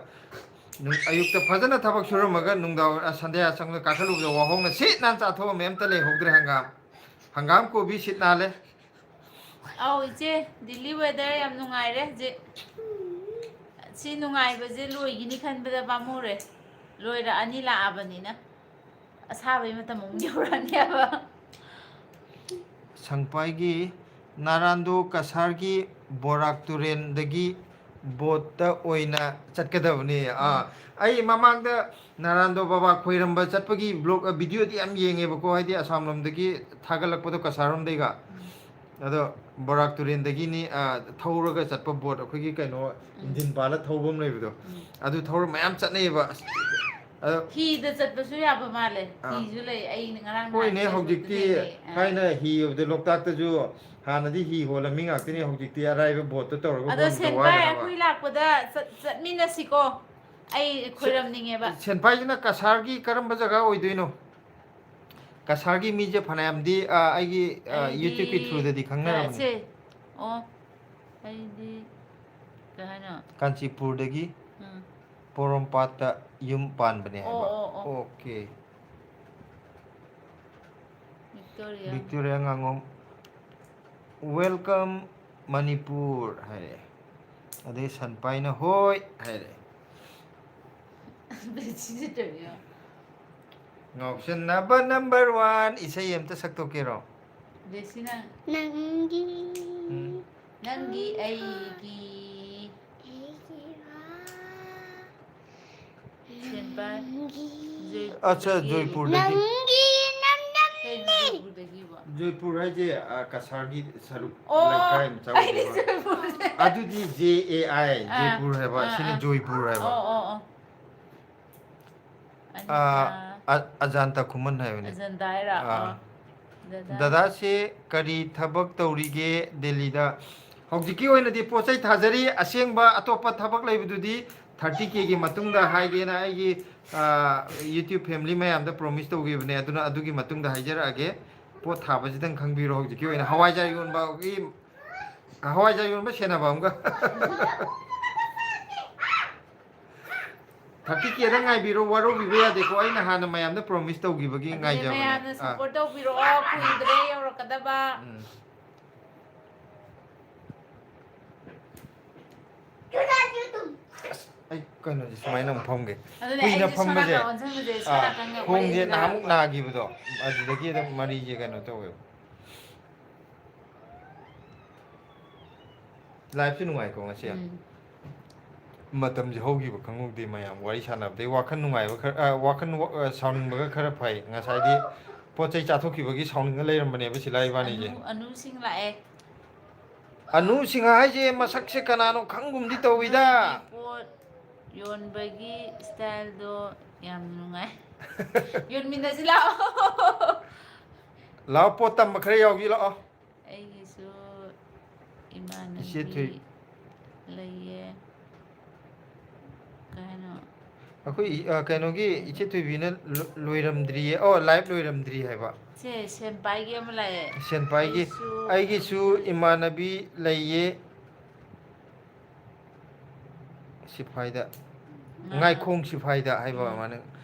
ꯅꯨꯡ-, ꯑꯌꯨꯛꯇ ꯐꯖꯅ ꯊꯕꯛ ꯁꯨꯔꯝꯃꯒ ꯅꯨꯡꯗꯥꯡ, ꯑ, ꯁꯟꯗ꯭ꯌꯥ ꯆꯪꯕꯗ ꯀꯥꯈꯠꯂꯨꯕꯗ ꯋꯥꯍꯧꯅ ꯁꯤꯠ ꯅꯥꯟ ꯆꯥꯊꯣꯛꯑꯝꯃꯦ, ꯑꯝꯇ ꯂꯩꯍꯧꯗ꯭ꯔꯦ ꯍꯪꯒꯥꯝ꯫ ꯍꯪꯒꯥꯝ ꯀꯣꯕꯤ ꯁꯤꯠ ꯅꯥꯜꯂꯦ꯫ ꯑꯧ ꯏꯆꯦ, ꯗꯤꯜꯂꯤ weather ꯌꯥꯝ ꯅꯨꯡꯉꯥꯏꯔꯦ ꯍꯧꯖꯤꯛ꯫ ꯁꯤ ꯅꯨꯡꯉꯥꯏꯕꯁꯦ ꯂꯣꯏꯈꯤꯅꯤ ꯈꯟꯕꯗ ꯄꯥꯝꯃꯨꯔꯦ꯫ ꯂꯣꯏꯔꯛꯑꯅꯤ ꯂꯥꯛꯑꯕꯅꯤꯅ꯫ ꯑꯁꯥꯕꯩ ꯃꯇꯝ ꯑꯃꯨꯛ ꯌꯧꯔꯛꯑꯅꯦꯕ꯫ ꯁꯪꯄꯥꯏꯒꯤ ꯅꯥꯔꯥꯟꯗꯣ ꯀꯁꯥꯔꯒꯤ ꯕꯣꯔꯥꯛ ꯇꯨꯔꯦꯟꯗꯒꯤ ꯕꯣꯠꯇ ꯑꯣꯏꯅ ꯆꯠꯀꯗꯕꯅꯤ꯫ ꯑꯥ, ꯎꯝ꯫ ꯑꯩ ꯃꯃꯥꯡꯗ ꯅꯥꯔꯥꯟꯗꯣ ꯕꯕꯥ ꯈꯣꯏꯔꯝꯕ ꯆꯠꯄꯒꯤ vlog, ꯑ, video ꯗꯤ ꯌꯥꯝ ꯌꯦꯡꯉꯦꯕꯀꯣ, ꯍꯥꯏꯗꯤ ꯑꯁꯥꯝ ꯂꯣꯝꯗꯒꯤ ꯊꯥꯒꯠꯂꯛꯄꯗꯣ, ꯀꯁꯥꯔ ꯔꯣꯝꯗꯩꯒ꯫ ꯎꯝ꯫ ꯑꯗꯣ ꯕꯣꯔꯥꯛ ꯇꯨꯔꯦꯟꯗꯒꯤꯅꯤ, ꯑ, ꯊꯧꯔꯒ ꯆꯠꯄ ꯕꯣꯠ, ꯑꯩꯈꯣꯏꯒꯤ ꯀꯩꯅꯣ, ꯎꯝ꯫ ꯏꯟꯖꯤꯟ ꯄꯥꯜꯂ ꯊꯧꯕ ꯑꯃ ꯂꯩꯕꯗꯣ, ꯎꯝ꯫ ꯑꯗꯨ ꯊꯧꯔ ꯃꯌꯥꯝ ꯆꯠꯅꯩꯌꯦꯕ꯫ ꯑꯁ, ꯑꯗꯣ ꯍꯤꯗ ꯆꯠꯄꯁꯨ ꯌꯥꯕ ꯃꯥꯜꯂꯦ꯫ ꯑꯥ꯫ ꯍꯤꯁꯨ ꯂꯩ꯫ ꯑꯩ ꯉꯔꯥꯡ ꯍꯣꯏꯅꯦ, ꯅꯍꯥꯟ ꯍꯧꯖꯤꯛꯇꯤ Facebook ꯇ ꯊꯦꯡꯅꯩ꯫ ꯑꯥ꯫ ꯊꯥꯏꯅ ꯍꯤ ꯍꯥꯏꯕꯗ ꯂꯣꯛꯇꯥꯛꯇꯁꯨ ꯍꯥꯟꯅꯗꯤ ꯍꯤ ꯍꯣꯜꯂꯝꯃꯤ ꯉꯥꯛꯇꯅꯤ, ꯍꯧꯖꯤꯛꯇꯤ ꯑꯔꯥꯏꯕ ꯕꯣꯠꯇ ꯇꯧꯔꯒ ꯑꯗꯣ ꯍꯣꯟꯕꯗ ꯁꯦꯟꯕꯥꯏ ꯋꯥꯔꯦ ꯍꯥꯏꯕ꯫ ꯑꯩꯈꯣꯏ ꯂꯥꯛꯄꯗ ꯆꯠ-, ꯆꯠꯃꯤꯟꯅꯁꯤꯀꯣ꯫ ꯑꯩ ꯁꯦ-, ꯈꯣꯏꯔꯝꯅꯤꯡꯉꯦꯕ꯫ ꯁꯦꯟꯄꯥꯏꯁꯤꯅ ꯀꯁꯥꯔꯒꯤ ꯀꯔꯝꯕ ꯖꯒꯥ ꯑꯣꯏꯗꯣꯏꯅꯣ? ꯀꯁꯥꯔꯒꯤ ꯃꯤꯁꯦ ꯐꯅꯌꯥꯝꯗꯤ, ꯑ, ꯑꯩꯒꯤ, ꯑ, ꯑꯩꯗꯤ, YouTube ꯀꯤ through ꯗꯗꯤ ꯈꯪꯅꯔꯕꯅꯤ꯫ ꯁꯦ, ꯑꯣ, ꯑꯩꯗꯤ ꯀꯩ ꯍꯥꯏꯅꯣ? ꯀꯥꯟꯆꯤꯄꯨꯔꯗꯒꯤ ꯎꯝ꯫ ꯄꯣꯔꯣꯝꯄꯥꯠꯇ ꯌꯨꯝ ꯄꯥꯟꯕꯅꯦ ꯑꯣ, ꯍꯥꯏꯕ꯫ ꯑꯣ, ꯑꯣ꯫ Okay꯫ ꯕꯤꯛꯇꯣꯔꯤꯌꯥ꯫ ꯕꯤꯛꯇꯣꯔꯤꯌꯥ ꯉꯥꯉꯣꯝ꯫ "Welcome ꯃꯅꯤꯄꯨꯔ" ꯍꯥꯏꯔꯛꯑꯦ꯫ ꯑꯗꯩ ꯁꯟꯄꯥꯏꯅ "ꯍꯣꯏ" ꯍꯥꯏꯔꯛꯑꯦ꯫ ꯕꯦꯁꯤꯁꯦ ꯇꯧꯔꯤꯌꯣ꯫ ꯉꯥꯎꯁꯟꯅꯕ number one ꯏꯁꯩ ꯑꯝꯇ ꯁꯛꯇꯣꯛꯀꯦꯔꯣ? ꯕꯦꯁꯤꯅ꯫ ꯅꯪꯒꯤ꯫ ꯎꯝ꯫ ꯅꯪꯒꯤ ꯑꯩꯒꯤ꯫ ꯑꯩꯒꯤ ꯋꯥ꯫ ꯁꯦꯟꯄꯥꯏ꯫ ꯅꯪꯒꯤ꯫ ꯖꯣꯏꯄꯨꯔꯗꯒꯤ꯫ ꯑꯠꯆꯥ, ꯖꯣꯏꯄꯨꯔꯗꯒꯤ꯫ ꯅꯪꯒꯤ ꯅꯪ ꯀꯩꯅꯣ ꯅꯪꯅꯤ꯫ ꯖꯣꯏꯄꯨꯔꯗꯒꯤꯕꯣ? ꯖꯣꯏꯄꯨꯔ ꯍꯥꯏꯁꯦ, ꯑ, ꯀꯁꯥꯔꯒꯤ ꯁꯔꯨꯛ ꯑꯣ, ꯂꯩꯀꯥꯏ ꯑꯃ ꯑꯩꯗꯤ ꯆꯥꯎꯗꯣꯏꯕ꯫ ꯖꯣꯏꯄꯨꯔꯁꯦ꯫ ꯑꯗꯨꯗꯤ J A I, ꯑꯥ, ꯖꯣꯏꯄꯨꯔ ꯍꯥꯏꯕ, ꯑꯥ, ꯁꯤꯅ ꯑꯥ꯫ ꯖꯣꯏꯄꯨꯔ ꯍꯥꯏꯕ꯫ ꯑꯣ, ꯑꯣ, ꯑꯣ꯫ ꯑ, ꯑꯅꯤꯇꯥ꯫ ꯑ-, ꯑꯖꯥꯟꯇ ꯈꯨꯃꯟ ꯍꯥꯏꯕꯅꯦ꯫ ꯑꯖꯟꯇ ꯍꯥꯏꯔꯣ? ꯑꯥ꯫ ꯑꯣ꯫ ꯗꯗꯥ꯫ ꯗꯗꯥꯁꯦ ꯀꯔꯤ ꯊꯕꯛ ꯇꯧꯔꯤꯒꯦ ꯗꯦꯜꯂꯤꯗ? ꯍꯧꯖꯤꯛꯀꯤ ꯑꯣꯏꯅꯗꯤ ꯄꯣꯠ ꯆꯩ ꯊꯥꯖꯔꯤ꯫ ꯑꯁꯦꯡꯕ ꯑꯇꯣꯞꯄ ꯊꯕꯛ ꯂꯩꯕꯗꯨꯗꯤ thirty K ꯒꯤ ꯃꯇꯨꯡꯗ ꯍꯥꯏꯒꯦꯅ ꯑꯩꯒꯤ, ꯑ, YouTube family ꯃꯌꯥꯝꯗ promise ꯇꯧꯈꯤꯕꯅꯦ꯫ ꯑꯗꯨꯅ ꯑꯗꯨꯒꯤ ꯃꯇꯨꯡꯗ ꯍꯥꯏꯖꯔꯛꯑꯒꯦ꯫ ꯄꯣꯠ ꯊꯥꯕꯁꯤꯗꯪ ꯈꯪꯕꯤꯔꯣ꯫ ꯍꯧꯖꯤꯛꯀꯤ ꯑꯣꯏꯅ ꯍꯋꯥꯏꯖꯥꯔ ꯌꯣꯟꯕꯒꯤ, ꯍꯋꯥꯏꯖꯥꯔ ꯌꯣꯟꯕ ꯁꯦꯟꯅꯕ ꯑꯃꯒ꯫ ꯊꯥꯔꯇꯤ ꯀꯦꯗ ꯉꯥꯏꯕꯤꯔꯣ, ꯋꯥꯔꯧꯕꯤꯕ ꯌꯥꯗꯦꯀꯣ꯫ ꯑꯩꯅ ꯍꯥꯟꯅ ꯃꯌꯥꯝꯗ ꯄ꯭ꯔꯣꯃꯤꯁ ꯇꯧꯈꯤꯕꯒꯤ ꯑꯗꯨꯅꯦ, ꯉꯥꯏꯖꯕꯅꯦ꯫ ꯃꯌꯥꯝꯅ ꯑꯥ꯫ ꯁꯞꯄꯣꯔꯠ ꯇꯧꯕꯤꯔꯛꯑꯣ, ꯀꯨꯏꯗ꯭ꯔꯦ ꯌꯧꯔꯛꯀꯗꯕ꯫ ꯎꯝ꯫ ꯑꯁ, ꯑꯩ ꯀꯩꯅꯣꯁꯦ ꯁꯨꯃꯥꯏꯅ ꯑꯃꯨꯛ ꯐꯝꯒꯦ꯫ ꯑꯗꯨꯅꯦ, ꯀꯨꯏꯅ ꯑꯩꯁꯦ ꯁꯣꯝ ꯐꯝꯕꯁꯦ, ꯅꯥꯀꯟ ꯑꯣꯟꯁꯤꯟꯕꯁꯦ, ꯁꯣꯝ ꯑꯥ, ꯅꯥꯀꯟꯒ ꯈꯣꯡꯁꯦ ꯑꯣꯏꯔꯦꯗꯅ꯫ ꯅꯍꯥꯟꯃꯨꯛ ꯅꯥꯈꯤꯕꯗꯣ, ꯑꯗꯨꯗꯒꯤ ꯑꯗꯨꯝ ꯃꯔꯤꯁꯦ ꯀꯩꯅꯣ ꯇꯧꯋꯦꯕ꯫ ꯂꯥꯏꯐꯁꯨ ꯅꯨꯡꯉꯥꯏꯀꯣ ꯉꯁꯤ꯫ ꯎꯝ꯫ ꯃꯇꯝꯁꯦ ꯍꯧꯈꯤꯕ ꯈꯪꯍꯧꯗꯦ, ꯃꯌꯥꯝ ꯋꯥꯔꯤ ꯁꯥꯟꯅꯕꯗꯩ ꯋꯥꯈꯜ ꯅꯨꯡꯉꯥꯏꯕ ꯈꯔ, ꯑ, ꯋꯥꯈꯜ ꯋꯥ-, ꯑ, ꯁꯥꯎꯅꯤꯡꯕꯒ ꯈꯔ ꯐꯩ꯫ ꯉꯁꯥꯏꯗꯤ ꯄꯣꯠ ꯆꯩ ꯆꯥꯊꯣꯛꯈꯤꯕꯒꯤ ꯁꯥꯎꯅꯤꯡꯉ ꯂꯩꯔꯝꯕꯅꯦꯕ ꯁꯤꯂꯥ ꯏꯕꯥꯅꯤꯁꯦ꯫ ꯑꯅꯨ, ꯑꯅꯨꯁꯤꯡ ꯂꯥꯛꯑꯦ꯫ ꯑꯅꯨ ꯁꯤꯡꯍ ꯍꯥꯏꯁꯦ ꯃꯁꯛꯁꯦ ꯀꯅꯥꯅꯣ ꯈꯪꯒꯨꯝꯗꯤ ꯇꯧꯋꯤꯗ꯫ ꯅꯣꯏꯒꯤ ꯄꯣꯠ ꯌꯣꯟꯕꯒꯤ ꯏꯁꯇꯥꯏꯜꯗꯣ ꯌꯥꯝ ꯅꯨꯡꯉꯥꯏ꯫ ꯌꯣꯟꯃꯤꯟꯅꯁꯤ ꯂꯥꯛꯑꯣ꯫ ꯂꯥꯛꯑꯣ, ꯄꯣꯠ ꯇꯝꯕ ꯈꯔ ꯌꯥꯎꯁꯤ ꯂꯥꯛꯑꯣ꯫ ꯑꯩꯒꯤꯁꯨ ꯏꯃꯥꯟꯅꯕꯤ ꯏꯆꯦ ꯊꯣꯏ- ꯂꯩꯌꯦ꯫ ꯀꯩ ꯍꯥꯏꯅꯣ? ꯑꯩꯈꯣꯏ, ꯑ, ꯀꯩꯅꯣꯒꯤ ꯏꯆꯦ ꯊꯣꯏꯕꯤꯅ ꯂꯣ-, ꯂꯣꯏꯔꯝꯗ꯭ꯔꯤꯌꯦ꯫ ꯑꯣ, ꯂꯥꯏꯚ ꯂꯣꯏꯔꯝꯗ꯭ꯔꯤ ꯍꯥꯏꯕ꯫ ꯁꯦ, ꯁꯦꯟꯄꯥꯏꯒꯤ ꯑꯃ ꯂꯥꯛꯑꯦ꯫ ꯁꯦꯟꯄꯥꯏꯒꯤ, ꯑꯩꯁꯨ ꯑꯩꯒꯤꯁꯨ ꯏꯃꯥꯟꯅꯕꯤ ꯂꯩꯌꯦ꯫ ꯁꯤꯐꯥꯏꯗ꯫ ꯉꯥ-, ꯉꯥꯏꯈꯣꯡ ꯁꯤꯐꯥꯏꯗ ꯍꯥꯏꯕ ꯎꯝ꯫ ꯑꯃꯅ꯫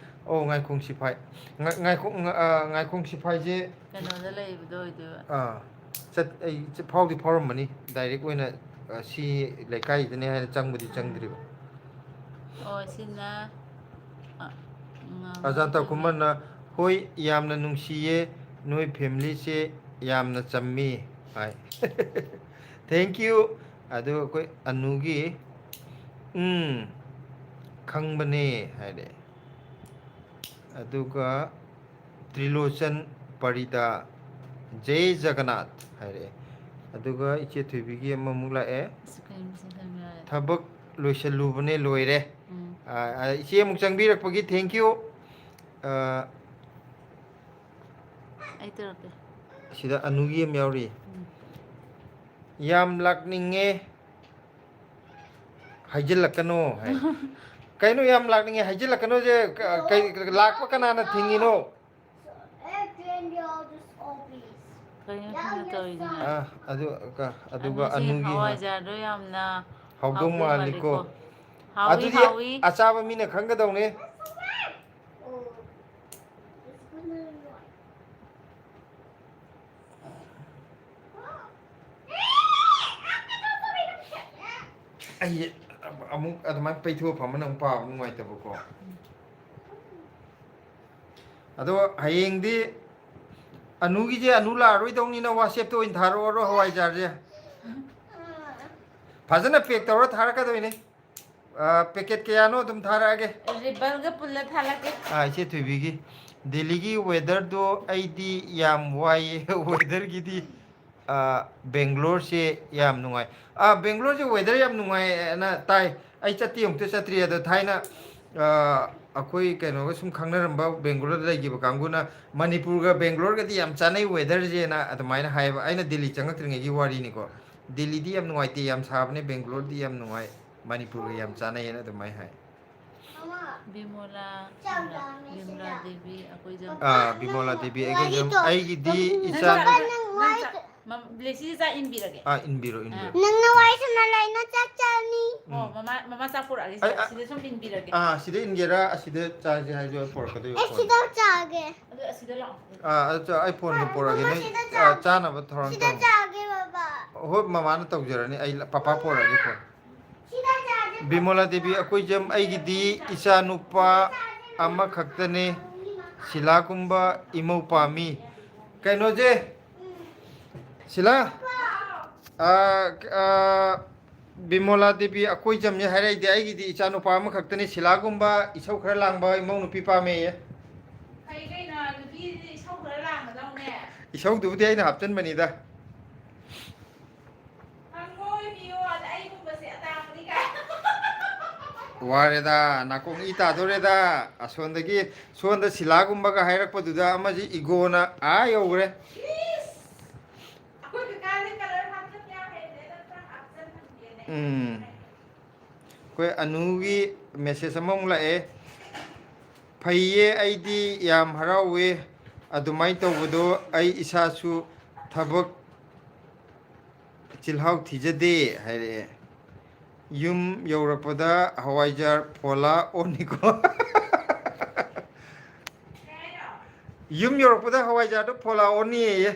ꯑꯣ, ꯉꯥꯏꯈꯣꯡ ꯁꯤꯐꯥꯏ꯫ ꯉꯥ-, ꯉꯥꯏꯈꯣꯡ, ꯉꯥ-, ꯑ, ꯉꯥꯏꯈꯣꯡ ꯁꯤꯐꯥꯏꯁꯦ ꯀꯩꯅꯣꯗ ꯂꯩꯕꯗꯣ ꯑꯣꯏꯗꯣꯏꯕ꯫ ꯑꯥ, ꯆꯠ-, ꯑꯩ ꯆꯠ-, ꯐꯥꯎꯗꯤ ꯐꯥꯎꯔꯝꯃꯅꯤ꯫ ꯗꯥꯏꯔꯦꯛ ꯑꯣꯏꯅ, ꯑ, ꯁꯤ ꯂꯩꯀꯥꯏꯗꯅꯦ ꯍꯥꯏꯅ ꯆꯪꯕꯗꯤ ꯎꯝ꯫ ꯆꯪꯗ꯭ꯔꯤꯕ꯫ ꯑꯣ, ꯁꯤꯅ, ꯑ, ꯉꯥ-, ꯑꯖꯥꯟꯇ ꯈꯨꯃꯟꯅ, "ꯍꯣꯏ, ꯌꯥꯝꯅ ꯅꯨꯡꯁꯤꯌꯦ, ꯅꯣꯏ ꯐꯦꯃꯤꯂꯤꯁꯦ ꯌꯥꯝꯅ ꯆꯝꯃꯤ" ꯍꯥꯏ꯫ Thank you꯫ ꯑꯗꯨꯒ ꯑꯩꯈꯣꯏ ꯑꯅꯨꯒꯤ, "ꯎꯝ, ꯈꯪꯕꯅꯦ" ꯍꯥꯏꯔꯦ꯫ ꯑꯗꯨꯒ ꯇ꯭ꯔꯤꯂꯣꯆꯟ ꯄꯔꯤꯗꯥ, "ꯖꯩ ꯖꯒꯟꯅꯥꯊ" ꯍꯥꯏꯔꯛꯑꯦ꯫ ꯑꯗꯨꯒ ꯏꯆꯦ ꯊꯣꯏꯕꯤꯒꯤ ꯑꯃꯃꯨꯛ ꯂꯥꯛꯑꯦ꯫ ꯑꯁ, ꯀꯩꯅꯣ ꯁꯤ ꯊꯝ ꯌꯥꯔꯦ? "ꯊꯕꯛ ꯂꯣꯏꯁꯜꯂꯨꯕꯅꯦ, ꯂꯣꯏꯔꯦ"꯫ ꯎꯝ꯫ ꯑ, ꯑ, ꯏꯆꯦ ꯑꯃꯨꯛ ꯆꯪꯕꯤꯔꯛꯄꯒꯤ thank you꯫ ꯑ, ꯑꯩ ꯇꯧꯔꯛꯀꯦ꯫ ꯁꯤꯗ ꯑꯅꯨꯒꯤ ꯑꯃ ꯌꯥꯎꯔꯤ꯫ ꯎꯝ꯫ "ꯌꯥꯝ ꯂꯥꯛꯅꯤꯡꯉꯦ, ꯍꯥꯏꯖꯤꯜꯂꯛꯀꯅꯣ" ꯍꯥꯏ꯫ ꯀꯩꯅꯣ "ꯌꯥꯝ ꯂꯥꯛꯅꯤꯡꯉꯦ, ꯍꯥꯏꯖꯤꯜꯂꯛꯀꯅꯣꯁꯦ"? ꯀ-, ꯀꯩ, ꯂꯥꯛꯄ ꯀꯅꯥꯅ ꯊꯤꯡꯉꯤꯅꯣ? So, airplane, they all just open. ꯀꯩꯅꯣ ꯁꯤꯅ ꯇꯧꯔꯤꯁꯤꯅ? ꯑꯥ, ꯑꯗꯨ, ꯀ-, ꯑꯗꯨꯒ ꯑꯅꯨꯁꯦ ꯑꯅꯨꯒꯤ ꯍꯋꯥꯏꯖꯥꯔꯗꯣ ꯌꯥꯝꯅ ꯍꯥꯎꯗꯧ ꯍꯥꯎꯗꯧ ꯃꯥꯜꯂꯤꯀꯣ꯫ ꯃꯥꯜꯂꯤꯀꯣ꯫ ꯍꯥꯎꯏ, ꯑꯗꯨꯗꯤ ꯍꯥꯎꯏ꯫ ꯑꯆꯥꯕ ꯃꯤꯅ ꯈꯪꯒꯗꯧꯅꯦ꯫ ꯑꯩꯁꯦ ꯑꯃꯨꯛ ꯑꯗꯨꯃꯥꯏꯅ ꯄꯩꯊꯣꯛꯑ ꯐꯝꯕꯅ ꯑꯃꯨꯛ ꯄꯥꯕ ꯅꯨꯡꯉꯥꯏꯇꯕꯀꯣ꯫ ꯑꯗꯣ ꯍꯌꯦꯡꯗꯤ ꯑꯅꯨꯒꯤꯁꯦ, ꯑꯅꯨ ꯂꯥꯛꯑꯔꯣꯏꯗꯧꯅꯤꯅ WhatsApp-ꯇ ꯑꯣꯏꯅ ꯊꯥꯔꯛꯑꯣꯔꯣ ꯍꯋꯥꯏꯖꯥꯔꯁꯦ? ꯐꯖꯅ pack ꯇꯧꯔ ꯊꯥꯔꯛꯀꯗꯣꯏꯅꯦ꯫ ꯑ, packet ꯀꯌꯥꯅꯣ ꯑꯗꯨꯝ ꯊꯥꯔꯛꯑꯒꯦ꯫ Ribbon-ꯒ ꯄꯨꯜꯂ ꯊꯥꯔꯛꯀꯦ꯫ ꯑ, ꯏꯆꯦ ꯊꯣꯏꯕꯤꯒꯤ꯫ ꯗꯦꯜꯂꯤꯒꯤ weather-ꯗꯣ ꯑꯩꯗꯤ ꯌꯥꯝ ꯋꯥꯏꯌꯦ꯫ Weather-ꯒꯤꯗꯤ, ꯑ, ꯕꯦꯡꯒ꯭ꯂꯣꯔꯁꯦ ꯌꯥꯝ ꯅꯨꯡꯉꯥꯏ꯫ ꯑ, ꯕꯦꯡꯒ꯭ꯂꯣꯔꯁꯦ weather ꯌꯥꯝ ꯅꯨꯡꯉꯥꯏꯅ ꯇꯥꯏ꯫ ꯑꯩ ꯆꯠꯇꯤ ꯑꯃꯨꯛꯇ ꯆꯠꯇ꯭ꯔꯤ꯫ ꯑꯗꯣ ꯊꯥꯏꯅ, ꯑ, ꯑꯩꯈꯣꯏ ꯀꯩꯅꯣꯒ ꯁꯨꯝ ꯈꯪꯅꯔꯝꯕ ꯕꯦꯡꯒ꯭ꯂꯣꯔꯗ ꯂꯩꯈꯤꯕ ꯀꯥꯡꯕꯨꯅ ꯃꯅꯤꯄꯨꯔꯒ ꯕꯦꯡꯒ꯭ꯂꯣꯔꯒꯗꯤ ꯌꯥꯝ ꯆꯥꯅꯩ weather-ꯁꯦꯅ ꯑꯗꯨꯃꯥꯏꯅ ꯍꯥꯏꯌꯦꯕ꯫ ꯑꯩꯅ ꯗꯦꯜꯂꯤ ꯆꯪꯉꯛꯇ꯭ꯔꯤꯉꯩꯒꯤ ꯋꯥꯔꯤꯅꯤꯀꯣ꯫ ꯗꯦꯜꯂꯤꯗꯤ ꯌꯥꯝ ꯅꯨꯡꯉꯥꯏꯇꯦ, ꯌꯥꯝ ꯁꯥꯕꯅꯦ, ꯕꯦꯡꯒ꯭ꯂꯣꯔꯗꯤ ꯌꯥꯝ ꯅꯨꯡꯉꯥꯏ, ꯃꯅꯤꯄꯨꯔꯒ ꯌꯥꯝ ꯆꯥꯟꯅꯩꯌꯦꯅ ꯑꯗꯨꯃꯥꯏꯅ ꯍꯥꯏ꯫ ꯕꯤꯃꯣꯂꯥ, ꯕꯤꯃꯣꯂꯥ ꯗꯦꯕꯤ, ꯑꯩꯈꯣꯏ ꯖꯝ-, ꯑꯥ, ꯕꯤꯃꯣꯂꯥ ꯗꯦꯕꯤ, ꯑꯩꯈꯣꯏ ꯖꯝ-, ꯑꯩꯒꯤꯗꯤ ꯅꯪ ꯏꯆꯥ ꯆꯥꯛ, ꯅꯪ ꯆꯥꯛ, ꯃꯝ-, ꯕ꯭ꯂꯦꯁꯤꯁꯦ ꯆꯥꯛ ꯏꯟꯕꯤꯔꯒꯦ꯫ ꯑꯥ, ꯏꯟꯕꯤꯔꯣ, ꯏꯟꯕꯤꯔꯣ꯫ ꯑꯥ꯫ ꯅꯪꯅ ꯋꯥꯔꯤ ꯁꯥꯟꯅ ꯂꯩ, ꯅꯪ ꯆꯥꯛ ꯆꯥꯅꯤ꯫ ꯑꯣ, ꯎꯝ꯫ ꯃꯃꯥ, ꯃꯃꯥ ꯆꯥꯛ ꯄꯨꯔꯛꯑꯒꯦ, ꯑꯩ, ꯁꯤꯗ, ꯑ-, ꯁꯤꯗ ꯁꯨꯝ ꯏꯟꯕꯤꯔꯒꯦ꯫ ꯑꯥ, ꯁꯤꯗ ꯏꯟꯒꯦꯔꯥ, ꯑꯁꯤꯗ ꯆꯥꯁꯦ ꯍꯥꯏꯁꯨ ꯑꯩ ꯄꯨꯔꯛꯀꯗꯣꯏꯕ ꯑꯦ, ꯐꯣꯟ꯫ ꯁꯤꯗ ꯆꯥꯒꯦ꯫ ꯑꯗꯨ ꯑꯁꯤꯗ ꯂꯥꯛꯑꯣ꯫ ꯑꯥ, ꯑꯗꯨ ꯆꯥ-, ꯑꯩ ꯐꯣꯟꯗꯣ ꯄꯨꯔꯛꯑꯒꯦ, ꯃꯃꯥ, ꯅꯣꯏ, ꯁꯤꯗ ꯑꯥ, ꯆꯥ-, ꯆꯥꯅꯕ ꯊꯧꯔꯥꯡ ꯁꯤꯗ ꯇꯧꯔꯝꯃꯣ꯫ ꯆꯥꯒꯦ, ꯕꯕꯥ꯫ ꯍꯣꯏ, ꯃꯃꯥꯅ ꯇꯧꯖꯔꯅꯤ, ꯑꯩ ꯄꯄꯥ ꯄꯨꯔꯛꯑꯒꯦ ꯐꯣꯟ꯫ ꯕꯤꯃꯣꯂꯥ ꯗꯦꯕꯤ, ꯑꯩꯈꯣꯏ ꯖꯝ-, ꯑꯩꯒꯤꯗꯤ ꯏꯆꯥ ꯅꯨꯄꯥ ꯑꯃꯈꯛꯇꯅꯦ, ꯁꯤꯂꯥꯒꯨꯝꯕ ꯏꯃꯧ ꯄꯥꯝꯃꯤ꯫ ꯀꯩꯅꯣꯁꯦ, ꯁꯤꯂꯥ, ꯑꯥ, ꯑꯥ, ꯕꯤꯃꯣꯂꯥ ꯗꯦꯕꯤ, ꯑꯩꯈꯣꯏ ꯖꯝꯅꯦ ꯍꯥꯏꯔꯛꯏꯗꯤ, ꯑꯩꯒꯤꯗꯤ ꯏꯆꯥ ꯅꯨꯄꯥ ꯑꯃꯈꯛꯇꯅꯦ, ꯁꯤꯂꯥꯒꯨꯝꯕ ꯏꯁꯧ ꯈꯔ ꯂꯥꯡꯕ ꯏꯃꯧ ꯅꯨꯄꯤ ꯄꯥꯝꯃꯦꯌꯦ꯫ ꯐꯩ ꯀꯩꯅꯣ, ꯅꯨꯄꯤꯗꯤ ꯏꯁꯧ ꯈꯔ ꯂꯥꯡꯒꯗꯧꯅꯦ꯫ ꯏꯁꯧꯗꯨꯕꯨꯗꯤ ꯑꯩꯅ ꯍꯥꯞꯆꯤꯟꯕꯅꯤꯗ꯫ ꯍꯪꯉꯣꯏ ꯃꯤꯌꯣ, ꯑꯗ ꯑꯩꯒꯨꯝꯕꯁꯦ ꯑꯇꯥꯡꯕꯅꯤ ꯀꯥꯏ꯫ ꯋꯥꯔꯦꯗ, ꯅꯥꯀꯣꯡ ꯏ ꯇꯥꯗꯣꯔꯦꯗ꯫ ꯑꯁꯣꯝꯗꯒꯤ, ꯁꯣꯝꯗ ꯁꯤꯂꯥꯒꯨꯝꯕꯒ ꯍꯥꯏꯔꯛꯄꯗꯨꯗ ꯑꯃꯁꯤ ꯏꯒꯣꯅ ꯑꯥ ꯌꯧꯈ꯭ꯔꯦ꯫ ꯏꯁ! ꯑꯩꯈꯣꯏ ꯀꯀꯥꯁꯦ colour ꯍꯥꯞꯆꯟ ꯌꯥꯝ ꯍꯩꯕꯅꯦ, ꯑꯗ ꯈꯔ ꯍꯥꯞꯆꯟꯍꯟꯒꯦꯅꯦ꯫ ꯎꯝ꯫ ꯑꯩꯈꯣꯏ ꯑꯅꯨꯒꯤ message ꯑꯃꯃꯨꯛ ꯂꯥꯛꯑꯦ꯫ "ꯐꯩꯌꯦ, ꯑꯩꯗꯤ ꯌꯥꯝ ꯍꯔꯥꯎꯋꯦ꯫ ꯑꯗꯨꯃꯥꯏꯅ ꯇꯧꯕꯗꯣ ꯑꯩ ꯏꯁꯥꯁꯨ ꯊꯕꯛ ꯆꯤꯜꯍꯥꯎ ꯊꯤꯖꯗꯦ ꯍꯥꯏꯔꯛꯑꯦ꯫ ꯌꯨꯝ ꯌꯧꯔꯛꯄꯗ ꯍꯋꯥꯏꯖꯥꯔ ꯐꯣꯂꯥ ꯑꯣꯟꯅꯤꯀꯣ꯫ ꯌꯨꯝ ꯌꯧꯔꯛꯄꯗ ꯍꯋꯥꯏꯖꯥꯔꯗꯣ ꯐꯣꯂꯥ ꯑꯣꯟꯅꯤꯌꯦ꯫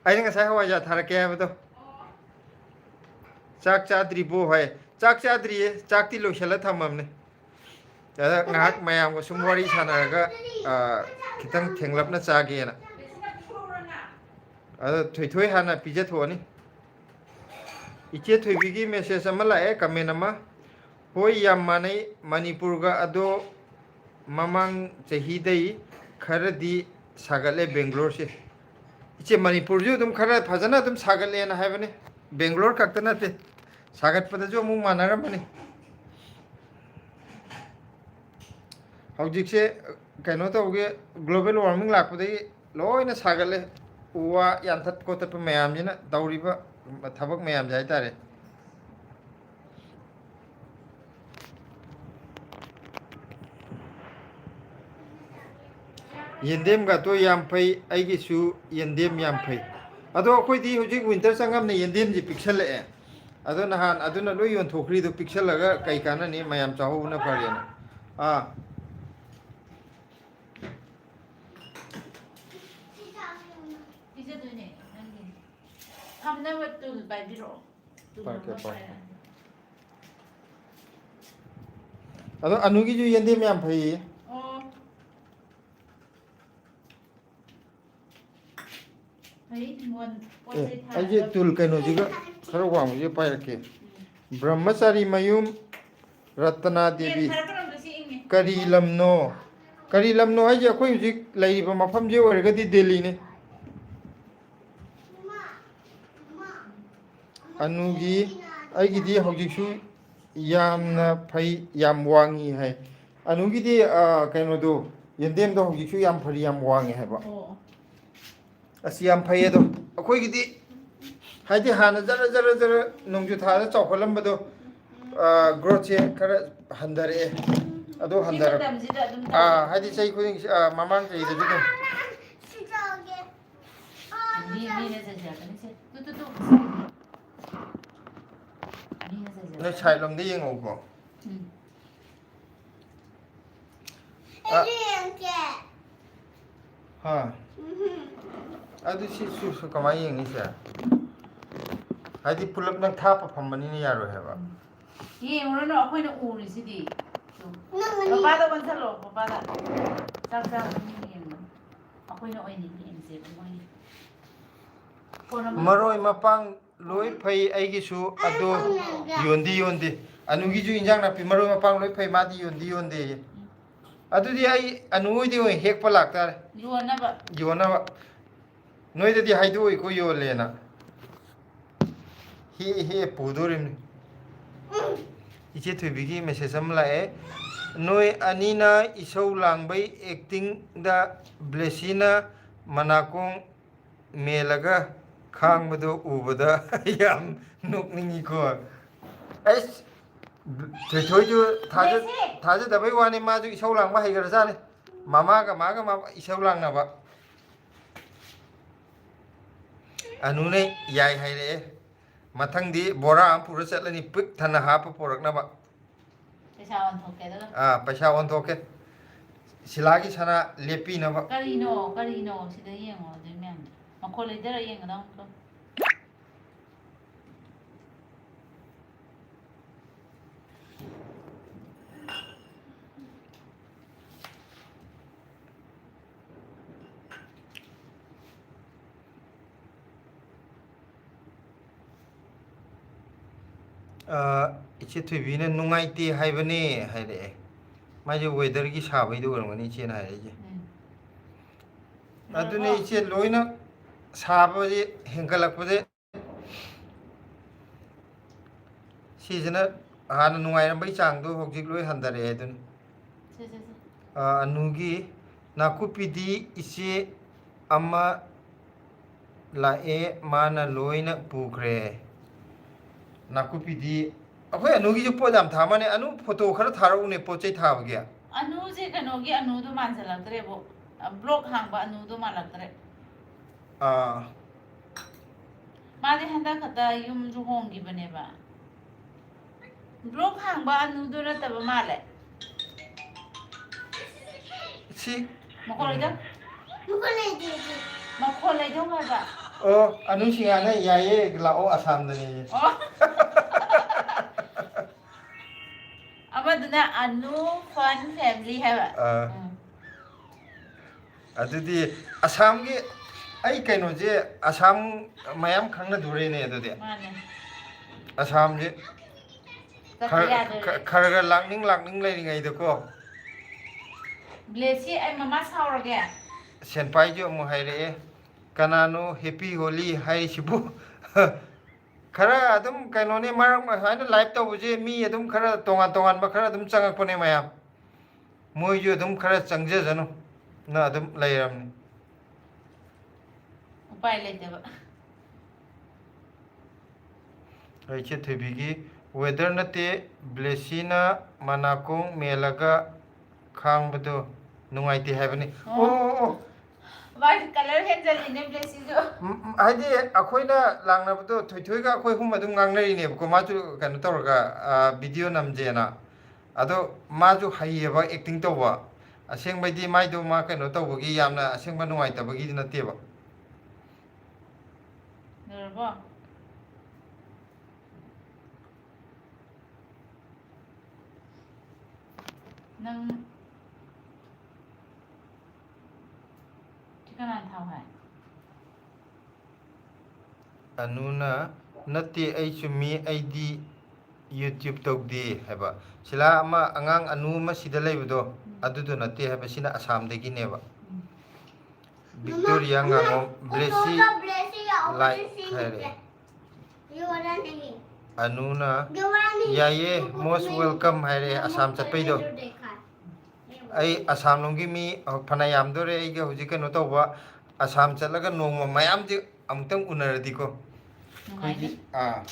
ꯑꯩꯅ ꯉꯁꯥꯏ ꯍꯋꯥꯏꯖꯥꯔ ꯊꯥꯔꯛꯀꯦ ꯍꯥꯏꯕꯗꯣ꯫ ꯆꯥꯛ ꯆꯥꯗ꯭ꯔꯤꯕꯣ ꯍꯥꯏ꯫ ꯆꯥꯛ ꯆꯥꯗ꯭ꯔꯤꯌꯦ, ꯆꯥꯛꯇꯤ ꯂꯣꯏꯁꯤꯜꯂ ꯊꯝꯃꯕꯅꯦ꯫ ꯑꯗ ꯉꯥꯏꯍꯥꯛ ꯃꯌꯥꯝꯒ ꯁꯨꯝ ꯋꯥꯔꯤ ꯁꯥꯟꯅꯔꯒ, ꯑ, ꯈꯤꯇꯪ ꯊꯦꯡꯂꯞꯅ ꯆꯥꯒꯦꯅ꯫ ꯑꯗ ꯊꯣꯏꯊꯣꯏ ꯍꯥꯟꯅ ꯄꯤꯖꯊꯣꯛꯑꯅꯤ꯫ ꯏꯆꯦ ꯊꯣꯏꯕꯤꯒꯤ message ꯑꯃ ꯂꯥꯛꯑꯦ, comment ꯑꯃ꯫ "ꯍꯣꯏ, ꯌꯥꯝ ꯃꯥꯟꯅꯩ ꯃꯅꯤꯄꯨꯔꯒ, ꯑꯗꯣ ꯃꯃꯥꯡ ꯆꯍꯤꯗꯩ ꯈꯔꯗꯤ ꯁꯥꯒꯠꯂꯦ ꯕꯦꯡꯒ꯭ꯂꯣꯔꯁꯦ"꯫ ꯏꯆꯦ, ꯃꯅꯤꯄꯨꯔꯁꯨ ꯑꯗꯨꯝ ꯈꯔ ꯐꯖꯅ ꯑꯗꯨꯝ ꯁꯥꯒꯠꯂꯦꯅ ꯍꯥꯏꯕꯅꯤ, ꯕꯦꯡꯒ꯭ꯂꯣꯔ ꯈꯛꯇ ꯅꯠꯇꯦ, ꯁꯥꯒꯠꯄꯗꯁꯨ ꯑꯃꯨꯛ ꯃꯥꯟꯅꯔꯝꯃꯅꯤ꯫ ꯍꯧꯖꯤꯛꯁꯦ ꯀꯩꯅꯣ ꯇꯧꯒꯦ, global warming ꯂꯥꯛꯄꯗꯒꯤ ꯂꯣꯏꯅ ꯁꯥꯒꯠꯂꯦ꯫ ꯎ ꯋꯥ ꯌꯥꯟꯊꯠ ꯈꯣꯠꯇꯠꯄ ꯃꯌꯥꯝꯁꯤꯅ ꯇꯧꯔꯤꯕ ꯊꯕꯛ ꯃꯌꯥꯝꯁꯦ ꯍꯥꯏꯇꯥꯔꯦ꯫ ꯌꯦꯟꯗꯦꯝꯒꯇꯣ ꯌꯥꯝ ꯐꯩ, ꯑꯩꯒꯤꯁꯨ ꯌꯦꯟꯗꯦꯝ ꯌꯥꯝ ꯐꯩ꯫ ꯑꯗꯣ ꯑꯩꯈꯣꯏꯗꯤ ꯍꯧꯖꯤꯛ winter ꯆꯪꯉꯝꯅꯦ, ꯌꯦꯟꯗꯦꯝꯁꯦ ꯄꯤꯛꯁꯜꯂꯛꯑꯦ꯫ ꯑꯗꯣ ꯅꯍꯥꯟ ꯑꯗꯨꯅ ꯂꯣꯏ ꯌꯣꯟꯊꯣꯛꯈ꯭ꯔꯤꯗꯣ, ꯄꯤꯛꯁꯜꯂꯒ ꯀꯩ ꯀꯥꯟꯅꯅꯤ, ꯃꯌꯥꯝ ꯆꯥꯍꯧꯕꯅ ꯐꯔꯦꯅ꯫ ꯑꯥ꯫ ꯄꯤꯖꯗꯣꯏꯅꯦ ꯅꯪꯒꯤꯅꯦ꯫ ꯊꯝꯅꯕ ꯇꯨꯜ ꯄꯥꯏꯕꯤꯔꯛꯑꯣ꯫ ꯇꯨꯜ ꯄꯥꯏꯔꯛꯀꯦ, ꯑꯃ ꯄꯥꯏꯔꯛꯀꯦ꯫ ꯄꯥꯏꯔꯛꯑꯣ꯫ ꯑꯗꯣ ꯑꯅꯨꯒꯤꯁꯨ ꯌꯦꯟꯗꯦꯝ ꯌꯥꯝ ꯐꯩꯌꯦ꯫ ꯑꯣ꯫ ꯐꯩ, ꯃꯣꯟ ꯄꯣꯠ ꯑꯦ, ꯆꯩ ꯑꯩꯁꯦ ꯊꯥꯅꯕ꯫ ꯇꯨꯜ ꯀꯩꯅꯣꯁꯤꯒ ꯈꯔ ꯋꯥꯡꯕꯁꯤꯒ ꯄꯥꯏꯔꯛꯀꯦ꯫ ꯎꯝ꯫ ꯕ꯭ꯔꯍ꯭ꯃꯆꯥꯔꯤ ꯃꯌꯨꯝ ꯔꯇꯅꯥ ꯗꯦꯕꯤ꯫ ꯐꯦꯟ ꯊꯥꯔꯛꯀꯅꯣ, ꯑꯝꯇ ꯁꯤ ꯏꯪꯉꯦ꯫ ꯀꯔꯤ ꯂꯝꯅꯣ? ꯀꯔꯤ ꯂꯝꯅꯣ ꯍꯥꯏꯁꯦ, ꯑꯩꯈꯣꯏ ꯍꯧꯖꯤꯛ ꯂꯩꯔꯤꯕ ꯃꯐꯝꯁꯦ ꯑꯣꯏꯔꯒꯗꯤ ꯗꯦꯜꯂꯤꯅꯤ꯫ ꯑꯅꯨꯒꯤ, ꯑꯩꯒꯤꯗꯤ ꯍꯧꯖꯤꯛꯁꯨ ꯌꯥꯝꯅ ꯐꯩ, ꯌꯥꯝ ꯋꯥꯡꯉꯤ ꯍꯥꯏ꯫ ꯑꯅꯨꯒꯤꯗꯤ, ꯑ, ꯀꯩꯅꯣꯗꯣ, ꯌꯦꯟꯗꯦꯝꯗꯣ ꯍꯧꯖꯤꯛꯁꯨ ꯌꯥꯝ ꯐꯔꯤ, ꯌꯥꯝ ꯋꯥꯡꯉꯤ ꯍꯥꯏꯕ꯫ ꯑꯣ꯫ ꯑꯁ, ꯌꯥꯝ ꯐꯩ ꯑꯗꯣ꯫ ꯑꯩꯈꯣꯏꯒꯤꯗꯤ ꯍꯥꯏꯗꯤ ꯍꯥꯟꯅ ꯖꯔ ꯖꯔ ꯖꯔ ꯅꯣꯡꯖꯨ ꯊꯥꯗ ꯆꯥꯎꯈꯠꯂꯝꯕꯗꯣ, ꯑ, growthꯁꯦ ꯈꯔ ꯍꯟꯊꯔꯛꯑꯦ꯫ ꯑꯗꯣ ꯁꯤ ꯍꯟꯊꯔꯛ-, ꯃꯇꯝꯁꯤꯗ ꯑꯗꯨꯝ ꯑꯥ, ꯇꯧꯋꯦ꯫ ꯍꯥꯏꯗꯤ ꯆꯍꯤ ꯈꯨꯗꯤꯡꯒꯤ, ꯑ, ꯃꯃꯥꯡ ꯆꯍꯤꯗꯁꯨ ꯑꯗꯨꯝ꯫ ꯃꯤ, ꯃꯤꯅ ꯅꯣꯏ ꯁꯥꯏꯠ ꯂꯣꯝꯗ ꯌꯦꯡꯉꯧꯀꯣ꯫ ꯎꯝ꯫ ꯑ- ꯑꯩꯁꯨ ꯌꯦꯡꯒꯦ꯫ ꯍꯥ? ꯎꯝꯍꯨꯝ꯫ ꯑꯗꯨ ꯁꯤ ꯁꯨ-, ꯁꯨ ꯀꯃꯥꯏꯅ ꯌꯦꯡꯅꯤ ꯁꯦ? ꯍꯥꯏꯗꯤ ꯄꯨꯂꯞ ꯅꯪ ꯊꯥꯞꯄ ꯐꯝꯕꯅꯤꯅ ꯌꯥꯔꯣꯏ ꯍꯥꯏꯕ꯫ ꯎꯝ꯫ ꯌꯦꯡꯉꯨꯔꯅꯨ, ꯑꯩꯈꯣꯏꯅ ꯎꯔꯤꯁꯤꯗꯤ꯫ ꯅꯪ ꯑꯅꯤ꯫ ꯄꯄꯥꯗ ꯑꯣꯟꯁꯜꯂꯣ, ꯄꯄꯥꯗ꯫ ꯆꯥꯛ ꯆꯥꯕ ꯃꯤ ꯌꯦꯡꯉꯨ꯫ ꯑꯩꯈꯣꯏꯅ ꯑꯣꯏꯅ ꯌꯦꯡꯁꯦꯕ ꯃꯣꯏꯒꯤ꯫ ꯐꯣꯟ ꯑꯃ ꯃꯔꯣꯏ ꯃꯄꯥꯡ ꯂꯣꯏ ꯐꯩ ꯑꯩꯒꯤꯁꯨ, ꯑꯗꯣ ꯌꯣꯟꯗꯤ ꯌꯣꯟꯗꯦ꯫ ꯑꯅꯨꯒꯤꯁꯨ ꯏꯟꯖꯥꯡ ꯅꯥꯄꯤ ꯃꯔꯣꯏ ꯃꯄꯥꯡ ꯂꯣꯏ ꯐꯩ, ꯃꯥꯗꯤ ꯌꯣꯟꯗꯤ ꯌꯣꯟꯗꯦꯌꯦ꯫ ꯑꯗꯨꯗꯤ ꯑꯩ ꯑꯅꯨ ꯍꯣꯏꯗꯤ ꯑꯣꯏꯅ ꯍꯦꯛꯄ ꯂꯥꯛꯇꯥꯔꯦ꯫ ꯌꯣꯟꯅꯕ꯫ ꯌꯣꯟꯅꯕ꯫ ꯅꯣꯏꯗꯗꯤ ꯍꯥꯏꯗꯣꯛꯑꯣꯏꯀꯣ ꯌꯣꯜꯂꯦꯅ꯫ ꯍꯦꯛ ꯍꯦꯛ ꯄꯨꯗꯣꯔꯤꯕꯅꯤ꯫ ꯏꯆꯦ ꯊꯣꯏꯕꯤꯒꯤ ꯃꯦꯁꯦꯖ ꯑꯃ ꯂꯥꯛꯑꯦ꯫ "ꯅꯣꯏ ꯑꯅꯤꯅ ꯏꯁꯧ ꯂꯥꯡꯕꯩ ꯑꯦꯛꯇꯤꯡꯗ ꯕ꯭ꯂꯦꯁꯤꯅ ꯃꯅꯥꯀꯣꯡ ꯃꯦꯜꯂꯒ ꯈꯥꯡꯕꯗꯣ ꯎꯕꯗ ꯌꯥꯝ ꯅꯣꯛꯅꯤꯡꯉꯤꯀꯣ"꯫ ꯑꯩꯁ, ꯊꯣꯏꯊꯣꯏꯁꯨ ꯊꯥꯖ-, ꯕ꯭ꯂꯦꯁꯤ! ꯊꯥꯖꯗꯕꯩ ꯋꯥꯅꯤ, ꯃꯥꯁꯨ ꯏꯁꯧ ꯂꯥꯡꯕ ꯍꯩꯈ꯭ꯔꯖꯥꯠꯅꯤ꯫ ꯃꯃꯥꯒ ꯃꯥꯒ ꯃꯥ ꯏꯁꯧ ꯂꯥꯡꯅꯕ꯫ ꯑꯅꯨꯅ ꯌꯥꯏ ꯍꯥꯏꯔꯛꯑꯦ꯫ ꯃꯊꯪꯗꯤ ꯕꯣꯔꯥ ꯑꯃ ꯄꯨꯔ ꯆꯠꯂꯅꯤ, ꯄꯤꯛ ꯊꯟꯅ ꯍꯥꯞꯄ ꯄꯨꯔꯛꯅꯕ꯫ ꯄꯩꯁꯥ ꯑꯣꯟꯊꯣꯛꯀꯦ ꯑꯗꯨꯒ꯫ ꯑꯥ, ꯄꯩꯁꯥ ꯑꯣꯟꯊꯣꯛꯀꯦ꯫ ꯁꯤꯂꯥꯒꯤ ꯁꯅꯥ ꯂꯦꯞꯄꯤꯅꯕ꯫ ꯀꯔꯤꯅꯣ, ꯀꯔꯤꯅꯣ? ꯁꯤꯗ ꯌꯦꯡꯉꯣ, ꯑꯗꯨ ꯃꯌꯥꯝꯗꯣ꯫ ꯃꯈꯣꯟ ꯂꯩꯗꯔ ꯌꯦꯡꯒꯗꯕ ꯑꯃꯨꯛꯇ꯫ ꯑ, ꯏꯆꯦ ꯊꯣꯏꯕꯤꯅ "ꯅꯨꯡꯉꯥꯏꯇꯦ ꯍꯥꯏꯕꯅꯦ" ꯍꯥꯏꯔꯛꯑꯦ꯫ ꯃꯥꯏꯁꯦ ꯋꯦꯗꯔꯒꯤ ꯁꯥꯕꯩꯗꯣ ꯑꯣꯏꯔꯝꯒꯅꯤ ꯏꯆꯦꯅ ꯍꯥꯏꯔꯛꯏꯁꯦ꯫ ꯎꯝ꯫ ꯑꯗꯨꯅꯦ ꯂꯣꯏꯔꯕꯣ? ꯏꯆꯦ, ꯂꯣꯏꯅ ꯁꯥꯕꯁꯦ ꯍꯦꯟꯒꯠꯂꯛꯄꯁꯦ꯫ ꯁꯤꯁꯤꯅ ꯍꯥꯟꯅ ꯅꯨꯡꯉꯥꯏꯔꯝꯕꯩ ꯆꯥꯡꯗꯣ ꯍꯧꯖꯤꯛ ꯂꯣꯏ ꯍꯟꯊꯔꯛꯑꯦ ꯑꯗꯨꯅꯤ꯫ ꯁꯦ, ꯁꯦ, ꯁꯦ꯫ ꯑ, ꯑꯅꯨꯒꯤ ꯅꯥꯀꯨꯞꯄꯤꯗꯤ ꯏꯆꯦ ꯑꯃ ꯂꯥꯛꯑꯦ, ꯃꯥꯅ ꯂꯣꯏꯅ ꯄꯨꯈ꯭ꯔꯦ꯫ ꯅꯥꯀꯨꯞꯄꯤꯗꯤ ꯑꯩꯈꯣꯏ ꯑꯅꯨꯒꯤꯁꯨ ꯄꯣꯠ ꯌꯥꯝ ꯊꯥ ꯃꯥꯅꯦ꯫ ꯑꯅꯨ, ꯐꯣꯇꯣ ꯈꯔ ꯊꯥꯔꯛꯎꯅꯦ, ꯄꯣꯠ ꯆꯩ ꯊꯥꯕꯒꯤ꯫ ꯑꯅꯨꯁꯦ ꯀꯩꯅꯣꯒꯤ ꯑꯅꯨꯗꯣ ꯃꯥꯟꯁꯤꯜꯂꯛꯇ꯭ꯔꯦꯕꯣ꯫ ꯑ, ꯕ꯭ꯂꯣꯛ ꯍꯥꯡꯕ ꯑꯅꯨꯗꯣ ꯃꯥꯜꯂꯛꯇ꯭ꯔꯦ꯫ ꯑꯥ꯫ ꯃꯥꯗꯤ ꯍꯟꯗꯛ ꯈꯛꯇ ꯌꯨꯝꯁꯨ ꯍꯣꯡꯈꯤꯕꯅꯦꯕ꯫ ꯕ꯭ꯂꯣꯛ ꯍꯥꯡꯕ ꯑꯅꯨꯗꯨ ꯅꯠꯇꯕ ꯃꯥꯜꯂꯦ꯫ ꯁꯤ ꯃꯈꯣꯜ ꯂꯩꯗꯧ꯫ ꯃꯈꯣꯜ ꯂꯩꯗꯧ ꯍꯥꯏꯕ꯫ ꯑꯣ, ꯑꯅꯨ ꯁꯤꯡꯍꯥꯅ ꯌꯥꯏꯌꯦ, ꯂꯥꯛꯑꯣ ꯑꯁꯥꯝꯗꯅꯦ꯫ ꯑꯣ꯫ ꯑꯃꯗꯨꯅ ꯑꯅꯨ ꯐꯟ ꯐꯦꯃꯤꯂꯤ ꯍꯥꯏꯕ꯫ ꯑꯥ꯫ ꯎꯝ꯫ ꯑꯗꯨꯗꯤ ꯑꯁꯥꯝꯒꯤ, ꯑꯩ ꯀꯩꯅꯣꯁꯦ, ꯑꯁꯥꯝ ꯃꯌꯥꯝ ꯈꯪꯅꯗꯣꯔꯦꯅꯦ ꯑꯗꯨꯗꯤ꯫ ꯃꯥꯅꯦ꯫ ꯑꯁꯥꯝꯁꯦ ꯆꯠꯇ ꯈꯔ ꯌꯥꯗꯣꯔꯦ꯫ ꯈ- ꯈꯔ ꯈꯔ ꯂꯥꯛꯅꯤꯡ ꯂꯥꯛꯅꯤꯡ ꯂꯩꯔꯤꯉꯩꯗꯀꯣ꯫ ꯕ꯭ꯂꯦꯁꯤ, ꯑꯩ ꯃꯃꯥ ꯁꯥꯎꯔꯒꯦ꯫ ꯁꯦꯟꯄꯥꯏꯁꯨ ꯑꯃꯨꯛ ꯍꯥꯏꯔꯛꯑꯦ, "ꯀꯅꯥꯅꯣ ꯍꯦꯄꯤ ꯍꯣꯂꯤ ꯍꯥꯏꯔꯤꯁꯤꯕꯨ?" ꯈꯔ ꯑꯗꯨꯝ ꯀꯩꯅꯣꯅꯤ, ꯃꯔꯛ ꯁꯨꯃꯥꯏꯅ ꯂꯥꯏꯞ ꯇꯧꯕꯁꯦ ꯃꯤ ꯑꯗꯨꯝ ꯈꯔ ꯇꯣꯉꯥꯟ ꯇꯣꯉꯥꯟꯕ ꯈꯔ ꯑꯗꯨꯝ ꯆꯪꯉꯛꯄꯅꯦ ꯃꯌꯥꯝ꯫ ꯃꯣꯏꯁꯨ ꯑꯗꯨꯝ ꯈꯔ ꯆꯪꯖꯖꯅꯨ ꯅ ꯑꯗꯨꯝ ꯂꯩꯔꯕꯅꯤ꯫ ꯎꯄꯥꯏ ꯂꯩꯇꯕ꯫ ꯑꯩꯆꯦ ꯊꯣꯏꯕꯤꯒꯤ ꯋꯦꯗꯔ ꯅꯠꯇꯦ, ꯕ꯭ꯂꯦꯁꯤꯅ ꯃꯅꯥꯀꯣꯡ ꯃꯦꯜꯂꯒ ꯈꯥꯡꯕꯗꯣ ꯅꯨꯡꯉꯥꯏꯇꯦ ꯍꯥꯏꯕꯅꯤ꯫ ꯑꯣ꯫ ꯑꯣ, ꯑꯣ, ꯑꯣ꯫ ꯃꯥꯒꯤ ꯀꯂꯔ ꯍꯦꯟꯖꯜꯂꯤꯅꯦ ꯕ꯭ꯂꯦꯁꯤꯁꯨ꯫ ꯎꯝ, ꯎꯝ, ꯍꯥꯏꯗꯤ ꯑꯩꯈꯣꯏꯅ ꯂꯥꯛꯅꯕꯗꯣ ꯊꯣꯏꯊꯣꯏꯒ ꯑꯩꯈꯣꯏ ꯑꯍꯨꯝ ꯑꯗꯨꯝ ꯉꯥꯡꯅꯔꯤꯅꯦꯕꯀꯣ, ꯃꯥꯁꯨ ꯀꯩꯅꯣ ꯇꯧꯔꯒ, ꯑ, ꯚꯤꯗꯤꯑꯣ ꯅꯝꯖꯦꯅ꯫ ꯑꯗꯣ ꯃꯥꯁꯨ ꯍꯩꯌꯦꯕ ꯑꯦꯛꯇꯤꯡ ꯇꯧꯕ꯫ ꯑꯁꯦꯡꯕꯩꯗꯤ ꯃꯥꯏꯗꯣ ꯃꯥ ꯀꯩꯅꯣ ꯇꯧꯕꯒꯤ, ꯌꯥꯝꯅ ꯑꯁꯦꯡꯕ ꯅꯨꯡꯉꯥꯏꯇꯕꯒꯤꯗꯤ ꯅꯠꯇꯦꯕ꯫ ꯂꯣꯏꯔꯕꯣ? ꯅꯪ ꯁꯤ ꯀꯅꯥꯅ ꯊꯥꯎ ꯍꯥꯏ? ꯑꯅꯨꯅ, "ꯅꯠꯇꯦ, ꯑꯩ ꯆꯨꯝꯃꯤ, ꯑꯩꯗꯤ YouTube ꯇꯧꯗꯦ" ꯍꯥꯏꯕ꯫ ꯁꯤꯂꯥ ꯑꯃ ꯑꯉꯥꯡ ꯑꯅꯨ ꯑꯃ ꯁꯤꯗ ꯂꯩꯕꯗꯣ, ꯑꯗꯨꯗꯣ ꯅꯠꯇꯦ ꯍꯥꯏꯕ, ꯁꯤꯅ ꯑꯁꯥꯝꯗꯒꯤꯅꯦꯕ꯫ ꯚꯤꯛꯇꯣꯔꯤꯌꯥ ꯉꯥꯉꯣꯝ, ꯕ꯭ꯂꯦꯁꯤ ꯂꯥꯏꯛ ꯍꯥꯏꯔꯦ꯫ ꯑꯅꯨꯅ, "ꯌꯥꯏꯌꯦ, most welcome" ꯍꯥꯏꯔꯦ, ꯑꯁꯥꯝ ꯆꯠꯄꯩꯗꯣ꯫ ꯑꯩ ꯑꯁꯥꯝ ꯂꯣꯝꯒꯤ ꯃꯤ ꯐꯅ ꯌꯥꯝꯗꯣꯔꯦ ꯑꯩꯒ ꯍꯧꯖꯤꯛ ꯀꯩꯅꯣ ꯇꯧꯕ, ꯑꯁꯥꯝ ꯆꯠꯂꯒ ꯅꯣꯡꯃ ꯃꯌꯥꯝꯁꯦ ꯑꯃꯨꯛꯇꯪ ꯎꯅꯔꯗꯤꯀꯣ꯫ ꯑꯩꯈꯣꯏꯒꯤ, ꯅꯨꯡꯉꯥꯏꯅꯤ꯫ ꯑꯥ꯫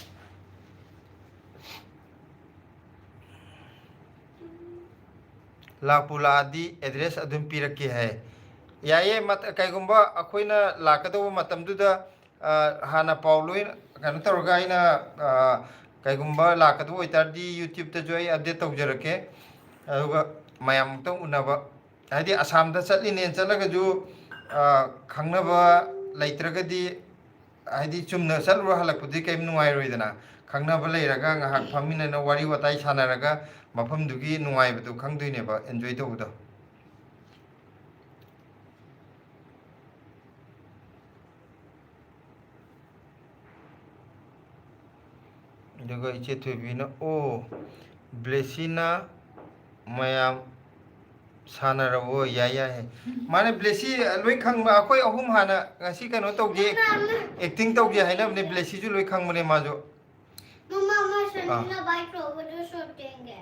ꯂꯥꯛꯄꯨ ꯂꯥꯛꯑꯗꯤ ꯑꯦꯗ꯭ꯔꯦꯁ ꯑꯗꯨꯝ ꯄꯤꯔꯛꯀꯦ ꯍꯥꯏ꯫ ꯌꯥꯏꯌꯦ, ꯃꯠ-, ꯀꯩꯒꯨꯝꯕ ꯑꯩꯈꯣꯏꯅ ꯂꯥꯛꯀꯗꯧꯕ ꯃꯇꯝꯗꯨꯗ ꯑ, ꯍꯥꯟꯅ ꯄꯥꯎ ꯂꯣꯏ ꯀꯩꯅꯣ ꯇꯧꯔꯒ ꯑꯩꯅ, ꯑ, ꯀꯩꯒꯨꯝꯕ ꯂꯥꯛꯀꯗꯕ ꯑꯣꯏꯇꯥꯔꯗꯤ YouTube-ꯇꯁꯨ ꯑꯩ update ꯇꯧꯖꯔꯛꯀꯦ꯫ ꯑꯗꯨꯒ ꯃꯌꯥꯝ ꯑꯃꯨꯛꯇꯪ ꯎꯅꯕ, ꯍꯥꯏꯗꯤ ꯑꯁꯥꯝꯗ ꯆꯠꯂꯤꯅꯦꯅ ꯆꯠꯂꯒꯁꯨ, ꯑ, ꯈꯪꯅꯕ ꯂꯩꯇ꯭ꯔꯒꯗꯤ, ꯍꯥꯏꯗꯤ ꯆꯨꯝꯅ ꯆꯠꯂꯨꯔ ꯍꯜꯂꯛꯄꯗꯤ ꯀꯩꯝ ꯅꯨꯡꯉꯥꯏꯔꯣꯏꯗꯅ꯫ ꯈꯪꯅꯕ ꯂꯩꯔꯒ ꯉꯥꯏꯍꯥꯛ ꯐꯝꯃꯤꯟꯅꯅ ꯋꯥꯔꯤ ꯋꯥꯇꯥꯏ ꯁꯥꯟꯅꯔꯒ ꯃꯐꯝꯗꯨꯒꯤ ꯅꯨꯡꯉꯥꯏꯕꯗꯣ ꯈꯪꯗꯣꯏꯅꯦꯕ, enjoy ꯇꯧꯕꯗꯣ꯫ ꯑꯗꯨꯒ ꯏꯆꯦ ꯊꯣꯏꯕꯤꯅ, "ꯑꯣ, ꯕ꯭ꯂꯦꯁꯤꯅ ꯃꯌꯥꯝ ꯁꯥꯟꯅꯔꯕꯣ? ꯌꯥꯏ, ꯌꯥꯏ, ꯍꯥꯏ꯫" ꯃꯥꯅꯦ, ꯕ꯭ꯂꯦꯁꯤ ꯂꯣꯏ ꯈꯪꯕ꯫ ꯑꯩꯈꯣꯏ ꯑꯍꯨꯝ ꯍꯥꯟꯅ ꯉꯁꯤ ꯀꯩꯅꯣ ꯇꯧꯒꯦ, acting ꯇꯧꯒꯦ ꯍꯥꯏꯅꯕꯅꯦ꯫ ꯕ꯭ꯂꯦꯁꯤꯁꯨ ꯂꯣꯏ ꯈꯪꯕꯅꯦ ꯃꯥꯁꯨ꯫ ꯃꯃꯥ, ꯑꯃ ꯑꯥ꯫ ꯁꯅꯤꯅ ꯕꯥꯏꯛ ꯊꯧꯕꯗꯨ ꯁꯣꯠ ꯌꯦꯡꯒꯦ꯫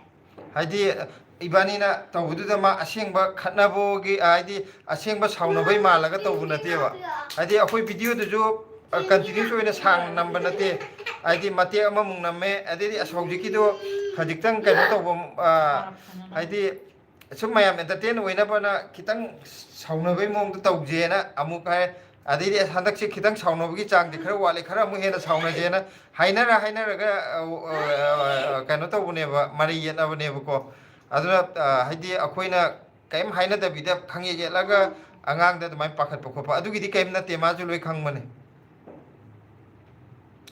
ꯍꯥꯏꯗꯤ, ꯏꯕꯥꯅꯤꯅ ꯇꯧꯕꯗꯨꯗ ꯃꯥ ꯑꯁꯦꯡꯕ ꯈꯠꯅꯕꯒꯤ, ꯍꯥꯏꯗꯤ, ꯑꯁꯦꯡꯕ ꯁꯥꯎꯅꯕꯩ ꯃꯥꯜꯂꯒ ꯇꯧꯕ ꯅꯠꯇꯦꯕ꯫ ꯍꯥꯏꯗꯤ, ꯑꯩꯈꯣꯏ video-ꯗꯨꯁꯨ, ꯑ, continuous ꯑꯣꯏꯅ ꯁꯥꯡꯅ ꯅꯝꯕ ꯅꯠꯇꯦ꯫ ꯍꯥꯏꯗꯤ, ꯃꯇꯦꯛ ꯑꯃꯃꯨꯛ ꯅꯝꯃꯦ꯫ ꯑꯗꯩꯗꯤ, ꯑꯁ, ꯍꯧꯖꯤꯛꯀꯤꯗꯣ ꯈꯖꯤꯛꯇꯪ ꯀꯩꯅꯣ ꯇꯧꯕ, ꯑ, ꯍꯥꯏꯗꯤ, ꯁꯨꯝ ꯃꯌꯥꯝ entertain ꯑꯣꯏꯅꯕꯅ ꯈꯤꯇꯪ ꯁꯥꯎꯅꯕꯩ ꯃꯑꯣꯡꯗ ꯇꯧꯁꯦꯅ ꯑꯃꯨꯛ ꯍꯥꯏ꯫ ꯑꯗꯩꯗꯤ, "ꯑꯁ, ꯍꯟꯗꯛꯁꯦ ꯈꯤꯇꯪ ꯁꯥꯎꯅꯕꯒꯤ ꯆꯥꯡꯁꯦ ꯈꯔ ꯋꯥꯠꯂꯦ, ꯈꯔ ꯑꯃꯨꯛ ꯍꯦꯟꯅ ꯁꯥꯎꯅꯁꯦꯅ" ꯍꯥꯏꯅꯔ ꯍꯥꯏꯅꯔꯒ, ꯑ, ꯑ, ꯀꯩꯅꯣ ꯇꯧꯕꯅꯦꯕ, ꯃꯔꯩ ꯌꯦꯠꯅꯕꯅꯦꯕꯀꯣ꯫ ꯑꯗꯨꯅ, ꯑ, ꯍꯥꯏꯗꯤ, ꯑꯩꯈꯣꯏꯅ ꯀꯔꯤꯝ ꯍꯥꯏꯅꯗꯕꯤꯗ ꯈꯪꯌꯦꯠ ꯌꯦꯠꯂꯒ ꯑꯉꯥꯡꯗ ꯑꯗꯨꯃꯥꯏꯅ ꯄꯥꯈꯠꯄ ꯈꯣꯠꯄ, ꯑꯗꯨꯒꯤꯗꯤ ꯀꯔꯤꯝ ꯅꯠꯇꯦ, ꯃꯥꯁꯨ ꯂꯣꯏ ꯈꯪꯕꯅꯦ꯫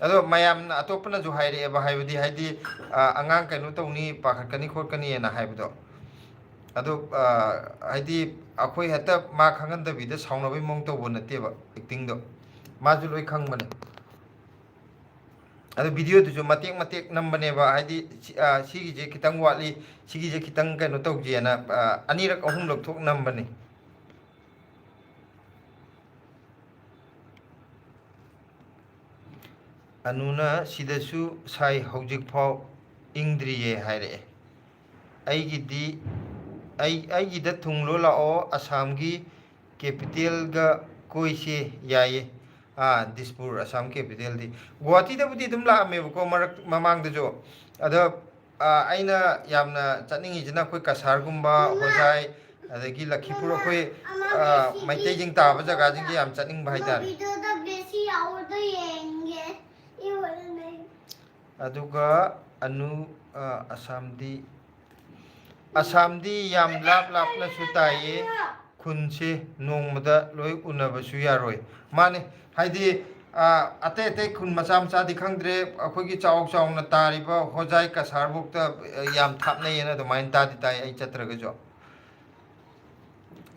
ꯑꯗꯣ ꯃꯌꯥꯝꯅ, ꯑꯇꯣꯞꯄꯅꯁꯨ ꯍꯥꯏꯔꯛꯑꯦꯕ, ꯍꯥꯏꯕꯗꯤ, ꯍꯥꯏꯗꯤ, ꯑ, ꯑꯉꯥꯡ ꯀꯩꯅꯣ ꯇꯧꯅꯤ, ꯄꯥꯈꯠꯀꯅꯤ ꯈꯣꯠꯀꯅꯤꯅ ꯍꯥꯏꯕꯗꯣ꯫ ꯑꯗꯣ, ꯑ, ꯍꯥꯏꯗꯤ, ꯑꯩꯈꯣꯏ ꯍꯦꯛꯇ ꯃꯥ ꯈꯪꯍꯟꯗꯕꯤꯗ ꯁꯥꯎꯅꯕꯩ ꯃꯑꯣꯡ ꯇꯧꯕ ꯅꯠꯇꯦꯕ, acting-ꯗꯣ꯫ ꯃꯥꯁꯨ ꯂꯣꯏ ꯈꯪꯕꯅꯦ꯫ ꯑꯗꯣ video-ꯗꯨꯁꯨ ꯃꯇꯦꯛ ꯃꯇꯦꯛ ꯅꯝꯕꯅꯦꯕ, ꯍꯥꯏꯗꯤ, ꯁꯤ-, ꯑ, ꯁꯤꯒꯤꯁꯦ ꯈꯤꯇꯪ ꯋꯥꯠꯂꯤ, ꯁꯤꯒꯤꯁꯦ ꯈꯤꯇꯪ ꯀꯩꯅꯣ ꯇꯧꯁꯦꯅ, ꯑ, ꯑꯅꯤꯔꯛ ꯑꯍꯨꯝꯂꯛ ꯊꯣꯛ ꯅꯝꯕꯅꯤ꯫ ꯑꯅꯨꯅ ꯁꯤꯗꯁꯨ ꯁꯥꯏ, ꯍꯧꯖꯤꯛꯐꯥꯎ ꯏꯪꯗ꯭ꯔꯤꯌꯦ ꯍꯥꯏꯔꯛꯑꯦ꯫ ꯑꯩꯒꯤꯗꯤ, ꯑꯩ, ꯑꯩꯒꯤꯗ ꯊꯨꯡꯂꯣ ꯂꯥꯛꯑꯣ, ꯑꯁꯥꯝꯒꯤ capital-ꯒ ꯀꯣꯏꯁꯦ꯫ ꯌꯥꯏꯌꯦ꯫ ꯑꯥ, ꯗꯤꯁꯄꯨꯔ, ꯑꯁꯥꯝ capital-ꯗꯤ꯫ ꯒꯨꯋꯥꯍꯥꯇꯤꯗꯕꯨꯗꯤ ꯑꯗꯨꯝ ꯂꯥꯛꯑꯝꯃꯦꯕꯀꯣ, ꯃꯔꯛ, ꯃꯃꯥꯡꯗꯁꯨ꯫ ꯑꯗꯣ, ꯑꯥ, ꯑꯩꯅ ꯌꯥꯝꯅ ꯆꯠꯅꯤꯡꯉꯤꯁꯤꯅ ꯑꯩꯈꯣꯏ ꯀꯁꯥꯔꯒꯨꯝꯕ, ꯍꯣꯖꯥꯏ, ꯑꯗꯒꯤ ꯂꯈꯤꯄꯨꯔ, ꯑꯩꯈꯣꯏ, ꯑꯥ, ꯃꯩꯇꯩꯁꯤꯡ ꯇꯥꯕ ꯖꯒꯥꯁꯤꯡꯁꯦ ꯌꯥꯝ ꯆꯠꯅꯤꯡꯕ ꯍꯥꯏꯇꯥꯔꯦ꯫ ꯌꯦꯡꯒꯦ꯫ ꯑꯗꯨꯒ ꯑꯅꯨ ꯑ, ꯑꯁꯥꯝꯗꯤ ꯑꯁꯥꯝꯗꯤ ꯌꯥꯝ ꯂꯥꯞ ꯂꯥꯞꯅꯁꯨ ꯇꯥꯏꯌꯦ꯫ ꯈꯨꯟꯁꯦ ꯅꯣꯡꯃꯗ ꯂꯣꯏ ꯎꯅꯕꯁꯨ ꯌꯥꯔꯣꯏ꯫ ꯃꯥꯅꯤ꯫ ꯍꯥꯏꯗꯤ ꯑ, ꯑꯇꯩ ꯑꯇꯩ ꯈꯨꯟ ꯃꯆꯥ ꯃꯆꯥꯗꯤ ꯈꯪꯗ꯭ꯔꯦ, ꯑꯩꯈꯣꯏꯒꯤ ꯆꯥꯎ ꯆꯥꯎꯅ ꯇꯥꯔꯤꯕ ꯍꯣꯖꯥꯏ ꯀꯁꯥꯔꯕꯨꯛꯇ ꯑ, ꯌꯥꯝ ꯊꯥꯞꯅꯩꯌꯦꯅ ꯑꯗꯨꯃꯥꯏꯅ ꯇꯥꯗꯤ ꯇꯥꯏ ꯑꯩ ꯆꯠꯇ꯭ꯔꯒꯁꯨ꯫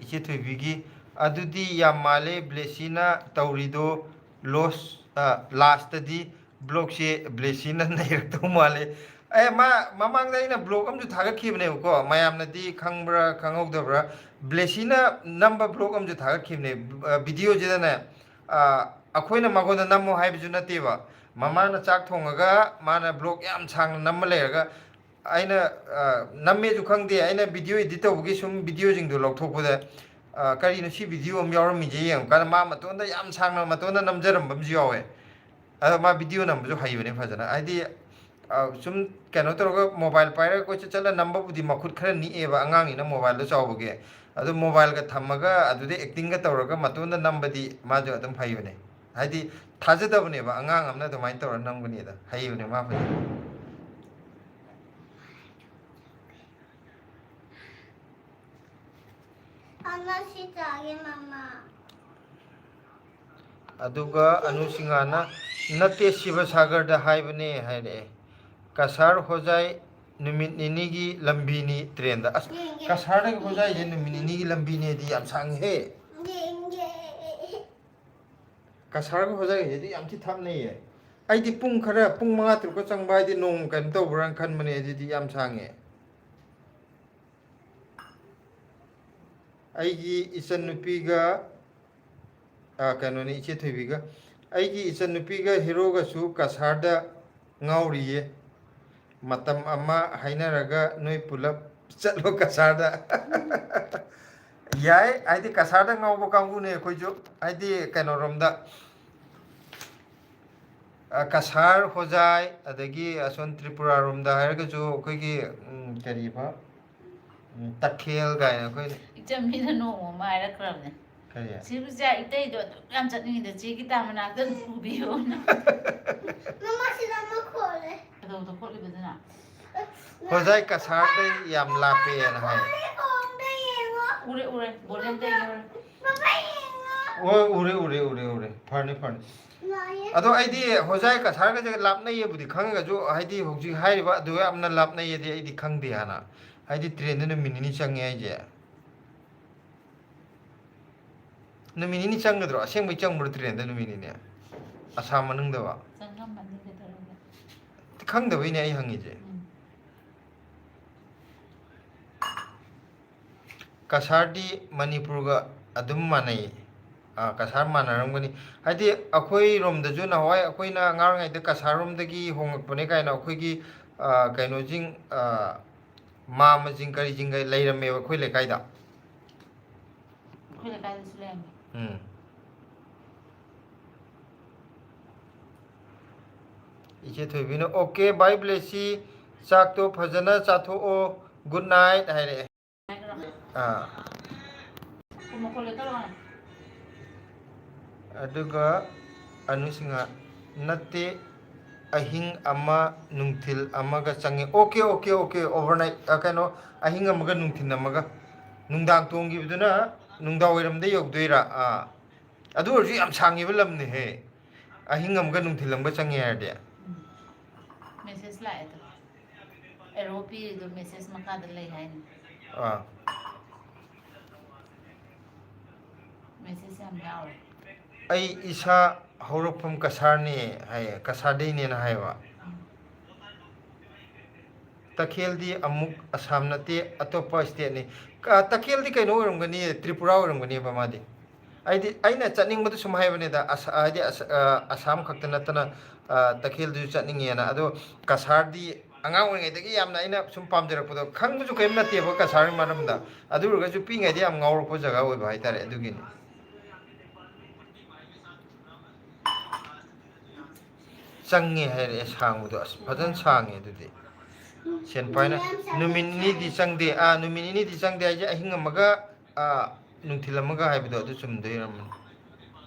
ꯏꯆꯦ ꯊꯣꯏꯕꯤꯒꯤ ꯑꯗꯨꯗꯤ ꯌꯥꯝ ꯃꯥꯜꯂꯦ ꯕ꯭ꯂꯦꯁꯤꯅ ꯇꯧꯔꯤꯗꯣ꯫ ꯂꯣꯁ ꯑ, ꯂꯥꯁꯇꯗꯤ ꯕ꯭ꯂꯣꯛꯁꯦ ꯕ꯭ꯂꯦꯁꯤꯅ ꯅꯩꯔꯛꯇꯧ ꯃꯥꯜꯂꯦ꯫ ꯑꯦ ꯃꯥ ꯃꯃꯥꯡꯗ ꯑꯩꯅ ꯕ꯭ꯂꯣꯛ ꯑꯃꯁꯨ ꯊꯥꯒꯠꯈꯤꯕꯅꯦꯕꯀꯣ, ꯃꯌꯥꯝꯅꯗꯤ ꯈꯪꯕ꯭ꯔꯥ ꯈꯪꯍꯧꯗꯕ꯭ꯔꯥ? ꯕ꯭ꯂꯦꯁꯤꯅ ꯅꯝꯕ ꯕ꯭ꯂꯣꯛ ꯑꯃꯁꯨ ꯊꯥꯒꯠꯈꯤꯕꯅꯦ꯫ ꯚꯤꯗꯤꯑꯣꯁꯤꯗꯅꯦ ꯑ, ꯑꯩꯈꯣꯏꯅ ꯃꯉꯣꯟꯗ ꯅꯝꯃꯣ ꯍꯥꯏꯕꯁꯨ ꯅꯠꯇꯦꯕ, ꯃꯃꯥꯅ ꯆꯥꯛ ꯊꯣꯡꯉꯒ ꯃꯥꯅ ꯕ꯭ꯂꯣꯛ ꯌꯥꯝ ꯁꯥꯡꯅ ꯅꯝꯃ ꯂꯩꯔꯒ ꯑꯩꯅ ꯑ, ꯅꯝꯃꯦꯁꯨ ꯈꯪꯗꯦ꯫ ꯑꯩꯅ ꯚꯤꯗꯤꯑꯣ ꯏꯗꯤꯠ ꯇꯧꯕꯒꯤ ꯁꯨꯝ ꯚꯤꯗꯤꯑꯣꯁꯤꯡꯗꯣ ꯂꯧꯊꯣꯛꯄꯗ ꯑ, ꯀꯔꯤꯅꯣ ꯁꯤ ꯚꯤꯗꯤꯑꯣ ꯑꯃ ꯌꯥꯎꯔꯝꯃꯤꯁꯦ ꯌꯦꯡꯉꯀꯥꯟꯗ ꯃꯥ ꯃꯇꯣꯟꯗ ꯌꯥꯝ ꯁꯥꯡꯅ ꯃꯇꯣꯟꯗ ꯅꯝꯖꯔꯝꯕ ꯑꯃꯁꯨ ꯌꯥꯎꯋꯦ꯫ ꯑꯗꯣ ꯃꯥ ꯚꯤꯗꯤꯑꯣ ꯅꯝꯕꯁꯨ ꯍꯩꯕꯅꯦ ꯐꯖꯅ꯫ ꯍꯥꯏꯗꯤ ꯑ, ꯁꯨꯝ ꯀꯩꯅꯣ ꯇꯧꯔꯒ ꯃꯣꯕꯥꯏꯜ ꯄꯥꯏꯔꯒ ꯀꯣꯏꯆꯠ ꯆꯠꯂ ꯅꯝꯕꯕꯨꯗꯤ ꯃꯈꯨꯠ ꯈꯔ ꯅꯤꯛꯑꯦꯕ, ꯑꯉꯥꯡꯅꯤꯅ ꯃꯣꯕꯥꯏꯜꯗꯣ ꯆꯥꯎꯕꯒꯤ꯫ ꯑꯗꯨ ꯃꯣꯕꯥꯏꯜꯒ ꯊꯝꯃꯒ ꯑꯗꯨꯗ ꯑꯦꯛꯇꯤꯡꯒ ꯇꯧꯔꯒ ꯃꯇꯣꯟꯗ ꯅꯝꯕꯗꯤ ꯃꯥꯁꯨ ꯑꯗꯨꯝ ꯍꯩꯕꯅꯦ꯫ ꯍꯥꯏꯗꯤ ꯊꯥꯖꯗꯕꯅꯦꯕ ꯑꯉꯥꯡ ꯑꯃꯅ ꯑꯗꯨꯃꯥꯏꯅ ꯇꯧꯔꯒ ꯅꯝꯒꯅꯤꯗ꯫ ꯍꯩꯕꯅꯦ ꯃꯥ ꯐꯖꯅ꯫ ꯑꯃ ꯁꯤ ꯆꯥꯒꯦ, ꯃꯃꯥ꯫ ꯑꯗꯨꯒ ꯑꯅꯨ ꯁꯤꯡꯍꯥꯅ, "ꯅꯠꯇꯦ, ꯁꯤꯕꯁꯥꯒꯔꯗ ꯍꯥꯏꯕꯅꯦ" ꯍꯥꯏꯔꯛꯑꯦ꯫ "ꯀꯁꯥꯔ ꯍꯣꯖꯥꯏ ꯅꯨꯃꯤꯠ ꯅꯤꯅꯤꯒꯤ ꯂꯝꯕꯤꯅꯤ ꯇ꯭ꯔꯦꯟꯗ"꯫ ꯑꯁ, ꯌꯦꯡꯒꯦ꯫ ꯀꯁꯥꯔꯗꯒꯤ ꯍꯣꯖꯥꯏꯁꯦ ꯅꯨꯃꯤꯠ ꯅꯤꯅꯤꯒꯤ ꯂꯝꯕꯤꯅꯦꯗꯤ ꯌꯥꯝ ꯁꯥꯡꯉꯤꯍꯦ꯫ ꯌꯦꯡꯒꯦ꯫ ꯀꯁꯥꯔꯒ ꯍꯣꯖꯥꯏꯒꯁꯤꯗꯤ ꯌꯥꯝ ꯊꯤ ꯊꯥꯞꯅꯩꯌꯦ꯫ ꯑꯩꯗꯤ ꯄꯨꯡ ꯈꯔ, ꯄꯨꯡ ꯃꯉꯥ ꯇꯔꯨꯛꯀ ꯆꯪꯕ ꯍꯥꯏꯗꯤ ꯅꯣꯡ ꯀꯩꯅꯣ ꯇꯧꯕ꯭ꯔꯥꯅ ꯈꯟꯕꯅꯦ, ꯑꯗꯨꯗꯤ ꯌꯥꯝ ꯁꯥꯡꯉꯦ꯫ ꯑꯩꯒꯤ ꯏꯆꯟꯅꯨꯄꯤꯒ, ꯑ, ꯀꯩꯅꯣꯅꯤ, ꯏꯆꯦ ꯊꯣꯏꯕꯤꯒ꯫ ꯑꯩꯒꯤ ꯏꯆꯟꯅꯨꯄꯤꯒ ꯍꯦꯔꯣꯒꯁꯨ ꯀꯁꯥꯔꯗ ꯉꯥꯎꯔꯤꯌꯦ꯫ ꯃꯇꯝ ꯑꯃ ꯍꯥꯏꯅꯔꯒ ꯅꯣꯏ ꯄꯨꯂꯞ ꯆꯠꯂꯣ ꯀꯁꯥꯔꯗ꯫ ꯌꯥꯏ, ꯍꯥꯏꯗꯤ ꯀꯁꯥꯔꯗ ꯉꯥꯎꯕ ꯀꯥꯡꯕꯨꯅꯦ ꯑꯩꯈꯣꯏꯁꯨ, ꯍꯥꯏꯗꯤ ꯀꯩꯅꯣꯔꯣꯝꯗ, ꯑ, ꯀꯁꯥꯔ, ꯍꯣꯖꯥꯏ, ꯑꯗꯒꯤ ꯑꯁꯣꯝ ꯇ꯭ꯔꯤꯄꯨꯔꯥꯔꯣꯝꯗ ꯍꯥꯏꯔꯒꯁꯨ ꯑꯩꯈꯣꯏꯒꯤ, ꯎꯝ, ꯀꯔꯤꯕ, ꯎꯝ, ꯇꯈꯦꯜ ꯀꯥꯏꯅ ꯑꯩꯈꯣꯏ ꯏꯆꯝꯃꯤꯅ ꯅꯣꯡꯃ ꯑꯃ ꯍꯥꯏꯔꯛꯈ꯭ꯔꯕꯅꯦ꯫ ꯁꯤꯕꯨ ꯆꯥ ꯏꯇꯩꯗꯣ ꯑꯗꯨꯝ ꯌꯥꯝ ꯆꯠꯅꯤꯡꯉꯤꯗ, ꯆꯦ ꯒꯤꯇꯥ ꯃꯅꯥꯛꯇ ꯑꯗꯨꯝ ꯄꯨꯕꯤꯌꯨꯅ꯫ ꯃꯃꯥ, ꯁꯤꯗ ꯑꯃ ꯈꯣꯜꯂꯦ꯫ ꯀꯗꯧꯗ ꯈꯣꯠꯂꯤꯕꯗꯨꯅ? ꯍꯣꯖꯥꯏ ꯀꯁꯥꯔꯗꯩ ꯌꯥꯝ ꯂꯥꯞꯄꯦꯅ ꯍꯥꯏ꯫ ꯎꯔꯦ, ꯎꯔꯦ, ꯕꯣꯂꯦꯟꯗꯒꯤ ꯎꯔꯦ꯫ ꯍꯣꯏ, ꯎꯔꯦ, ꯎꯔꯦ, ꯎꯔꯦ, ꯎꯔꯦ꯫ ꯐꯔꯅꯤ, ꯐꯔꯅꯤ꯫ ꯑꯗꯣ ꯑꯩꯗꯤ ꯍꯣꯖꯥꯏ ꯀꯁꯥꯔꯒꯁꯦ ꯂꯥꯞꯅꯩꯌꯦꯕꯨꯗꯤ ꯈꯪꯉꯒꯁꯨ, ꯍꯥꯏꯗꯤ ꯍꯧꯖꯤꯛ ꯍꯥꯏꯔꯤꯕ ꯑꯗꯨ ꯌꯥꯝꯅ ꯂꯥꯞꯅꯩꯌꯦꯗꯤ ꯑꯩꯗꯤ ꯈꯪꯗꯦ ꯍꯥꯟꯅ꯫ ꯍꯥꯏꯗꯤ ꯇ꯭ꯔꯦꯟꯗ ꯅꯨꯃꯤꯠ ꯅꯤꯅꯤ ꯆꯪꯉꯦ ꯍꯥꯏꯁꯦ꯫ ꯅꯨꯃꯤꯠ ꯅꯤꯅꯤ ꯆꯪꯒꯗ꯭ꯔꯣ? ꯑꯁꯦꯡꯕꯩ ꯆꯪꯕ꯭ꯔꯣ ꯇ꯭ꯔꯦꯟꯗ ꯅꯨꯃꯤꯠ ꯅꯤꯅꯤ? ꯑꯁꯥꯝ ꯃꯅꯨꯡꯗꯕ? ꯆꯪꯉꯝꯃꯅꯤ ꯀꯩꯗꯧꯔꯒꯦ? ꯈꯪꯗꯕꯩꯅꯦ ꯑꯩ ꯍꯪꯉꯤꯁꯦ꯫ ꯎꯝ꯫ ꯀꯁꯥꯔꯗꯤ ꯃꯅꯤꯄꯨꯔꯒ ꯑꯗꯨꯝ ꯃꯥꯟꯅꯩ꯫ ꯑꯥ, ꯀꯁꯥꯔ ꯃꯥꯟꯅꯔꯝꯒꯅꯤ꯫ ꯍꯥꯏꯗꯤ ꯑꯩꯈꯣꯏꯔꯣꯝꯗꯁꯨ ꯅꯍꯥꯟꯋꯥꯏ ꯑꯩꯈꯣꯏꯅ ꯑꯉꯥꯡ ꯑꯣꯏꯔꯤꯉꯩꯗ ꯀꯁꯥꯔꯔꯣꯝꯗꯒꯤ ꯍꯣꯡꯉꯛꯄꯅꯦ ꯀꯥꯏꯅ ꯑꯩꯈꯣꯏꯒꯤ, ꯑꯥ, ꯀꯩꯅꯣꯁꯤꯡ, ꯑꯥ, ꯃꯥꯝꯃꯁꯤꯡ ꯀꯔꯤꯁꯤꯡꯒ ꯂꯩꯔꯝꯃꯦꯕ ꯑꯩꯈꯣꯏ ꯂꯩꯀꯥꯏꯗ꯫ ꯑꯩꯈꯣꯏ ꯂꯩꯀꯥꯏꯗꯁꯨ ꯂꯩꯔꯝꯃꯦ꯫ ꯎꯝ꯫ ꯏꯆꯦ ꯊꯣꯏꯕꯤꯅ, "ꯑꯣꯀꯦ, ꯕꯥꯏ ꯕ꯭ꯂꯦꯁꯤ, ꯆꯥꯛꯇꯣ ꯐꯖꯅ ꯆꯥꯊꯣꯛꯑꯣ, ꯒꯨꯗ ꯅꯥꯏꯠ" ꯍꯥꯏꯔꯛꯑꯦ꯫ ꯑꯥ꯫ ꯀꯨꯝꯃꯣ, ꯀꯣꯜꯂꯦ ꯇꯧꯔꯛꯑꯣ꯫ ꯑꯗꯨꯒ ꯑꯅꯨꯁꯤꯡꯍ, "ꯅꯠꯇꯦ, ꯑꯍꯤꯡ ꯑꯃ ꯅꯨꯡꯊꯤꯜ ꯑꯃꯒ ꯆꯪꯉꯦ"꯫ ꯑꯣꯀꯦ, ꯑꯣꯀꯦ, ꯑꯣꯀꯦ, ꯑꯣꯚꯔꯅꯥꯏꯠ, ꯑ, ꯀꯩꯅꯣ, ꯑꯍꯤꯡ ꯑꯃꯒ ꯅꯨꯡꯊꯤꯜ ꯑꯃꯒ꯫ ꯅꯨꯡꯗꯥꯡ ꯇꯣꯡꯈꯤꯕꯗꯨꯅ ꯅꯨꯡꯗꯥꯡ ꯋꯥꯏꯔꯝꯗ ꯌꯧꯗꯣꯏꯔꯥ? ꯑꯥ꯫ ꯑꯗꯨ ꯑꯣꯏꯔꯁꯨ ꯌꯥꯝ ꯁꯥꯡꯉꯤꯕ ꯂꯝꯅꯦꯍꯦ꯫ ꯑꯍꯤꯡ ꯑꯃꯒ ꯅꯨꯡꯊꯤꯜ ꯑꯃꯒ ꯆꯪꯉꯦ ꯍꯥꯏꯔꯗꯤ꯫ ꯎꯝ꯫ ꯃꯦꯁꯦꯖ ꯂꯥꯛꯑꯦ ꯑꯗꯣ꯫ ꯑꯦꯔꯣ ꯄꯤꯔꯤꯗꯣ ꯃꯦꯁꯦꯖ ꯃꯈꯥꯗ ꯂꯩ ꯍꯥꯏꯅꯤ꯫ ꯑꯥ꯫ ꯃꯦꯁꯦꯖ ꯌꯥꯝ ꯌꯥꯎꯔꯦ꯫ "ꯑꯩ ꯏꯁꯥ ꯍꯧꯔꯛꯐꯝ ꯀꯁꯥꯔꯅꯦ" ꯍꯥꯏꯌꯦ, ꯀꯁꯥꯔꯗꯩꯅꯦꯅ ꯍꯥꯏꯌꯦꯕ꯫ ꯎꯝ꯫ "ꯇꯈꯦꯜꯗꯤ ꯑꯃꯨꯛ ꯑꯁꯥꯝ ꯅꯠꯇꯦ, ꯑꯇꯣꯞꯄ ꯁ꯭ꯇꯦꯠꯅꯤ"꯫ ꯀ-, ꯇꯈꯦꯜꯗꯤ ꯀꯩꯅꯣ ꯑꯣꯏꯔꯝꯒꯅꯤ, ꯇ꯭ꯔꯤꯄꯨꯔꯥ ꯑꯣꯏꯔꯝꯒꯅꯦꯕ ꯃꯥꯗꯤ꯫ ꯑꯩꯗꯤ, ꯑꯩꯅ ꯆꯠꯅꯤꯡꯕꯗꯨ ꯁꯨꯝ ꯍꯥꯏꯕꯅꯤꯗ, ꯑꯁ-, ꯍꯥꯏꯗꯤ ꯑꯁ-, ꯑ, ꯑꯁꯥꯝ ꯈꯛꯇ ꯅꯠꯇꯅ, ꯑ, ꯇꯈꯦꯜꯗꯨꯁꯨ ꯆꯠꯅꯤꯡꯉꯦꯅ꯫ ꯑꯗꯣ ꯀꯁꯥꯔꯗꯤ ꯑꯉꯥꯡ ꯑꯣꯏꯔꯤꯉꯩꯗꯒꯤ ꯌꯥꯝꯅ ꯑꯩꯅ ꯁꯨꯝ ꯄꯥꯝꯖꯔꯛꯄꯗꯣ, ꯈꯪꯕꯁꯨ ꯀꯔꯤꯝ ꯅꯠꯇꯦꯕ ꯀꯁꯥꯔꯒꯤ ꯃꯔꯝꯗ, ꯑꯗꯨ ꯑꯣꯏꯔꯒꯁꯨ ꯄꯤꯛꯏꯉꯩꯗ ꯌꯥꯝ ꯉꯥꯎꯔꯛꯄ ꯖꯒꯥ ꯑꯣꯏꯕ ꯍꯥꯏꯇꯥꯔꯦ, ꯑꯗꯨꯒꯤꯅꯤ꯫ ꯆꯪꯉꯦ ꯍꯥꯏꯔꯛꯑꯦ, ꯁꯥꯡꯕꯗꯣ꯫ ꯑꯁ, ꯐꯖꯅ ꯁꯥꯡꯉꯦ ꯑꯗꯨꯗꯤ꯫ ꯁꯦꯟ ꯄꯥꯏꯅ ꯅꯨꯃꯤꯠ ꯅꯤꯅꯤꯗꯤ ꯆꯪꯗꯦ꯫ ꯑꯥ, ꯅꯨꯃꯤꯠ ꯅꯤꯅꯤꯗꯤ ꯆꯪꯗꯦ ꯍꯥꯏꯁꯦ, ꯑꯍꯤꯡ ꯑꯃꯒ, ꯑꯥ, ꯅꯨꯡꯊꯤꯜ ꯑꯃꯒ ꯍꯥꯏꯕꯗꯣ ꯑꯗꯨ ꯆꯨꯝꯗꯣꯏ ꯑꯣꯏꯔꯝꯃꯅꯤ꯫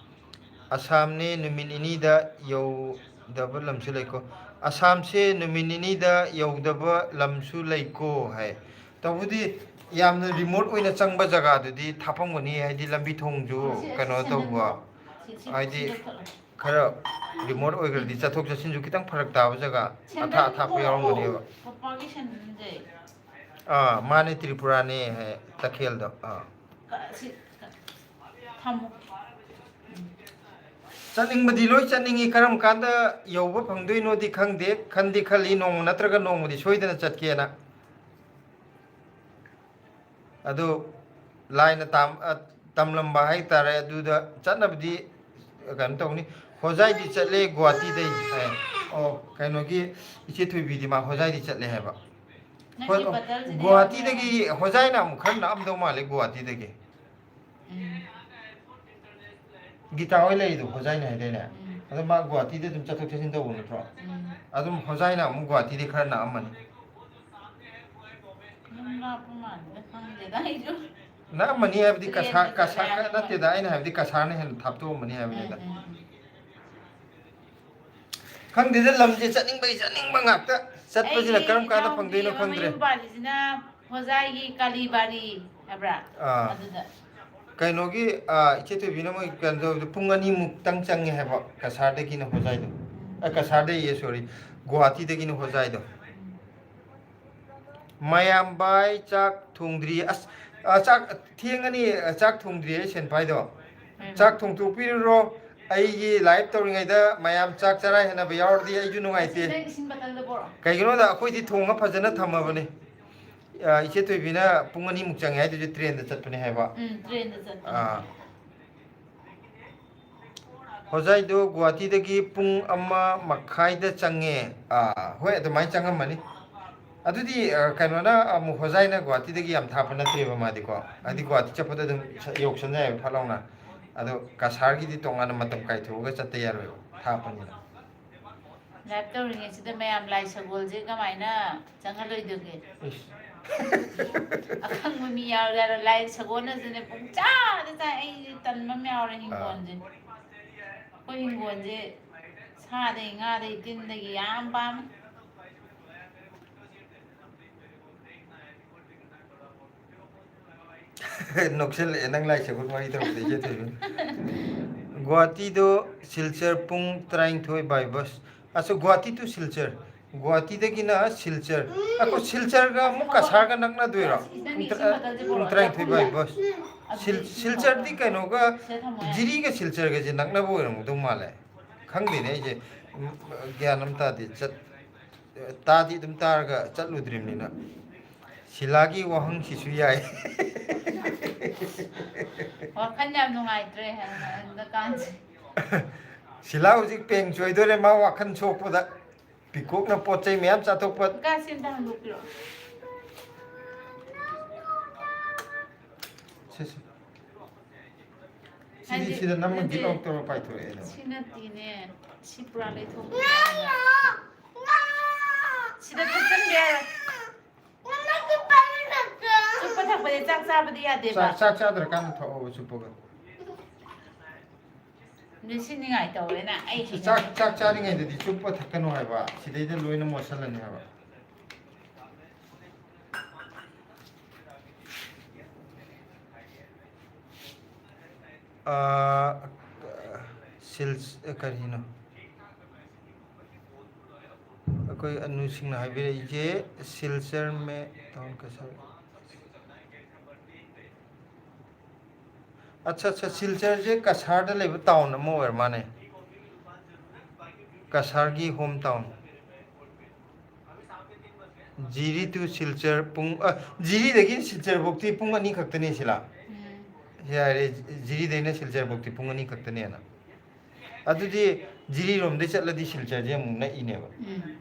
ꯑꯁꯥꯝꯅꯦ ꯅꯨꯃꯤꯠ ꯅꯤꯅꯤꯗ ꯌꯧꯗꯕ ꯂꯝꯁꯨ ꯂꯩꯀꯣ꯫ ꯑꯁꯥꯝꯁꯦ ꯅꯨꯃꯤꯠ ꯅꯤꯅꯤꯗ ꯌꯧꯗꯕ ꯂꯝꯁꯨ ꯂꯩꯀꯣ ꯍꯥꯏ꯫ ꯇꯧꯕꯗꯤ ꯌꯥꯝꯅ ꯔꯤꯃꯣꯠ ꯑꯣꯏꯅ ꯆꯪꯕ ꯖꯒꯥꯗꯨꯗꯤ ꯊꯥꯞꯄꯝꯒꯅꯤ, ꯍꯥꯏꯗꯤ ꯂꯝꯕꯤ ꯊꯣꯡꯁꯨ ꯁꯤ ꯑꯁꯤ ꯀꯩꯅꯣ ꯁꯦꯟꯗꯟꯗꯣ ꯇꯧꯕ, ꯁꯤ, ꯁꯤ, ꯍꯥꯏꯗꯤ ꯁꯤꯗ ꯊꯣꯛꯑꯣ꯫ ꯈꯔ ꯔꯤꯃꯣꯠ ꯑꯣꯏꯈ꯭ꯔꯗꯤ ꯆꯠꯊꯣꯛ ꯆꯠꯁꯤꯟꯁꯨ ꯈꯤꯇꯪ ꯐꯔꯛ ꯇꯥꯕ ꯖꯒꯥ ꯑꯊꯥ ꯁꯦꯟꯗꯟꯗꯣ ꯑꯊꯥꯞꯄ ꯊꯣꯛꯑꯣ꯫ ꯌꯥꯎꯔꯝꯒꯅꯦꯕ꯫ ꯄꯄꯥꯒꯤ ꯁꯦꯟꯗꯟꯁꯦ꯫ ꯑꯥ, ꯃꯥꯅꯦ, ꯇ꯭ꯔꯤꯄꯨꯔꯥꯅꯦ ꯍꯥꯏ, ꯇꯈꯦꯜꯗꯣ꯫ ꯑꯥ꯫ ꯀ-, ꯁꯤ, ꯀ-, ꯊꯝꯃꯣ꯫ ꯎꯝ꯫ ꯆꯠꯅꯤꯡꯕꯗꯤ ꯂꯣꯏ ꯆꯠꯅꯤꯡꯉꯤ, ꯀꯔꯝ ꯀꯥꯟꯗ ꯌꯧꯕ ꯐꯪꯗꯣꯏꯅꯣꯗꯤ ꯈꯪꯗꯦ꯫ ꯈꯟꯗꯤ ꯈꯜꯂꯤ, ꯅꯣꯡꯃ ꯅꯠꯇ꯭ꯔꯒ ꯅꯣꯡꯃꯗꯤ ꯁꯣꯏꯗꯅ ꯆꯠꯀꯦꯅ꯫ ꯑꯗꯨ ꯂꯥꯏꯅ ꯇꯥꯝ-, ꯑ, ꯇꯝꯂꯝꯕ ꯍꯥꯏꯇꯥꯔꯦ꯫ ꯑꯗꯨꯗ ꯆꯠꯅꯕꯗꯤ ꯀꯩꯅꯣ ꯇꯧꯅꯤ꯫ ꯍꯣꯖꯥꯏꯗꯤ ꯆꯠꯂꯦ ꯒꯨꯍꯥꯇꯤꯗꯩ ꯍꯥꯏ꯫ ꯑꯣ, ꯀꯩꯅꯣꯒꯤ ꯏꯆꯦ ꯊꯣꯏꯕꯤꯗꯤ ꯃꯥ ꯍꯣꯖꯥꯏꯗꯤ ꯆꯠꯂꯦ ꯍꯥꯏꯕ꯫ ꯅꯪꯒꯤ ꯍꯣꯏ, ꯕꯇꯜꯁꯤꯗꯤ ꯒꯨꯍꯥꯇꯤꯗꯒꯤ ꯌꯥꯝꯅ ꯍꯣꯖꯥꯏꯅ ꯑꯃꯨꯛ ꯈꯔ ꯅꯛꯑꯝꯗꯧ ꯃꯥꯜꯂꯦ ꯒꯨꯍꯥꯇꯤꯗꯒꯤ꯫ ꯎꯝ꯫ ꯒꯤꯇꯥ ꯍꯣꯏ ꯂꯩꯔꯤꯗꯣ ꯍꯣꯖꯥꯏꯅꯦ ꯍꯥꯏꯗꯥꯏꯅꯦ? ꯎꯝ꯫ ꯑꯗꯣ ꯃꯥ ꯒꯨꯍꯥꯇꯤꯗ ꯑꯗꯨꯝ ꯆꯠꯊꯣꯛ ꯆꯠꯁꯤꯟ ꯇꯧꯕ ꯅꯠꯇ꯭ꯔꯣ? ꯎꯝ꯫ ꯑꯗꯨꯝ ꯍꯣꯖꯥꯏꯅ ꯑꯃꯨꯛ ꯒꯨꯍꯥꯇꯤꯗꯤ ꯈꯔ ꯅꯛꯑꯝꯃꯅꯤ꯫ ꯑꯗꯨꯝ ꯂꯥꯞꯄ ꯃꯥꯜꯂꯤꯗ, ꯈꯪꯗꯦꯗ ꯑꯩꯁꯨ꯫ ꯅꯛꯑꯝꯃꯅꯤ ꯍꯥꯏꯕꯗꯤ ꯀꯁꯥꯔ, ꯇ꯭ꯔꯦꯟꯗ ꯆꯠꯂꯦ ꯀꯁꯥꯔ ꯈꯔ ꯍꯥꯏꯕ ꯅꯠꯇꯦꯗ, ꯃꯥꯜꯂꯤ꯫ ꯑꯩꯅ ꯍꯥꯏꯕꯗꯤ ꯀꯁꯥꯔꯅ ꯍꯦꯟꯅ ꯊꯥꯞꯇꯣꯛꯑꯝꯃꯅꯤ ꯍꯥꯏꯕꯅꯤꯗ꯫ ꯎꯝ, ꯎꯝ, ꯎꯝ꯫ ꯈꯪꯗꯦꯗ, ꯂꯝꯁꯦ ꯆꯠꯅꯤꯡꯕꯒꯤ ꯆꯠꯅꯤꯡꯕ ꯉꯥꯛꯇ꯫ ꯆꯠꯄꯁꯤꯅ ꯑꯩꯒꯤ ꯀꯔꯝ ꯀꯥꯟꯗ ꯏꯅꯥꯎꯅꯨꯄꯤ ꯐꯪꯗꯣꯏꯅꯣ ꯑꯃ ꯈꯪꯗ꯭ꯔꯦ꯫ ꯃꯌꯨꯝ ꯄꯥꯜꯂꯤꯁꯤꯅ ꯍꯣꯖꯥꯏꯒꯤ ꯀꯥꯂꯤꯕꯥꯔꯤ ꯍꯥꯏꯕ꯭ꯔꯥ? ꯑꯥ꯫ ꯑꯗꯨꯗ꯫ ꯀꯩꯅꯣꯒꯤ, ꯑꯥ, ꯏꯆꯦ ꯊꯣꯏꯕꯤꯅ ꯃꯣꯏ ꯀꯩꯅꯣ ꯇꯧꯕꯗ ꯄꯨꯡ ꯑꯅꯤꯃꯨꯛꯇꯪ ꯆꯪꯉꯦ ꯍꯥꯏꯕ, ꯀꯁꯥꯔꯗꯒꯤꯅ ꯍꯣꯖꯥꯏꯗꯣ꯫ ꯎꯝ꯫ ꯑ, ꯀꯁꯥꯔꯗꯒꯤꯌꯦ, sorry, ꯒꯨꯍꯥꯇꯤꯗꯒꯤꯅ ꯍꯣꯖꯥꯏꯗꯣ꯫ ꯎꯝ꯫ ꯃꯌꯥꯝꯕꯥꯏ ꯆꯥꯛ ꯊꯣꯡꯗ꯭ꯔꯤ꯫ ꯑꯁ, ꯑ, ꯆꯥꯛ ꯊꯦꯡꯉꯅꯤ, ꯑ, ꯆꯥꯛ ꯊꯣꯡꯗ꯭ꯔꯤ ꯑꯩ ꯁꯦꯟꯐꯥꯏꯗꯣ꯫ ꯎꯝ꯫ ꯆꯥꯛ ꯊꯣꯡꯗꯣꯛꯄꯤꯔꯨꯔꯣ꯫ ꯑꯩꯒꯤ live ꯇꯧꯔꯤꯉꯩꯗ ꯃꯌꯥꯝ ꯆꯥꯛ ꯆꯔꯥ ꯍꯦꯟꯅꯕ ꯌꯥꯎꯔꯗꯤ ꯑꯩꯁꯨ ꯅꯨꯡꯉꯥꯏꯇꯦ꯫ ꯅꯪ ꯏꯁꯤꯡ ꯕꯇꯜꯗꯣ ꯄꯣꯔꯛꯑꯣ꯫ ꯀꯩꯒꯤꯅꯣꯗ ꯑꯩꯈꯣꯏꯗꯤ ꯊꯣꯡꯉ ꯐꯖꯅ ꯊꯝꯃꯕꯅꯦ꯫ ꯑ, ꯏꯆꯦ ꯊꯣꯏꯕꯤꯅ ꯄꯨꯡ ꯑꯅꯤꯃꯨꯛ ꯆꯪꯉꯦ ꯍꯥꯏꯗꯨꯁꯨ ꯇ꯭ꯔꯦꯟꯗ ꯆꯠꯄꯅꯦ ꯍꯥꯏꯕ꯫ ꯎꯝ, ꯇ꯭ꯔꯦꯟꯗ ꯆꯠꯄꯅꯦ꯫ ꯑꯥ꯫ ꯍꯣꯖꯥꯏꯗꯣ ꯒꯨꯍꯥꯇꯤꯗꯒꯤ ꯄꯨꯡ ꯑꯃ ꯃꯈꯥꯏꯗ ꯆꯪꯉꯦ꯫ ꯑꯥ, ꯍꯣꯏ, ꯑꯗꯨꯃꯥꯏꯅ ꯆꯪꯉꯝꯃꯅꯤ꯫ ꯑꯗꯨꯗꯤ, ꯑ, ꯀꯩꯅꯣꯅ ꯑꯃꯨꯛ ꯍꯣꯖꯥꯏꯅ ꯒꯨꯍꯥꯇꯤꯗꯒꯤ ꯌꯥꯝ ꯊꯥꯞꯄ ꯅꯠꯇꯦꯕ ꯃꯥꯗꯤꯀꯣ꯫ ꯍꯥꯏꯗꯤ ꯎꯝ꯫ ꯒꯨꯍꯥꯇꯤ ꯆꯠꯄꯗ ꯑꯗꯨꯝ ꯁ-, ꯌꯧꯁꯟ ꯌꯥꯏꯑꯕ ꯐꯠ ꯂꯥꯎꯅ꯫ ꯑꯗꯣ ꯀꯁꯥꯔꯒꯤꯗꯤ ꯇꯣꯉꯥꯟꯅ ꯃꯇꯝ ꯀꯥꯏꯊꯣꯛꯑꯒ ꯆꯠꯇ ꯌꯥꯔꯣꯏꯕ, ꯊꯥꯞꯄꯅꯤꯅ꯫ Live ꯇꯧꯔꯤꯉꯩꯁꯤꯗ ꯃꯌꯥꯝ ꯂꯥꯏ ꯁꯒꯣꯜꯁꯦ ꯀꯃꯥꯏꯅ ꯆꯪꯍꯜꯂꯣꯏꯗꯒꯦ? ꯏꯁ, ꯑꯈꯪꯕ ꯃꯤ ꯌꯥꯎꯔ ꯖꯥꯠꯂ? ꯂꯥꯏ ꯁꯒꯣꯜꯅꯁꯨꯅꯦ ꯄꯨꯡ ꯆꯥꯗ ꯆꯥꯏ꯫ ꯑꯩꯁꯦ ꯇꯟꯕ ꯑꯃ ꯌꯥꯎꯔꯦ ꯍꯤꯡꯒꯣꯜꯁꯦ꯫ ꯑꯩꯈꯣꯏ ꯍꯤꯡꯒꯣꯜꯁꯦ ꯁꯥꯗꯩ ꯉꯥꯗꯩ ꯇꯤꯟꯗꯒꯤ ꯌꯥꯝ ꯄꯥꯝꯃꯦ꯫ ꯅꯣꯛꯁꯜꯂꯛꯑꯦ ꯅꯪ ꯂꯥꯏ ꯁꯒꯣꯜ ꯋꯥꯔꯤ ꯇꯧꯔꯛꯄꯗ ꯏꯆꯦ ꯊꯣꯏꯕꯤ꯫ ꯒꯨꯍꯥꯇꯤꯗꯣ ꯁꯤꯜꯆꯔ ꯄꯨꯡ ꯇꯔꯥꯅꯤꯊꯣꯏ by bus꯫ ꯑꯁ, ꯒꯨꯍꯥꯇꯤ to ꯁꯤꯜꯆꯔ꯫ ꯒꯨꯍꯥꯇꯤꯗꯒꯤꯅ ꯁꯤꯜꯆꯔ꯫ ꯑꯩꯈꯣꯏ ꯁꯤꯜꯆꯔꯒ ꯑꯃꯨꯛ ꯀꯁꯥꯔꯒ ꯅꯛꯅꯗꯣꯏꯔꯣ? ꯄꯨꯡ ꯇꯔꯥ-, ꯄꯨꯡ ꯇꯔꯥꯅꯤꯊꯣꯏ by bus꯫ ꯁꯤꯜ-, ꯁꯤꯜꯆꯔꯗꯤ ꯀꯩꯅꯣꯒ, ꯖꯤꯔꯤꯒ ꯁꯤꯜꯆꯔꯒꯁꯦ ꯅꯛꯅꯕ ꯑꯣꯏꯔꯝꯒꯗꯧ ꯃꯥꯜꯂꯦ꯫ ꯈꯪꯗꯦꯅꯦ ꯑꯩꯁꯦ꯫ ꯎꯝ, ꯒ꯭ꯌꯥꯟ ꯑꯃ ꯇꯥꯗꯦ꯫ ꯆꯠ-, ꯇꯥꯗꯤ ꯑꯗꯨꯝ ꯇꯥꯔꯒ ꯆꯠꯂꯨꯗ꯭ꯔꯤꯕꯅꯤꯅ꯫ ꯁꯤꯂꯥꯒꯤ ꯋꯥꯍꯪꯁꯤꯁꯨ ꯌꯥꯏ꯫ ꯋꯥꯈꯜ ꯌꯥꯝ ꯅꯨꯡꯉꯥꯏꯇ꯭ꯔꯦ ꯍꯟꯗꯛꯀꯥꯟꯁꯦ꯫ ꯁꯤꯂꯥ ꯍꯧꯖꯤꯛ ꯄꯦꯡ ꯆꯣꯏꯗꯣꯔꯦ ꯃꯥ ꯋꯥꯈꯜ ꯁꯣꯛꯄꯗ꯫ ꯄꯤꯀꯣꯛꯅ ꯄꯣꯠ ꯆꯩ ꯃꯌꯥꯝ ꯆꯥꯊꯣꯛꯄ꯫ ꯀꯥꯁꯤ ꯑꯝꯇ ꯍꯥꯡꯗꯣꯛꯄꯤꯔꯛꯑꯣ꯫ ꯁꯤ, ꯁꯤ꯫ ꯁꯤꯗꯤ ꯍꯥꯏꯗꯤ, ꯁꯤꯗ ꯅꯝꯃ ꯅꯠꯇꯦ, ꯒꯤꯠ ꯑꯥꯎꯠ ꯇꯧꯔ ꯄꯥꯏꯊꯣꯔꯛꯑꯦ ꯑꯗꯣ꯫ ꯁꯤ ꯅꯠꯇꯦꯅꯦ꯫ ꯁꯤ ꯄꯨꯔꯥ ꯂꯩꯊꯣꯛꯄ ꯌꯥꯔꯣꯏ꯫ ꯁꯤꯗ ꯊꯨꯞꯆꯟꯕ ꯌꯥꯔꯣꯏ꯫ ꯆꯨꯞꯄ ꯊꯛꯄꯗꯤ ꯆꯥꯛ ꯆꯥꯕꯗꯤ ꯌꯥꯗꯦꯕ꯫ ꯆꯥꯛ, ꯆꯥꯛ ꯆꯥꯗ꯭ꯔꯀꯥꯟꯗ ꯊꯛꯑꯣ ꯆꯨꯞꯄꯒ꯫ ꯅꯤꯡꯁꯤꯡꯅꯤꯡꯉꯥꯏ ꯇꯧꯋꯦꯅ ꯑꯩ ꯍꯩꯅꯗꯦ꯫ ꯆꯥꯛ, ꯆꯥꯛ ꯆꯥꯔꯤꯉꯩꯗꯗꯤ ꯆꯨꯞꯄ ꯊꯛꯀꯅꯨ ꯍꯥꯏꯕ, ꯁꯤꯗꯩꯗ ꯂꯣꯏꯅ ꯃꯣꯠꯁꯜꯂꯅꯤ ꯍꯥꯏꯕ꯫ ꯑꯥ, ꯁꯤꯜꯁ-, ꯀꯔꯤꯅꯣ? ꯑꯩꯈꯣꯏ ꯑꯅꯨꯁꯤꯡꯅ ꯍꯥꯏꯕꯤꯔꯛꯏꯁꯦ, ꯁꯤꯜꯆꯔ ꯃꯦ ꯇꯥꯎꯟ ꯀꯁꯥꯔ꯫ ꯑꯠꯆꯥ, ꯑꯠꯆꯥ, ꯁꯤꯜꯆꯔꯁꯦ ꯀꯁꯥꯔꯗ ꯂꯩꯕ ꯇꯥꯎꯟ ꯑꯃ ꯑꯣꯏꯔ ꯃꯥꯅꯦ꯫ ꯀꯁꯥꯔꯒꯤ home town. Jiri to Silchar ꯄꯨꯡ, ꯑ, ꯖꯤꯔꯤꯗꯒꯤ ꯁꯤꯜꯆꯔꯐꯧꯗꯤ ꯄꯨꯡ ꯑꯅꯤ ꯈꯛꯇꯅꯤ ꯁꯤꯂꯥ꯫ ꯎꯝ꯫ ꯌꯥꯔꯦ, ꯖꯤꯔꯤꯗꯩꯅ ꯁꯤꯜꯆꯔꯐꯧꯗꯤ ꯄꯨꯡ ꯑꯅꯤ ꯈꯛꯇꯅꯦꯅ꯫ ꯑꯗꯨꯗꯤ ꯖꯤꯔꯤꯔꯣꯝꯗꯩ ꯆꯠꯂꯗꯤ ꯁꯤꯜꯆꯔꯁꯦ ꯑꯃꯨꯛ ꯅꯛꯏꯅꯦꯕ꯫ ꯎꯝ꯫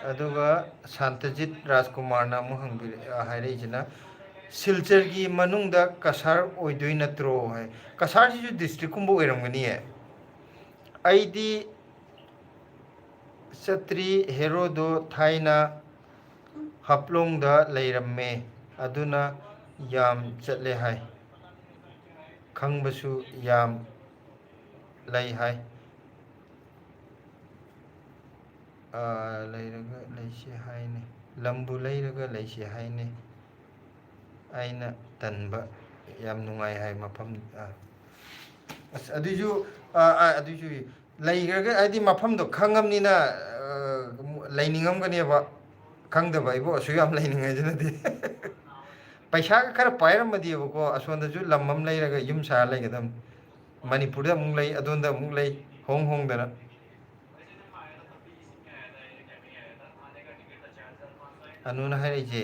ꯑꯗꯨꯒ ꯁꯥꯟꯇꯖꯤꯠ ꯔꯥꯖꯀꯨꯃꯥꯔꯅ ꯑꯃꯨꯛ ꯍꯪꯕꯤꯔ-, ꯍꯥꯏꯔꯛꯏꯁꯤꯅ, "ꯁꯤꯜꯆꯔꯒꯤ ꯃꯅꯨꯡꯗ ꯀꯁꯥꯔ ꯑꯣꯏꯗꯣꯏ ꯅꯠꯇ꯭ꯔꯣ?" ꯍꯥꯏ꯫ ꯀꯁꯥꯔꯁꯤꯁꯨ ꯗꯤꯁꯇ꯭ꯔꯤꯛꯀꯨꯝꯕ ꯑꯣꯏꯔꯝꯒꯅꯤꯌꯦ꯫ ꯑꯩꯗꯤ ꯆꯠꯇ꯭ꯔꯤ꯫ ꯍꯦꯔꯣꯗꯣ ꯊꯥꯏꯅ ꯍꯥꯐꯂꯣꯡꯗ ꯂꯩꯔꯝꯃꯦ, ꯑꯗꯨꯅ ꯌꯥꯝ ꯆꯠꯂꯦ ꯍꯥꯏ꯫ ꯈꯪꯕꯁꯨ ꯌꯥꯝ ꯂꯩ ꯍꯥꯏ꯫ ꯑꯥ, ꯂꯩꯔꯒ ꯂꯩꯁꯦ ꯍꯥꯏꯅꯦ꯫ ꯂꯝꯕꯨ ꯂꯩꯔꯒ ꯂꯩꯁꯦ ꯍꯥꯏꯅꯦ꯫ ꯑꯩꯅ ꯇꯟꯕ꯫ ꯌꯥꯝ ꯅꯨꯡꯉꯥꯏ ꯍꯥꯏ ꯃꯐꯝ꯫ ꯑꯥ꯫ ꯑꯁ, ꯑꯗꯨꯏꯁꯨ, ꯑꯥ, ꯑꯥ, ꯑꯗꯨꯏꯁꯨ ꯂꯩꯈ꯭ꯔꯒ, ꯍꯥꯏꯗꯤ, ꯃꯐꯝꯗꯣ ꯈꯪꯉꯝꯅꯤꯅ, ꯑꯥ, ꯂꯩꯅꯤꯡꯉꯝꯒꯅꯦꯕ꯫ ꯈꯪꯗꯕ ꯑꯩꯕꯨ ꯑꯁꯨꯛ ꯌꯥꯝ ꯂꯩꯅꯤꯡꯉꯥꯏꯁꯤꯅꯗꯤ꯫ ꯄꯩꯁꯥꯒ ꯈꯔ ꯄꯥꯏꯔꯝꯃꯗꯤꯕꯀꯣ, ꯑꯁꯣꯝꯗꯁꯨ ꯂꯝ ꯑꯃ ꯂꯩꯔꯒ ꯌꯨꯝ ꯁꯥꯔ ꯂꯩꯒꯗꯕꯅꯤ꯫ ꯃꯅꯤꯄꯨꯔꯗ ꯑꯃꯨꯛ ꯂꯩ, ꯑꯗꯣꯝꯗ ꯑꯃꯨꯛ ꯂꯩ, ꯍꯣꯡ ꯍꯣꯡꯗꯅ꯫ ꯑꯅꯨꯅ ꯍꯥꯏꯔꯛꯏꯁꯦ,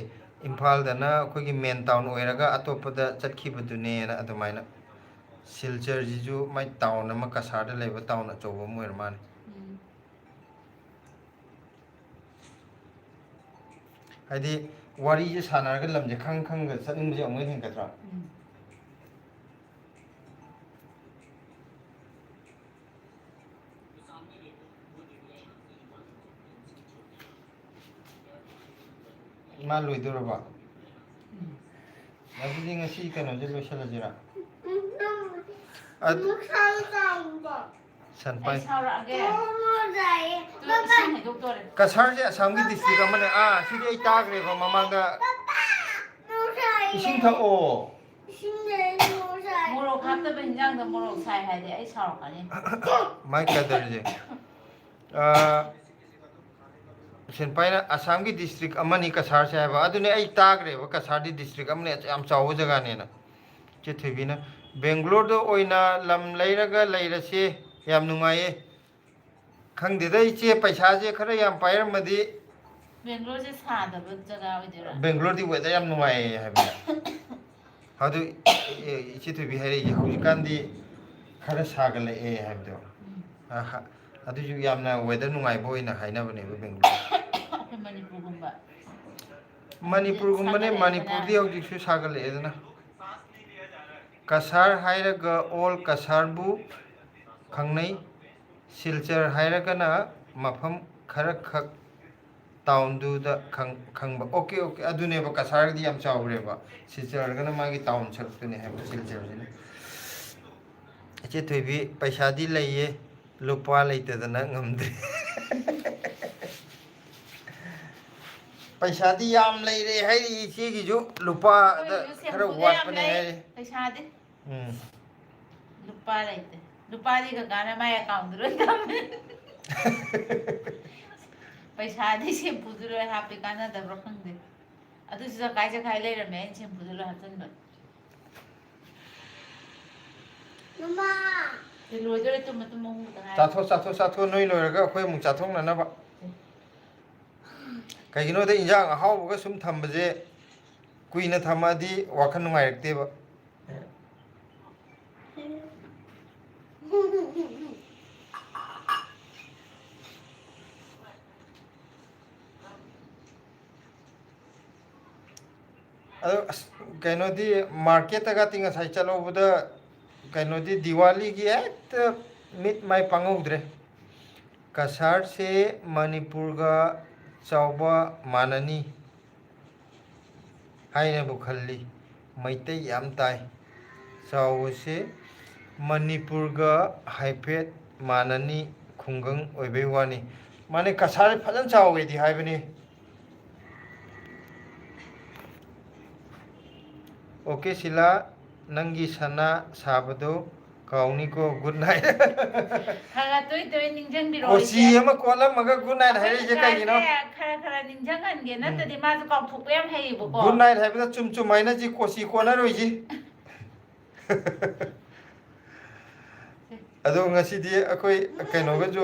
ꯏꯝꯐꯥꯜꯗꯅ ꯑꯩꯈꯣꯏꯒꯤ ꯃꯦꯟ ꯇꯥꯎꯟ ꯑꯣꯏꯔꯒ ꯑꯇꯣꯞꯄꯗ ꯆꯠꯈꯤꯕꯗꯨꯅꯦꯅ꯫ ꯑꯗꯨꯃꯥꯏꯅ ꯁꯤꯜꯆꯔꯁꯤꯁꯨ ꯃꯥꯏ ꯇꯥꯎꯟ ꯑꯃ, ꯀꯁꯥꯔꯗ ꯂꯩꯕ ꯇꯥꯎꯟ ꯑꯆꯧꯕ ꯑꯃ ꯑꯣꯏꯔ ꯃꯥꯜꯂꯦ꯫ ꯎꯝ꯫ ꯍꯥꯏꯗꯤ, ꯋꯥꯔꯤꯁꯦ ꯁꯥꯟꯅꯔꯒ ꯂꯝꯁꯦ ꯈꯪ ꯈꯪꯒ ꯆꯠꯅꯤꯡꯕꯁꯦ ꯑꯃꯨꯛ ꯍꯦꯟꯒꯠꯇ꯭ꯔꯥ? ꯎꯝ꯫ ꯏꯃꯥ ꯂꯣꯏꯗꯧꯔꯕꯣ? ꯎꯝ꯫ ꯑꯗꯨꯗꯤ ꯉꯁꯤ ꯀꯩꯅꯣꯁꯦ ꯂꯣꯏꯁꯤꯜꯂꯁꯤꯔꯥ? ꯑꯗꯨ ꯅꯨꯡꯁꯥ ꯆꯥꯏꯗꯣ꯫ ꯁꯟꯄꯥꯏ꯫ ꯑꯩ ꯁꯥꯎꯔꯛꯑꯒꯦ꯫ ꯅꯣꯡ ꯆꯥꯏꯌꯦ꯫ ꯇꯨ ꯏꯁꯤꯡ ꯍꯩꯗꯣꯛꯇꯣꯔꯦ꯫ ꯀꯁꯥꯔꯁꯦ ꯑꯁꯥꯝꯒꯤ ꯗꯤꯁꯇ꯭ꯔꯤꯛ ꯑꯃꯅꯦ꯫ ꯑꯥ, ꯁꯤꯗꯤ ꯑꯩ ꯇꯥꯈ꯭ꯔꯦꯀꯣ ꯃꯃꯥꯡꯗ꯫ ꯄꯄꯥ, ꯅꯣꯡ ꯆꯥꯏꯌꯦ꯫ ꯏꯁꯤꯡ ꯊꯛꯑꯣ꯫ ꯏꯁꯤꯡ ꯂꯩ, ꯅꯣꯡ ꯆꯥꯏ꯫ ꯃꯣꯔꯣꯛ ꯍꯥꯞꯇꯕ ꯏꯟꯖꯥꯡꯗ ꯃꯣꯔꯣꯛ ꯁꯥꯏ ꯍꯥꯏꯗꯤ ꯑꯩ ꯁꯥꯎꯔꯛꯀꯅꯤ꯫ ꯃꯥꯏ ꯀꯗꯔꯁꯦ꯫ ꯑꯥ, ꯁꯦꯟꯄꯥꯏꯅ ꯑꯁꯥꯝꯒꯤ ꯗꯤꯁꯇ꯭ꯔꯤꯛ ꯑꯃꯅꯤ ꯀꯁꯥꯔꯁꯦ ꯍꯥꯏꯕ꯫ ꯑꯗꯨꯅꯦ ꯑꯩ ꯇꯥꯈ꯭ꯔꯦꯕ, ꯀꯁꯥꯔꯗꯤ ꯗꯤꯁꯇ꯭ꯔꯤꯛ ꯑꯃꯅꯤ, ꯌꯥꯝ ꯆꯥꯎꯕ ꯖꯒꯥꯅꯦꯅ꯫ ꯏꯆꯦ ꯊꯣꯏꯕꯤꯅ, "ꯕꯦꯡꯒ꯭ꯂꯣꯔꯗ ꯑꯣꯏꯅ ꯂꯝ ꯂꯩꯔꯒ ꯂꯩꯔꯁꯦ, ꯌꯥꯝ ꯅꯨꯡꯉꯥꯏꯌꯦ"꯫ ꯈꯪꯗꯦꯗ ꯏꯆꯦ, ꯄꯩꯁꯥꯁꯦ ꯈꯔ ꯌꯥꯝ ꯄꯥꯏꯔꯝꯃꯗꯤ꯫ ꯕꯦꯡꯒ꯭ꯂꯣꯔꯁꯦ ꯁꯥꯗꯕ ꯖꯒꯥ ꯑꯣꯏꯗꯣꯏꯔꯥ? ꯕꯦꯡꯒ꯭ꯂꯣꯔꯗꯤ ꯋꯦꯗꯔ ꯌꯥꯝ ꯅꯨꯡꯉꯥꯏꯌꯦ ꯍꯥꯏꯕꯅꯦ꯫ ꯑꯗꯨ, ꯑꯦ, ꯏꯆꯦ ꯊꯣꯏꯕꯤ ꯍꯥꯏꯔꯛꯏꯁꯦ, ꯍꯧꯖꯤꯛꯀꯥꯟꯗꯤ ꯈꯔ ꯁꯥꯒꯠꯂꯛꯑꯦ ꯍꯥꯏꯕꯗꯣ꯫ ꯎꯝ꯫ ꯑ, ꯍ-, ꯑꯗꯨꯁꯨ ꯌꯥꯝꯅ ꯋꯦꯗꯔ ꯅꯨꯡꯉꯥꯏꯕ ꯑꯣꯏꯅ ꯍꯥꯏꯅꯕꯅꯦꯕ ꯕꯦꯡꯒ꯭ꯂꯣꯔ꯫ ꯑꯩꯈꯣꯏ ꯃꯅꯤꯄꯨꯔꯒꯨꯝꯕ꯫ ꯃꯅꯤꯄꯨꯔꯒꯨꯝꯕꯅꯦ, ꯁꯥꯒꯠꯂꯛꯑꯦꯗꯅ꯫ ꯃꯅꯤꯄꯨꯔꯗꯤ ꯍꯧꯖꯤꯛꯁꯨ ꯁꯥꯒꯠꯂꯛꯑꯦꯗꯅ꯫ ꯀꯁꯥꯔ ꯍꯥꯏꯔꯒ all ꯀꯁꯥꯔꯕꯨ ꯈꯪꯅꯩ꯫ ꯁꯤꯜꯆꯔ ꯍꯥꯏꯔꯒꯅ ꯃꯐꯝ ꯈꯔ ꯈꯛ ꯇꯥꯎꯟꯗꯨꯗ ꯈꯪ- ꯈꯪꯕ꯫ ꯑꯣꯀꯦ, ꯑꯣꯀꯦ, ꯑꯗꯨꯅꯦꯕ ꯀꯁꯥꯔꯒꯤꯗꯤ ꯌꯥꯝ ꯆꯥꯎꯈ꯭ꯔꯦꯕ꯫ ꯁꯤꯜꯆꯔꯒꯅ ꯃꯥꯒꯤ ꯇꯥꯎꯟ ꯁꯔꯨꯛꯇꯨꯅꯦ ꯍꯥꯏꯕ, ꯁꯤꯜꯆꯔꯁꯤꯅ꯫ ꯏꯆꯦ ꯊꯣꯏꯕꯤ, ꯄꯩꯁꯥꯗꯤ ꯂꯩꯌꯦ, ꯂꯨꯄꯥ ꯂꯩꯇꯗꯅ ꯉꯝꯗ꯭ꯔꯦ꯫ ꯄꯩꯁꯥꯗꯤ ꯌꯥꯝ ꯂꯩꯔꯦ ꯍꯥꯏꯔꯤ ꯏꯆꯦꯒꯤꯁꯨ, ꯂꯨꯄꯥꯗ ꯑꯩꯈꯣꯏꯒꯤꯁꯨ ꯈꯔ ꯁꯦꯝꯄꯨꯗ ꯌꯥꯝ ꯋꯥꯠꯄꯅꯦ ꯂꯩ, ꯍꯥꯏꯔꯤ꯫ ꯄꯩꯁꯥꯗꯤ ꯎꯝ꯫ ꯂꯨꯄꯥ ꯂꯩꯇꯦ꯫ ꯂꯨꯄꯥꯗꯤ ꯀꯀꯥꯅ ꯃꯥꯏ ꯑꯦꯀꯥꯎꯟꯗ ꯂꯣꯏ ꯊꯝꯃꯦ꯫ ꯄꯩꯁꯥꯗꯤ ꯁꯦꯝꯄꯨꯗ ꯂꯣꯏ ꯍꯥꯞꯄꯦ, ꯀꯥꯟꯅꯗꯕ꯭ꯔꯥ ꯈꯪꯗꯦ꯫ ꯑꯗꯨꯁꯨ ꯆꯈꯥꯏ ꯆꯈꯥꯏ ꯂꯩꯔꯝꯃꯦ, ꯑꯩꯅ ꯁꯦꯝꯄꯨꯗ ꯂꯣꯏ ꯍꯥꯞꯆꯤꯟꯕ꯫ ꯃꯃꯥ꯫ ꯁꯤ ꯂꯣꯏꯗꯣꯔꯦ, ꯇꯨꯝꯃ ꯇꯨꯝꯃ ꯍꯨꯝꯕꯗ ꯉꯥꯏꯔꯦ꯫ ꯆꯥꯊꯣꯛ, ꯆꯥꯊꯣꯛ, ꯆꯥꯊꯣꯛ, ꯅꯣꯏ ꯂꯣꯏꯔꯒ ꯑꯩꯈꯣꯏ ꯑꯃꯨꯛ ꯆꯥꯊꯣꯛꯅꯅꯕ꯫ ꯀꯩꯒꯤꯅꯣꯗ ꯏꯟꯖꯥꯡ ꯑꯍꯥꯎꯕꯒ ꯁꯨꯝ ꯊꯝꯕꯁꯦ ꯀꯨꯏꯅ ꯊꯝꯃꯛꯑꯗꯤ ꯋꯥꯈꯜ ꯅꯨꯡꯉꯥꯏꯔꯛꯇꯦꯕ꯫ ꯑꯗꯣ ꯑꯁ, ꯀꯩꯅꯣꯗꯤ ꯃꯥꯔꯀꯦꯠꯇꯒꯗꯤ ꯉꯁꯥꯏ ꯆꯠꯍꯧꯕꯗ ꯀꯩꯅꯣꯗꯤ ꯗꯤꯋꯥꯂꯤꯒꯤ ꯍꯦꯛꯇ ꯃꯤꯠ ꯃꯥꯏ ꯄꯥꯡꯍꯧꯗ꯭ꯔꯦ꯫ ꯀꯁꯥꯔꯁꯦ ꯃꯅꯤꯄꯨꯔꯒ ꯆꯥꯎꯕ ꯃꯥꯟꯅꯅꯤ ꯍꯥꯏꯅꯕꯨ ꯈꯜꯂꯤ꯫ ꯃꯩꯇꯩ ꯌꯥꯝ ꯇꯥꯏ꯫ ꯆꯥꯎꯕꯁꯦ ꯃꯅꯤꯄꯨꯔꯒ ꯍꯥꯏꯐꯦꯠ ꯃꯥꯟꯅꯅꯤ, ꯈꯨꯡꯒꯪ ꯑꯣꯏꯕꯩ ꯋꯥꯅꯤ꯫ ꯃꯥꯅꯦ, ꯀꯁꯥꯔꯁꯦ ꯐꯖꯅ ꯆꯥꯎꯋꯦꯗꯤ ꯍꯥꯏꯕꯅꯤ꯫ ꯑꯣꯀꯦ ꯁꯤꯂꯥ, ꯅꯪꯒꯤ ꯁꯅꯥ ꯁꯥꯕꯗꯣ ꯀꯥꯎꯅꯤꯀꯣ꯫ Good night. ꯈꯔ ꯈꯔ ꯇꯣꯏ ꯇꯣꯏ ꯅꯤꯡꯁꯤꯡꯕꯤꯔꯛꯑꯣ, ꯀꯣꯆꯤ ꯏꯆꯦ꯫ ꯑꯃ ꯀꯣꯠꯂꯝꯃꯒ ꯒꯨꯗ ꯅꯥꯏꯠ ꯑꯩꯈꯣꯏ ꯍꯥꯏꯔꯛꯏꯁꯦ ꯀꯩꯒꯤꯅꯣ? ꯀꯀꯥꯁꯦ ꯈꯔ ꯈꯔ ꯅꯤꯡꯁꯤꯡꯍꯟꯒꯦ, ꯎꯝ꯫ ꯅꯠꯇ꯭ꯔꯗꯤ ꯃꯥꯁꯨ ꯀꯥꯎꯊꯣꯛꯄ ꯌꯥꯝ ꯍꯩꯌꯦꯕꯀꯣ꯫ ꯒꯨꯗ ꯅꯥꯏꯠ ꯍꯥꯏꯕꯗ ꯆꯨꯝ ꯆꯨꯝ ꯍꯥꯏꯅꯁꯤ, ꯀꯣꯆꯤ ꯀꯣꯠꯅꯔꯣꯏꯁꯤ꯫ ꯑꯗꯣ ꯉꯁꯤꯗꯤ ꯑꯩꯈꯣꯏ ꯀꯩꯅꯣꯒꯁꯨ,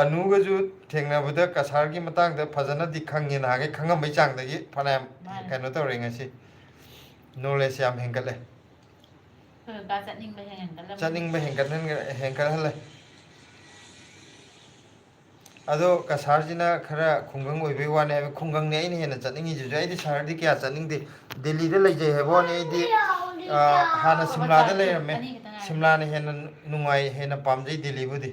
ꯑꯅꯨꯒꯁꯨ ꯊꯦꯡꯅꯕꯗ ꯀꯁꯥꯔꯒꯤ ꯃꯇꯥꯡꯗ ꯐꯖꯅꯗꯤ ꯈꯪꯉꯦ, ꯅꯍꯥꯟꯈꯩ ꯈꯪꯉꯝꯕꯩ ꯆꯥꯡꯗꯒꯤ ꯐꯅꯌꯥꯝ ꯃꯥꯅꯦ꯫ ꯀꯩꯅꯣ ꯇꯧꯔꯦ ꯉꯁꯤ꯫ ꯅꯣꯂꯦꯖ ꯌꯥꯝ ꯍꯦꯟꯒꯠꯂꯦ꯫ ꯑꯩꯈꯣꯏ ꯀꯀꯥ ꯆꯠꯅꯤꯡꯕ ꯍꯦꯟꯒꯠꯂꯝꯃꯦ꯫ ꯆꯠꯅꯤꯡꯕ ꯍꯦꯟꯒꯠꯍꯟ-, ꯍꯦꯟꯒꯠꯍꯜꯂꯦ꯫ ꯑꯗꯣ ꯀꯁꯥꯔꯁꯤꯅ ꯈꯔ ꯈꯨꯡꯒꯪ ꯑꯣꯏꯕꯩ ꯋꯥꯅꯦ ꯍꯥꯏꯕ, ꯈꯨꯡꯒꯪꯅꯦ ꯑꯩꯅ ꯍꯦꯟꯅ ꯆꯠꯅꯤꯡꯉꯤꯁꯤꯁꯨ꯫ ꯑꯩꯗꯤ ꯁꯍꯔꯗꯤ ꯀꯌꯥ ꯆꯠꯅꯤꯡꯗꯦ, ꯗꯦꯜꯂꯤꯗ ꯂꯩꯖꯩ ꯍꯥꯏꯕ ꯋꯥꯅꯤ꯫ ꯑꯩꯗꯤ, ꯑꯥ, ꯍꯥꯟꯅ ꯁꯤꯝꯂꯥꯗ ꯂꯩꯔꯝꯃꯦ꯫ ꯑꯅꯤ ꯈꯛꯇ ꯉꯥꯏꯔꯦ꯫ ꯁꯤꯝꯂꯥꯅ ꯍꯦꯟꯅ ꯅꯨꯡꯉꯥꯏ, ꯍꯦꯟꯅ ꯄꯥꯝꯖꯩ ꯗꯦꯜꯂꯤꯕꯨꯗꯤ꯫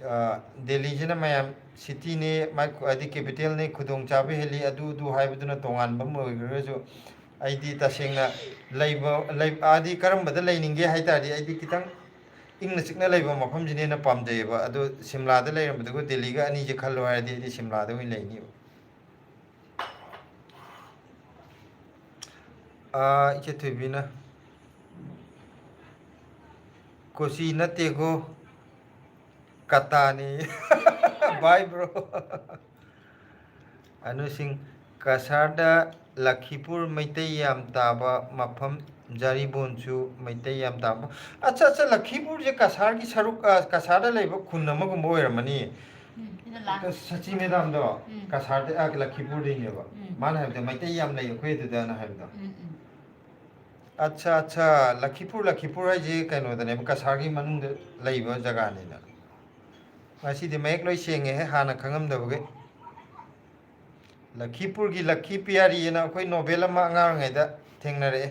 ꯑ, ꯗꯦꯜꯂꯤꯁꯤꯅ ꯃꯌꯥꯝ ꯁꯤꯇꯤꯅꯤ, ꯃꯥꯏ ꯈꯨ-, ꯍꯥꯏꯗꯤ ꯀꯦꯄꯤꯇꯦꯜꯅꯤ, ꯈꯨꯗꯣꯡꯆꯥꯕ ꯍꯦꯜꯂꯤ, ꯑꯗꯨ ꯑꯗꯨ ꯍꯥꯏꯕꯗꯨꯅ ꯇꯣꯉꯥꯟꯕ ꯑꯃ ꯑꯣꯏꯈ꯭ꯔꯒꯁꯨ, ꯑꯩꯗꯤ ꯇꯁꯦꯡꯅ ꯂꯩꯕ, ꯂꯩ-, ꯍꯥꯏꯗꯤ ꯀꯔꯝꯕꯗ ꯂꯩꯅꯤꯡꯒꯦ ꯍꯥꯏ ꯇꯥꯔꯗꯤ, ꯑꯩꯗꯤ ꯈꯤꯇꯪ ꯏꯪꯅ ꯆꯤꯛꯅ ꯂꯩꯕ ꯃꯐꯝꯁꯤꯅ ꯍꯦꯟꯅ ꯄꯥꯝꯖꯩꯌꯦꯕ꯫ ꯑꯗꯣ ꯁꯤꯝꯂꯥꯗ ꯂꯩꯔꯝꯕꯗꯨꯒ ꯗꯦꯜꯂꯤꯒ ꯑꯅꯤꯁꯦ ꯈꯜꯂꯣ ꯍꯥꯏꯔꯗꯤ, ꯑꯩꯗꯤ ꯁꯤꯝꯂꯥꯗ ꯑꯣꯏꯅ ꯂꯩꯅꯤꯕ꯫ ꯑꯥ, ꯏꯆꯦ ꯊꯣꯏꯕꯤꯅ, "ꯀꯣꯆꯤ ꯅꯠꯇꯦꯀꯣ, ꯀꯇꯥꯅꯤ꯫" Bye bro꯫ ꯑꯅꯨꯁꯤꯡ, ꯀꯁꯥꯔꯗ ꯂꯈꯤꯄꯨꯔ ꯃꯩꯇꯩ ꯌꯥꯝ ꯇꯥꯕ ꯃꯐꯝ, ꯖꯥꯔꯤꯕꯣꯟꯁꯨ ꯃꯩꯇꯩ ꯌꯥꯝ ꯇꯥꯕ꯫ ꯑꯠꯆꯥ, ꯑꯠꯆꯥ, ꯂꯈꯤꯄꯨꯔꯁꯦ ꯀꯁꯥꯔꯒꯤ ꯁꯔꯨꯛ, ꯑ, ꯀꯁꯥꯔꯗ ꯂꯩꯕ ꯈꯨꯟ ꯑꯃꯒꯨꯝꯕ ꯑꯣꯏꯔꯝꯃꯅꯤ꯫ ꯎꯝ, ꯁꯤꯅ ꯂꯥꯁ꯫ ꯁꯆꯤ ꯃꯦꯗꯥꯝꯗꯣ ꯎꯝ꯫ ꯀꯁꯥꯔꯗ, ꯑ, ꯂꯈꯤꯄꯨꯔꯗꯩꯅꯦꯕ꯫ ꯎꯝ꯫ ꯃꯥꯅ ꯍꯥꯏꯕꯗ, "ꯃꯩꯇꯩ ꯌꯥꯝ ꯂꯩ ꯑꯩꯈꯣꯏ ꯑꯗꯨꯗꯅ" ꯍꯥꯏꯕꯗꯣ꯫ ꯎꯝ, ꯎꯝ꯫ ꯑꯠꯆꯥ, ꯑꯠꯆꯥ, ꯂꯈꯤꯄꯨꯔ, ꯂꯈꯤꯄꯨꯔ ꯍꯥꯏꯁꯦ ꯀꯩꯅꯣꯗꯅꯦꯕ, ꯀꯁꯥꯔꯒꯤ ꯃꯅꯨꯡꯗ ꯂꯩꯕ ꯖꯒꯥꯅꯤꯅ꯫ ꯉꯁꯤꯗꯤ ꯃꯌꯦꯛ ꯂꯣꯏ ꯁꯦꯡꯉꯦꯍꯦ, ꯍꯥꯟꯅ ꯈꯪꯉꯝꯗꯕꯒꯤ꯫ ꯂꯈꯤꯄꯨꯔꯒꯤ ꯂꯈꯤ ꯄꯤꯌꯥꯔꯤꯑꯅ ꯑꯩꯈꯣꯏ ꯅꯣꯕꯦꯜ ꯑꯃ ꯑꯉꯥꯡ ꯑꯣꯏꯔꯤꯉꯩꯗ ꯊꯦꯡꯅꯔꯛꯑꯦ꯫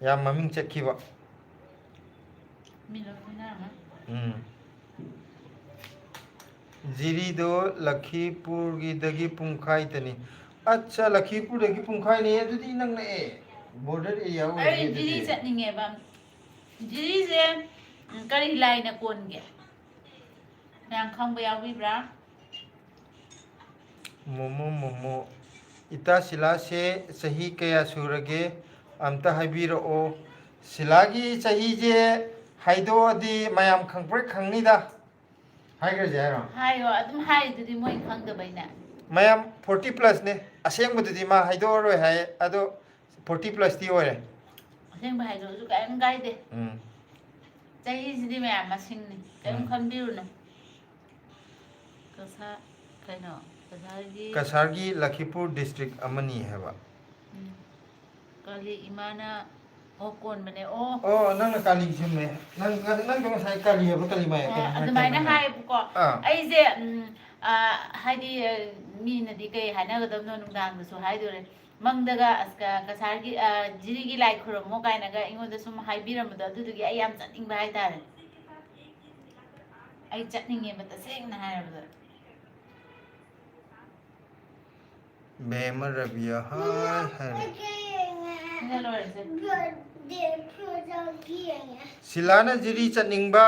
ꯌꯥꯝ ꯃꯃꯤꯡ ꯆꯠꯈꯤꯕ꯫ ꯃꯤ ꯂꯣꯏ ꯈꯪꯅꯔꯝꯃꯅꯤ꯫ ꯎꯝ꯫ ꯖꯤꯔꯤꯗꯣ ꯂꯈꯤꯄꯨꯔꯒꯤꯗꯒꯤ ꯄꯨꯡꯈꯥꯏꯇꯅꯤ꯫ ꯑꯠꯆꯥ, ꯂꯈꯤꯄꯨꯔꯗꯒꯤ ꯄꯨꯡꯈꯥꯏꯅꯦ, ꯑꯗꯨꯗꯤ ꯏꯅꯛ ꯅꯛꯑꯦ꯫ Border area ꯑꯣꯏꯔꯦ ꯑꯩ ꯖꯤꯔꯤ ꯑꯗꯨꯗꯤ꯫ ꯆꯠꯅꯤꯡꯉꯦꯕ꯫ ꯖꯤꯔꯤꯁꯦ, ꯎꯝ, ꯀꯔꯤ ꯂꯥꯏꯅ ꯀꯣꯟꯒꯦ? ꯃꯌꯥꯝ ꯈꯪꯕ ꯌꯥꯎꯕꯤꯕ꯭ꯔꯥ? ꯃꯣꯃꯣ, ꯃꯣꯃꯣ꯫ ꯏꯇꯥ ꯁꯤꯂꯥꯁꯦ ꯆꯍꯤ ꯀꯌꯥ ꯁꯨꯔꯒꯦ? ꯑꯝꯇ ꯍꯥꯏꯕꯤꯔꯛꯑꯣ꯫ ꯁꯤꯂꯥꯒꯤ ꯆꯍꯤꯁꯦ ꯍꯥꯏꯗꯣꯛꯑꯗꯤ ꯃꯌꯥꯝ ꯈꯪꯄ꯭ꯔꯦꯛ ꯈꯪꯅꯤꯗ꯫ ꯍꯥꯏꯈ꯭ꯔꯁꯦ ꯍꯥꯏꯔꯣ? ꯍꯥꯏꯌꯣ, ꯑꯗꯨꯝ ꯍꯥꯏꯔꯤꯗꯨꯗꯤ ꯃꯣꯏ ꯈꯪꯗꯕꯩꯅꯦ꯫ ꯃꯌꯥꯝ forty plusꯅꯦ꯫ ꯑꯁꯦꯡꯕꯗꯨꯗꯤ ꯃꯥ ꯍꯥꯏꯗꯣꯛꯑꯔꯣꯏ ꯍꯥꯏ, ꯑꯗꯣ forty plusꯇꯤ ꯑꯣꯏꯔꯦ꯫ ꯑꯁꯦꯡꯕ ꯍꯥꯏꯗꯣꯛꯑꯁꯨ ꯀꯔꯤꯝ ꯀꯥꯏꯗꯦ꯫ ꯎꯝ꯫ ꯆꯍꯤꯁꯤꯗꯤ ꯃꯌꯥꯝ ꯃꯁꯤꯡꯅꯤ, ꯀꯔꯤꯝ ꯎꯝ꯫ ꯈꯟꯕꯤꯔꯨꯅꯨ꯫ ꯀꯁꯥ-, ꯀꯩꯅꯣ, ꯀꯁꯥꯔꯒꯤ ꯀꯁꯥꯔꯒꯤ ꯂꯈꯤꯄꯨꯔ district ꯑꯃꯅꯤ ꯍꯥꯏꯕ꯫ ꯎꯝ꯫ ꯀꯥꯂꯤ ꯏꯃꯥꯅ, ꯑꯣ, ꯀꯣꯟꯕꯅꯦ, ꯑꯣ꯫ ꯑꯣ, ꯅꯪꯅ ꯀꯥꯂꯤ ꯁꯦꯝꯃꯦ꯫ ꯅꯪ, ꯅꯪꯗꯣ ꯉꯁꯥꯏ ꯀꯥꯂꯤ ꯍꯥꯏꯕ ꯀꯔꯤ ꯃꯥꯏ-, ꯑ, ꯀꯩꯅꯣ ꯑꯗꯨꯃꯥꯏꯅ ꯍꯥꯏꯇꯥꯔꯦ? ꯍꯥꯏꯌꯦꯕꯀꯣ꯫ ꯑꯥ꯫ ꯑꯩꯁꯦ, ꯎꯝ, ꯑ, ꯍꯥꯏꯗꯤ, ꯑ, ꯃꯤꯅꯗꯤ ꯀꯩ ꯍꯥꯏꯅꯒꯗꯕꯅꯣ ꯅꯨꯡꯗꯥꯡꯗꯁꯨ ꯍꯥꯏꯗꯣꯔꯦ꯫ ꯃꯪꯗꯒ, ꯑꯁ, ꯀ-, ꯀꯁꯥꯔꯒꯤ, ꯑ, ꯖꯤꯔꯤꯒꯤ ꯂꯥꯏ ꯈꯨꯔꯨꯝꯃꯣ ꯀꯥꯏꯅꯒ ꯑꯩꯉꯣꯟꯗ ꯁꯨꯝ ꯍꯥꯏꯕꯤꯔꯝꯕꯗꯣ, ꯑꯗꯨꯗꯨꯒꯤ ꯑꯩ ꯌꯥꯝ ꯆꯠꯅꯤꯡꯕ ꯍꯥꯏꯇꯥꯔꯦ꯫ ꯑꯩ ꯆꯠꯅꯤꯡꯉꯦꯕ, ꯇꯁꯦꯡꯅ ꯍꯥꯏꯔꯕꯗ꯫ ꯕꯦꯝꯃ ꯔꯕꯤꯌꯥ ꯍꯥꯏ ꯍꯥꯏꯔꯦ꯫ ꯁꯤꯅ ꯂꯣꯏꯔꯁꯦ꯫ ꯁꯤꯂꯥꯅ ꯖꯤꯔꯤ ꯆꯠꯅꯤꯡꯕ,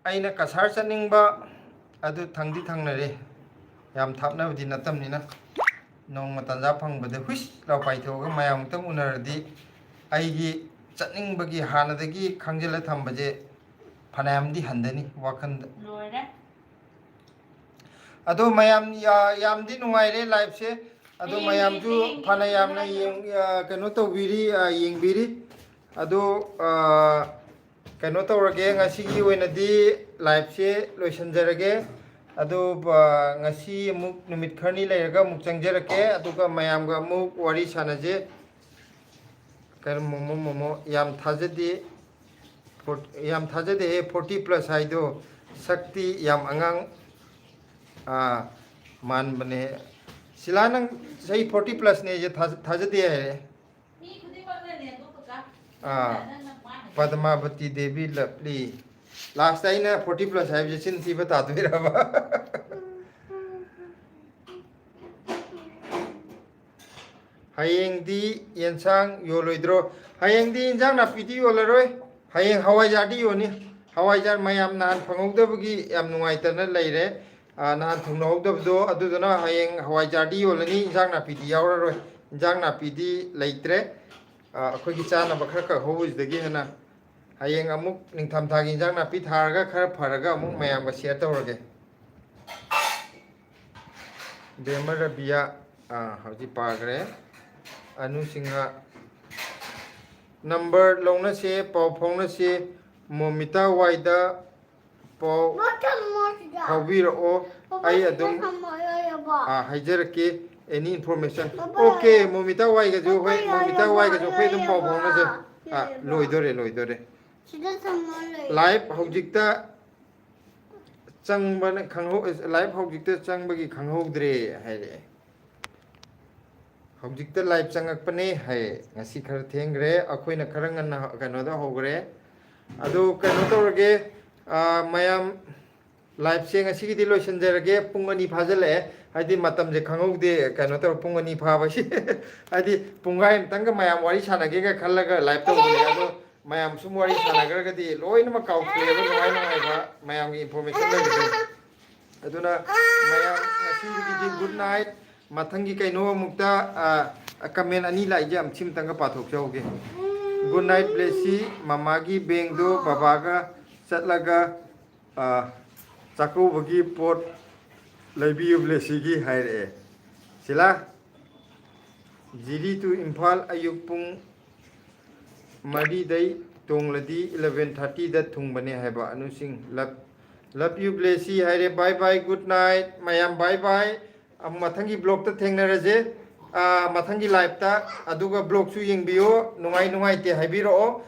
ꯑꯩꯅ ꯀꯁꯥꯔ ꯆꯠꯅꯤꯡꯕ, ꯑꯗꯨ ꯊꯪꯗꯤ ꯊꯪꯅꯔꯦ꯫ ꯌꯥꯝ ꯊꯥꯞꯅꯕꯗꯤ ꯅꯠꯇꯕꯅꯤꯅ꯫ ꯅꯣꯡꯃ ꯇꯥꯟꯖꯥ ꯐꯪꯕꯗ ꯍꯨꯏꯁ ꯂꯥꯎ ꯄꯥꯏꯊꯣꯛꯑꯒ ꯃꯌꯥꯝ ꯑꯃꯨꯛꯇꯪ ꯎꯅꯔꯗꯤ ꯑꯩꯒꯤ ꯆꯠꯅꯤꯡꯕꯒꯤ ꯍꯥꯟꯅꯗꯒꯤ ꯈꯪꯖꯤꯜꯂ ꯊꯝꯕꯁꯦ ꯐꯅꯌꯥꯝꯗꯤ ꯍꯟꯊꯅꯤ ꯋꯥꯈꯜꯗ꯫ ꯂꯣꯏꯔꯦ꯫ ꯑꯗꯣ ꯃꯌꯥꯝ ꯌꯥ-, ꯌꯥꯝꯗꯤ ꯅꯨꯡꯉꯥꯏꯔꯦ liveꯁꯦ꯫ ꯑꯗꯣ ꯃꯌꯥꯝꯁꯨ ꯐꯅ ꯌꯥꯝꯅ ꯌꯦꯡ-, ꯑ, ꯀꯩꯅꯣ ꯇꯧꯕꯤꯔꯤ, ꯑ, ꯌꯦꯡꯕꯤꯔꯤ꯫ ꯑꯗꯣ, ꯑ, ꯀꯩꯅꯣ ꯇꯧꯔꯒꯦ, ꯉꯁꯤꯒꯤ ꯑꯣꯏꯅꯗꯤ liveꯁꯦ ꯂꯣꯏꯁꯤꯟꯖꯔꯒꯦ꯫ ꯑꯗꯣ, ꯑ, ꯉꯁꯤ ꯑꯃꯨꯛ ꯅꯨꯃꯤꯠ ꯈꯔꯅꯤ ꯂꯩꯔꯒ ꯑꯃꯨꯛ ꯆꯪꯖꯔꯛꯀꯦ, ꯑꯗꯨꯒ ꯃꯌꯥꯝꯒ ꯑꯃꯨꯛ ꯋꯥꯔꯤ ꯁꯥꯟꯅꯖꯦ꯫ ꯀꯩꯅꯣ, ꯃꯣꯃꯣ, ꯃꯣꯃꯣ, ꯌꯥꯝ ꯊꯥꯖꯗꯦ꯫ ꯐꯣꯔ-, ꯌꯥꯝ ꯊꯥꯖꯗꯦꯍꯦ, forty plus ꯍꯥꯏꯗꯣ꯫ ꯁꯛꯇꯤ ꯌꯥꯝ ꯑꯉꯥꯡ, ꯑꯥ, ꯃꯥꯟꯕꯅꯦ꯫ ꯁꯤꯂꯥ, ꯅꯪ ꯆꯍꯤ forty plusꯅꯦꯁꯦ ꯊꯥꯖ-, ꯊꯥꯖꯗꯦ ꯍꯥꯏꯔꯦ꯫ ꯃꯤ ꯈꯨꯗꯤꯡꯃꯛꯅꯅꯦ ꯑꯗꯨ ꯀꯀꯥ꯫ ꯑꯥ, ꯅꯪꯅ ꯃꯥꯅ ꯄꯗꯃꯥꯕꯇꯤ ꯗꯦꯕꯤ ꯂꯞꯂꯤ꯫ Lastꯇ ꯑꯩꯅ forty plus ꯍꯥꯏꯕꯁꯦ ꯆꯤꯟ ꯊꯤꯕ ꯇꯥꯗꯣꯏꯔꯕ? ꯍꯌꯦꯡꯗꯤ ꯌꯦꯟꯁꯥꯡ ꯌꯣꯜꯂꯣꯏꯗ꯭ꯔꯣ? ꯍꯌꯦꯡꯗꯤ ꯏꯟꯖꯥꯡ ꯅꯥꯄꯤꯗꯤ ꯌꯣꯜꯂꯔꯣꯏ꯫ ꯍꯌꯦꯡ ꯍꯋꯥꯏꯖꯥꯔꯗꯤ ꯌꯣꯟꯅꯤ꯫ ꯍꯋꯥꯏꯖꯥꯔ ꯃꯌꯥꯝ ꯅꯍꯥꯟ ꯐꯪꯍꯧꯗꯕꯒꯤ ꯌꯥꯝ ꯅꯨꯡꯉꯥꯏꯇꯅ ꯂꯩꯔꯦ꯫ ꯑ, ꯅꯍꯥꯟ ꯊꯨꯡꯅꯍꯧꯗꯕꯗꯣ, ꯑꯗꯨꯗꯨꯅ ꯍꯌꯦꯡ ꯍꯋꯥꯏꯖꯥꯔꯗꯤ ꯌꯣꯜꯂꯅꯤ, ꯏꯟꯖꯥꯡ ꯅꯥꯄꯤꯗꯤ ꯌꯥꯎꯔꯔꯣꯏ꯫ ꯏꯟꯖꯥꯡ ꯅꯥꯄꯤꯗꯤ ꯂꯩꯇ꯭ꯔꯦ꯫ ꯑ, ꯑꯩꯈꯣꯏꯒꯤ ꯆꯥꯅꯕ ꯈꯔ ꯈꯛ ꯍꯧꯕꯁꯤꯗꯒꯤ ꯍꯦꯟꯅ꯫ ꯍꯌꯦꯡ ꯑꯃꯨꯛ ꯅꯤꯡꯊꯝꯊꯥꯒꯤ ꯏꯟꯖꯥꯡ ꯅꯥꯄꯤ ꯊꯥꯔꯒ ꯈꯔ ꯐꯔꯒ ꯑꯃꯨꯛ ꯃꯌꯥꯝꯒ share ꯇꯧꯔꯒꯦ꯫ ꯕꯦꯝꯃ ꯔꯕꯤꯌꯥ, ꯑ, ꯍꯧꯖꯤꯛ ꯄꯥꯈ꯭ꯔꯦ꯫ ꯑꯅꯨ ꯁꯤꯡꯍ, number ꯂꯧꯅꯁꯦ, ꯄꯥꯎ ꯐꯥꯎꯅꯁꯦ, ꯃꯣꯃꯤꯇꯥ ꯋꯥꯏꯗ ꯄꯥꯎ ꯐꯥꯎꯕꯤꯔꯛꯑꯣ, ꯑꯩ ꯑꯗꯨꯝ, ꯑ, ꯍꯥꯏꯖꯔꯛꯀꯦ, any information꯫ Okay, ꯃꯣꯃꯤꯇꯥ ꯋꯥꯏꯒꯁꯨ, ꯍꯣꯏ, ꯃꯣꯃꯤꯇꯥ ꯋꯥꯏꯒꯁꯨ ꯑꯩꯈꯣꯏ ꯑꯗꯨꯝ ꯄꯥꯎ ꯐꯥꯎꯅꯁꯦ꯫ ꯑ, ꯂꯣꯏꯗꯣꯔꯦ, ꯂꯣꯏꯗꯣꯔꯦ꯫ ꯁꯤꯗ ꯊꯝꯃꯣ ꯂꯩ꯫ Live ꯍꯧꯖꯤꯛꯇ ꯆꯪꯕꯅ ꯈꯪꯍꯧ-, live ꯍꯧꯖꯤꯛꯇ ꯆꯪꯕꯒꯤ ꯈꯪꯍꯧꯗ꯭ꯔꯦ ꯍꯥꯏꯔꯛꯑꯦ꯫ ꯍꯧꯖꯤꯛꯇ live ꯆꯪꯉꯛꯄꯅꯦ ꯍꯥꯏ꯫ ꯉꯁꯤ ꯈꯔ ꯊꯦꯡꯈ꯭ꯔꯦ, ꯑꯩꯈꯣꯏꯅ ꯈꯔ ꯉꯟꯅ ꯀꯩꯅꯣꯗ ꯍꯧꯈ꯭ꯔꯦ꯫ ꯑꯗꯨ ꯀꯩꯅꯣ ꯇꯧꯔꯒꯦ, ꯑ, ꯃꯌꯥꯝ Live ꯁꯦ ꯉꯁꯤꯒꯤꯗꯤ ꯂꯣꯏꯁꯤꯟꯖꯔꯒꯦ꯫ ꯄꯨꯡ ꯑꯅꯤ ꯐꯥꯖꯤꯜꯂꯛꯑꯦ꯫ ꯍꯥꯏꯗꯤ ꯃꯇꯝꯁꯦ ꯈꯪꯍꯧꯗꯦ, ꯀꯩꯅꯣ ꯇꯧꯔ ꯄꯨꯡ ꯑꯅꯤ ꯐꯥꯕꯁꯤ꯫ ꯍꯥꯏꯗꯤ ꯄꯨꯡꯈꯥꯏ ꯑꯃꯇꯪꯒ ꯃꯌꯥꯝ ꯋꯥꯔꯤ ꯁꯥꯟꯅꯒꯦꯒ ꯈꯜꯂꯒ live ꯇꯧꯕꯅꯦ꯫ ꯑꯗꯣ ꯃꯌꯥꯝ ꯁꯨꯝ ꯋꯥꯔꯤ ꯁꯥꯟꯅꯈ꯭ꯔꯒꯗꯤ ꯂꯣꯏꯅꯃꯛ ꯀꯥꯎꯊꯣꯛꯑꯦꯕ, ꯅꯨꯡꯉꯥꯏ ꯅꯨꯡꯉꯥꯏꯕ ꯃꯌꯥꯝꯒꯤ information ꯂꯩꯕꯗꯣ꯫ ꯑꯗꯨꯅ ꯃꯌꯥꯝ ꯉꯁꯤꯒꯤꯗꯤ good night꯫ ꯃꯊꯪꯒꯤ ꯀꯩꯅꯣ ꯑꯃꯨꯛꯇ, ꯑ, comment ꯑꯅꯤ ꯂꯥꯛꯏꯁꯦ ꯑꯃ ꯁꯤꯝꯇꯪꯒ ꯄꯥꯊꯣꯛꯆꯍꯧꯒꯦ꯫ Good night ꯕ꯭ꯂꯦꯁꯤ, ꯃꯃꯥꯒꯤ ꯕꯦꯡꯗꯣ ꯕꯕꯥꯒ ꯆꯠꯂꯒ, ꯑ, ꯆꯥꯛꯀꯧꯕꯒꯤ ꯄꯣꯠ ꯂꯩꯕꯤꯌꯨ ꯕ꯭ꯂꯦꯁꯤꯒꯤ ꯍꯥꯏꯔꯛꯑꯦ꯫ ꯁꯤꯂꯥ, ꯖꯤꯔꯤ to ꯏꯝꯐꯥꯜ ꯑꯌꯨꯛ ꯄꯨꯡ ꯃꯔꯤꯗꯩ ꯇꯣꯡꯂꯗꯤ eleven thirty ꯗ ꯊꯨꯡꯕꯅꯦ ꯍꯥꯏꯕ꯫ ꯑꯅꯨꯁꯤꯡ, love, love you ꯕ꯭ꯂꯦꯁꯤ ꯍꯥꯏꯔꯦ꯫ Bye bye, good night ꯃꯌꯥꯝ, bye bye꯫ ꯑꯃꯨꯛ ꯃꯊꯪꯒꯤ vlog ꯇ ꯊꯦꯡꯅꯔꯁꯦ, ꯑꯥ, ꯃꯊꯪꯒꯤ live ꯇ꯫ ꯑꯗꯨꯒ vlog ꯁꯨ ꯌꯦꯡꯕꯤꯌꯨ, ꯅꯨꯡꯉꯥꯏ ꯅꯨꯡꯉꯥꯏꯇꯦ ꯍꯥꯏꯕꯤꯔꯛꯑꯣ꯫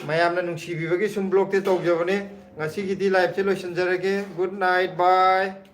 ꯃꯌꯥꯝꯅ ꯅꯨꯡꯁꯤꯕꯤꯕꯒꯤ ꯁꯨꯝ vlog ꯇꯤ ꯇꯧꯖꯕꯅꯦ꯫ ꯉꯁꯤꯒꯤꯗꯤ live ꯁꯦ ꯂꯣꯏꯁꯤꯟꯖꯔꯒꯦ꯫ Good night, bye꯫